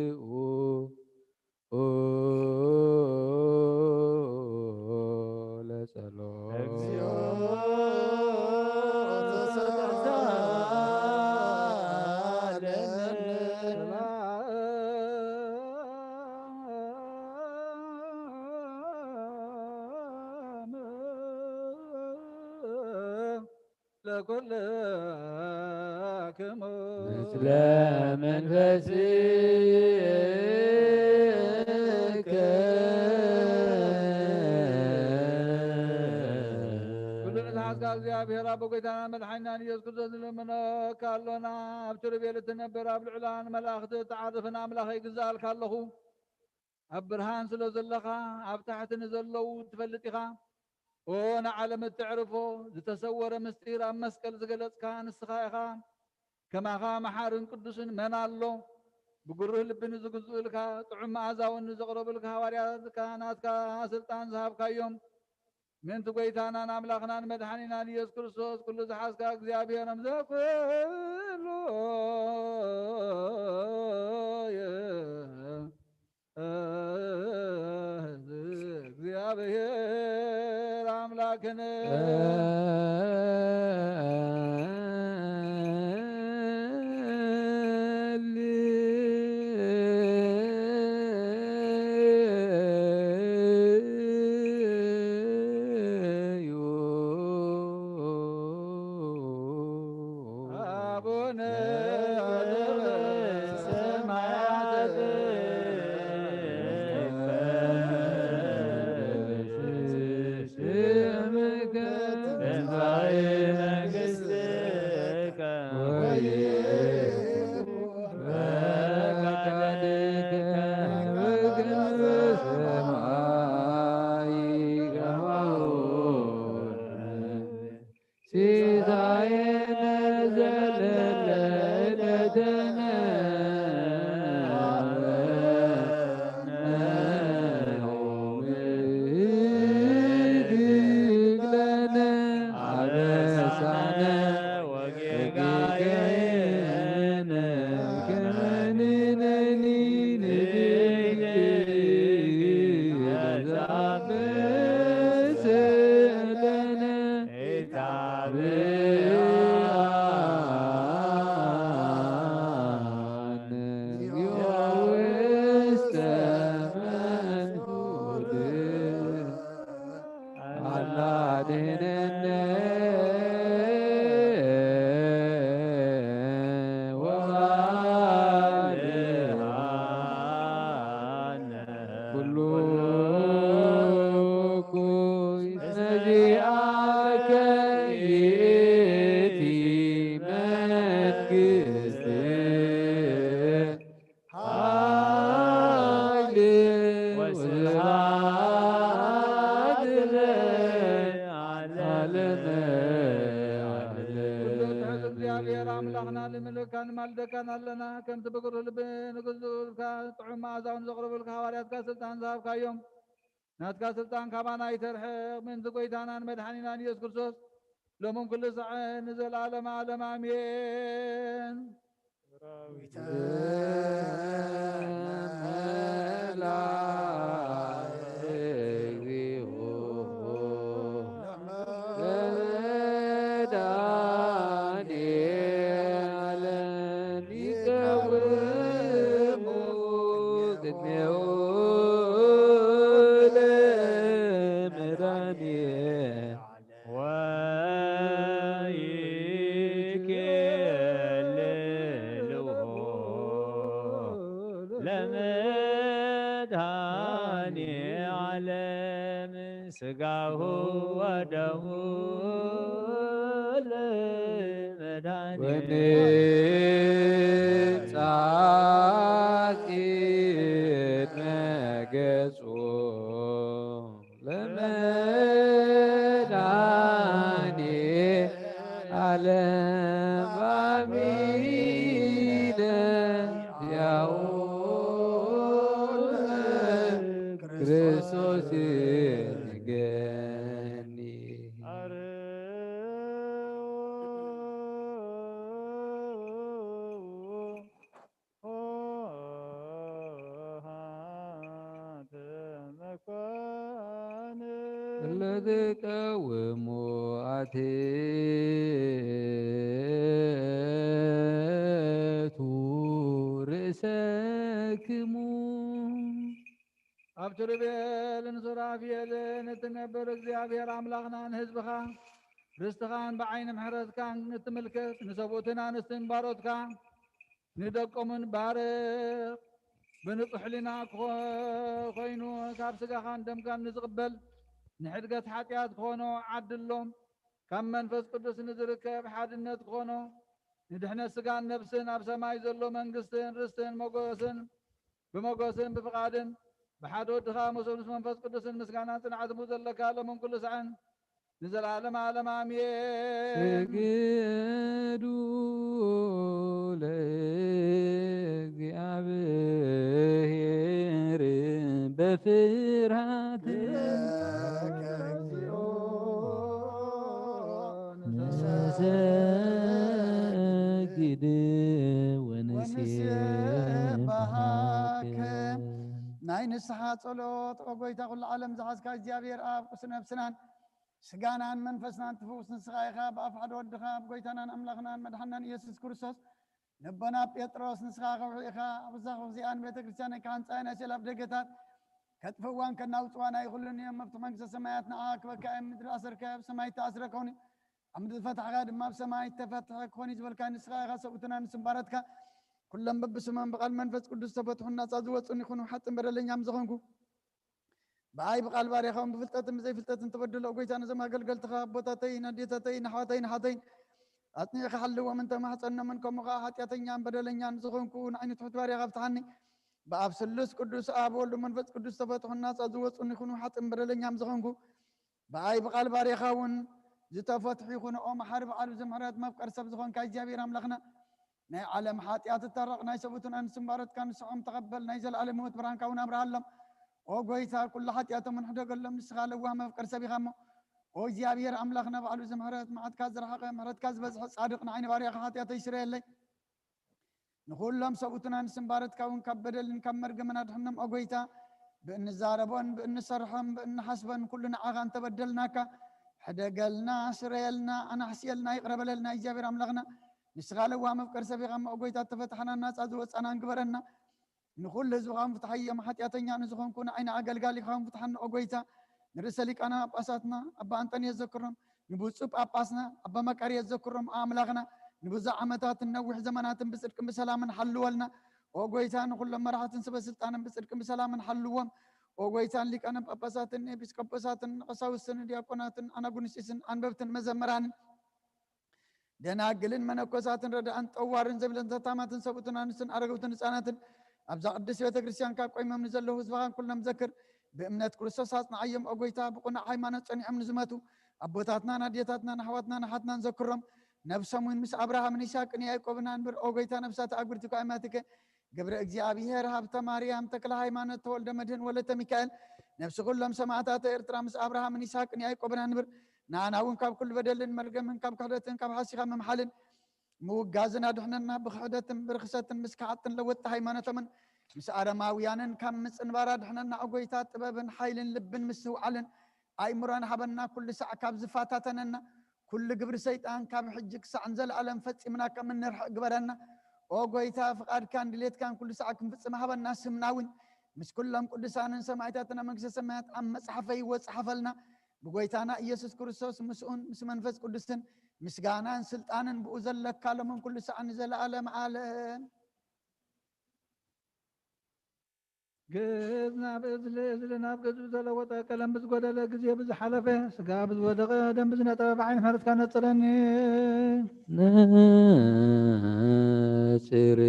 ቅዱስ ለጸሎት። እግዚኦ ተሳሃለነ። ለኩልክሙ ምስለ መንፈስከ። ኩሉ ንዝሓዝካ እግዚኣብሔር ኣቦ ጎይታናን መድሓኒናን ኢየሱስ ክርስቶስ ንልምነካ ኣሎና። ኣብ ኪሩቤል እትነብር ኣብ ልዑላን መላእኽቲ እትዓርፍን ኣምላኸይ እግዛእልካ ኣለኹ። ኣብ ብርሃን ስለ ዘለኻ ኣብ ታሕቲ ንዘለዉ ትፈልጥ ኢኻ። ኦ ንዓለም እተዕርፎ ዝተሰወረ ምስጢር ኣብ መስቀል ዝገለጽካ ንስኻ ኢኻ። ከማኻ መሓርን ቅዱስን መን ኣሎ? ብግሩህ ልቢ ንዝግዝኡልካ ጥዑም መኣዛ እውን ንዘቕረቡልካ ሃዋርያትካ ናትካ ስልጣን ዝሃብካዮም ምእንቲ ጐይታናን ኣምላኽናን መድሓኒናን ኢየሱስ ክርስቶስ ኩሉ ዝሓዝካ እግዚኣብሔር ኣምዘ ኩሉ እግዚኣብሔር ኣምላክነ አቡነ ዘበሰማያት ስምከ ትምጻእ መንግስትከ ወይኩን ፈቃድከ በከመ በሰማይ ከማሁ ሲሳየነ ዘለለዕለትነ ሀበነ ዮም ህድግ ለነ አበሳነ ወጌጋየነ ከመ ንሕነኒ ንህድግ ለነ ኩሉ እኩይ ነዚኣከ ይእቲ ኩሉ ትሕት እግዚኣብሔር ኣምላኽና፣ ንምልካን ማልደካን ኣለና። ከምቲ ብግሩህ ልቢ ንግዙእካ ጥዑም መኣዛውን ዘቕረቡልካ ሃዋርያትካ ስልጣን ዝሃብካዮም፣ ናትካ ስልጣን ካባና ይተርሕቕ። ምእንቲ ጎይታናን መድሓኒናን ኢየሱስ ክርስቶስ፣ ሎምን ኩሉ ሳዕን ንዘለዓለመ ዓለም ኣሜን። ለመድኃኔ ዓለም ሥጋሁ ወደሙ ለመድኃኔ ወንጻ ቅድመ ገጹ ለመድኃኔ ዓለም አሚነ ያው ክርስቶስ ንገኒ። እለ ተቃውሞ አትቱ ርእሰክሙ። ኣብ ኪሩቤልን ሱራፌልን እትነብር እግዚኣብሔር ኣምላኽና፣ ንህዝብኻ ርስትኻን ብዓይኒ ምሕረትካን እትምልከት፣ ንሰብኡትን ኣንስትን ባሮትካ ንደቆምን ባርኽ። ብንጹሕ ሕሊና ክኾ-፣ ኮይኑ ካብ ስጋኻን ደምካን ንዝቕበል ንሕድገት ሓጢኣት ክኾኖ ዓድሎም። ካብ መንፈስ ቅዱስ ንዝርከብ ሓድነት ክኾኖ ንድሕነት ስጋን ነፍስን ኣብ ሰማይ ዘሎ መንግስትን ርስትን ሞገስን ብሞገስን ብፍቓድን ብሓደ ወድኻ መሰሉ ምስ መንፈስ ቅዱስን ምስጋናን ጽንዓት ዘለካ ሎምን ኩሉ ሳዕን ንዘለዓለመ ዓለም ኣሜን። ስግዱ ለእግዚኣብሔር በፍርሃት ንሰግድ ወንሴብሐከ። ናይ ንስሓ ጸሎት። ኦ ጎይታ ኩሉ ዓለም ዝሓዝካ እግዚኣብሔር ኣብ ቁስ ነፍስናን ስጋናን መንፈስናን ትፍውስ ንስኻ ኢኻ። ብኣፍ ሓደ ወድኻ፣ ብጎይታናን ኣምላኽናን መድሓናን ኢየሱስ ክርስቶስ፣ ንቦና ጴጥሮስ፣ ንስኻ ከውሒ ኢኻ፣ ኣብ እዛ ከውሒ እዚኣ ንቤተ ክርስቲያን ክሃንጻ እየ፣ ናይ ሴል ኣፍደገታት ከጥፍእዋን ከናውጽዋን ኣይኽእሉን እዮም። መፍትሒ መንግስተ ሰማያት ንዓኻ ክበካ እየ። ኣብ ምድሪ ኣሰርከ ኣብ ሰማይ እተኣስረ ክኾን እዩ፣ ኣብ ምድሪ ዝፈታሕካ ድማ ኣብ ሰማይ እተፈትሐ ክኾን እዩ ዝበልካ ንስኻ ኢኻ። ሰብኡትና ንስም ባረትካ ኩሎም በብስሞም ብቓል መንፈስ ቅዱስ ዝተፈትሑን ናጻ ዝወጹን ይኹኑ። ሓጥን በደለኛም ዝኾንኩ ብኣይ ብቓል ባርያኻ እውን ብፍልጠትን ብዘይፍልጠትን ተበድሎ። ጎይታ ነዞም ኣገልገልትኻ ኣቦታተይን ኣዴታተይን ኣሕዋተይን ኣሓተይን ኣጽኒዕካ ሓልዎም እንተ ማሕጸኖምን ከምኡ ኸዓ ሓጢኣተኛን በደለኛን ዝኾንኩ ንዓይኒ ትሑት ባርያኻ ፍትሓኒ። ብኣብ ስሉስ ቅዱስ ኣብ ወልድ መንፈስ ቅዱስ ዝተፈትሑን ናጻ ዝወጹን ይኹኑ። ሓጥን በደለኛም ዝኾንኩ ብኣይ ብቓል ባርያኻ እውን ዝተፈትሑ ይኹኑ። ኦ መሓሪ በዓል ብዙሕ ምሕረት መፍቀር ሰብ ዝኾንካ እግዚኣብሔር ኣምላኽና ናይ ዓለም ሓጢኣት እታረቕ ናይ ሰብኡትን ኣንስትን ባሮትካ ንስዖም ተቐበል። ናይ ዘለኣለም ህይወት ብርሃንካ እውን ኣብርሃሎም። ኦ ጎይታ ኩሉ ሓጢኣቶም እውን ሕደገሎም። ንስኻ ለዋህ መፍቀር ሰብ ኢኻ እሞ ኦ እግዚኣብሔር ኣምላኽና በዓል ብዙሕ ምሕረት መዓትካ ዝረሓቐ ምሕረትካ ዝበዝሐ ጻድቕ ንዓይኒ ባርያኻ ሓጢኣተይ ስረየለይ። ንኹሎም ሰብኡትን ኣንስትን ባሮትካ እውን ካብ በደልን ካብ መርገምን ኣድሕኖም። ኦ ጎይታ ብእንዛረቦን ብእንሰርሖን ብእንሓስቦን ኩሉ ንዓኻ እንተበደልናካ ሕደገልና፣ ስረየልና፣ ኣናሕስየልና፣ ይቕረ በለልና። እግዚኣብሔር ኣምላኽና ንስኻ ለዋህ መፍቀር ሰብ ኢኻ እሞ ኦ ጎይታ እተፈታሕናን ናጻ ዝወጻናን ግበረና። ንኹሉ ህዝብኻ እውን ፍትሓዮም። ሓጢኣተኛ ንዝኾንኩ ንዓይኒ ኣገልጋሊኻ እውን ፍትሓኒ ኦ ጎይታ። ንርእሰ ሊቃነ ጳጳሳትና ኣባ ኣንጠንዮስ ዘክሮም፣ ንብፁዕ ጳጳስና ኣባ መቃርዮስ ዘክሮም ኣምላኽና ንብዙሕ ዓመታትን ነዊሕ ዘመናትን ብጽድቅን ብሰላምን ሓልወልና። ኦ ጎይታ ንኹሎም መራሕትን ሰበ ስልጣንን ብጽድቅን ብሰላምን ሓልዎም። ኦ ጎይታ ንሊቃነ ጳጳሳትን ኤጲስቆጶሳትን ቀሳውስትን ዲያቆናትን ኣናጉንስጢስን ኣንበብትን መዘምራንን ደናግልን መነኮሳትን ረዳእን ጠዋርን ዘቢለን ተታማትን ሰብኡትን ኣንስትን ኣረገውትን ህፃናትን ኣብዛ ቅድስት ቤተ ክርስቲያን ካብ ቆይሞም ንዘለዉ ህዝብኻን ኩሎም ዘክር። ብእምነት ክርስቶስ ኣጽንዓዮም ኦ ጎይታ። ብቕኑዕ ሃይማኖት ጸኒዖም ንዝመቱ ኣቦታትናን ኣዴታትናን ኣሕዋትናን ኣሓትናን ዘክሮም። ነብሶም እውን ምስ ኣብርሃምን ይስሐቅን ያዕቆብን ኣንብር። ኦ ጎይታ፣ ነብሳት ኣጉርቲ እኮ ኣይማትከ። ገብረ እግዚኣብሔር ሃብተ ማርያም ተክለ ሃይማኖት ተወልደ መድህን ወለተ ሚካኤል፣ ነብሲ ኩሎም ሰማዕታት ኤርትራ ምስ ኣብርሃምን ይስሐቅን ያዕቆብን ኣንብር። ንኣና እውን ካብ ኩሉ በደልን መርገምን ካብ ክሕደትን ካብ ሓሲኻ ምምሓልን ምውጋዝን ኣድሕነና። ብክሕደትን ብርክሰትን ምስ ከሓጥን ለወጥቲ ሃይማኖቶምን ምስ ኣረማውያንን ካብ ምጽንባር ኣድሕነና። ኦ ጎይታ፣ ጥበብን ሓይልን ልብን ምስትውዓልን ኣእምሮን ሃበና። ኩሉ ሳዕ ካብ ዝፋታተነና ኩሉ ግብሪ ሰይጣን ካብ ሕጂ ክሳዕ ንዘለኣለም ፈጺምና ከም እንርሕቕ ግበረና። ኦ ጎይታ፣ ፍቓድካን ድሌትካን ኩሉ ሳዕ ክንፍጽም ሃበና። ስምና እውን ምስ ኩሎም ቅዱሳንን ሰማዕታትን ኣብ መንግስተ ሰማያት ኣብ መጽሓፈ ህይወት ጸሓፈልና። ብጎይታና ኢየሱስ ክርስቶስ ምስኡን ምስ መንፈስ ቅዱስን ምስጋናን ስልጣንን ብኡ ዘለካ ሎምን ኩሉ ሳዕ ንዘለኣለም ዓለም። ግእዝ ናብ እዝሊ፣ እዝሊ ናብ ግእዝ ብዘለወጠ ቀለም ብዝጎደለ ግዜ ብዝሓለፈ ስጋ ብዝወደቐ ደም ብዝነጠበ ብዓይኒ ምሕረትካ ነጽረኒ። ነጽር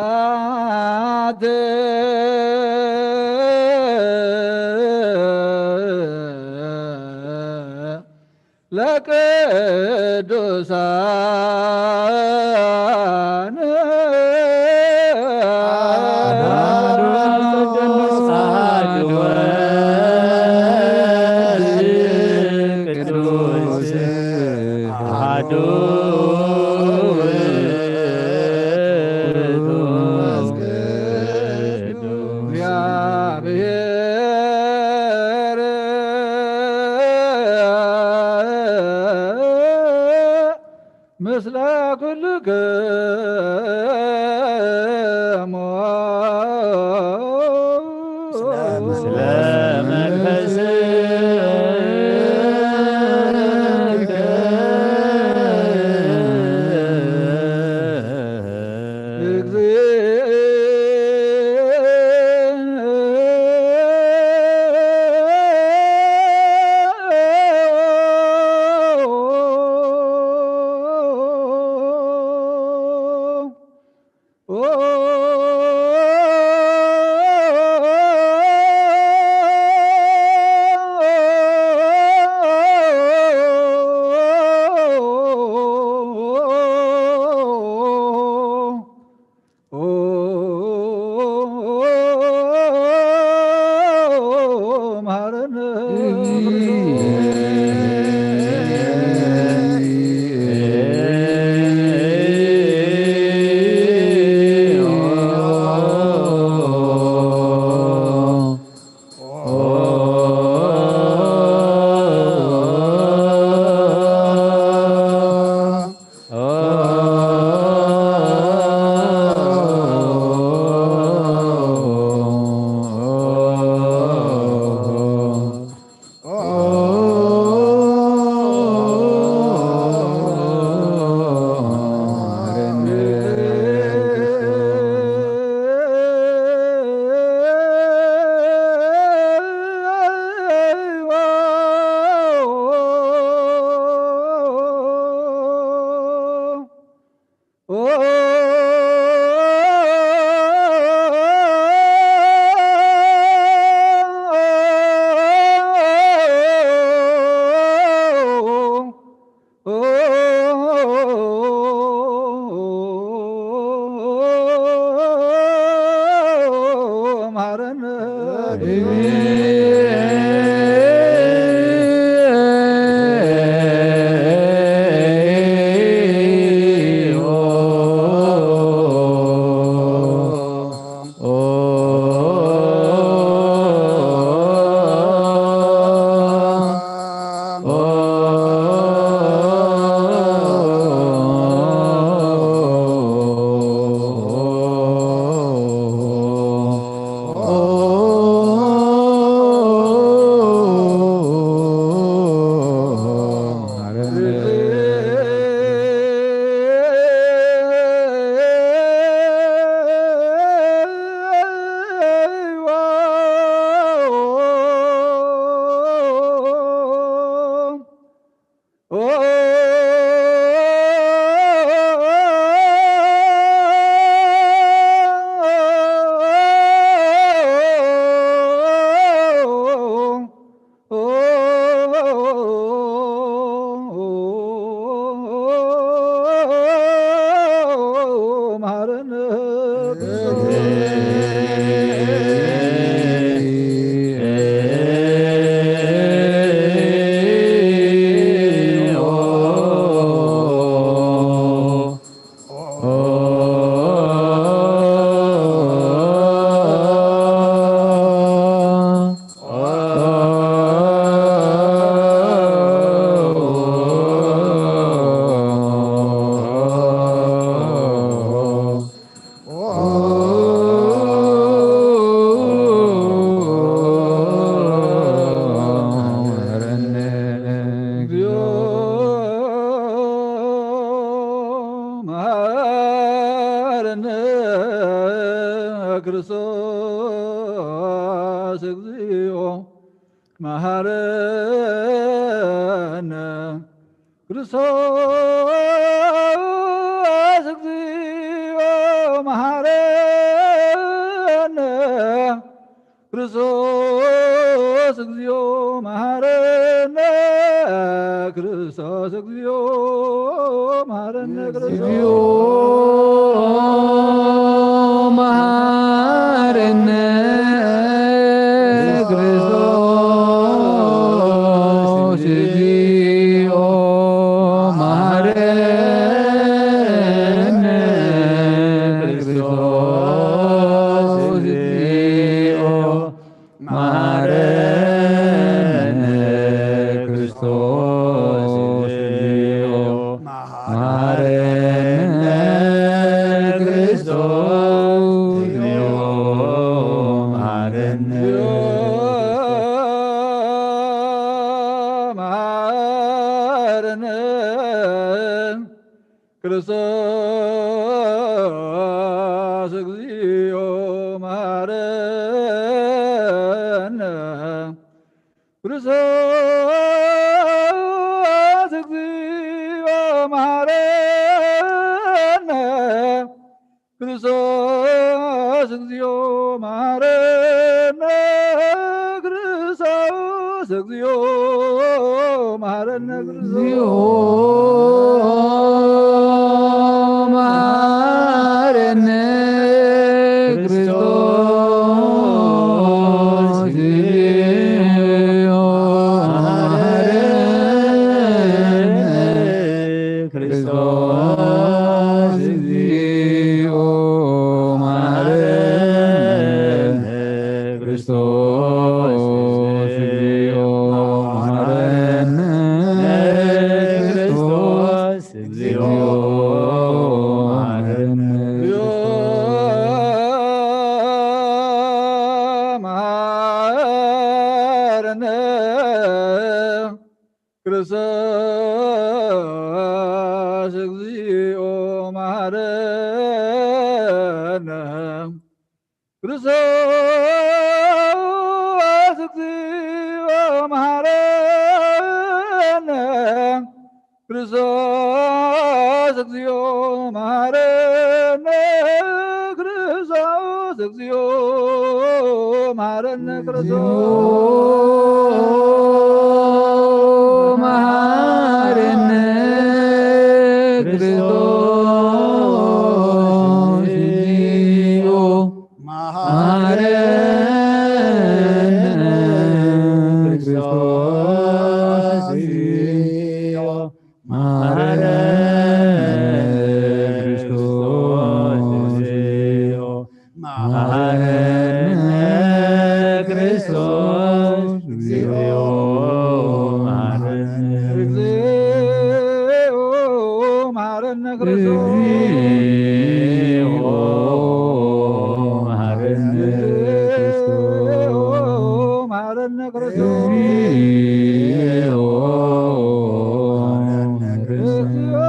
ቅዱሳት ለቅዱሳን አሐዱ ቅዱስ አሐዱ ወልድ ቅዱስ አሐዱ ውእቱ መንፈስ ቅዱስ እግዚአብሔር ምስለ ኩልክሙ ምስለ መንፈስከ ክርስቶስ እግዚኦ መሐረነ። ክርስቶስ እግዚኦ መሐረነ። ክርስቶስ እግዚኦ መሐረነ። ክርስቶስ እግዚኦ መሐረነ። ክርስቶስ እግዚኦ መሐረነ። ክርስቶስ እግዚኦ መሐረነ። ክርስቶስ እግዚኦ መሐረነ። ክርስቶስ እግዚኦ መሐረነ። ክርስቶስ እግዚኦ መሐረነ። መሐረነ። ክርስቶስ እግዚኦ መሐረነ። ክርስቶስ እግዚኦ መሐረነ። ክርስቶስ እግዚኦ መሐረነ። ክርስቶስ እግዚኦ መሐረነ። ክርስቶስ እግዚኦ መሐረነ። ክርስቶስ እግዚኦ መሐረነ። ክርስቶስ እግዚኦ መሐረነ። ክርስቶስ እግዚኦ መሐረነ። ክርስቶስ እግዚኦ መሐረነ። መሐረነ። ክርስቶስ እግዚኦ መሐረነ። ክርስቶስ እግዚኦ መሐረነ። ክርስቶስ እግዚኦ መሐረነ። ክርስቶስ እግዚኦ መሐረነ። ክርስቶስ መሐረነ። ክርስቶስ እግዚኦ መሐረነ። ክርስቶስ እግዚኦ መሐረነ። ክርስቶስ እግዚኦ መሐረነ። ክርስቶስ እግዚኦ መሐረነ። እግዚኦ መሐረነ። ክርስቶስ እግዚኦ መሐረነ። መሐረነ። ክርስቶስ እግዚኦ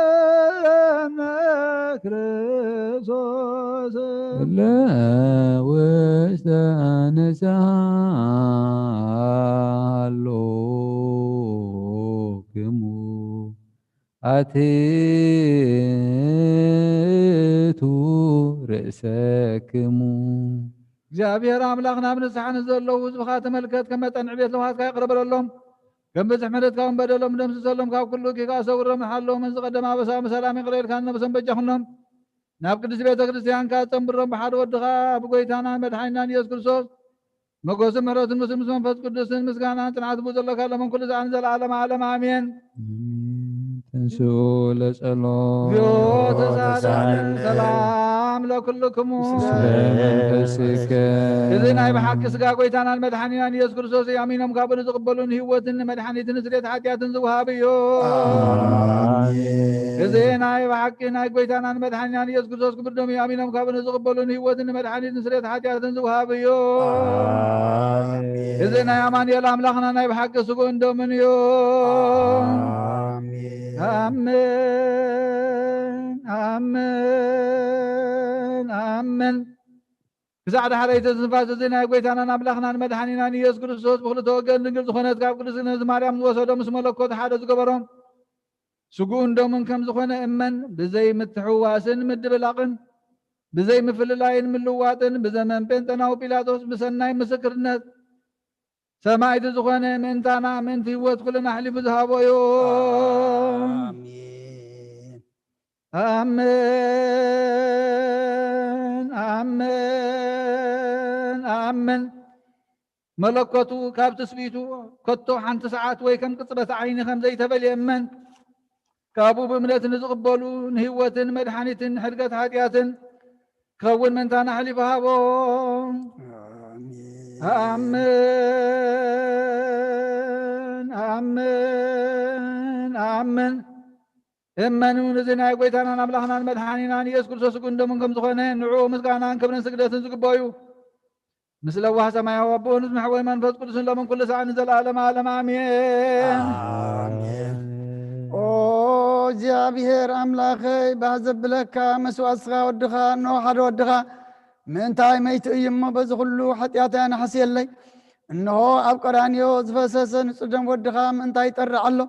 መሐረነ። ክርስቶስ ለውስተ ንስሓ ሃሎክሙ ኣትሕቱ ርእሰክሙ። እግዚኣብሔር ኣምላኽ ናብ ንስሓ ንዘለዉ ህዝብኻ ተመልከት፣ ከም መጠን ዕቤት ለውሃትካ ይቕረ በለሎም። ከም ብዝሕ ምሕረትካ እውን በደሎም ደምስሰሎም፣ ካብ ኩሉ ኪኻ ሰውሮምን ሓለዎምን። ዝቐደመ ኣበሳ ብሰላም ይቕረ ኢልካ ነብሶም በጃኹኖም። ናብ ቅድስት ቤተ ክርስቲያንካ ጸንብሮም፣ ብሓደ ወድኻ ብጎይታናን መድሓኒናን ኢየሱስ ክርስቶስ መጎስን ምሕረትን ምስል ምስ መንፈስ ቅዱስን ምስጋናን ጽንዓት ብኡ ዘለካ ለመን ኩሉ ሰዓትን ዘለዓለመ ዓለም ኣሜን። ኣሜን። ተንስኡ ለጸሎት። እግዚኦ ተሳለን። ሰላም ለኩልክሙ። ስለ መንፈስከ። እዚ ናይ ብሓቂ ስጋ ጎይታናን መድሓኒናን ኢየሱስ ክርስቶስ እዩ። ኣሚኖም ካብኡ ንዝቕበሉ ንህይወትን ንመድሓኒትን ንስርየት ሓጢኣትን ዝወሃብ እዩ። ኣሜን። እዚ ናይ ብሓቂ ናይ ጎይታናን መድሓኒናን ኢየሱስ ክርስቶስ ክቡር ደሙ እዩ። ኣሚኖም ካብኡ ንዝቕበሉ ንህይወትን ንመድሓኒትን ስርየት ሓጢኣትን ዝወሃብ እዩ። ኣሜን። እዚ ናይ ኣማኑኤል ኣምላኽና ናይ ብሓቂ ስግኡን ደሙን እዩ። ኣሜን። ኣሜን። ኣምን ኣምን። ክሳዕ ዳሕረይቲ ትንፋስ እዚ ናይ ጐይታናን ኣምላኽናን መድሓኒናን ኢየሱስ ክርስቶስ ብኽልተ ወገን ድንግል ዝኾነት ካብ ቅድስቲ ማርያም ዝወሰዶ ምስ መለኮት ሓደ ዝገበሮ ስግኡን ደሙን ከም ዝኾነ እመን። ብዘይ ምትሕውዋስን ምድብላቕን ብዘይ ምፍልላይን ምልዋጥን ብዘመን ጴንጠናዊ ጲላጦስ ብሰናይ ምስክርነት ሰማዕቲ ዝኾነ ምእንታና ምእንቲ ህይወት ኩልና ኣሕሊፉ ዝሃቦ እዩ። ኣሜን። ኣሜን፣ ኣሜን፣ ኣሜን። መለኮቱ ካብ ትስቢቱ ከቶ ሓንቲ ሰዓት ወይ ከም ቅጽበት ዓይኒ ከም ዘይተፈልየ እመን። ካብኡ ብእምነት ንዝቕበሉ ንህይወትን መድሓኒትን ሕድገት ሓጢኣትን ክኸውን ምእንታና ኣሕሊፉ ሃቦ። ኣሜን። ኣሜን፣ ኣሜን፣ ኣሜን። እመኑ፣ ነዚ ናይ ጐይታናን ኣምላኽናን መድሓኒናን ኢየሱስ ክርስቶስ ስግኡን ደሙን ከም ዝኾነ፣ ንዕኡ ምስጋናን ክብርን ስግደትን ዝግብኦ እዩ። ምስ ለዋህ ሰማያዊ ኣቦኡ፣ ምስ መሕወይ መንፈስ ቅዱስን ሎምን ኩሉ ሰዓትን ንዘለኣለመ ዓለም ኣሜን። ኣሜን። ኦ እግዚኣብሔር ኣምላኸይ፣ ባህ ዘብለካ መስዋእትካ ወድኻ፣ እነሆ ሓደ ወድኻ ምእንታይ መይቱ እዩ እሞ፣ በዚ ኩሉ ሓጢኣተይ ኣናሕስየለይ። እንሆ ኣብ ቀራንዮ ዝፈሰሰ ንጹህ ደም ወድኻ ምእንታይ ይጠርዕ ኣሎ።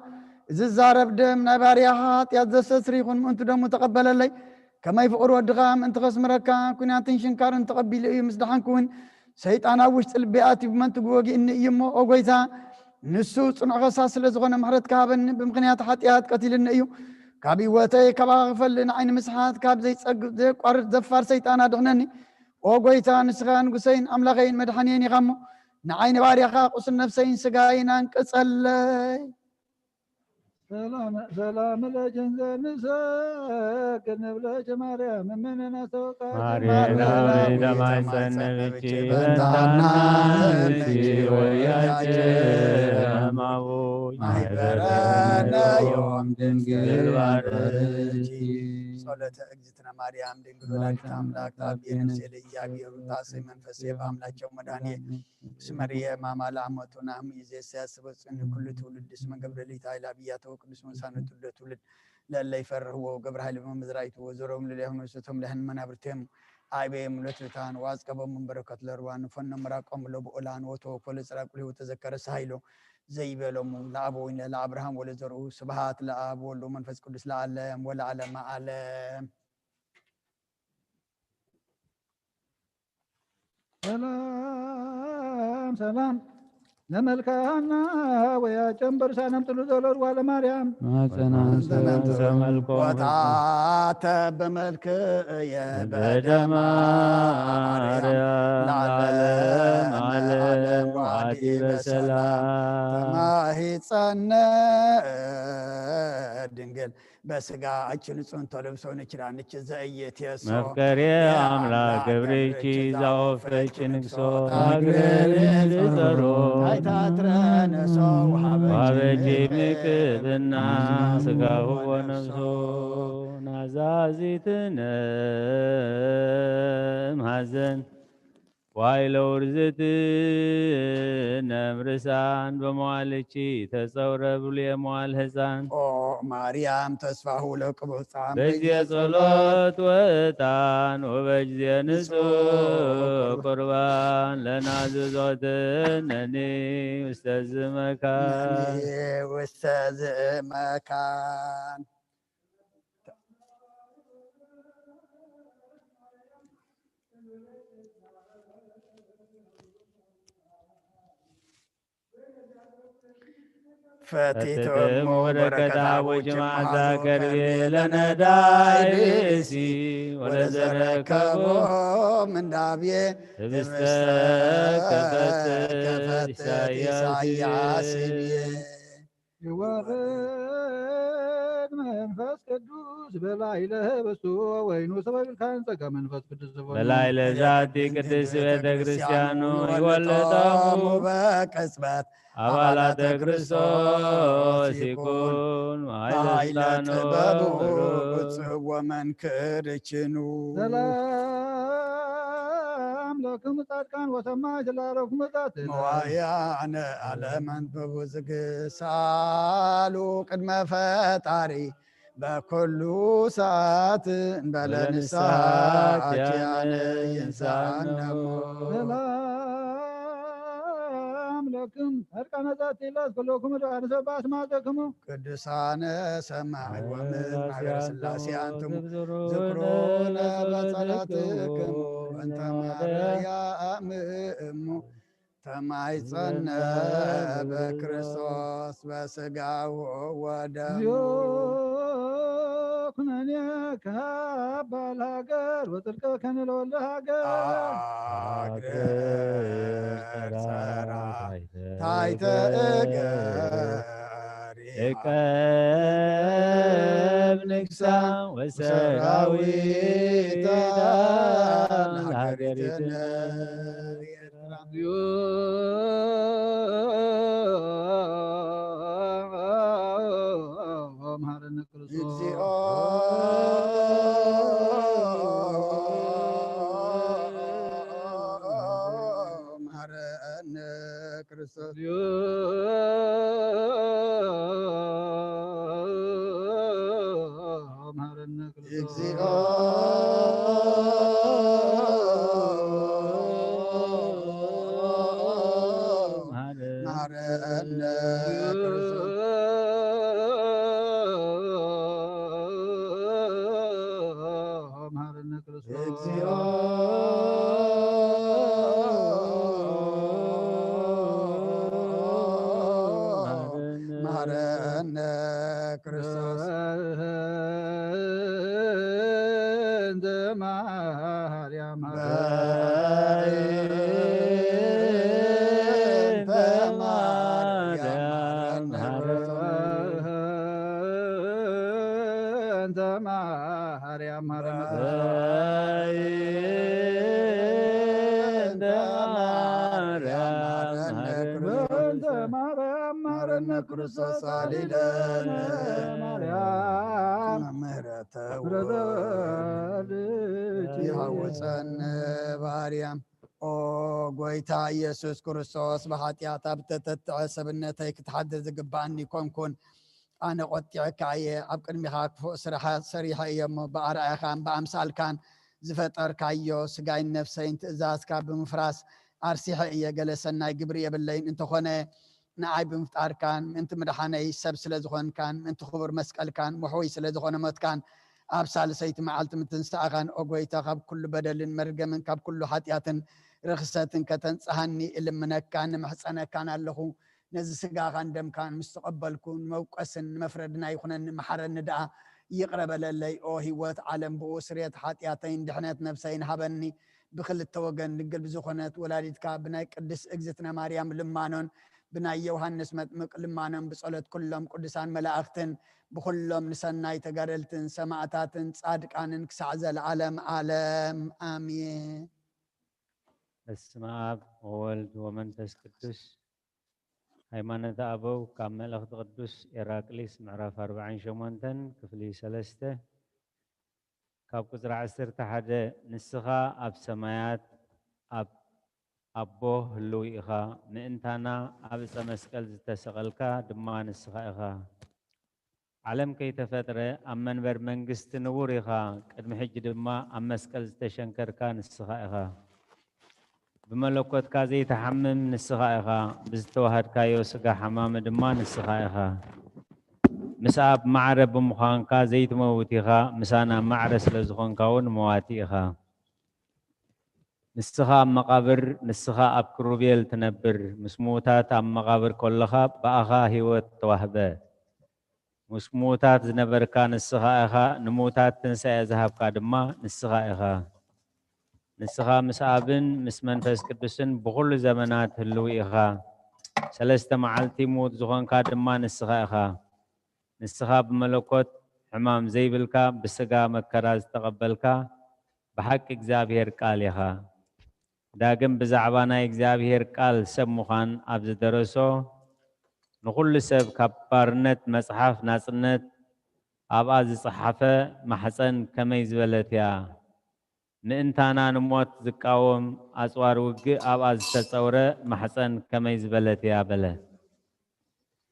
ዝዛረብ ደም ናይ ባርያኻ ሓጢኣት ዘስተስሪ ይኹን፣ ምእንቱ ደሙ ተቐበለለይ። ከመይ ፍቕሪ ወድኻ ምእንቲ ከስምረካ፣ ኲናትን ሽንካርን ተቐቢሉ እዩ። ምስ ደሓንኩ እውን ሰይጣን ኣብ ውሽጢ ልበይ ኣትዩ ብመንትጉ ወጊእኒ እዩ እሞ፣ ኦ ጐይታ፣ ንሱ ጽኑዕ ከሳስ ስለ ዝኾነ ምሕረትካ ሃበኒ። ብምኽንያት ሓጢኣት ቀቲልኒ እዩ። ካብ ህይወተይ ካባኻ ክፈልእ ንዓይ ንምስሓት ካብ ዘይጸግብ ዘየቋርጽ ዘፋር ሰይጣን ኣድሕነኒ። ኦ ጐይታ፣ ንስኻ ንጉሰይን ኣምላኸይን መድሓንየይን ኢኻ እሞ፣ ንዓይ ንባርያኻ ቁስል ነፍሰይን ስጋይን ኣንቅጸለይ። ሰላም፣ ሰላም ለኪ እንዘ ንሰግድ ንብለኪ ማርያም እምነ ናስተውቃ ማርያም ሆይ፣ ተማይጸንብኪ በንታና እንቲ ወያችን እማቡይ ማይበረነ ዮም ድንግል ባርኪ። ጸሎተ እግዝእትነ ማርያም ድንግል ወላዲተ ኣምላክ ታብየ ነፍሴ ለእግዚኣብሔር ውዳሴ መንፈሴ በአምላቸው መድኃኒየ እስመ ርእየ ማማ ለአመቱ ናህሙ ይዜ ሲያስበጽን ኩሉ ትውልድ እስመ ገብረ ሊት ኃይል አብያተው ቅዱስ መንሳኑ ትውልደ ትውልድ ለእለ ይፈርህዎ ገብረ ኃይል መዝራይቱ ወዘሮም ለሊያሁኑ ስቶም ለህን መናብርቴም አይቤም ለትልታን ወአጽቀቦም በረከት ለርዋን ፈኖ ምራቆም ለብኡላን ወተወኮ ለጽራቁ ህይወት ተዘከረ ሳይሎ ዘይበሎሙ ለአብ ወይነ ለአብርሃም ወለዘርኡ ስብሃት ለአብ ወልድ ወመንፈስ ቅዱስ ለዓለም ወለዓለመ ዓለም። ሰላም ሰላም ለመልካና ወያጨንበር ሳነም ጥሉ ዘሎድ ዋለ ማርያም ማጸናን ሰላም ሰመልኮ ወታተ በመልክ የበደማርያም ለዓለም ዓለም ዓለም ወዓዲ በሰላም ተማሂጸነ ድንግል በስጋ እችን ጽንቶ ልብሶ ንችላ ንች ዘእየት የሶ መፍቀሬ አምላክ ክብርኪ ዛወፈች ንግሶ ታግሬ ጸሮ ታይታትረ ነሶ ወሃበች ምቅብና ስጋሁ ወነፍሶ ናዛዚትነ ማዘን ዋይለ ውርዝትነ ምርሳን በመዋልቺ ተጸውረ ብሉየ መዋል ህፃን ኦ ማርያም ተስፋሁ ለቅቡፃን በጊዜ ጸሎት ወእጣን ወበጊዜ ንጹህ ቁርባን ቁርባን ለናዝዞትነኒ ውስተ ዝመካን ውስተ ዝመካን ፈቲቶሙ በረከት አቡኪ መዓዛ ከርቤ ለነዳይ ብእሲ ወለዘረከቦ ምንዳቤ ህብስተ ከፈት ኢሳያስ ይብዬ ይወርድ መንፈስ ቅዱስ በላዕለ ህብስቱ ወወይኑ ሰበ ቢልካን ጸጋ መንፈስ ቅዱስ ዝኾነ በላዕለ ዛቲ ቅድስት ቤተ ክርስቲያኑ ይወልጠሙ በቅጽበት አባላተ ክርስቶስ ይኩን ኃይለ ጥበቡ ብፁዕ ወመንክር ችኑ ሰላም ለክሙ ጻድቃን ወሰማዕት ላለክሙ ዛቲ መዋያነ ዓለመን በብዝግ ሳሉ ቅድመ ፈጣሪ በኩሉ ሰዓት እንበለ ንስሓ ኪያነ ይንስኣነ እሞ። ሰላም ለክም ጻድቃነ ዛቲ ዕለት ኩልኩም ዱዓነ ሰብ ኣስማተክሙ። ቅዱሳነ ሰማዕዎምን ማሕበረ ሥላሴ ኣንትሙ። ዝክሩነ በጸሎትክሙ እንተ ማርያም እሙ። ተማይጸነ በክርስቶስ በስጋው ወደሙ። ኩነኔ ከሃባል ሃገር ወጽድቀ ከነ ለወልደ ሃገር። ሃገር ጸራ ታይተ እገር። እቀብ ንግሳ ወሰራዊታ ለሃገሪትነ። መሃረነ ክርስቶስ። እግዚኦ መሃረነ ክርስቶስ። መሃረነ ክርስቶስ። እግዚኦ መሃረነ ክርስቶስ። መሃረነ ክርስቶስ። እግዚኦ መሃረነ ክርስቶስ። በእንተ ማርያም በእንተ ማርያም መሃረነ ክርስቶስ። በእንተ ማርያም መሃረነ ክርስቶስ። በእንተ ማርያም መሃረነ ክርስቶስ። በእንተ ማርያም መሃረነ ክርስቶስ። አሊለነ ማርያም ምሕረተ ምሕረተ ወልድ ወልድ ይሃውፀነ ባርያም። ኦ ጎይታ ኢየሱስ ክርስቶስ፣ ብሓጢኣት ኣብ እተተትዐ ሰብነተይ ክትሓድር ዝግባኣኒ ኮንኩን። ኣነ ቆጢዐካ እየ፣ ኣብ ቅድሚኻ ክፉእ ስራሕ ሰሪሐ እየ እሞ፣ ብኣርኣያኻን ብኣምሳልካን ዝፈጠርካዮ ስጋይን ነፍሰይን ትእዛዝካ ብምፍራስ ኣርሲሐ እየ። ገለ ሰናይ ግብሪ የብለይን፣ እንተኾነ ንኣይ ብምፍጣርካን ምእንቲ ምድሓነይ ሰብ ስለ ዝኾንካን ምእንቲ ክቡር መስቀልካን ውሕውይ ስለ ዝኾነ ሞትካን ኣብ ሳልሰይቲ መዓልቲ ምትንሳእኻን፣ ኦ ጎይታ፣ ካብ ኩሉ በደልን መርገምን ካብ ኩሉ ሓጢኣትን ርኽሰትን ከተንጽሃኒ እልምነካን እምሕጸነካን ኣለኹ። ነዚ ስጋኻን ደምካን ምስ ተቐበልኩ፣ ንመውቀስን ንመፍረድን ኣይኹነኒ፣ መሓረኒ ደኣ፣ ይቕረ በለለይ። ኦ ህይወት ዓለም፣ ብኡ ስርየት ሓጢኣተይን ድሕነት ነፍሰይን ሃበኒ። ብኽልተ ወገን ድንግል ብዝኾነት ወላዲትካ፣ ብናይ ቅድስት እግዝእትነ ማርያም ልማኖን ብናይ ዮሃንስ መጥምቅ ልማኖን ብጸሎት ኩሎም ቅዱሳን መላእኽትን ብኹሎም ንሰናይ ተጋደልትን ሰማዕታትን ጻድቃንን ክሳዕ ዘለዓለም ዓለም ኣሜን። በስመ አብ ወወልድ ወመንፈስ ቅዱስ። ሃይማኖተ አበው ካብ መልእኽቲ ቅዱስ ኤራቅሊስ ምዕራፍ ኣርባዓን ሸሞንተን ክፍሊ ሰለስተ ካብ ቁጽሪ ዓሰርተ ሓደ፣ ንስኻ ኣብ ሰማያት ኣብ ኣቦ ህልው ኢኻ፣ ምእንታና ኣብ ዕፀ መስቀል ዝተሰቐልካ ድማ ንስኻ ኢኻ። ዓለም ከይተፈጥረ ኣብ መንበር መንግስቲ ንቡር ኢኻ፣ ቅድሚ ሕጂ ድማ ኣብ መስቀል ዝተሸንከርካ ንስኻ ኢኻ። ብመለኮትካ ዘይትሓምም ንስኻ ኢኻ፣ ብዝተዋሃድካዮ ስጋ ሓማሚ ድማ ንስኻ ኢኻ። ምስ ኣብ ማዕረ ብምዃንካ ዘይትመውት ኢኻ፣ ምሳና ማዕረ ስለ ዝኾንካ እውን መዋቲ ኢኻ። ንስኻ ኣብ መቓብር፣ ንስኻ ኣብ ክሩቤል ትነብር፣ ምስ ምዉታት ኣብ መቓብር ከለኻ ብኣኻ ህይወት ተዋህበ። ምስ ምዉታት ዝነበርካ ንስኻ ኢኻ፣ ንምዉታት ትንሳኤ ዝሃብካ ድማ ንስኻ ኢኻ። ንስኻ ምስ ኣብን ምስ መንፈስ ቅዱስን ብኹሉ ዘመናት ህልው ኢኻ። ሰለስተ መዓልቲ ምዉት ዝኾንካ ድማ ንስኻ ኢኻ። ንስኻ ብመለኮት ሕማም ዘይብልካ፣ ብስጋ መከራ ዝተቐበልካ፣ ብሓቂ እግዚኣብሔር ቃል ኢኻ። ዳግም ብዛዕባ ናይ እግዚኣብሔር ቃል ሰብ ምዃን ኣብ ዝደረሶ፣ ንኹሉ ሰብ ካብ ባርነት መጽሓፍ ናጽነት ኣብኣ ዝጸሓፈ ማሕጸን ከመይ ዝበለት እያ! ምእንታና ንሞት ዝቃወም ኣጽዋር ውግእ ኣብኣ ዝተጸውረ ማሕጸን ከመይ ዝበለት እያ! በለ።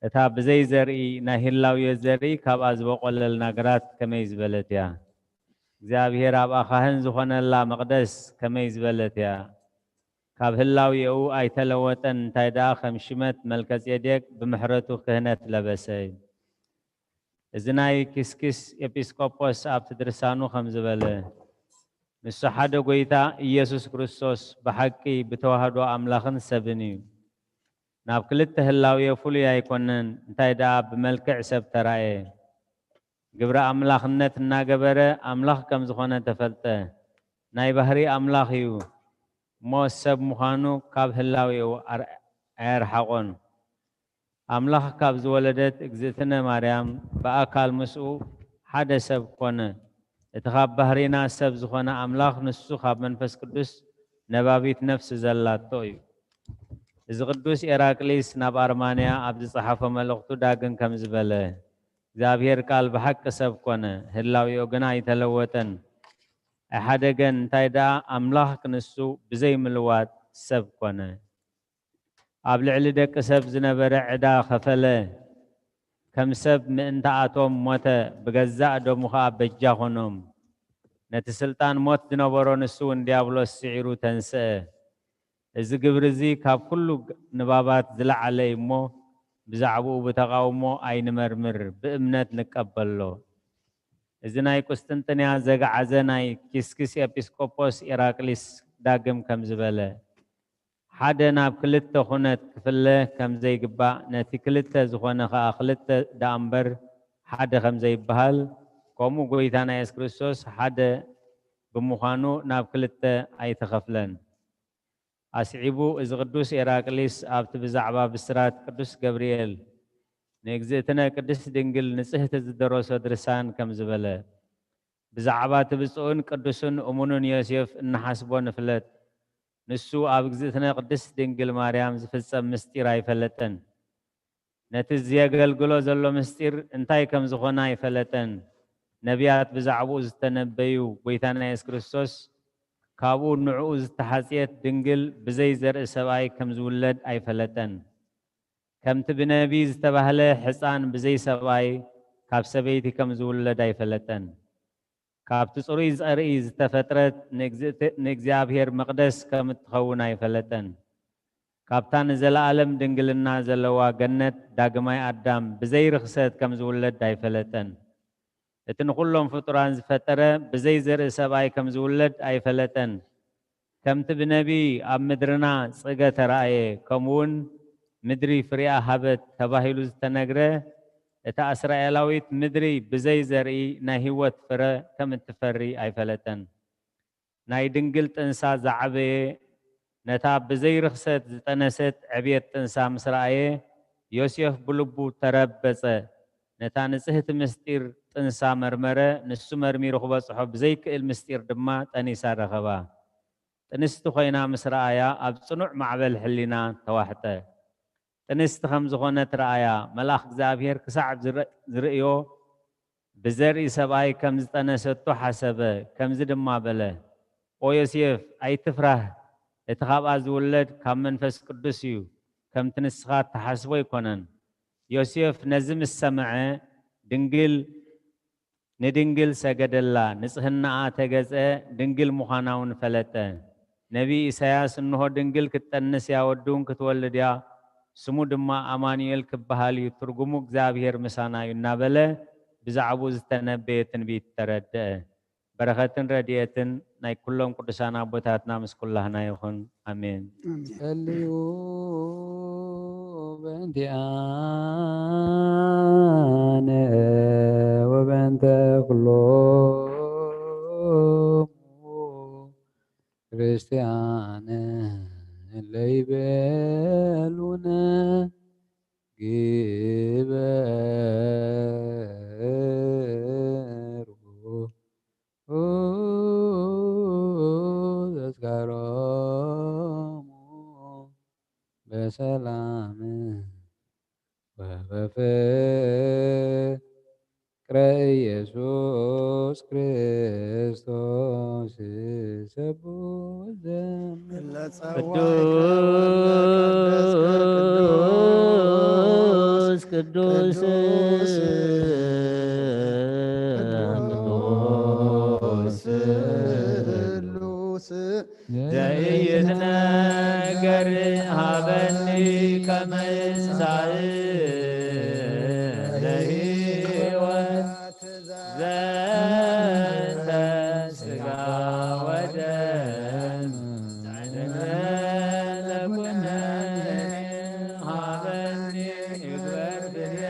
እታ ብዘይ ዘርኢ ናይ ህላውዮ ዘርኢ ካብኣ ዝበቆለልና ግራት ከመይ ዝበለት እያ? እግዚኣብሔር ኣብኣ ካህን ዝኾነላ መቕደስ ከመይ ዝበለት እያ? ካብ ህላውዮኡ ኣይተለወጠን፣ እንታይ ደኣ ከም ሽመት መልከጼዴቅ ብምሕረቱ ክህነት ለበሰ። እዚ ናይ ኪስኪስ ኤጲስቆጶስ ኣብቲ ድርሳኑ ከም ዝበለ፣ ንሱ ሓደ ጐይታ ኢየሱስ ክርስቶስ ብሓቂ ብተዋህዶ ኣምላኽን ሰብን እዩ። ናብ ክልተ ህላውዮ ፍሉይ ኣይኮነን፣ እንታይ ደኣ ብመልክዕ ሰብ ተራእየ። ግብረ ኣምላኽነት እናገበረ ኣምላኽ ከም ዝኾነ ተፈልጠ። ናይ ባህሪ ኣምላኽ እዩ እሞ ሰብ ምዃኑ ካብ ህላዌኡ ኣር-፣ ኣየርሓቖን። ኣምላኽ ካብ ዝወለደት እግዝእትነ ማርያም ብኣካል ምስኡ ሓደ ሰብ ኮነ። እቲ ካብ ባህሪና ሰብ ዝኾነ ኣምላኽ ንሱ ካብ መንፈስ ቅዱስ ነባቢት ነፍሲ ዘላቶ እዩ። እዚ ቅዱስ ኤራቅሊስ ናብ ኣርማንያ ኣብ ዝጸሓፎ መልእኽቱ ዳግም ከም ዝበለ፣ እግዚኣብሔር ቃል ብሓቂ ሰብ ኮነ፣ ህላዌኡ ግና ኣይተለወጠን፣ ኣይሓደገን። እንታይ ደኣ ኣምላኽ ክንሱ ብዘይ ምልዋጥ ሰብ ኮነ። ኣብ ልዕሊ ደቂ ሰብ ዝነበረ ዕዳ ኸፈለ፣ ከም ሰብ ምእንታኣቶም ሞተ፣ ብገዛእ ደሙ ኸኣ በጃ ኾኖም። ነቲ ስልጣን ሞት ዝነበሮ ንሱ እውን ዲያብሎስ ስዒሩ ተንስአ። እዚ ግብሪ እዚ ካብ ኩሉ ግ-፣ ንባባት ዝለዓለ እዩ እሞ፣ ብዛዕባኡ ብተቓውሞ ኣይንመርምር፣ ብእምነት ንቀበሎ። እዚ ናይ ቁስጥንጥንያ ዘግዓዘ ናይ ኪስኪስ ኤጲስቆጶስ ኢራቅሊስ ዳግም ከም ዝበለ፣ ሓደ ናብ ክልተ ኩነት ክፍለ ከም ዘይግባእ፣ ነቲ ክልተ ዝኾነ ኸኣ ክልተ ደኣ እምበር ሓደ ከም ዘይበሃል፣ ከምኡ ጐይታና የሱስ ክርስቶስ ሓደ ብምዃኑ ናብ ክልተ ኣይተኸፍለን። ኣስዒቡ፣ እዚ ቅዱስ ኤራቅሊስ ኣብቲ ብዛዕባ ብስራት ቅዱስ ገብርኤል ንእግዝእትነ ቅድስት ድንግል ንጽህቲ ዝደረሶ ድርሳን ከም ዝበለ፣ ብዛዕባ እቲ ብፁዕን ቅዱስን እሙንን ዮሴፍ እንሓስቦ ንፍለጥ። ንሱ ኣብ እግዝእትነ ቅድስት ድንግል ማርያም ዝፍጸም ምስጢር ኣይፈለጠን። ነቲ ዘገልግሎ ዘሎ ምስጢር እንታይ ከም ዝኾነ ኣይፈለጠን። ነቢያት ብዛዕባኡ ዝተነበዩ ጐይታና የሱስ ክርስቶስ ካብኡ ንዕኡ ዝተሓጽየት ድንግል ብዘይ ዘርኢ ሰብኣይ ከም ዝውለድ ኣይፈለጠን። ከምቲ ብነቢይ ዝተባህለ ሕፃን ብዘይ ሰብኣይ ካብ ሰበይቲ ከም ዝውለድ ኣይፈለጠን። ካብቲ ጽሩይ ዘርኢ ዝተፈጥረት ንእግዝእት-፣ ንእግዚኣብሔር መቕደስ ከም እትኸውን ኣይፈለጠን። ካብታ ንዘለኣለም ድንግልና ዘለዋ ገነት ዳግማይ ኣዳም ብዘይ ርኽሰት ከም ዝውለድ ኣይፈለጠን። እቲ ንኹሎም ፍጡራን ዝፈጠረ ብዘይ ዘርኢ ሰብኣይ ከም ዝውለድ ኣይፈለጠን። ከምቲ ብነቢይ ኣብ ምድርና ጽገ ተራእየ፣ ከምኡውን ምድሪ ፍሬኣ ሃበት ተባሂሉ ዝተነግረ፣ እታ እስራኤላዊት ምድሪ ብዘይ ዘርኢ ናይ ህይወት ፍረ ከም እትፈሪ ኣይፈለጠን። ናይ ድንግል ጥንሳ ዝዓበየ፣ ነታ ብዘይ ርኽሰት ዝጠነሰት ዕብየት ጥንሳ ምስ ረኣየ፣ ዮሴፍ ብልቡ ተረበጸ። ነታ ንጽህቲ ምስጢር ጥንሳ መርመረ፣ ንሱ መርሚሩ ክበጽሖ ብዘይክእል ምስጢር ድማ ጠኒሳ ረኸባ። ጥንስቲ ኮይና ምስ ረኣያ፣ ኣብ ጽኑዕ ማዕበል ሕሊና ተዋሕጠ። ጥንስቲ ከም ዝኾነት ረኣያ። መልኣኽ እግዚኣብሔር ክሳዕ ዝረ-፣ ዝርእዮ፣ ብዘርኢ ሰብኣይ ከም ዝጠነሰቶ ሓሰበ። ከምዚ ድማ በለ፣ "ኦ ዮሴፍ፣ ኣይትፍራህ። እቲ ካብኣ ዝውለድ ካብ መንፈስ ቅዱስ እዩ። ከምቲ ንስኻ እትሓስቦ ኣይኮነን።" ዮሴፍ ነዚ ምስ ሰምዐ፣ ድንግል ንድንግል ሰገደላ፣ ንጽህናኣ ተገጸ፣ ድንግል ምዃና እውን ፈለጠ። ነቢይ ኢሳያስ፣ "እንሆ ድንግል ክትጠንስ እያ፣ ወዲ እውን ክትወልድ እያ፣ ስሙ ድማ ኣማኑኤል ክበሃል እዩ፣ ትርጉሙ እግዚኣብሔር ምሳና እዩ" እናበለ ብዛዕባኡ ዝተነበየ ትንቢት ተረድአ። በረኸትን ረድኤትን ናይ ኩሎም ቅዱሳን ኣቦታትና ምስ ኩላህና ይኹን። ኣሜን። ኣሜን። ጸልዩ በእንቲኣነ ወበእንተ ኩሎሙ ክርስቲያን ለይቤሉነ ግበሩ ተዝካሮሙ በሰላም ወበፍቅረ ኢየሱስ ክርስቶስ ሰቡ ዘምር። እለ ጸዋዕከ ወእለ ቀደስከ ቅዱስ ቅዱስ ቅዱስ ስሉስ ዘይትነገር ሃበኒ ከመ ምሳእ ለህይወት ዘንተ ስጋ ወደም ዘዕለመ ለኩነኒ ሃበኒ እግበር ብሌ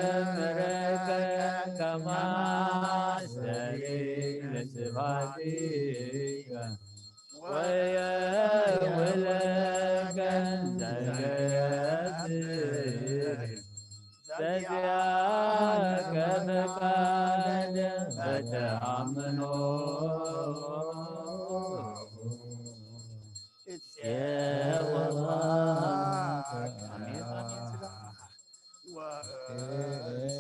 ዘያሰምረከ ከማስተሪ ለስብሐቲከ ወየውለከ ዘገስር ዘዚአከ ፈቃድ በተአምኖ እጽየወ አሜን፣ አሜን። ወእንሰ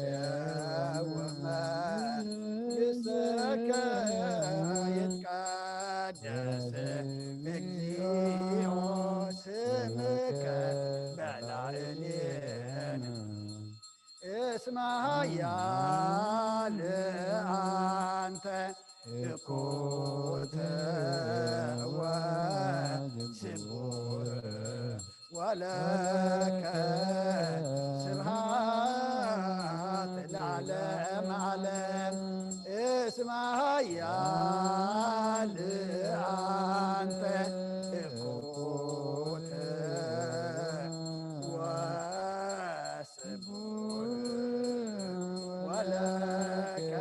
ወመንግሥትከ ይትቀደስ እግዚኦ ስምከ በላዕሌነ እስመ ኃያል አንተ እኩተ ወስቡሕ ወለከ ስብሐት ለዓለመ ዓለም። እስመ ኃያል አንተ እኩተ ወስቡሕ ወለከ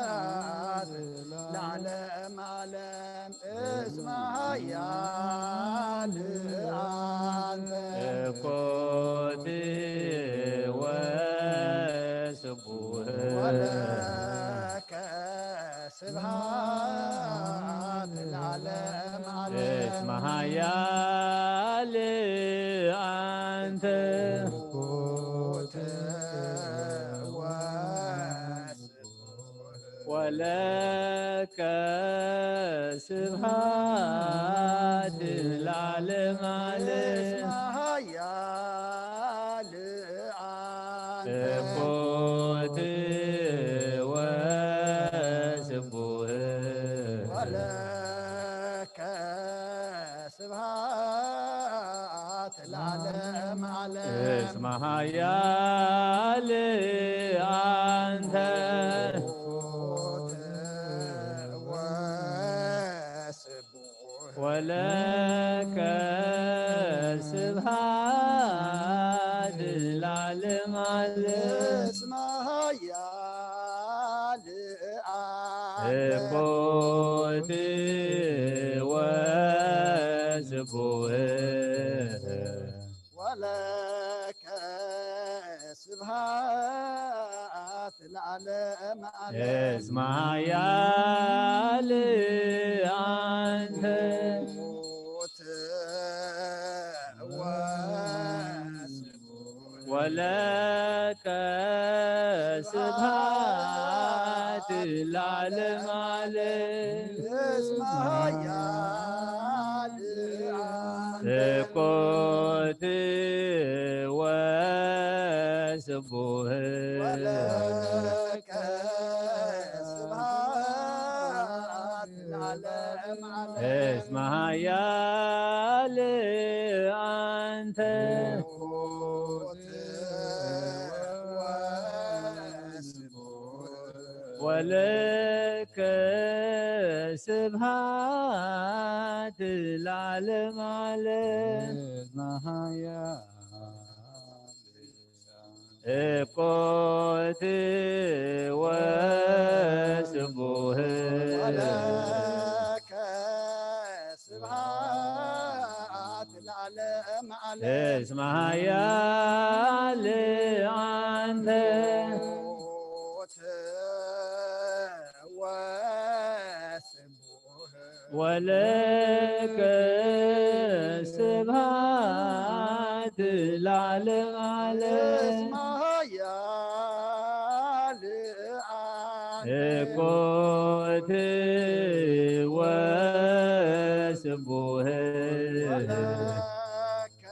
ስብሐት ለዓለመ ዓለም። እስመ ኃያል አንተ እኮት ወስቡህ ወለከ ስብሐት ለዓለም ዓለም። እስመ ኃያል አንተ እኮት ወስቡህ ወለከ ስብሐት ለዓለመ ዓለም። እስመ ኃያል አንተ እኮት ወስቡህ ወለከ ስብሐት ለዓለመ ዓለም። እስመ ኃያል አንተ እኮት ወስቡህ ወለከ ስብሐት ለዓለመ ዓለም። እስመ ኃያል አንተ እኮት ወስቡህ ወለከ ስብሐት ለዓለመ ዓለም። እስመ ኃያል አንተ እኮት ወስቡህ ወለከ ስብሐት ለዓለመ ዓለም። እስመ ኃያል አንተ እኮት ወስቡህ ወለከ ስብሐት ለዓለመ ዓለም። እስመ ኃያል አንተ እኮት ወስቡህ ወለከ ስብሐት ለዓለመ ዓለም። እስመ ኃያል እኮት ወስቡህ ወለከ ስብሐት ለዓለመ ዓለም። እስመ ኃያል አንተ እኮት ወስቡህ ወለከ ስብሐት ለዓለመ ዓለም። እስመ ኃያል አንተ እኮት ወ ስቡህ። ወለከ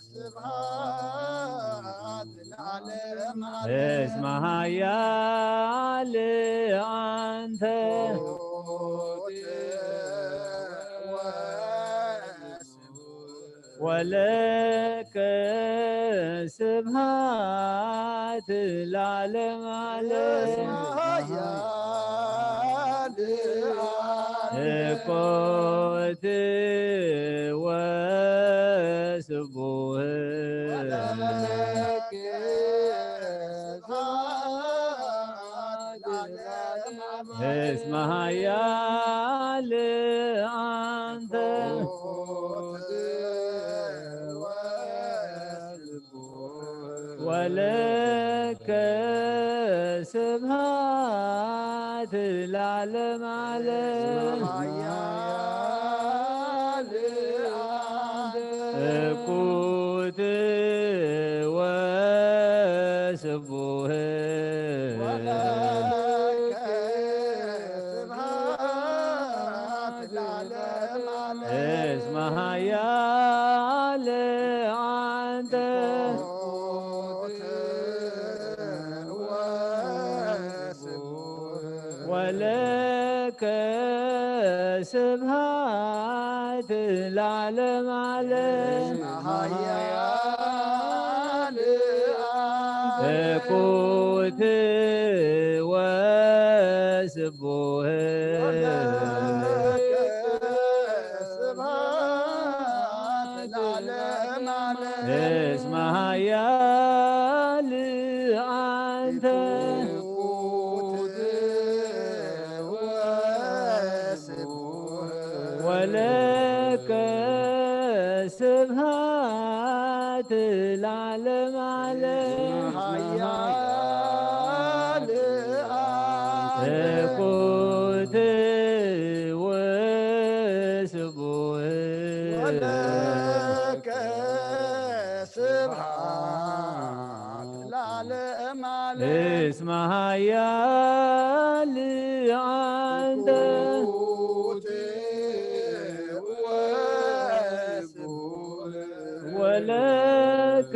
ስብሐት ለዓለመ ዓለም። እስመ ኃያል አንተ። ወለከ ስብሐት ለዓለመ ዓለም። እስመ ኃያል አንተ። እኮት ወስቡህ። ወለከ ስብሐት ለዓለመ ዓለም። እስመ ኃያል አንተ። ወለከ ስብሐት ለዓለመ ዓለም። እኩት ወስቡህ። እስመ ኃያል አንተ። ወለከ ስብሐት ለዓለመ ዓለም። እኩት ወስቡህ። እስመ ኃያል አንተ። ወለከ ስብሐት ለዓለመ ዓለም። እኩት ወስቡህ። እስመ ኃያል አንተ። ወለከ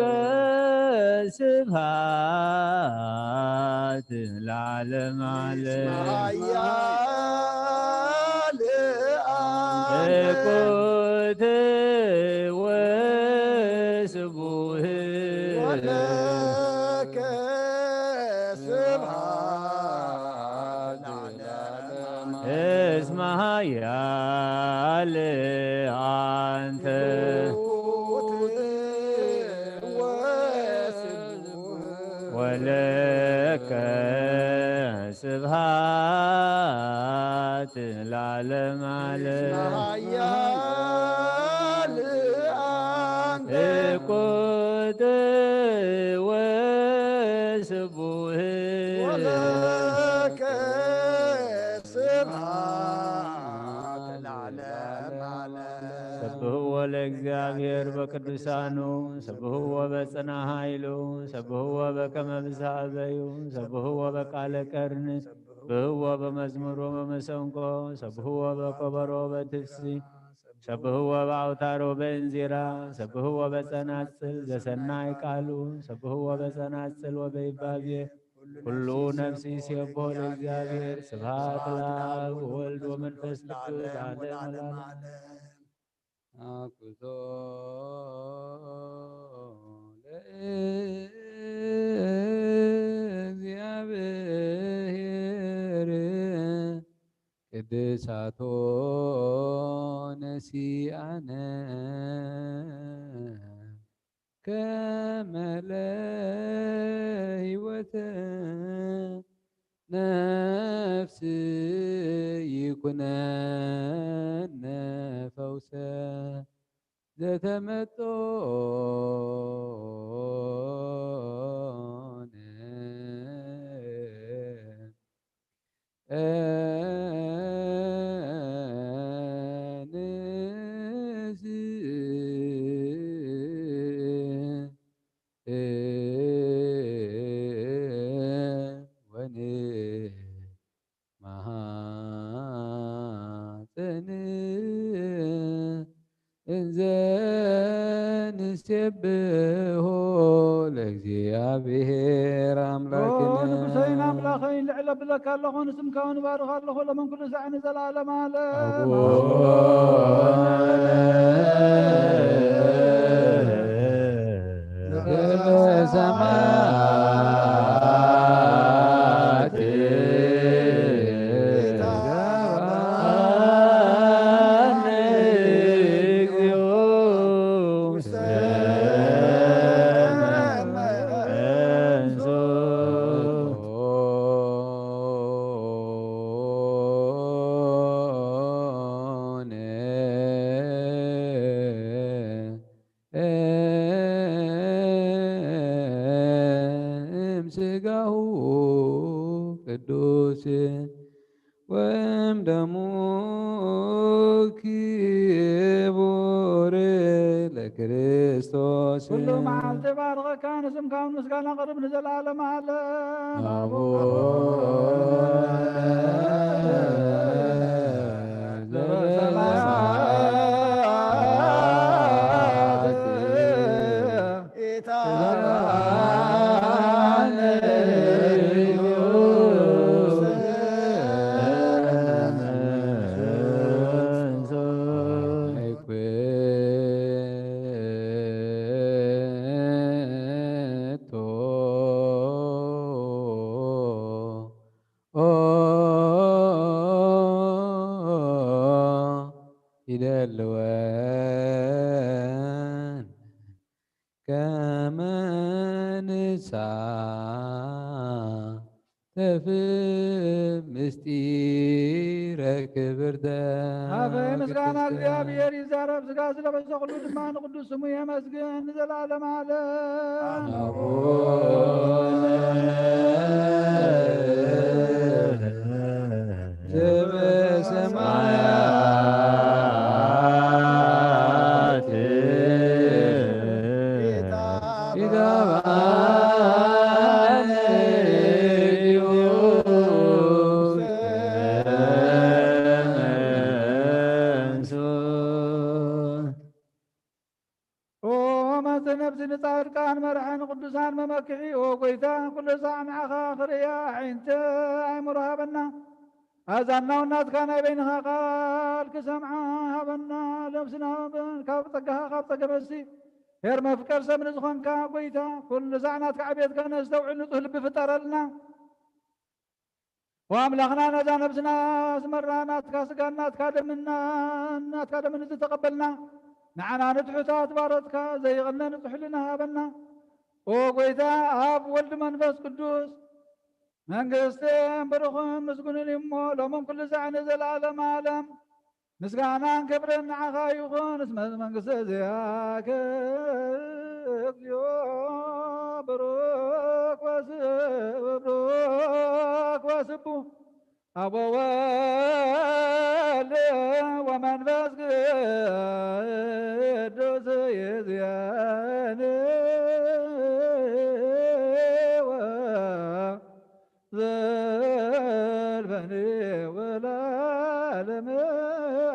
ስብሐት ለዓለመ ዓለም። እኩት ወስቡህ። እስመ ኃያል አንተ። ወለከ ስብሐት ለዓለመ ዓለም። እኩት ወስቡህ። ሰብህዎ ለእግዚኣብሔር በቅዱሳኑ፣ ሰብህዎ በጽና ኃይሉ፣ ሰብህዎ በከመ ብዝሃበዩ፣ ሰብህዎ በቃለ ቀርኒ፣ ሰብህዎ በመዝሙር ወበመሰንቆ፣ ሰብህዎ በከበሮ በትፍሲ፣ ሰብህዎ በአውታሮ በእንዚራ፣ ሰብህዎ በጸናጽል ዘሰናይ ቃሉ፣ ሰብህዎ በጸናጽል ወበይባቤ፣ ኩሉ ነፍሲ ይሴብሖ ለእግዚኣብሔር። ስብሐት ለአብ ወወልድ ወመንፈስ ቅዱስ ለዓለመ ዓለም። አኩቶ ለእግዚኣብሔር ቅድሳቶ ነሲአነ ከመ ለሕይወተ ነፍስ ይኩነነ ፈውሰ ዘተመጦነ ንሴብሖ ለእግዚኣብሔር ኣምላክነ። ንጉሰይን ኣምላኸይን ልዕል ኣብለካ ኣለኹ፣ ንስምካ እውን እባርኽ ኣለኹ፣ ሎምን ኩሉ ሳዕ ንዘለዓለም ዓለም። ኣቡነ ዘበሰማያት እምስጋሁ ቅዱስ ወእምደሙ ክቡር ለክርስቶስ። ኩሉ መዓልቲ ባርኸካ፣ ንስምካ እውን ምስጋና ቅርብ ንዘለዓለም ዓለም። ኣቡነ ዘበሰማያት ይደልወን ከመ ንሳተፍ ምስጢረ ክብርተ። ኣበይ ምስጋና ቅድስተ። እግዚኣብሔር ይዛረብ፣ ሥጋ ዝለበሰ ኩሉ ድማ ንቅዱስ ስሙ የመስግን ንዘለዓለም ዓለም። ኣቡነ ዘበሰማያት ይትባረክ ስምከ። ኦ መጽእ ነፍሲ ንጻድቃን መርሐ ንቅዱሳን መመክሒ። ኦ ጎይታ፣ ኩሉ ሳዕ ንዓኻ ክርእያ ኣዒንቲ ኣእምሮ ሃበና። ኣእዛንና እውን ናትካ ናይ በይንኻ ቃል ክሰምዓ ሃበና። ነፍስና እውን ካብ ጸጋኻ ካብ ጸገመሲ ሄር መፍቀር ሰብ ንዝኾንካ ጎይታ፣ ኩሉ ሳዕ ናትካ ዕቤት ከነስተውዕል ንጹህ ልቢ ፍጠረልና። ወኣምላኽና ነዛ ነብስና ኣስመራ ናትካ ስጋን ናትካ ደምና ናትካ ደምን ዝተቐበልና ንዓና ንትሑታት ባሮትካ ዘይቐነ ንጹሕ ሕልና ሃበና። ኦ ጎይታ ኣብ ወልድ መንፈስ ቅዱስ መንግስትን ብሩኽን ምስጉንን እዩ እሞ ሎምን ኩሉ ሳዕ ንዘለዓለም ዓለም። ምስጋናን ክብርን ንዓኻ ይኹን እስመ መንግስቲ እዚኣከ እግዚኦ ብሩክ ወስብ- ብሩክ ወስቡ ኣብ ወወልድ ወመንፈስ ቅዱስ ይእዜኒ ወ- ዘልፈኒ ወለዓለመ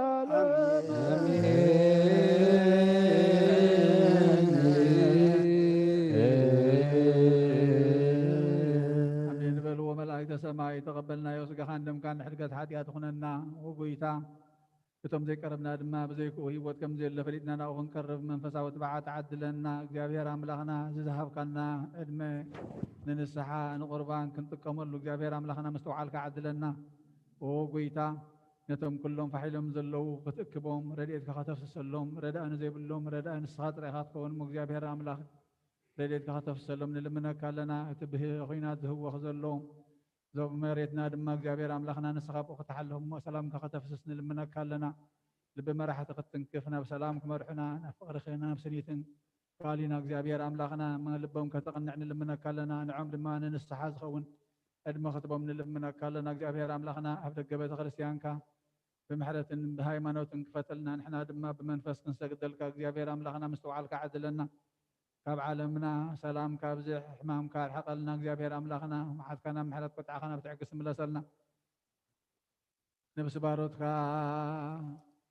ዓለም። ኣሜን። ኣሜን በልዎ። መላእክተ ሰማይ፣ ተቐበልናዮ ስጋኻን ደምካን ንሕድገት ሓጢኣት ይኹነና። ኦ ጎይታ፣ እቶም ዘይቀረብና ድማ ብዘይክኡ ህይወት ከም ዘየለ ፈሊጥና ናብኡ ክንቀርብ መንፈሳዊ ትብዓት ዓድለና። እግዚኣብሔር ኣምላኽና፣ እዚ ዝሃብካና ዕድመ ንንስሓ ንቁርባን ክንጥቀመሉ እግዚኣብሔር ኣምላኽና ምስትውዓልካ ዓድለና። ኦ ጎይታ፣ ነቶም ኩሎም ፋሕ ኢሎም ዘለዉ ክትእክቦም፣ ረድኤትካ ከተፍስሰሎም፣ ረዳኢ ንዘይብሎም ረዳኢ ንስኻ ጥራይ ኢኻ ትኸውን እሞ እግዚኣብሔር ኣምላኽ ረድኤትካ ከተፍስሰሎም ንልምነካ ኣለና። እቲ ብህ-፣ ኹናት ዝህወኽ ዘሎ ዞብ መሬትና ድማ እግዚኣብሔር ኣምላኽና ንስኻ ብኡ ክትሓልፍ እሞ ሰላምካ ከተፍስስ ንልምነካ ኣለና። ልቢ መራሕቲ ክትትንክፍ ናብ ሰላም ክመርሑና ናብ ፍቕርኽን ናብ ስኒትን ቃሊና እግዚኣብሔር ኣምላኽና ልቦም ከተቕንዕ ንልምነካ ኣለና። ንዖም ድማ ንንስሓ ዝኸውን ዕድመ ክትቦም ንልምነካ ኣለና። እግዚኣብሔር ኣምላኽና ኣብ ደገ ቤተ ክርስቲያንካ ብምሕረትን ብሃይማኖትን ክፈተልና ንሕና ድማ ብመንፈስ ክንሰግደልካ እግዚኣብሔር ኣምላኽና ምስትውዓልካ ዓድለና። ካብ ዓለምና ሰላም ካብዚ ሕማምካ ኣርሕቐልና እግዚኣብሔር ኣምላኽና መዓትካ ናብ ምሕረት ቁጥዓኻ ናብ ትዕግስቲ ምለሰልና። ነብሲ ባሮትካ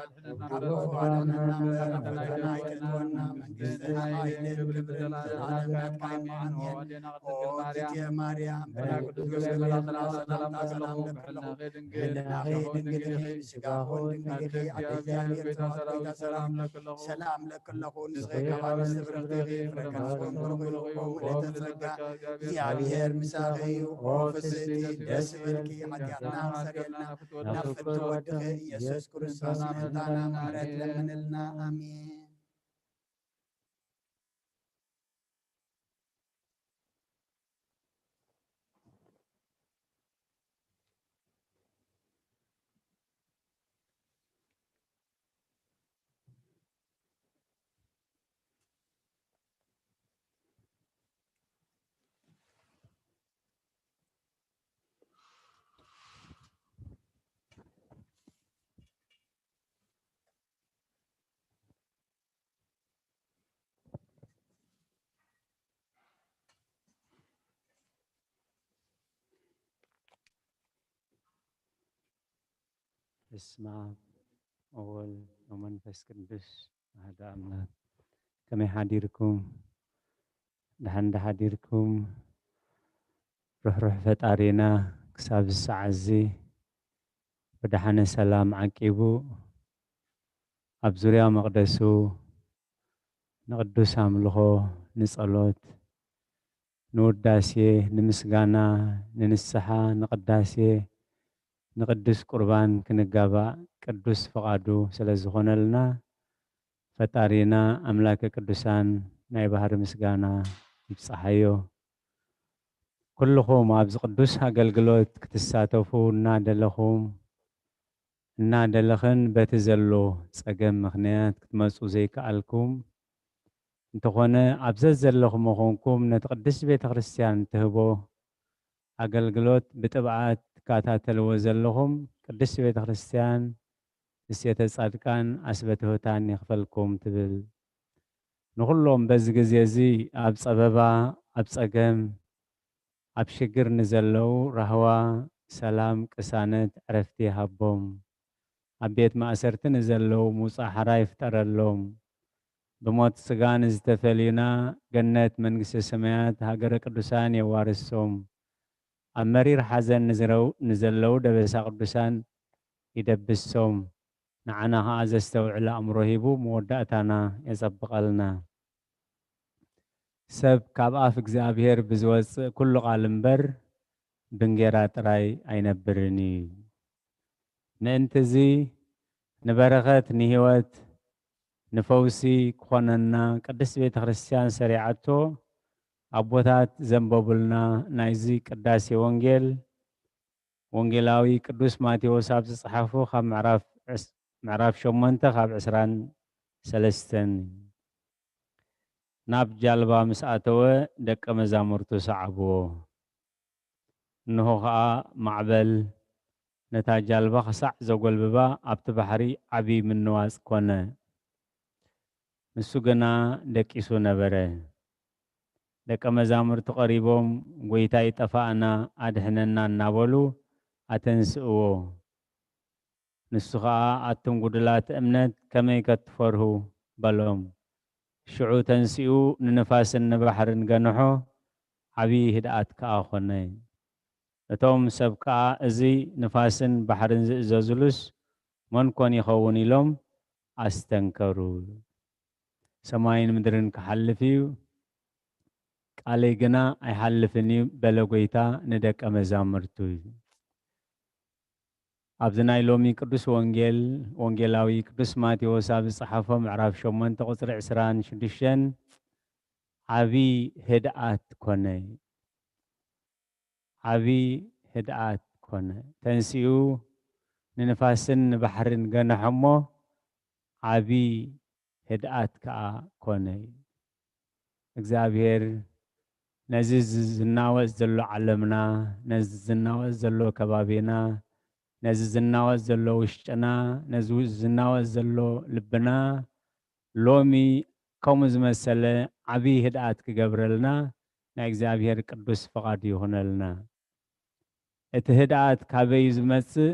ኣድሕነና፣ ካብ ክፉ ኣድሕነና፣ እምበር ፈተና ኣይተእትወና፣ መንግስትን ሓይልን ክብርን ዘለዓለም ናትካ እዩ። ኣሜን። ኦ እግዝእትየ ማርያም፣ ብናይ ቅዱስ ገብርኤል ሰላምታ ሰላም ለክለኹ፣ ድንግል ህልናኺ ድንግል ኢኺ፣ ስጋኹን ድንግል ኢኺ፣ ኣደ እግዚኣብሔር ጽባኦት ጎይታ ሰላም ለክለኹ፣ ሰላም ለክለኹ፣ ንስኺ ካብ ኣንስቲ ብርኽቲ ኢኺ፣ ፍረ ከርስኺ እውን ብሩኽ እዩ። ኦ ምልዕተ ጸጋ፣ እግዚኣብሔር ምሳኺ እዩ። ኦ ፍስሕቲ ደስ ይበልኪ፣ ሓጢኣትና ክሰርየልና ናብ ፍትወት ወድኺ ኢየሱስ ክርስቶስ ምእንታና ምሕረት ለምንልና። ኣሜን። በስመ ኣብ ወወልድ ወመንፈስ ቅዱስ ኣሐዱ ኣምላክ። ከመይ ሓዲርኩም? ደሓን ዶ ሓዲርኩም? ርሕሩሕ ፈጣሪና ክሳብ እዚ ሰዓት እዚ ብደሓነ ሰላም ዓቂቡ ኣብ ዙርያ መቕደሱ ንቕዱስ ኣምልኾ፣ ንጸሎት፣ ንውዳሴ፣ ንምስጋና፣ ንንስሓ፣ ንቕዳሴ፣ ንቅዱስ ቁርባን ክንጋባእ ቅዱስ ፍቓዱ ስለ ዝኾነልና፣ ፈጣሪና ኣምላከ ቅዱሳን ናይ ባህሪ ምስጋና ይብጽሓዮ። ኩልኹም ኣብዚ ቅዱስ ኣገልግሎት ክትሳተፉ እናደለኹም፣ እናደለኽን በቲ ዘሎ ጸገም ምኽንያት ክትመጹ ዘይከኣልኩም፣ እንተኾነ ኣብ ዘዘለኹሞ ኾንኩም ነቲ ቅድስት ቤተ ክርስቲያን ትህቦ ኣገልግሎት ብጥብዓት ትከታተልዎ ዘለኹም ቅድስት ቤተ ክርስቲያን ንሴተ ጻድቃን ኣስበ ትሑታን ይኽፈልኩም ትብል። ንኹሎም በዚ ግዜ እዚ ኣብ ጸበባ፣ ኣብ ጸገም፣ ኣብ ሽግር ንዘለዉ ራህዋ፣ ሰላም፣ ቅሳነት፣ ዕረፍቲ ይሃቦም። ኣብ ቤት ማእሰርቲ ንዘለዉ ምውጻእ ሓራ ይፍጠረሎም። ብሞት ስጋ ንዝተፈልዩና ገነት መንግስተ ሰማያት ሃገረ ቅዱሳን የዋርሶም። ኣብ መሪር ሓዘን ንዝረው-፣ ንዘለዉ ደበሳ ቅዱሳን ይደብሶም። ንዓና ኸኣ ዘስተውዕል ኣእምሮ ሂቡ መወዳእታና የጸብቐልና። ሰብ ካብ ኣፍ እግዚኣብሔር ብዝወጽእ ኩሉ ቃል እምበር ብእንጌራ ጥራይ ኣይነብርን እዩ። ምእንቲ እዚ ንበረኸት፣ ንህይወት፣ ንፈውሲ ክኾነና ቅድስት ቤተ ክርስቲያን ሰሪዓቶ ኣቦታት ዘንበቡልና ናይዚ ቅዳሴ ወንጌል ወንጌላዊ ቅዱስ ማቴዎስ ኣብ ዝጸሓፎ ካብ ምዕራፍ ዕስ-፣ ምዕራፍ ሸሞንተ ካብ ዕስራን ሰለስተን። ናብ ጃልባ ምስ ኣተወ ደቀ መዛሙርቱ ሰዓብዎ። እንሆ ኸኣ ማዕበል ነታ ጃልባ ክሳዕ ዘጎልብባ ኣብቲ ባሕሪ ዓቢ ምንዋጽ ኮነ። ንሱ ግና ደቂሱ ነበረ። ደቀ መዛሙርቲ ቀሪቦም፣ "ጐይታ፣ ይጠፋእና፣ ኣድሕነና" እናበሉ ኣተንስእዎ። ንሱ ኸኣ፣ "ኣቱም ጉዱላት እምነት፣ ከመይ ከትፈርሁ?" በሎም። ሽዑ ተንሲኡ ንንፋስን ንባሕርን ገንሖ፣ ዓቢ ህድኣት ከኣ ኾነ። እቶም ሰብ ከኣ፣ "እዚ ንፋስን ባሕርን ዝእዘዙሉስ መን ኮን ይኸውን?" ኢሎም ኣስተንከሩ። "ሰማይን ምድርን ክሓልፍ እዩ፣ ቃለይ ግና ኣይሓልፍን እዩ" በለ ጐይታ ንደቀ መዛሙርቱ። ኣብዚ ናይ ሎሚ ቅዱስ ወንጌል፣ ወንጌላዊ ቅዱስ ማቴዎስ ኣብ ዝጸሓፎ ምዕራፍ ሸሞንተ ቁጽሪ ዕስራን ሽዱሽተን ዓቢ ህድኣት ኮነ። ዓቢ ህድኣት ኮነ። ተንሲኡ ንንፋስን ንባሕርን ገንሖ እሞ፣ ዓቢ ህድኣት ከኣ ኮነ። እግዚኣብሔር ነዚ ዝ-፣ ዝናወጽ ዘሎ ዓለምና፣ ነዚ ዝናወጽ ዘሎ ከባቢና፣ ነዚ ዝናወጽ ዘሎ ውሽጥና፣ ነዚ ው-፣ ዝናወጽ ዘሎ ልብና፣ ሎሚ ከምኡ ዝመሰለ ዓቢ ህድኣት ክገብረልና ናይ እግዚኣብሔር ቅዱስ ፍቓድ ይኹነልና። እቲ ህድኣት ካበይ እዩ ዝመጽእ?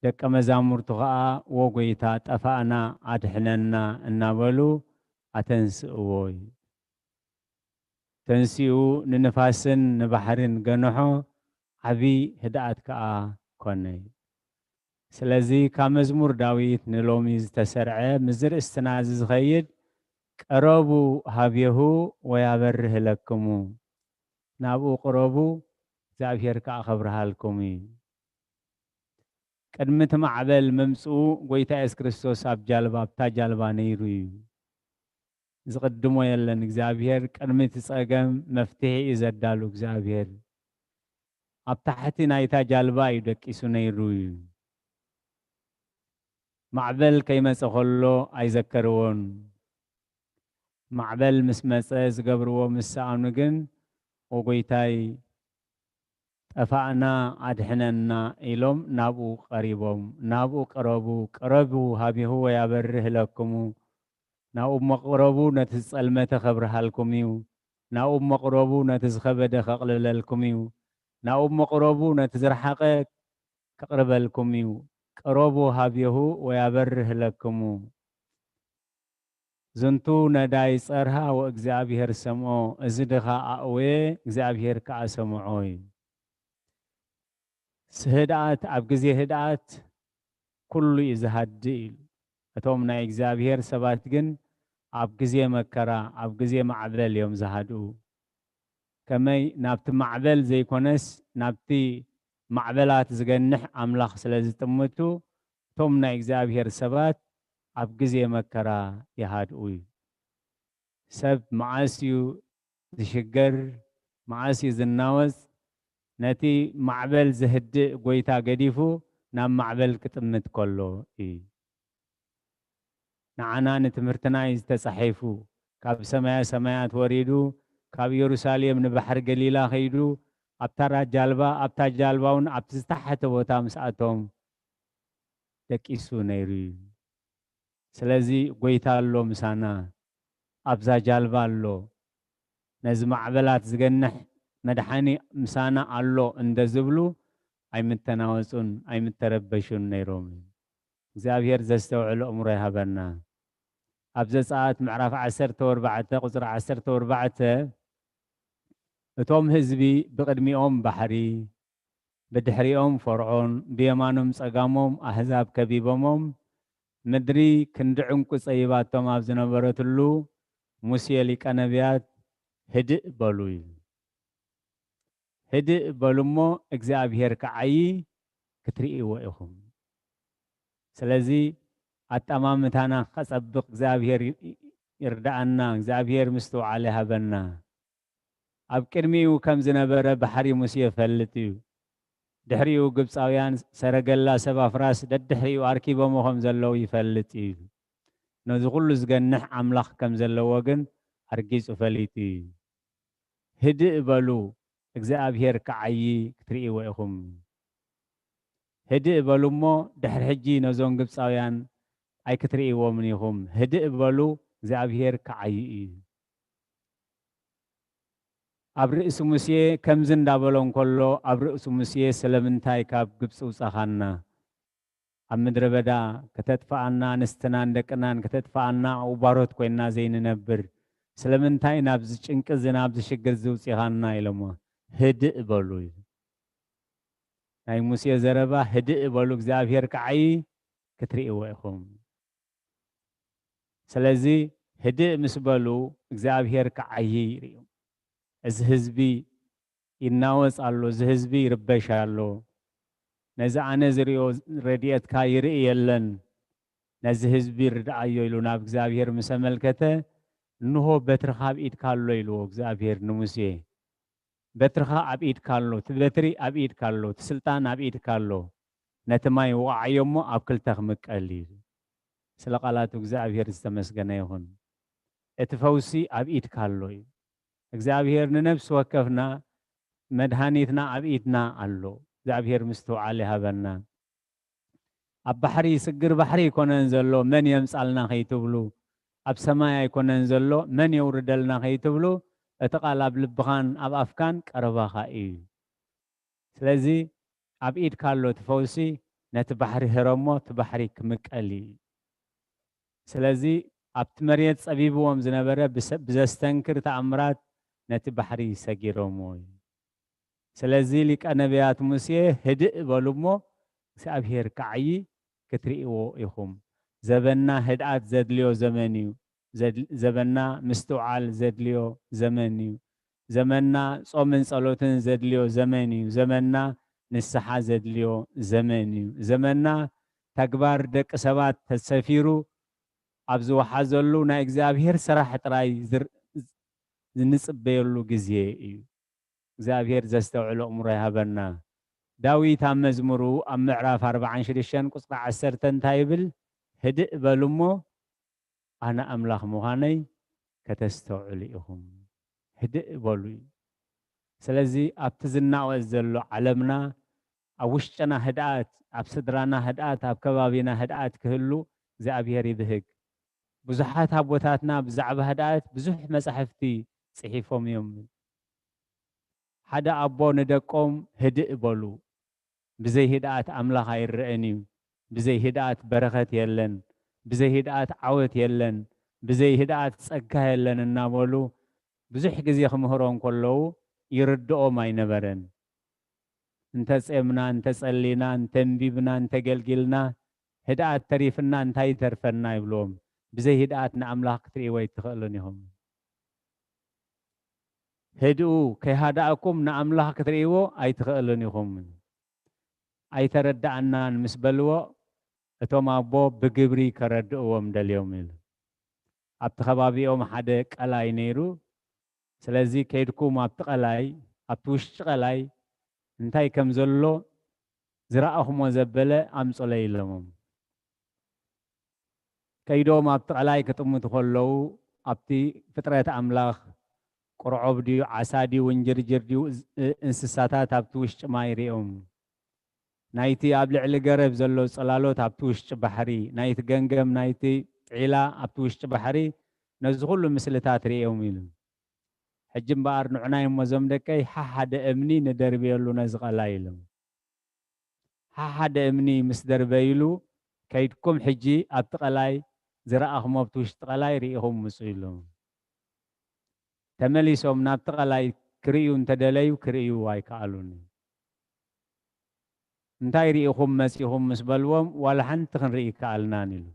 ደቀ መዛሙርቱ ኸኣ፣ "ዎ ጐይታ፣ ጠፋእና፣ ኣድሕነና" እናበሉ ኣተንስእዎ እዩ። ተንሲኡ ንንፋስን ንባሕርን ገንሖ፣ ዓቢ ህድኣት ከኣ ኮነ። ስለዚ ካብ መዝሙር ዳዊት ንሎሚ ዝተሰርዐ፣ ምስዚ ርእስትና እዚ ዝኸይድ፣ "ቀረቡ ሀቤሁ ወያበርህ ለክሙ"፣ ናብኡ ቅረቡ፣ እግዚኣብሔር ከኣ ከብርሃልኩም እዩ። ቅድሚ እቲ ማዕበል ምምጽኡ፣ ጐይታ የሱስ ክርስቶስ ኣብ ጃልባ፣ ኣብታ ጃልባ ነይሩ እዩ። ዝቕድሞ የለን። እግዚኣብሔር ቅድሚ እቲ ጸገም መፍትሒ እዩ ዘዳሉ። እግዚኣብሔር ኣብ ታሕቲ ናይታ ጃልባ እዩ ደቂሱ ነይሩ እዩ። ማዕበል ከይመጸ ከሎ ኣይዘከርዎን። ማዕበል ምስ መጸ ዝገብርዎ ምስ ሰኣኑ ግን፣ "ኦ ጐይታይ፣ ጠፋእና፣ ኣድሕነና" ኢሎም ናብኡ ቀሪቦም። ናብኡ ቅረቡ፣ "ቀረቡ ሀቤሁ ወያበርህ ለክሙ"፣ ናብኡ እሞ ቅረቡ፣ ነቲ ዝጸልመተ ከብርሃልኩም እዩ። ናብኡ እሞ ቅረቡ፣ ነቲ ዝኸበደ ከቕልለልኩም እዩ። ናብኡ እሞ ቅረቡ፣ ነቲ ዝረሓቐ ከቕርበልኩም እዩ። "ቀረቡ ሀቤሁ ወያበርህ ለክሙ። ዝንቱ ነዳይ ጸርሃ ወእግዚኣብሔር ሰምዖ"፣ እዚ ድኻ ኣእወየ፣ እግዚኣብሔር ከኣ ሰምዖ እዩ። ህድኣት፣ ኣብ ግዜ ህድኣት ኩሉ እዩ ዝሃድእ ኢሉ። እቶም ናይ እግዚኣብሔር ሰባት ግን ኣብ ግዜ መከራ፣ ኣብ ግዜ ማዕበል እዮም ዝሃድኡ። ከመይ? ናብቲ ማዕበል ዘይኮነስ፣ ናብቲ ማዕበላት ዝገንሕ ኣምላኽ ስለ ዝጥምቱ፣ እቶም ናይ እግዚኣብሔር ሰባት ኣብ ግዜ መከራ ይሃድኡ እዩ። ሰብ መዓስ እዩ ዝሽገር? መዓስ እዩ ዝናወጽ? ነቲ ማዕበል ዘህድእ ጐይታ ገዲፉ ናብ ማዕበል ክጥምት ከሎ እዩ። ንዓና ንትምህርትና እዩ ዝተጻሒፉ። ካብ ሰማየ ሰማያት ወሪዱ፣ ካብ ኢየሩሳሌም ንባሕሪ ገሊላ ከይዱ፣ ኣብታ ራ-፣ ጃልባ፣ ኣብታ ጃልባ እውን ኣብቲ ዝተሓተ ቦታ ምስኣቶም ደቂሱ ነይሩ እዩ። ስለዚ ጐይታ ኣሎ ምሳና፣ ኣብዛ ጃልባ ኣሎ። ነዚ ማዕበላት ዝገንሕ መድሓኒ ምሳና ኣሎ እንደ ዝብሉ ኣይምተናወጹን ኣይምተረበሹን ነይሮም። እግዚኣብሔር ዘስተውዕል ኣእምሮ ይሃበና። ኣብ ዘጸኣት ምዕራፍ ዓሰርተ ኣርባዕተ ቁጽሪ ዓሰርተ ኣርባዕተ፣ እቶም ህዝቢ ብቕድሚኦም ባሕሪ፣ ብድሕሪኦም ፈርዖን፣ ብየማኖም ጸጋሞም ኣህዛብ ከቢቦሞም፣ ምድሪ ክንዲ ዕንቁ ጸይባቶም ኣብ ዝነበረትሉ፣ ሙሴ ሊቀ ነቢያት፣ "ህድእ በሉ" ኢሉ። "ህድእ በሉ እሞ እግዚኣብሔር ክዓዪ ክትርእይዎ ኢኹም። ስለዚ ኣጠማምታና ከጸብቕ እግዚኣብሔር ይ-፣ ይ-፣ ይርድኣና፣ እግዚኣብሔር ምስትውዓል ይሃበና።" ኣብ ቅድሚኡ ከም ዝነበረ ባሕሪ ሙሴ ይፈልጥ እዩ። ድሕሪኡ ግብጻውያን ሰረገላ ሰብ ኣፍራስ ደድሕሪኡ ኣርኪቦሞ ከም ዘለዉ ይፈልጥ እዩ። ነዚ ኩሉ ዝገንሕ ኣምላኽ ከም ዘለዎ ግን ኣርጊጹ ፈሊጡ እዩ። "ህድእ በሉ፣ እግዚኣብሔር ክዓዪ ክትርእይዎ ኢኹም። ህድእ በሉ እሞ ድሕሪ ሕጂ ነዞም ግብጻውያን ኣይክትርእይዎምን ኢኹም። ህድእ በሉ፣ እግዚኣብሔር ክዓዪ እዩ።" ኣብ ርእሲ ሙሴ ከምዚ እንዳበሎ እንከሎ፣ ኣብ ርእሲ ሙሴ ስለምንታይ ካብ ግብጺ ውጻኻና? ኣብ ምድረ በዳ ከተጥፍኣና፣ ኣንስትናን ደቅናን ከተጥፍኣና፣ ኣውባሮት ኮይንና ዘይንነብር፣ ስለምንታይ ናብዚ ጭንቂ እዚ፣ ናብዚ ሽግር እዚ ውጺኻና? ኢሎሞ። "ህድእ በሉ" እዩ ናይ ሙሴ ዘረባ። "ህድእ በሉ፣ እግዚኣብሔር ክዓዪ ክትርእይዎ ኢኹም። ስለዚ ህድእ ምስ በሉ እግዚኣብሔር ክዓዪ ይርእዩ። እዚ ህዝቢ ይናወጽ ኣሎ፣ እዚ ህዝቢ ይርበሽ ኣሎ። ነዚ ኣነ ዝርእዮ ረድኤትካ ይርኢ የለን። ነዚ ህዝቢ ርድኣዮ" ኢሉ ናብ እግዚኣብሔር ምስ ኣመልከተ፣ "እንሆ በትርኻ ኣብ ኢድካ ኣሎ" ኢልዎ እግዚኣብሔር ንሙሴ። "በትርኻ ኣብ ኢድካ ኣሎ፣ እቲ በትሪ ኣብ ኢድካ ኣሎ፣ እቲ ስልጣን ኣብ ኢድካ ኣሎ። ነቲ ማይ ወቕዓዮ እሞ ኣብ ክልተ ክምቀል" እዩ። ስለ ቃላቱ እግዚኣብሔር ዝተመስገነ ይኹን። እቲ ፈውሲ ኣብ ኢድካ ኣሎ እዩ። እግዚኣብሔር ንነፍሲ ወከፍና መድሃኒትና ኣብ ኢድና ኣሎ። እግዚኣብሔር ምስትውዓል ይሃበና። ኣብ ባሕሪ፣ ስግር ባሕሪ ኣይኮነን ዘሎ መን የምጻልና ከይትብሉ፣ ኣብ ሰማይ ኣይኮነን ዘሎ መን የውርደልና ከይትብሉ፣ እቲ ቃል ኣብ ልብኻን ኣብ ኣፍካን ቀረባኻ እዩ። ስለዚ ኣብ ኢድካ ኣሎ እቲ ፈውሲ፣ ነቲ ባሕሪ ህረሞ፣ እቲ ባሕሪ ክምቀል እዩ። ስለዚ ኣብቲ መሬት ጸቢብዎም ዝነበረ ብሰ-፣ ብዘስተንክር ተኣምራት ነቲ ባሕሪ ሰጊሮምዎ እዩ። ስለዚ ሊቀ ነቢያት ሙሴ ህድእ በሉ እሞ እግዚኣብሔር ክዓዪ ክትርእይዎ ኢኹም። ዘበንና ህድኣት ዘድልዮ ዘመን እዩ። ዘድ-፣ ዘበንና ምስትውዓል ዘድልዮ ዘመን እዩ። ዘመንና ጾምን ጸሎትን ዘድልዮ ዘመን እዩ። ዘመንና ንስሓ ዘድልዮ ዘመን እዩ። ዘመንና ተግባር ደቂ ሰባት ተሰፊሩ ኣብ ዝወሓዘሉ ናይ እግዚኣብሔር ስራሕ ጥራይ ዝር-፣ ዝንጽበየሉ ግዜ እዩ። እግዚኣብሔር ዘስተውዕል ኣእምሮ ይሃበና። ዳዊት ኣብ መዝሙሩ ኣብ ምዕራፍ ኣርባዓን ሽዱሽተን ቁጽሪ ዓሰርተ እንታይ ይብል? ህድእ በሉ እሞ ኣነ ኣምላኽ ምዃነይ ከተስተውዕሉ ኢኹም። ህድእ በሉ እዩ። ስለዚ ኣብቲ ዝናወጽ ዘሎ ዓለምና፣ ኣብ ውሽጥና ህድኣት፣ ኣብ ስድራና ህድኣት፣ ኣብ ከባቢና ህድኣት ክህሉ እግዚኣብሔር ይብህግ። ብዙሓት ኣቦታትና ብዛዕባ ህድኣት ብዙሕ መጻሕፍቲ ጽሒፎም እዮም። ሓደ ኣቦ ንደቆም ህድእ በሉ፣ ብዘይ ህድኣት ኣምላኽ ኣይረኣን እዩ፣ ብዘይ ህድኣት በረኸት የለን፣ ብዘይ ህድኣት ዓወት የለን፣ ብዘይ ህድኣት ጸጋ የለን እናበሉ ብዙሕ ግዜ ክምህሮም ከለዉ ይርድኦም ኣይነበረን። እንተ ጼምና፣ እንተ ጸሊና፣ እንተ ኣንቢብና፣ እንተ ገልጊልና፣ ህድኣት ተሪፍና እንታይ ይተርፈና ይብልዎም። ብዘይ ህድኣት ንኣምላኽ ክትርእይዎ ኣይትኽእሉን ኢኹም። ህድኡ ከይሃዳእኩም ንኣምላኽ ክትርእይዎ ኣይትኽእሉን ኢኹም። ኣይተረዳኣናን ምስ በልዎ፣ እቶም ኣቦ ብግብሪ ከረድእዎም ደልዮም ኢሉ። ኣብቲ ከባቢኦም ሓደ ቀላይ ነይሩ። ስለዚ ከይድኩም ኣብቲ ቀላይ፣ ኣብቲ ውሽጢ ቀላይ እንታይ ከም ዘሎ ዝረኣኹሞ ዘበለ ኣምጹለይ ኢሎሞም። ከይዶም ኣብቲ ቀላይ ክጥምቱ ከለዉ፣ ኣብቲ ፍጥረት ኣምላኽ ቁርዖብ ድዩ፣ ዓሳ ድዩ፣ ውንጅርጅር ድዩ፣ ዝ-፣ እ-፣ እንስሳታት ኣብቲ ውሽጢ ማይ ርእዮም። ናይቲ ኣብ ልዕሊ ገረብ ዘሎ ጽላሎት ኣብቲ ውሽጢ ባሕሪ፣ ናይቲ ገንገም ናይቲ ዒላ ኣብቲ ውሽጢ ባሕሪ፣ ነዚ ኩሉ ምስልታት ርእዮም ኢሉ። ሕጂ እምበኣር ንዑናይ እሞ እዞም ደቀይ ሓሓደ እምኒ ንደርብየሉ ነዚ ቀላይ ኢሎም። ሓሓደ እምኒ ምስ ደርበይሉ፣ ከይድኩም ሕጂ ኣብቲ ቀላይ ዝረኣኹሞ ኣብቲ ውሽጢ ቀላይ ርኢኹም ምጹ ኢሎም። ተመሊሶም ናብቲ ቀላይ ክርእዩ እንተደለዩ ክርእዩ ኣይከኣሉን። እንታይ ርኢኹም መጺኹም ምስ በልዎም፣ ዋላ ሓንቲ ክንርኢ ኣይከኣልናን ኢሉ።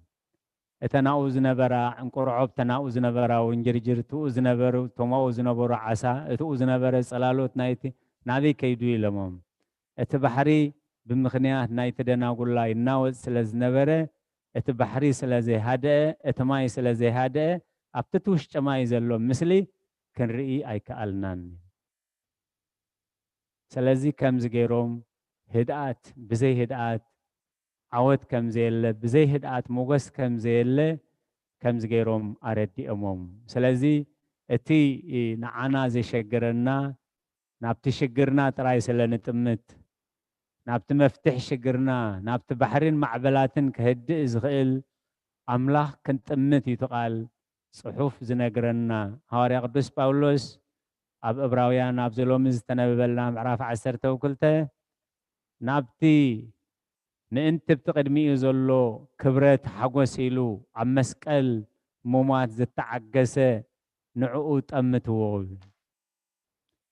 እተን ኣብኡ ዝነበራ እንቁርዖብ፣ እተን ኣብኡ ዝነበራ ውንጅርጅር፣ እትኡ ዝነበሩ፣ እቶም ኣብኡ ዝነበሩ ዓሳ፣ እትኡ ዝነበረ ጽላሎት ናይቲ ናበይ ከይዱ ኢሎሞም። እቲ ባሕሪ ብምኽንያት ናይቲ ደናጉላ ይናወጽ ስለ ዝነበረ፣ እቲ ባሕሪ ስለ ዘይሃደአ፣ እቲ ማይ ስለ ዘይሃደአ፣ ኣብቲ እቲ ውሽጢ ማይ ዘሎ ምስሊ ክንርኢ ኣይከኣልናን። ስለዚ ከምዚ ገይሮም ህድኣት፣ ብዘይ ህድኣት ዓወት ከም ዘየለ፣ ብዘይ ህድኣት ሞገስ ከም ዘየለ ከምዚ ገይሮም ኣረዲኦሞም። ስለዚ እቲ ንዓና ዘሸግረና ናብቲ ሽግርና ጥራይ ስለ ንጥምት፣ ናብቲ መፍትሕ ሽግርና፣ ናብቲ ባሕርን ማዕበላትን ከህድእ ዝኽእል ኣምላኽ ክንጥምት እዩ እቲ ቃል ጽሑፍ ዝነግረና። ሃዋርያ ቅዱስ ጳውሎስ ኣብ ዕብራውያን ኣብዚ ሎሚ ዝተነበበልና ምዕራፍ ዓሰርተ ክልተ ናብቲ ምእንቲ ብቲ ቅድሚኡ ዘሎ ክብረት ሓጎስ ኢሉ ኣብ መስቀል ምሟት ዝተዓገሰ ንዕኡ ጠምትዎ።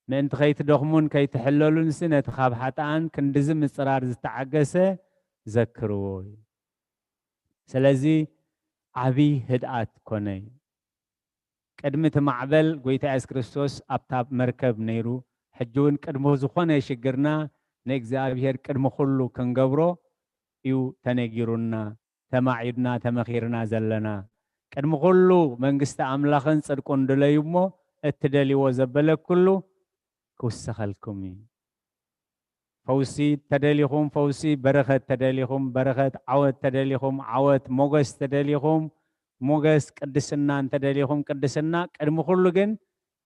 ምእንቲ ከይትደኽሙን ከይትሕለሉንሲ ነቲ ካብ ሓጥኣን ክንድዚ ምጽራር ዝተዓገሰ ዘክርዎ እዩ። ስለዚ ዓቢ ህድኣት ኮነ እዩ። ቅድሚ እቲ ማዕበል ጎይታ የሱስ ክርስቶስ ኣብታ መርከብ ነይሩ። ሕጂ እውን ቅድሚ ዝኾነ ሽግርና ንእግዚኣብሔር ቅድሚ ኩሉ ክንገብሮ እዩ ተነጊሩና፣ ተማዒድና፣ ተመኺርና ዘለና። ቅድሚ ኩሉ መንግስቲ ኣምላኽን ጽድቁን ድለዩ እሞ እትደልይዎ ዘበለ ኩሉ ክውሰኸልኩም እዩ። ፈውሲ ተደሊኹም ፈውሲ፣ በረኸት ተደሊኹም በረኸት፣ ዓወት ተደሊኹም ዓወት፣ ሞገስ ተደሊኹም ሞገስ፣ ቅድስና እንተደሊኹም ቅድስና። ቅድሚ ኩሉ ግን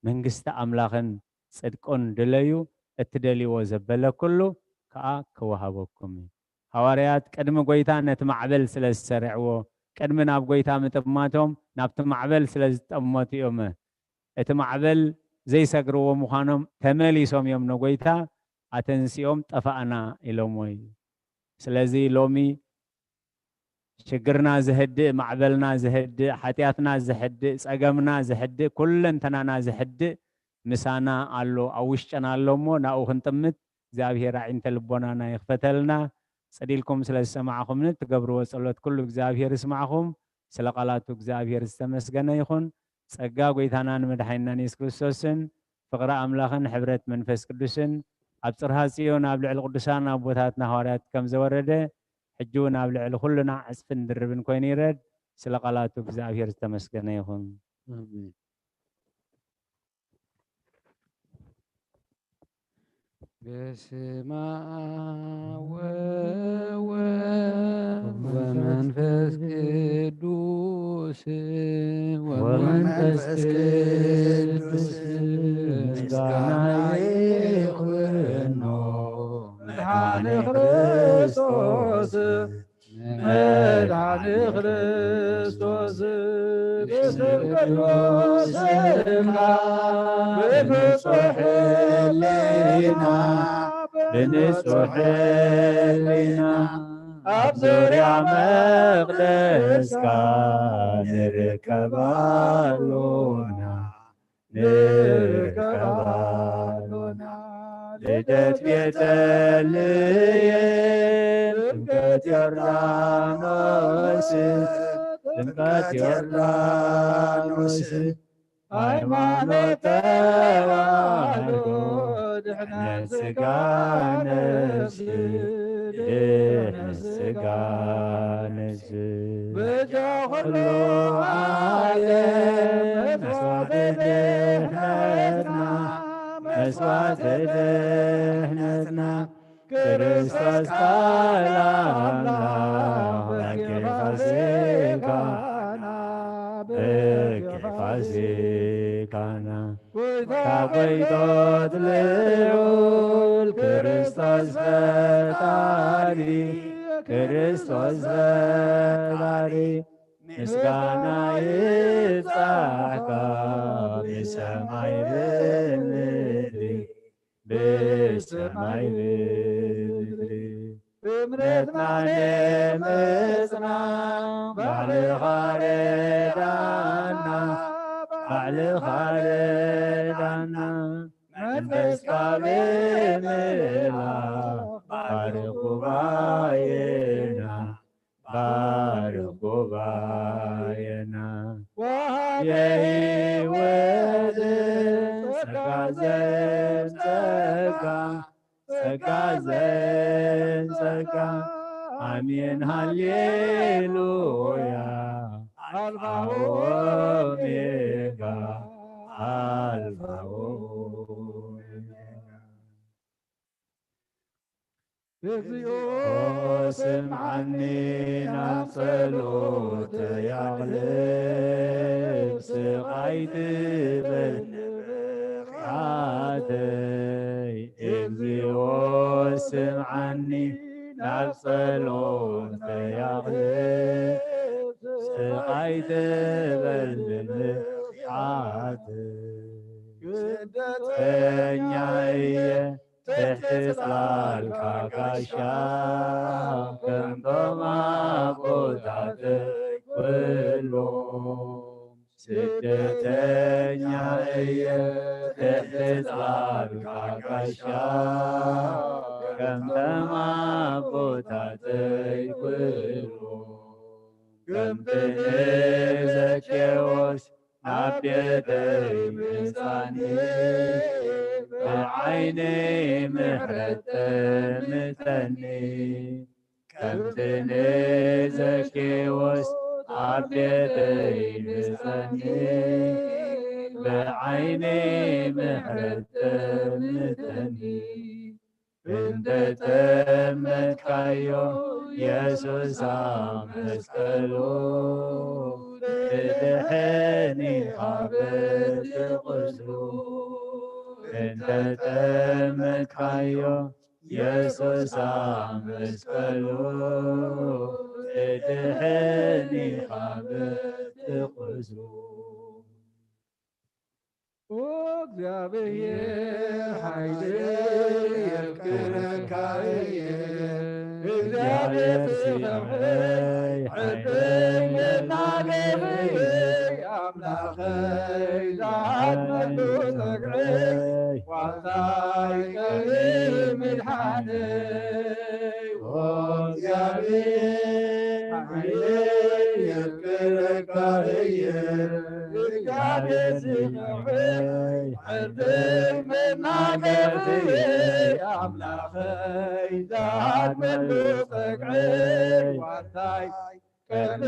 መንግስቲ ኣምላኽን ጽድቁን ድለዩ፣ እትደልይዎ ዘበለ ኩሉ ከኣ ክወሃበኩም እዩ። ሃዋርያት ቅድሚ ጐይታ ነቲ ማዕበል ስለ ዝሰርዕዎ፣ ቅድሚ ናብ ጐይታ ምጥማቶም ናብቲ ማዕበል ስለ ዝጠመቱ እዮም እቲ ማዕበል ዘይሰግርዎ ምዃኖም ተመሊሶም እዮም ንጐይታ ኣተንሲኦም ጠፋእና ኢሎምዎ እዩ። ስለዚ ሎሚ ሽግርና ዝህድእ፣ ማዕበልና ዝህድእ፣ ሓጢኣትና ዝሕድእ፣ ጸገምና ዝሕድእ፣ ኩለንተናና ዝሕድእ ምሳና ኣሎ፣ ኣብ ውሽጥና ኣሎ እሞ ናብኡ ክንጥምት እግዚኣብሔር ኣዒንተ ልቦናና ይኽፈተልና። ጽድ ኢልኩም ስለ ዝሰማዕኹምኒ እትገብርዎ ጸሎት ኩሉ እግዚኣብሔር ይስማዕኹም። ስለ ቃላቱ እግዚኣብሔር ዝተመስገነ ይኹን። ጸጋ ጐይታናን መድሓኒናን የሱስ ክርስቶስን ፍቕሪ ኣምላኽን ሕብረት መንፈስ ቅዱስን ኣብ ጽርሃ ጽዮን ኣብ ልዕሊ ቅዱሳን ኣቦታትና ሃዋርያት ከም ዘወረደ ሕጂ እውን ኣብ ልዕሊ ኩልና ዕጽፍን ድርብን ኮይኑ ይረድ። ስለ ቃላቱ እግዚኣብሔር ዝተመስገነ ይኹን። ኣሜን። በስመ አብ ወወልድ ወመንፈስ ቅዱስ ወመንፈስ ቅዱስ ምስጋና ይኹኖ መድኃኔ ክርስቶስ መድኃኔ ክርስቶስ ብስም ቅዱስ ስምካ ብንጹሕ ሕሊና ብንጹሕ ሕሊና ኣብ ዙርያ መቕደስካ ንርከብ ኣሎና። ንርከብ ኣሎና። ልደት ቤተልሔም ጥምቀት ዮርዳኖስ ጥምቀት ዮርዳኖስ ሃይማኖት ተዋህዶ ድሕነት ስጋ ነፍስ ድሕነት ስጋ ነፍስ በጃ ኩሉ ዓለም መስዋዕቲ ድሕነትና መስዋዕቲ ድሕነትና ክርስቶስ ቃል ኣምላኽ በኪ ፋሲካና በኪ ፋሲካና ጎይታ ጎይቶት ልዑል ክርስቶስ ፈጣሪ ክርስቶስ ፈጣሪ ምስጋና ይብጻሕካ ብሰማይ ብምድሪ ብሰማይ ብምድሪ እምነትና ንምጽና ባዕልኻ ርዳና ባዕልኻ ርዳና መንፈስካ ብምልኣኽ ባርኽ ጉባኤና ባርኽ ጉባኤና ወሃቤ ሕይወት ጸጋ ዘጸጋ ጸጋ ዘጸጋ ኣሜን ሃሌሉያ ኣልፋ ኦሜጋ ኣልፋ ኦሜጋ። እግዚኦ ስምዓኒ ናብ ጸሎተይ ኣቕልብ ስቓይ ትበል ንብቕዓተይ። እግዚኦ ስምዓኒ ናብ ጸሎተይ ኣቕልብ ስቓይ ትበል ንብቕዓተይ። ስደተኛ እየ ትሕቲ ጽላልካ ጋሻ ከምቶም ኣቦታተይ ኩሎም ስደተኛ እየ ትሕቲ ጽላልካ ጋሻ ከምቶም ኣቦታተይ ኩሎም ከምቲ ንዘኬዎስ ናብ ቤተይ ምጻኒ ብዓይኒ ምሕረት ጠምተኒ ከምቲ ንዘኬዎስ ኣብ ቤተይ ምጻኒ ብዓይኒ ምሕረት ጠምተኒ እንተጠመትካዮ የሱስ ኣብ መስቀሉ፣ ትድሕን ኢኻ በቲ ቁስሉ። እንተጠመትካዮ የሱስ ኣብ መስቀሉ፣ ትድሕን ኢኻ በቲ ቁስሉ። ኦ እግዚኣብሔር ሓይለይ የፍቅረካ እየ፣ እግዚኣብሔር ዝኸውሐይ ዕድለይ መናገፍየይ፣ ኣምላኸይ ዝሃድመሉ ጸግዐይ፣ ዋልታይ ቀሪ ምድሓነይ። ኦ እግዚኣብሔር ሓይለይ የፍቅረካ እየ፣ እግዚኣብሔር ዝኸውሐይ ዕድለይ መናገፍየይ፣ ኣምላኸይ ዝሃድመሉ ጸግዐይ፣ ዋልታይ ቀሪ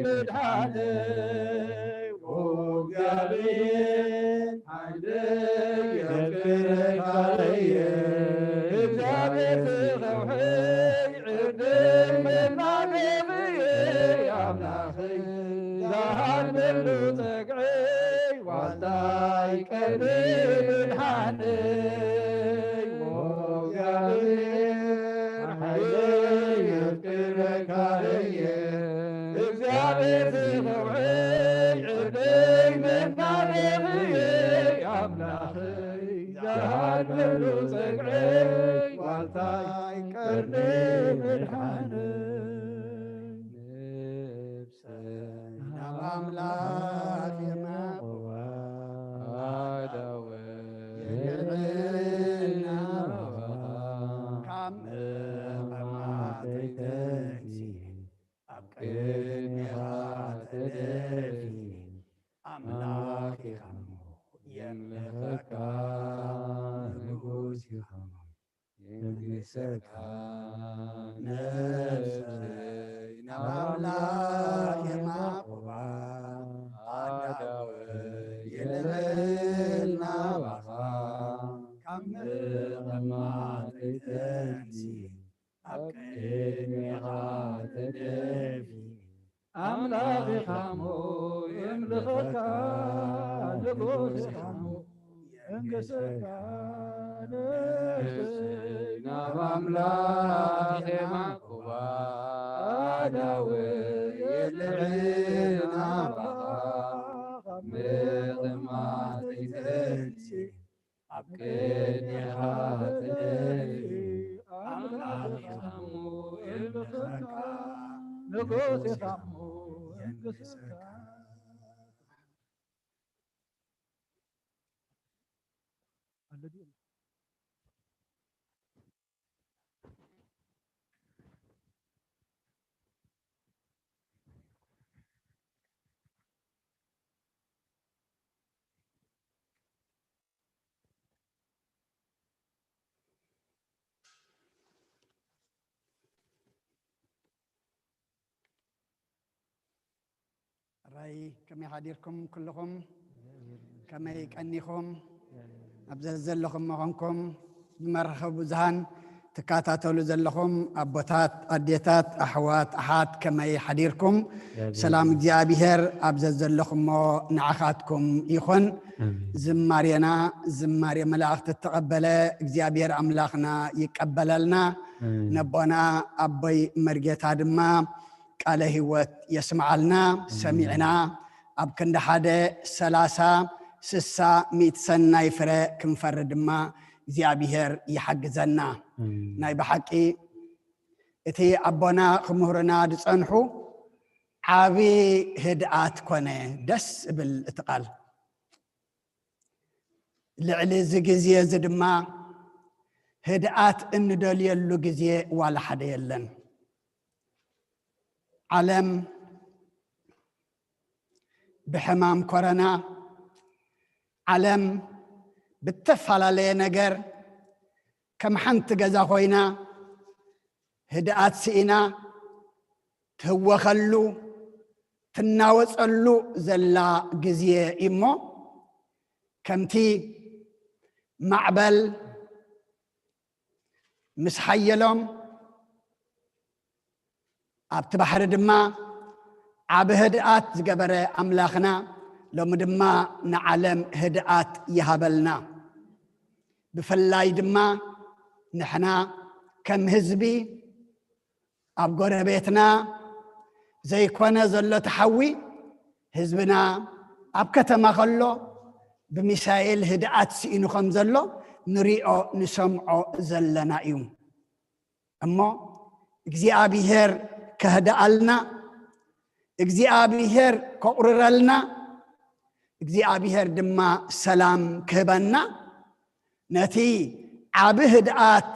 ምድሓነይ። ኦ እግዚኣብሔር ሓይለይ የፍቅረካ እየ፣ እግዚኣብሔር ዝኸውሐይ ዕድለይ መናገፍየይ፣ ኣምላኸይ ዝሃድመሉ ጸግዐይ፣ ዋልታይ ቀሪ ምድሓነይ። ኦ እግዚኣብሔር ሓይለይ የፍቅረካ እየ፣ እግዚኣብሔር ዝኸውዐይ ዕድለይ መናገፍየይ፣ ኣምላኸይ ዝሃድመሉ ጸግዐይ፣ ዋልታይ ቀርኒ ምድሓነይ። ነብሰይ ናብ ኣምላኽ የማቕዋ፣ ኣእዳወይ የልዕል ናባኻ፣ ካብ መቐማጠይ ተንሲኤ ኣብ ቅድሜኻ ተደፊኤ፣ ኣምላኽ ኢኻ እሞ የምልኸካ፣ ንጉስ ኢኻ እሞ የንግሰካ። ነብሰይ ናብ ኣምላኽ የማቕዋ፣ ኣእዳወይ የልዕል ናባኻ፣ ካብ ምቕማጠይ ተንሲኤ ኣብ ቅድሜኻ ተደፊኤ፣ ኣምላኽ ኢኻ እሞ የምልኸካ፣ ንጉስ ኢኻ እሞ የንግሰካ። ነፍሰይ ናብ ኣምላኽ የማቕዋ፣ ኣእዳወይ የልዕል ናባኻ፣ ካብ ምቕማጠይ ተንሲኤ ኣብ ቅድሜኻ ተደፊኤ፣ ኣምላኽ ኢኻ እሞ የምልኸካ፣ ንጉስ ኢኻ እሞ የንግሰካ። ራይ ከመይ ሓዲርኩም ኩልኹም? ከመይ ቀኒኹም? ኣብ ዘዘለኹም መኾንኩም ብመራኸቢ ብዙሃን ትከታተሉ ዘለኹም ኣቦታት፣ ኣዴታት፣ ኣሕዋት፣ ኣሓት ከመይ ሓዲርኩም? ሰላም እግዚኣብሔር ኣብ ዘዘለኹሞ ንዓኻትኩም ይኹን። ኣሜን። ዝማሬና ዝማሬ መላእኽቲ እተቐበለ እግዚኣብሔር ኣምላኽና ይቀበለልና። ኣሜን። ነቦና ኣቦይ መርጌታ ድማ ቃለ ህይወት የስምዓልና። ኣሜን። ሰሚዕና ኣብ ክንዲ ሓደ ሰላሳ፣ ስሳ፣ ሚእቲ ሰናይ ፍረ ክንፈሪ ድማ እግዚኣብሔር ይሓግዘና። ኣሜን። ናይ ብሓቂ እቲ ኣቦና ክምህሩና ዝጸንሑ ዓቢ ህድኣት ኮነ። ደስ እብል እቲ ቃል። ልዕሊ እዚ ግዜ እዚ ድማ ህድኣት እንደልየሉ ግዜ ዋላ ሓደ የለን። ዓለም ብሕማም ኮረና፣ ዓለም ብተፈላለየ ነገር ከም ሓንቲ ገዛ ኮይና ህድኣት ስኢና ትህወኸሉ ትናወጸሉ ዘላ ግዜ እሞ፣ ከምቲ ማዕበል ምስ ሓየሎም ኣብቲ ባሕሪ ድማ ዓቢ ህድኣት ዝገበረ ኣምላኽና ሎሚ ድማ ንዓለም ህድኣት ይሃበልና። ብፍላይ ድማ ንሕና ከም ህዝቢ ኣብ ጎረቤትና ዘይኮነ ዘሎ ተሓዊ ህዝብና ኣብ ከተማ ከሎ ብሚሳኤል ህድኣት ስኢኑ ከም ዘሎ ንሪኦ ንሰምዖ ዘለና እዩ። እሞ እግዚኣብሔር ከህድኣልና፣ እግዚኣብሔር ከቑርረልና፣ እግዚኣብሔር ድማ ሰላም ክህበና፣ ነቲ ዓቢ ህድኣት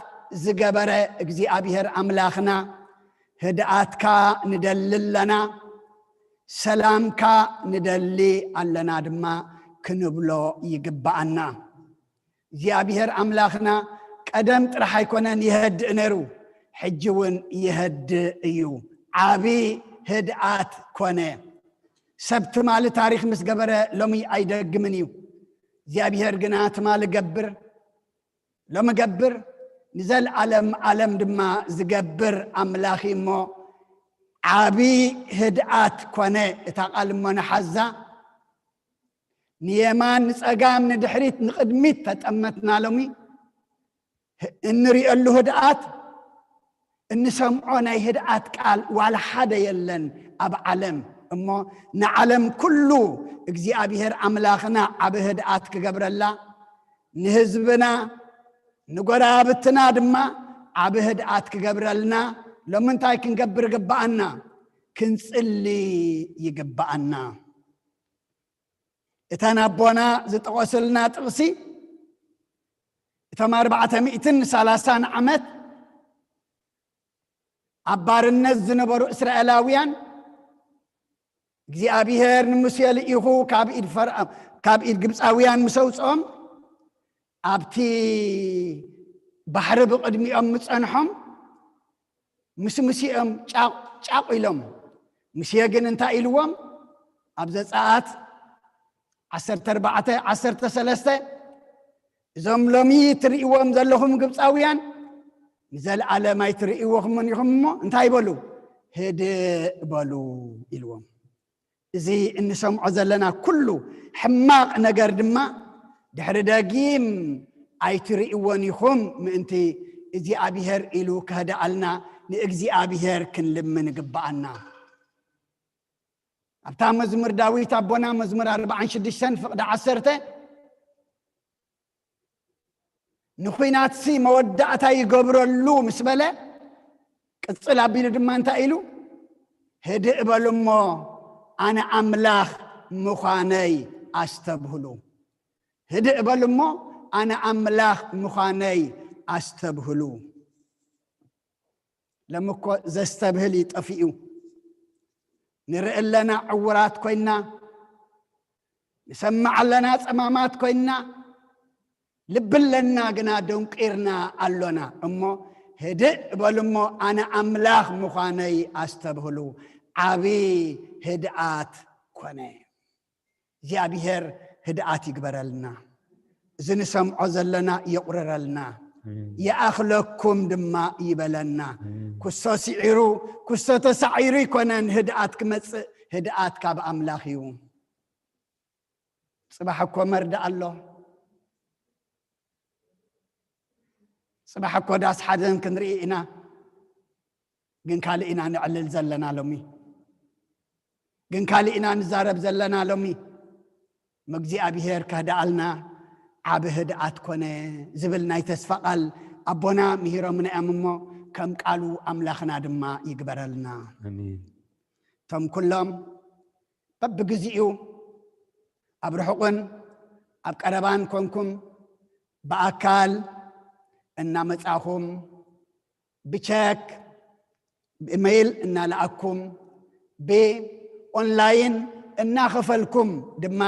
ዝገበረ እግዚኣብሔር ኣምላኽና፣ ህድኣትካ ንደሊ ኣለና፣ ሰላምካ ንደሊ ኣለና ድማ ክንብሎ ይግብኣና። እግዚኣብሔር ኣምላኽና ቀደም ጥራሕ ኣይኮነን ይሀድእ ነይሩ፣ ሕጂ እውን ይሀድእ እዩ። ዓቢ ህድኣት ኮነ። ሰብ ትማሊ ታሪኽ ምስ ገበረ ሎሚ ኣይደግምን እዩ። እግዚኣብሔር ግና ትማሊ ገብር፣ ሎሚ ገብር፣ ንዘለዓለም ዓለም ድማ ዝገብር ኣምላኽ እዩ እሞ፣ ዓቢ ህድኣት ኮነ። እታ ቃል እሞ ንሓዛ፣ ንየማን፣ ንጸጋም፣ ንድሕሪት፣ ንቕድሚት ተጠመትና ሎሚ፣ እንርእየሉ ህድኣት፣ እንሰምዖ ናይ ህድኣት ቃል ዋላ ሓደ የለን ኣብ ዓለም። እሞ ንዓለም ኩሉ እግዚኣብሔር ኣምላኽና ዓቢ ህድኣት ክገብረላ፣ ንህዝብና፣ ንጎረባብትና ድማ ዓቢ ህድኣት ክገብረልና፣ ሎሚ እንታይ ክንገብር ይግብኣና? ክንጽሊ ይግብኣና። እተን ኣቦና ዝጠቐሱልና ጥቕሲ፣ እቶም ኣርባዕተ ሚእትን ሰላሳን ዓመት ኣብ ባርነት ዝነበሩ እስራኤላውያን፣ እግዚኣብሔር ንሙሴ ልኢኹ ካብ ኢድ ፈርዖ-፣ ካብ ኢድ ግብፃውያን ምስ ኣውፅኦም፣ ኣብቲ ባሕሪ ብቕድሚኦም ምፀንሖም፣ ምስ ሙሴኦም ጫቕ ጫቕ ኢሎም። ሙሴ ግን እንታይ ኢልዎም? ኣብ ዘፀኣት ዓሰርተ ኣርባዕተ፣ ዓሰርተ ሰለስተ፣ "እዞም ሎሚ ትርእይዎም ዘለኹም ግብፃውያን ንዘለኣለም ኣይትርእይዎምን ኢኹም እሞ እንታይ በሉ? ህድእ በሉ" ኢልዎም። እዚ እንሰምዖ ዘለና ኩሉ ሕማቕ ነገር ድማ ድሕሪ ደጊም ኣይትርእይዎን ኢኹም ምእንቲ እግዚኣብሔር ኢሉ ከህድኣልና ንእግዚኣብሔር ክንልምን ይግብኣና። ኣብታ መዝሙር ዳዊት ኣቦና መዝሙር ኣርባዓን ሽዱሽተን ፍቕዲ ዓሰርተ፣ ንኹናትሲ መወዳእታ ይገብረሉ ምስ በለ፣ ቅጽል ኣቢሉ ድማ እንታይ ኢሉ? "ህድእ በሉ እሞ ኣነ ኣምላኽ ምዃነይ ኣስተብህሉ። ህድእ በሉ እሞ ኣነ ኣምላኽ ምዃነይ ኣስተብህሉ።" ሎሚ እኮ ዘስተብህል እዩ ጠፊኡ። ንርኢ ኣለና ዕውራት ኮይና፣ ንሰምዕ ኣለና ጸማማት ኮይና፣ ልቢ ኣለና ግና ደንቂርና ኣሎና። እሞ ህድእ በሉ እሞ ኣነ ኣምላኽ ምዃነይ ኣስተብህሉ። ዓቢ ህድኣት ኮነ። እግዚኣብሔር ህድኣት ይግበረልና። እዚ ንሰምዖ ዘለና የቑርረልና። ኣሜን። ይኣኽለኩም ድማ ይበለና። ኣሜን። ኩሶ ስዒሩ፣ ኩሶ ተሳዒሩ ይኮነን ህድኣት ክመጽእ፣ ህድኣት ካብ ኣምላኽ እዩ። ጽባሕ እኮ መርዳእ ኣሎ። ጽባሕ እኮ ዳስ ሓዘን ክንርኢ ኢና። ግን ካልእ ኢና ነዕልል ዘለና ሎሚ። ግን ካልእ ኢና ንዛረብ ዘለና ሎሚ። መግዚኣብሄር ከህድኣልና ዓቢ ህድኣት ኮነ ዝብል ናይ ተስፋ ቃል ኣቦና ምሂሮምና እዮም እሞ፣ ከም ቃሉ ኣምላኽና ድማ ይግበረልና። ኣሜን። እቶም ኩሎም በብግዚኡ ኣብ ርሑቕን ኣብ ቀረባን ኮንኩም ብኣካል እናመጻኹም ብቸክ፣ ብኢሜይል እናለኣኩም፣ ብኦንላይን እናኸፈልኩም ድማ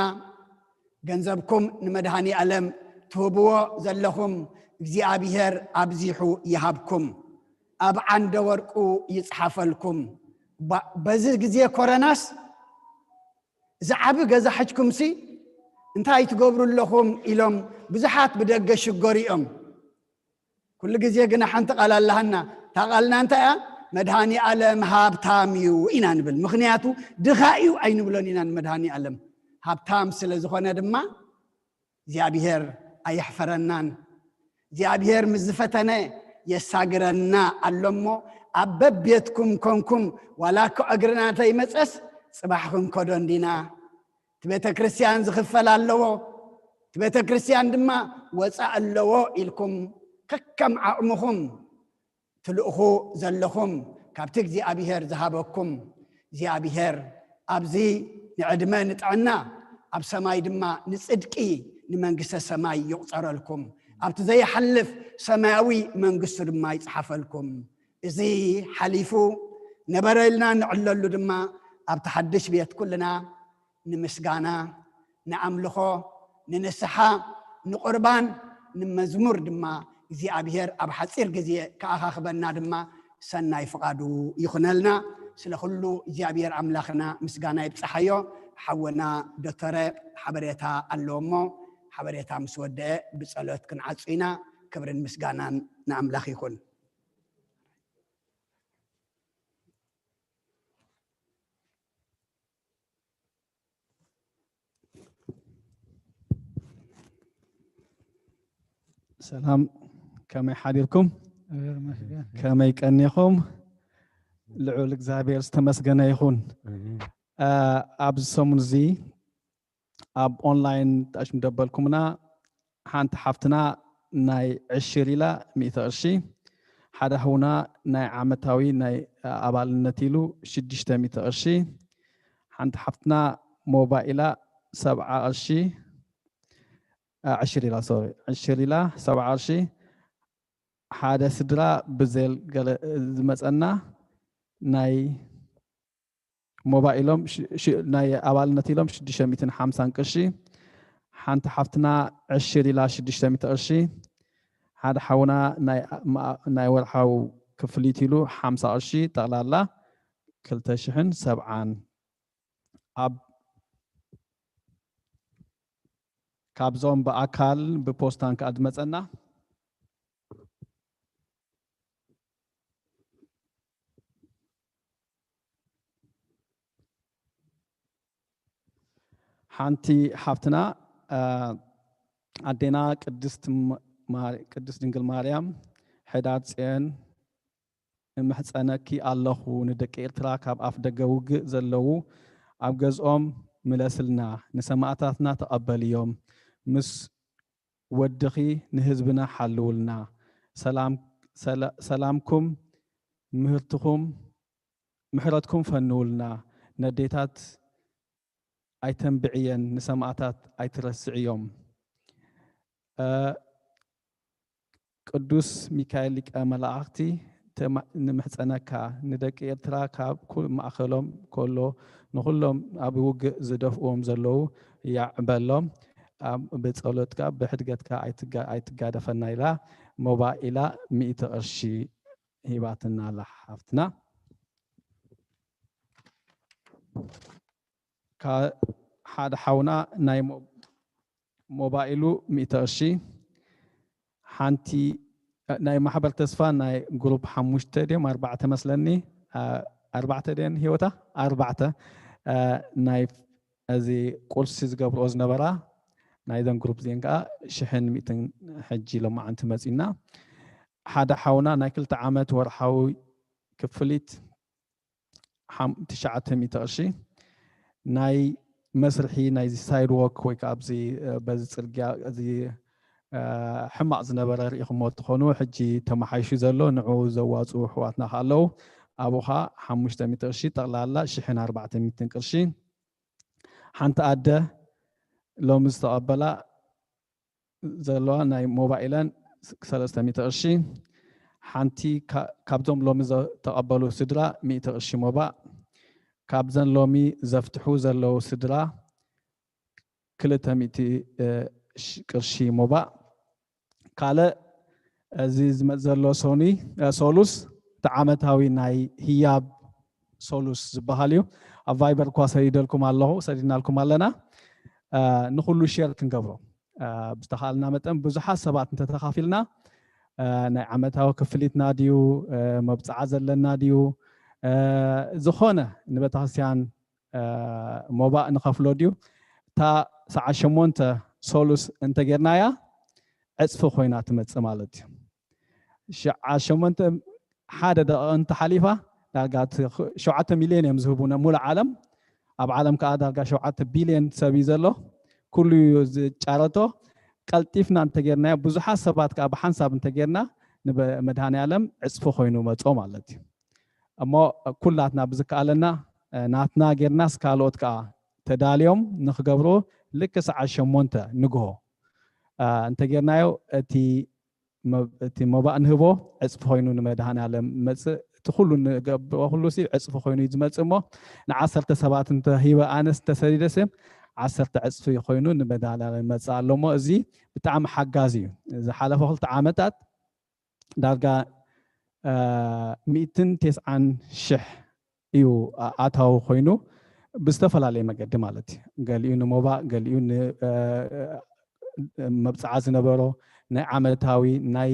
ገንዘብኩም ንመድሃኒ ኣለም ትህብዎ ዘለኹም እግዚኣብሔር ኣብዚሑ ይሃብኩም፣ ኣብ ዓንደ ወርቁ ይጽሓፈልኩም። ባ-፣ በዚ ግዜ ኮረናስ ዝዓቢ ገዛ ሕጅኩምሲ እንታይ ትገብሩ ኣለኹም ኢሎም ብዙሓት ብደገ ሽገሩ እዮም። ኩሉ ግዜ ግና ሓንቲ ቃል ኣላሃና። እታ ቃልና እንታይ እያ? መድሃኒ ኣለም ሃብታም እዩ ኢና ንብል። ምኽንያቱ ድኻ እዩ ኣይንብሎን ኢና ንመድሃኒ ኣለም። ሃብታም ስለ ዝኾነ ድማ እግዚኣብሔር ኣየሕፈረናን። እግዚኣብሔር ምስ ዝፈተነ የሳግረና ኣሎ እሞ፣ ኣብ በቤትኩም ኮንኩም ዋላ እኮ እግርና ተይመጸስ ጽባሕ ክንከዶ እንዲና። እቲ ቤተ ክርስቲያን ዝኽፈል ኣለዎ፣ እቲ ቤተ ክርስቲያን ድማ ወፃእ ኣለዎ ኢልኩም ከከም ዓቕምኹም ትልእኹ ዘለኹም፣ ካብቲ እግዚኣብሔር ዝሃበኩም፣ እግዚኣብሔር ኣብዚ ንዕድመ ንጥዕና ኣብ ሰማይ ድማ ንጽድቂ ንመንግስተ ሰማይ ይቑጸረልኩም፣ ኣብቲ ዘይሓልፍ ሰማያዊ መንግስቱ ድማ ይጽሓፈልኩም። እዚ ሓሊፉ ነበረ ኢልና ንዕለሉ ድማ ኣብቲ ሓድሽ ቤት ኩልና ንምስጋና፣ ንኣምልኾ፣ ንንስሓ፣ ንቁርባን፣ ንመዝሙር ድማ እግዚኣብሔር ኣብ ሓጺር ግዜ ከኣኻኽበና ድማ ሰናይ ፍቓዱ ይኹነልና። ስለ ኩሉ እግዚኣብሔር ኣምላኽና ምስጋና ይብጽሓዮ። ሓወና ዶተረ ሓበሬታ ኣለዎ እሞ፣ ሓበሬታ ምስ ወደአ ብጸሎት ክንዓጹ ኢና። ክብርን ምስጋናን ንኣምላኽ ይኹን። ሰላም፣ ከመይ ሓዲርኩም? ከመይ ቀኒኹም? ልዑል እግዚኣብሔር ዝተመስገነ ይኹን። ኣብዚ ሰሙን እዚ ኣብ ኦንላይን ጠሽም ደበልኩምና። ሓንቲ ሓፍትና ናይ ዕሽር ኢላ ሚእቲ ቅርሺ፣ ሓደ ሓውና ናይ ዓመታዊ ናይ ኣባልነት ኢሉ ሽዱሽተ ሚእቲ ቅርሺ፣ ሓንቲ ሓፍትና ሞባይላ ሰብዓ ቅርሺ፣ ዕሽር ኢላ፣ ሶሪ፣ ዕሽር ኢላ ሰብዓ ቅርሺ፣ ሓደ ስድራ ብዜል ገለ ዝመፀና ናይ ሞባይሎም ናይ ኣባልነት ኢሎም ሽዱሽተ ሚእትን ሓምሳን ቅርሺ፣ ሓንቲ ሓፍትና ዕሽር ኢላ ሽዱሽተ ሚእቲ ቅርሺ፣ ሓደ ሓውና ናይ ወርሓዊ ክፍሊት ኢሉ ሓምሳ ቅርሺ፣ ጠቕላላ ክልተ ሽሕን ሰብዓን። ኣብ ካብዞም ብኣካል ብፖስታን ከዓ ዝመፀና ሓንቲ ሓፍትና ኣዴና ቅድስት ድንግል ማርያም ሕዳር ፅዮን እምሕፀነኪ ኣለኹ፣ ንደቂ ኤርትራ ካብ ኣፍ ደገ ውግእ ዘለዉ ኣብ ገዝኦም ምለስልና፣ ንሰማእታትና ተቐበልዮም፣ ምስ ወድኺ ንህዝብና ሓልውልና፣ ሰላምኩም ምህርትኩም ምሕረትኩም ፈንውልና፣ ነዴታት ኣይተንብዕየን፣ ንሰማእታት ኣይትረስዕዮም። ቅዱስ ሚካኤል ሊቀ መላእኽቲ ንምሕፀነካ፣ ንደቂ ኤርትራ ካብ ኩል ማእኸሎም ከሎ ንኹሎም ኣብ ውግእ ዝደፍእዎም ዘለዉ ያዕ በሎም፣ ብፀሎትካ ብሕድገትካ ኣይትጋደፈና ኢላ ሞባይላ ሚእቲ ቅርሺ ሂባትና ኣላ ሓፍትና። ሓደ ሓውና ናይ ሞባይሉ ሚእቲ ቅርሺ፣ ሓንቲ ናይ ማሕበር ተስፋ ናይ ግሩፕ ሓሙሽተ ድዮም ኣርባዕተ መስለኒ፣ ኣርባዕተ ድየን ሂወታ ኣርባዕተ ናይ እዚ ቁርሲ ዝገብርኦ ዝነበራ ናይዘን ግሩፕ እዚአን ከዓ ሽሕን ሚእትን ሕጂ ሎማዓንቲ መፂና። ሓደ ሓውና ናይ ክልተ ዓመት ወርሓዊ ክፍሊት ትሽዓተ ሚእቲ ቅርሺ ናይ መስርሒ ናይዚ ሳይድ ዎክ ወይ ከዓ ኣብዚ በዚ ፅርግያ እዚ ሕማቕ ዝነበረ ርኢኹሞ ትኾኑ፣ ሕጂ ተመሓይሹ ዘሎ ንዑ ዘዋፅኡ ኣሕዋትና ከ ኣለዉ። ኣብኡ ከዓ ሓሙሽተ ሚእቲ ቅርሺ፣ ጠቕላላ ሽሕን ኣርባዕተ ሚእትን ቅርሺ። ሓንቲ ኣደ ሎሚ ዝተቐበላ ዘለዋ ናይ ሞባይለን ሰለስተ ሚእቲ ቅርሺ፣ ሓንቲ ካብዞም ሎሚ ዝተቐበሉ ስድራ ሚእቲ ቅርሺ ሞባእ፣ ካብዘን ሎሚ ዘፍትሑ ዘለዉ ስድራ ክልተ ሚእቲ ቅርሺ ሞባእ። ካልእ እዚ ዝመፅ ዘሎ ሶኒ ሶሉስ እቲ ዓመታዊ ናይ ህያብ ሶሉስ ዝበሃል እዩ። ኣብ ቫይበር እኳ ሰዲደልኩም ኣለኹ፣ ሰዲድናልኩም ኣለና። ንኩሉ ሼር ክንገብሮ ብዝተኻልና መጠን ብዙሓት ሰባት እንተተኻፊልና ናይ ዓመታዊ ክፍሊትና ድዩ፣ መብፅዓ ዘለና ድዩ፣ ዝኾነ ንቤተክርስትያን ሞባእ ንኸፍሎ ድዩ? እታ ሰዓት ሸሞንተ ሶሉስ እንተጌርናያ ዕፅፊ ኮይና ትመፅእ ማለት እዩ። ሸዓ ሸሞንተ ሓደ ደቂቕ እንተሓሊፋ ዳርጋ ሸውዓተ ሚልዮን እዮም ዝህቡ ሙሉእ ዓለም። ኣብ ዓለም ከዓ ዳርጋ ሸውዓተ ቢልዮን ሰብ እዩ ዘሎ። ኩሉ እዩ ዝጫረቶ። ቀልጢፍና እንተጌርናዮ፣ ብዙሓት ሰባት ከዓ ብሓንሳብ እንተጌርና ንመድሃኒ ዓለም ዕፅፊ ኮይኑ መፆ ማለት እዩ። እሞ ኩላትና ብዝከኣለና ናትና ጌርናስ ካልኦት ከዓ ተዳልዮም ንክገብሩ ልክ ሰዓት ሸሞንተ ንግሆ እንተጌርናዮ እቲ እቲ ሞባእ ንህቦ ዕፅፊ ኮይኑ ንመድሃኒ ዓለም መፅእ። እቲ ኩሉ ንገብሮ ኩሉ ሲ ዕፅፊ ኮይኑ እዩ ዝመፅእ። እሞ ንዓሰርተ ሰባት እንተሂበ ኣነስ እንተሰዲደ ሲ ዓሰርተ ዕፅፊ ኮይኑ ንመድሃኒ ዓለም መፅእ ኣሎ። እሞ እዚ ብጣዕሚ ሓጋዚ እዩ። ዝሓለፈ ክልተ ዓመታት ዳርጋ ሚእትን ተስዓን ሽሕ እዩ ኣታዊ ኮይኑ ብዝተፈላለየ መገዲ ማለት እዩ። ገሊኡ ንሞባእ፣ ገሊኡ መብፅዓ ዝነበሮ ናይ ዓመታዊ ናይ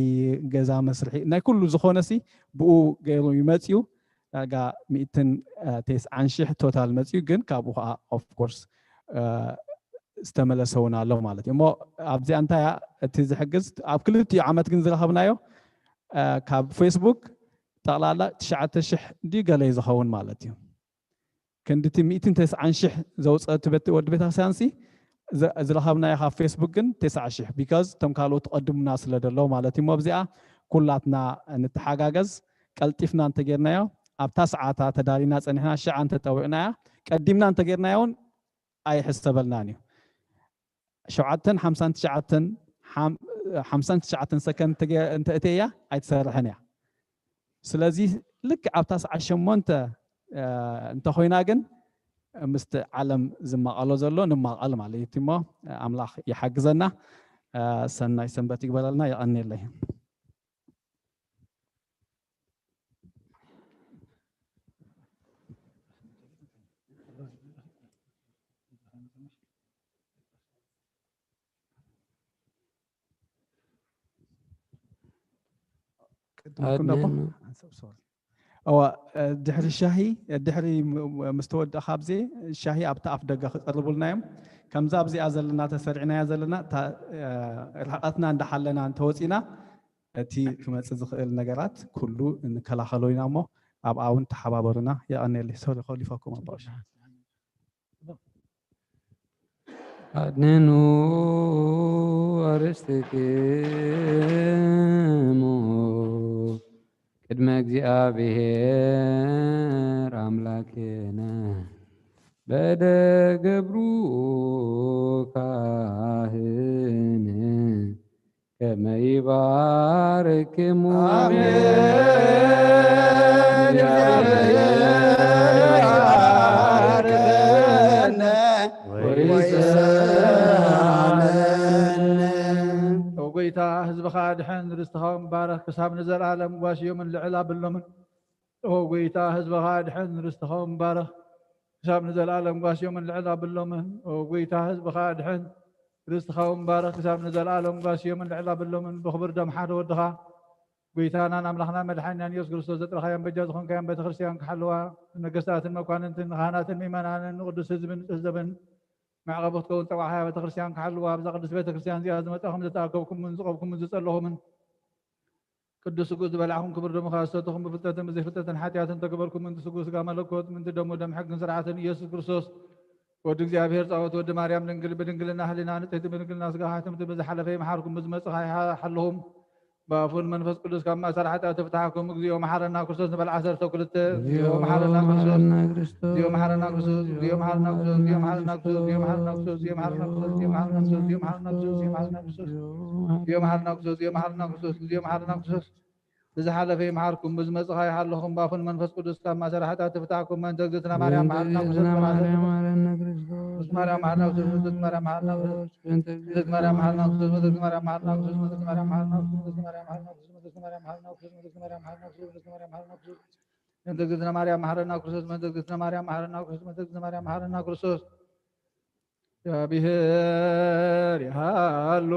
ገዛ መስርሒ ናይ ኩሉ ዝኾነ ሲ ብኡ ገይሩ ይመፅዩ። ዳርጋ ሚእትን ተስዓን ሽሕ ቶታል መፅዩ። ግን ካብኡ ከዓ ኦፍኮርስ ዝተመለሰ እውን ኣሎ ማለት እዩ። እሞ ኣብዚኣ እንታይ እያ እቲ ዝሕግዝ? ኣብ ክልቲኡ ዓመት ግን ዝረኸብናዮ ካብ ፌስቡክ ጠቕላላ ትሽዓተ ሽሕ ድዩ ገለ እዩ ዝኸውን ማለት እዩ። ክንድቲ ሚእትን ተስዓን ሽሕ ዘውፀ እቲ ወዲ ቤተክርስትያን ሲ ዝረኸብናዮ ካብ ፌስቡክ ግን ተስዓ ሽሕ፣ ቢካዝ እቶም ካልኦት ተቐድሙና ስለ ደለዉ ማለት እዩ። እሞ ኣብዚኣ ኩላትና ንተሓጋገዝ። ቀልጢፍና እንተጌርናዮ ኣብታ ሰዓታ ተዳሊና ፀኒሕና ሽዓ እንተጠዊቕናያ ቀዲምና እንተጌርናዮ እውን ኣይሕሰበልናን እዩ። ሸውዓተን ሓምሳን ትሽዓተን ሓምሳን ትሽዓተን ሰከንድ እንተእትያ ኣይትሰርሕን እያ። ስለዚ ልክዕ ኣብታ ሰዓት ሸሞንተ እንተኮይና ግን ምስቲ ዓለም ዝማቐሎ ዘሎ ንማቐል ማለት እዩ። እሞ ኣምላኽ ይሓግዘና። ሰናይ ሰንበት ይግበረልና። የቐንየለይ። ድሕሪ ሻሂ ድሕሪ ምስ ተወድኣ ካብዚ ሻሂ ኣብቲ ኣፍ ደገ ክቀርቡልና እዮም። ከምዛ ኣብዚኣ ዘለና ተሰሪዕናያ ዘለና ርሕቐትና እንዳሓለና እንተወፂና እቲ ክመፅእ ዝኽእል ነገራት ኩሉ እንከላኸሎ ኢና እሞ ኣብኣ እውን ተሓባበሩና። የቐንየለይ። ሶሪ ኮሊፈኩም ኣባሽ። ኣድንኑ ኣርእስትክሙ ቅድመ እግዚኣብሔር ኣምላክነ በደ ገብሩ ካህን ከመ ይባርክሙ። ኣሜን። ኦ ጎይታ፣ ህዝብኻ ኣድሕን፣ ርስትኻ እውን ባረኽ፣ ክሳብ ንዘለኣለም ጓስዮምን ልዕል ኣብሎምን። ኦ ጎይታ፣ ህዝብኻ ኣድሕን፣ ርስትኻ እውን ባረኽ፣ ክሳብ ንዘለኣለም ጓስዮምን ልዕል ኣብሎምን። ኦ ጎይታ፣ ህዝብኻ ኣድሕን፣ ርስትኻ እውን ባረኽ፣ ክሳብ ንዘለኣለም ጓስዮምን ልዕል ኣብሎምን። ብኽቡር ደም ሓደ ወድኻ፣ ጎይታናን ኣምላኽናን መድሓኒናን ኢየሱስ ክርስቶስ ዘጥረኻያን በጃ ዝኾንካያን ቤተ ክርስቲያን ክሓልዋ፣ ንነገስታትን መኳንንትን ንኻህናትን ምእመናንን ንቅዱስ ህዝብን ንጽህዘብን መዕቐቢ ክትከውን ጸዋዕኻያ ቤተ ክርስቲያን ክሓልዋ፣ ኣብዛ ቅድስት ቤተ ክርስቲያን እዚኣ ዝመጻኹም ዘተኣከብኩምን ዝቐብኩምን ዝጸለኹምን ቅዱስ ስግኡ ዝበላዕኹም ክቡር ደሙ ካብ ዝሰተኹም ብፍልጠትን ብዘይፍልጠትን ሓጢኣትን ተገበርኩም ምእንቲ ስግኡ ስጋ መለኮት ምእንቲ ደሙ ደም ሕግን ስርዓትን ኢየሱስ ክርስቶስ ወዲ እግዚኣብሔር ጻወት ወዲ ማርያም ድንግል ብድንግልና ህሊና ንጽሕቲ ብድንግልና ስጋ ሕትምቲ ብዝሓለፈ ይምሓርኩም ብዝመጽእ ሓለኹም ብኣፉን መንፈስ ቅዱስ ካብ ማእሰር ሓጢኣት ተፍትሓኩም። እግዚኦ መሓረና ክርስቶስ ንበል ዓሰርተ ክልተ። እግዚኦ መሓረና ክርስቶስ። ብዝሓለፈ ይምሓርኩም፣ ብዝመጽእ ይሓልኹም፣ ባፉን መንፈስ ቅዱስ ካብ ማእሰር ሓጢኣት ትፍታሕኩም። መንተ እግዝእትነ ማርያም መሓረና ክርስቶስ። ማርያም መሓረና ክርስቶስ። ማርያም መሓረና ክርስቶስ። ማርያም መሓረና ክርስቶስ። ማርያም መሓረና ክርስቶስ። ማርያም መሓረና ክርስቶስ። ማርያም መሓረና ክርስቶስ። ማርያም መሓረና ክርስቶስ። ማርያም መሓረና ክርስቶስ። ማርያም መሓረና ክርስቶስ። መንተ እግዝእትነ ማርያም መሓረና ክርስቶስ። መንተ እግዝእትነ ማርያም መሓረና ክርስቶስ። መንተ እግዝእትነ ማርያም መሓረና ክርስቶስ። እግዚአብሔር ይሃሉ።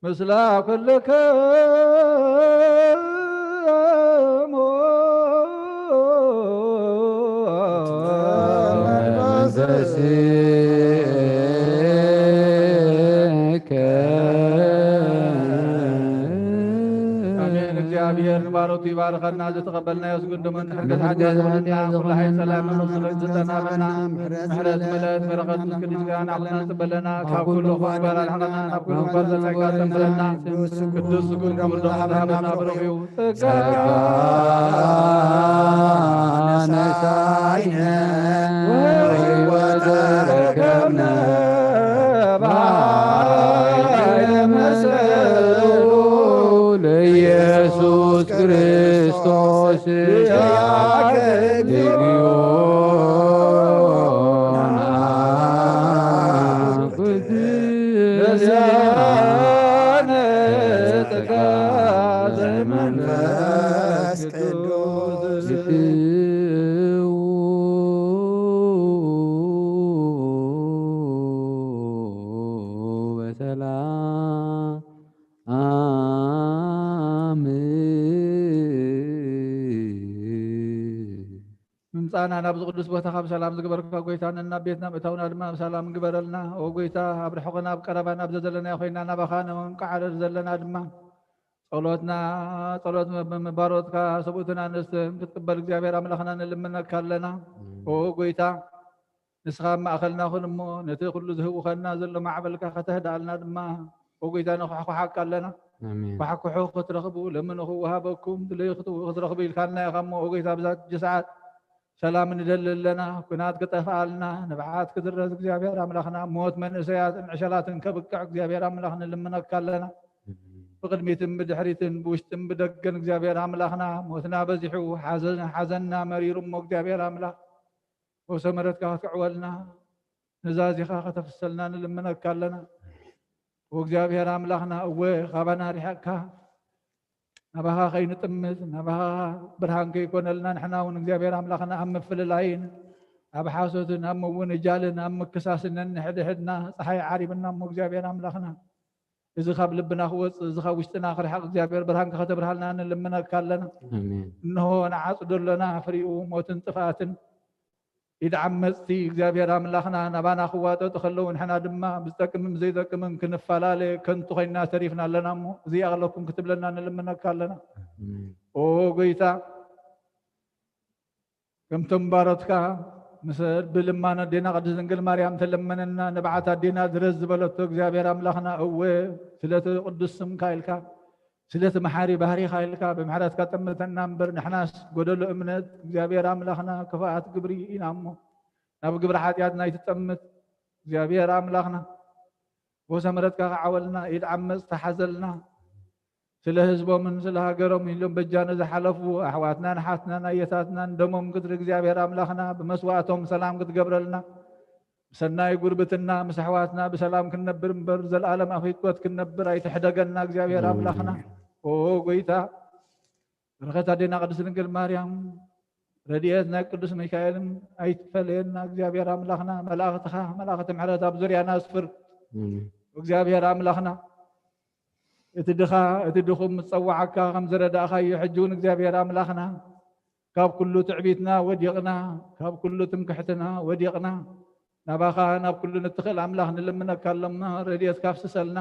ምስላ ኩልክሙ መንፈስከ። ኣሜን። እግዚኣብሔር ንባሮቱ ይባርኸና፣ ዝተቐበልናዮ ስግንዶ መንፈስ ቅዱስ ሓጢኣት ይኹንና፣ ኩሉ ሓይል ጸላኢ መንፈስ ቅዱስ ዝጠናበና፣ ምሕረት ዝመልአት በረኸት ቅዱስ ኪዳን ኣኹና ጽበለና፣ ካብ ኩሉ ክፉእ ምግባር ኣድሕነና፣ ናብ ኩሉ ምግባር ዘጸጋ ጠምረና። ቅዱስ ስግንዶ መንፈስ ቅዱስ ሃበና፣ ብሩኽ እዩ። ጸጋ ነሳይነ ወሕይወት ተረከብነ በኃይለ መስቀሉ ለኢየሱስ ክርስቶስ ያገግዮና ቅዱሳነ ጸጋ ዘመንፈስ ቅዱስ። በሰላም ምምጻእና ናብዚ ቅዱስ ቦታኻ ብሰላም ዝግበርካ ጎይታ፣ ነና ቤትና ምእታውና ድማ ብሰላም ግበረልና። ኦ ጎይታ፣ ኣብ ርሑቕን ኣብ ቀረባን ኣብ ዘዘለናዮ ኮይና ናባኻ ነንቃዕረር ዘለና ድማ ጸሎትና፣ ጸሎት መ-፣ መባሮትካ ሰብኡትን ኣንስትን ክትቅበል እግዚኣብሔር ኣምላኽና ንልምነካ ኣለና። ኦ ጎይታ፣ ንስኻ ኣብ ማእኸልና ኩን እሞ፣ ነቲ ኩሉ ዝህውኸና ዘሎ ማዕበልካ ከተህድኣልና ድማ፣ ኦ ጎይታ፣ ንኹሕኩሓካ ኣለና። ኣሜን። ኳሕኩሑ ክትረኽቡ፣ ለምኑ ክወሃበኩም፣ ድለዩ ክትው-፣ ክትረኽቡ ኢልካልና ኢኻ እሞ፣ ኦ ጎይታ፣ ኣብዚ ሰዓት ሰላም ንደሊ ኣለና። ኩናት ክጠፍኣልና፣ ንብዓት ክድረስ እግዚኣብሔር ኣምላኽና፣ ሞት መንእሰያትን ዕሸላትን ከብቅዕ እግዚኣብሔር ኣምላኽ ንልምነካ ኣለና። ብቕድሚትን ብድሕሪትን ብውሽጥን ብደገን እግዚኣብሔር ኣምላኽና፣ ሞትና በዚሑ፣ ሓዘን-፣ ሓዘንና መሪሩ እሞ እግዚኣብሔር ኣምላኽ፣ ፈውሰ ምሕረትካ ክትክዕወልና፣ ነዛዚኻ ከተፍሰልና ንልምነካ ኣለና። ወእግዚኣብሔር ኣምላኽና፣ እወ፣ ካባና ርሒቕካ፣ ናባኻ ከይንጥምት፣ ናባኻ ብርሃን ከይኮነልና፣ ንሕና እውን እግዚኣብሔር ኣምላኽና ኣብ ምፍልላይን፣ ኣብ ሓሶትን፣ ኣብ ምውንጃልን፣ ኣብ ምክሳስን ነንሕድሕድና ጸሓይ ዓሪብና እሞ እግዚኣብሔር ኣምላኽና፣ እዚ ካብ ልብና ክወጽእ፣ እዚ ካብ ውሽጥና ክርሕቕ እግዚኣብሔር ብርሃንካ ከተብርሃልና ንልምነካ ኣለና። ኣሜን። እንሆ ንዓጽዶ ኣለና ፍሪኡ ሞትን ጥፍኣትን። ኢድ ዓመጽቲ እግዚኣብሔር ኣምላኽና ናባና ክዋጠጡ ከለዉ ንሕና ድማ ብዝጠቅምን ብዘይጠቅምን ክንፈላለ ከንቱ ኮይንና ተሪፍና ኣለና እሞ እዚ ይኣኽለኩም ክትብለና ንልምነካ ኣለና። ኣሜን። ኦ ጎይታ ከምቶም ባሮትካ ምስ ብልማኖ ኣዴና ቅድስት ድንግል ማርያም ተለመነና ንብዓት ኣዴና ድረስ ዝበለቶ እግዚኣብሔር ኣምላኽና እወ ስለቲ ቅዱስ ስምካ ኢልካ ስለቲ መሓሪ ባህሪኻ ኢልካ ብምሕረትካ ጠምተና እምበር ንሕናስ ጎደሎ እምነት እግዚኣብሔር ኣምላኽና ክፉኣት ግብሪ ኢና እሞ ናብ ግብሪ ሓጢኣትና ኣይትጠምት እግዚኣብሔር ኣምላኽና ፈውሰ ምሕረትካ ክዓወልና ኢድ ዓመጽ ተሓዘልና ስለ ህዝቦምን ስለ ሃገሮም ኢሎም በጃ ንዝሓለፉ ኣሕዋትናን ኣሓትናን ኣየታትናን ደሞም ክትሪ እግዚኣብሔር ኣምላኽና ብመስዋእቶም ሰላም ክትገብረልና ብሰናይ ጉርብትና ምስ ኣሕዋትና ብሰላም ክንነብር እምበር ዘልኣለም ኣብ ህይወት ክንነብር ኣይትሕደገና እግዚኣብሔር ኣምላኽና። ኦ ጎይታ በረኸት ኣዴና ቅድስት ድንግል ማርያም ረድኤት ናይ ቅዱስ ሚካኤልን ኣይትፈለየና እግዚኣብሔር ኣምላኽና። መላእኽትኻ መላእኽቲ ምሕረት ኣብ ዙርያና ስፍር እግዚኣብሔር ኣምላኽና። እቲ ድኻ እቲ ድኹም ዝጸዋዓካ ከም ዝረዳእኻዮ ሕጂ እውን እግዚኣብሔር ኣምላኽና ካብ ኩሉ ትዕቢትና ወዲቕና ካብ ኩሉ ትምክሕትና ወዲቕና ናባኻ ናብ ኩሉ ንትኽእል ኣምላኽ ንልምነካ ኣሎና ረድኤትካ ኣፍስሰልና።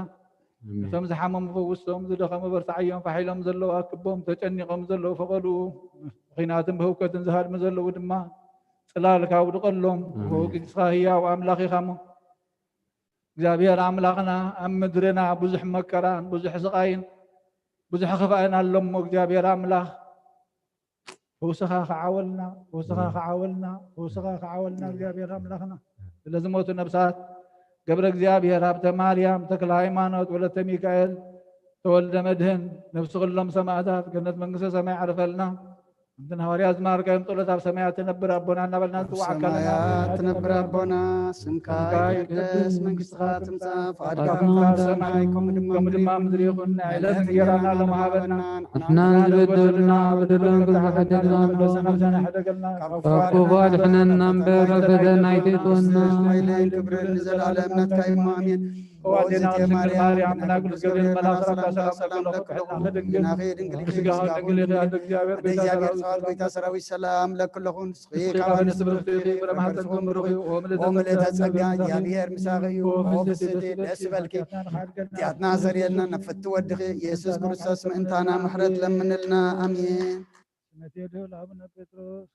እቶም ዝሓመሙ ፈውሶም ዝደኸሙ በርትዓዮም ፋሕ ኢሎም ዘለዉ ኣክቦም ተጨኒቖም ዘለዉ ፈቐድኡ ብኺናትን ብህውከትን ዝሃድሙ ዘለዉ ድማ ጽላልካ ኣውድቐሎም። ንስኻ ህያው ኣምላኽ ኢኻ እሞ እግዚኣብሔር ኣምላኽና ኣብ ምድርና ብዙሕ መከራን ብዙሕ ስቓይን ብዙሕ ኽፋእን ኣሎ እሞ እግዚኣብሔር ኣምላኽ ፈውስኻ ክዓወልና ፈውስኻ ክዓወልና ፈውስኻ ክዓወልና እግዚኣብሔር ኣምላኽና ስለዝሞቱ ነብሳት ገብረ እግዚኣብሔር ሃብተ ማርያም ተክለ ሃይማኖት ወለተ ሚካኤል ተወልደ መድህን ነብሲ ኩሎም ሰማእታት ገነት መንግስተ ሰማይ ዓርፈልና። እንትን ሃዋርያ ዝማርካዮም ጸሎት ኣብ ሰማያት ትነብር ኣቦና እናበልና ንጽዋዕ ኣካልና ሰማያት ትነብር ኣቦና ስምካ ይቀደስ መንግስትኻ ትምጻእ ፍቓድካ ከም ሰማይ ከምኡ ድማ ምድሪ ይኹን ናይ ዕለት እንጀራና ሎም ሃበና ንሕና ንበደልና በደሎም ክሕደና ካብ ክፉ ኣድሕነና እምበር ፈተና ኣይትእትወና። ክብርን ንዘለኣለም ናትካ እዩ ኣሜን። ወአዜና ድንግል ማርያም፣ ምናግል ገብርኤል መልአክ ሰላምታ ሰላም ለኪ፣ ድንግል ድንግል ስጋው ድንግል የዳ እግዚአብሔር ቤታ እግዚአብሔር ሰራዊት ሰላም ለኪ ለኹን፣ ንስኺ ካብ ኣንስቲ ብሩክቲ ኢኺ፣ ፍረ ማህፀንኪ ብሩክ እዩ። ኦ ምልዕተ ጸጋ፣ እግዚአብሔር ምሳኺ እዩ። ኦ ፍስሕቲ ደስ ይበልኪ። ኃጢአትና ሰርየልና፣ ነፍቲ ወድኺ ኢየሱስ ክርስቶስ ምእንታና ምሕረት ለምንልና። ኣሜን። ስመቴ ድህል አቡነ ጴጥሮስ።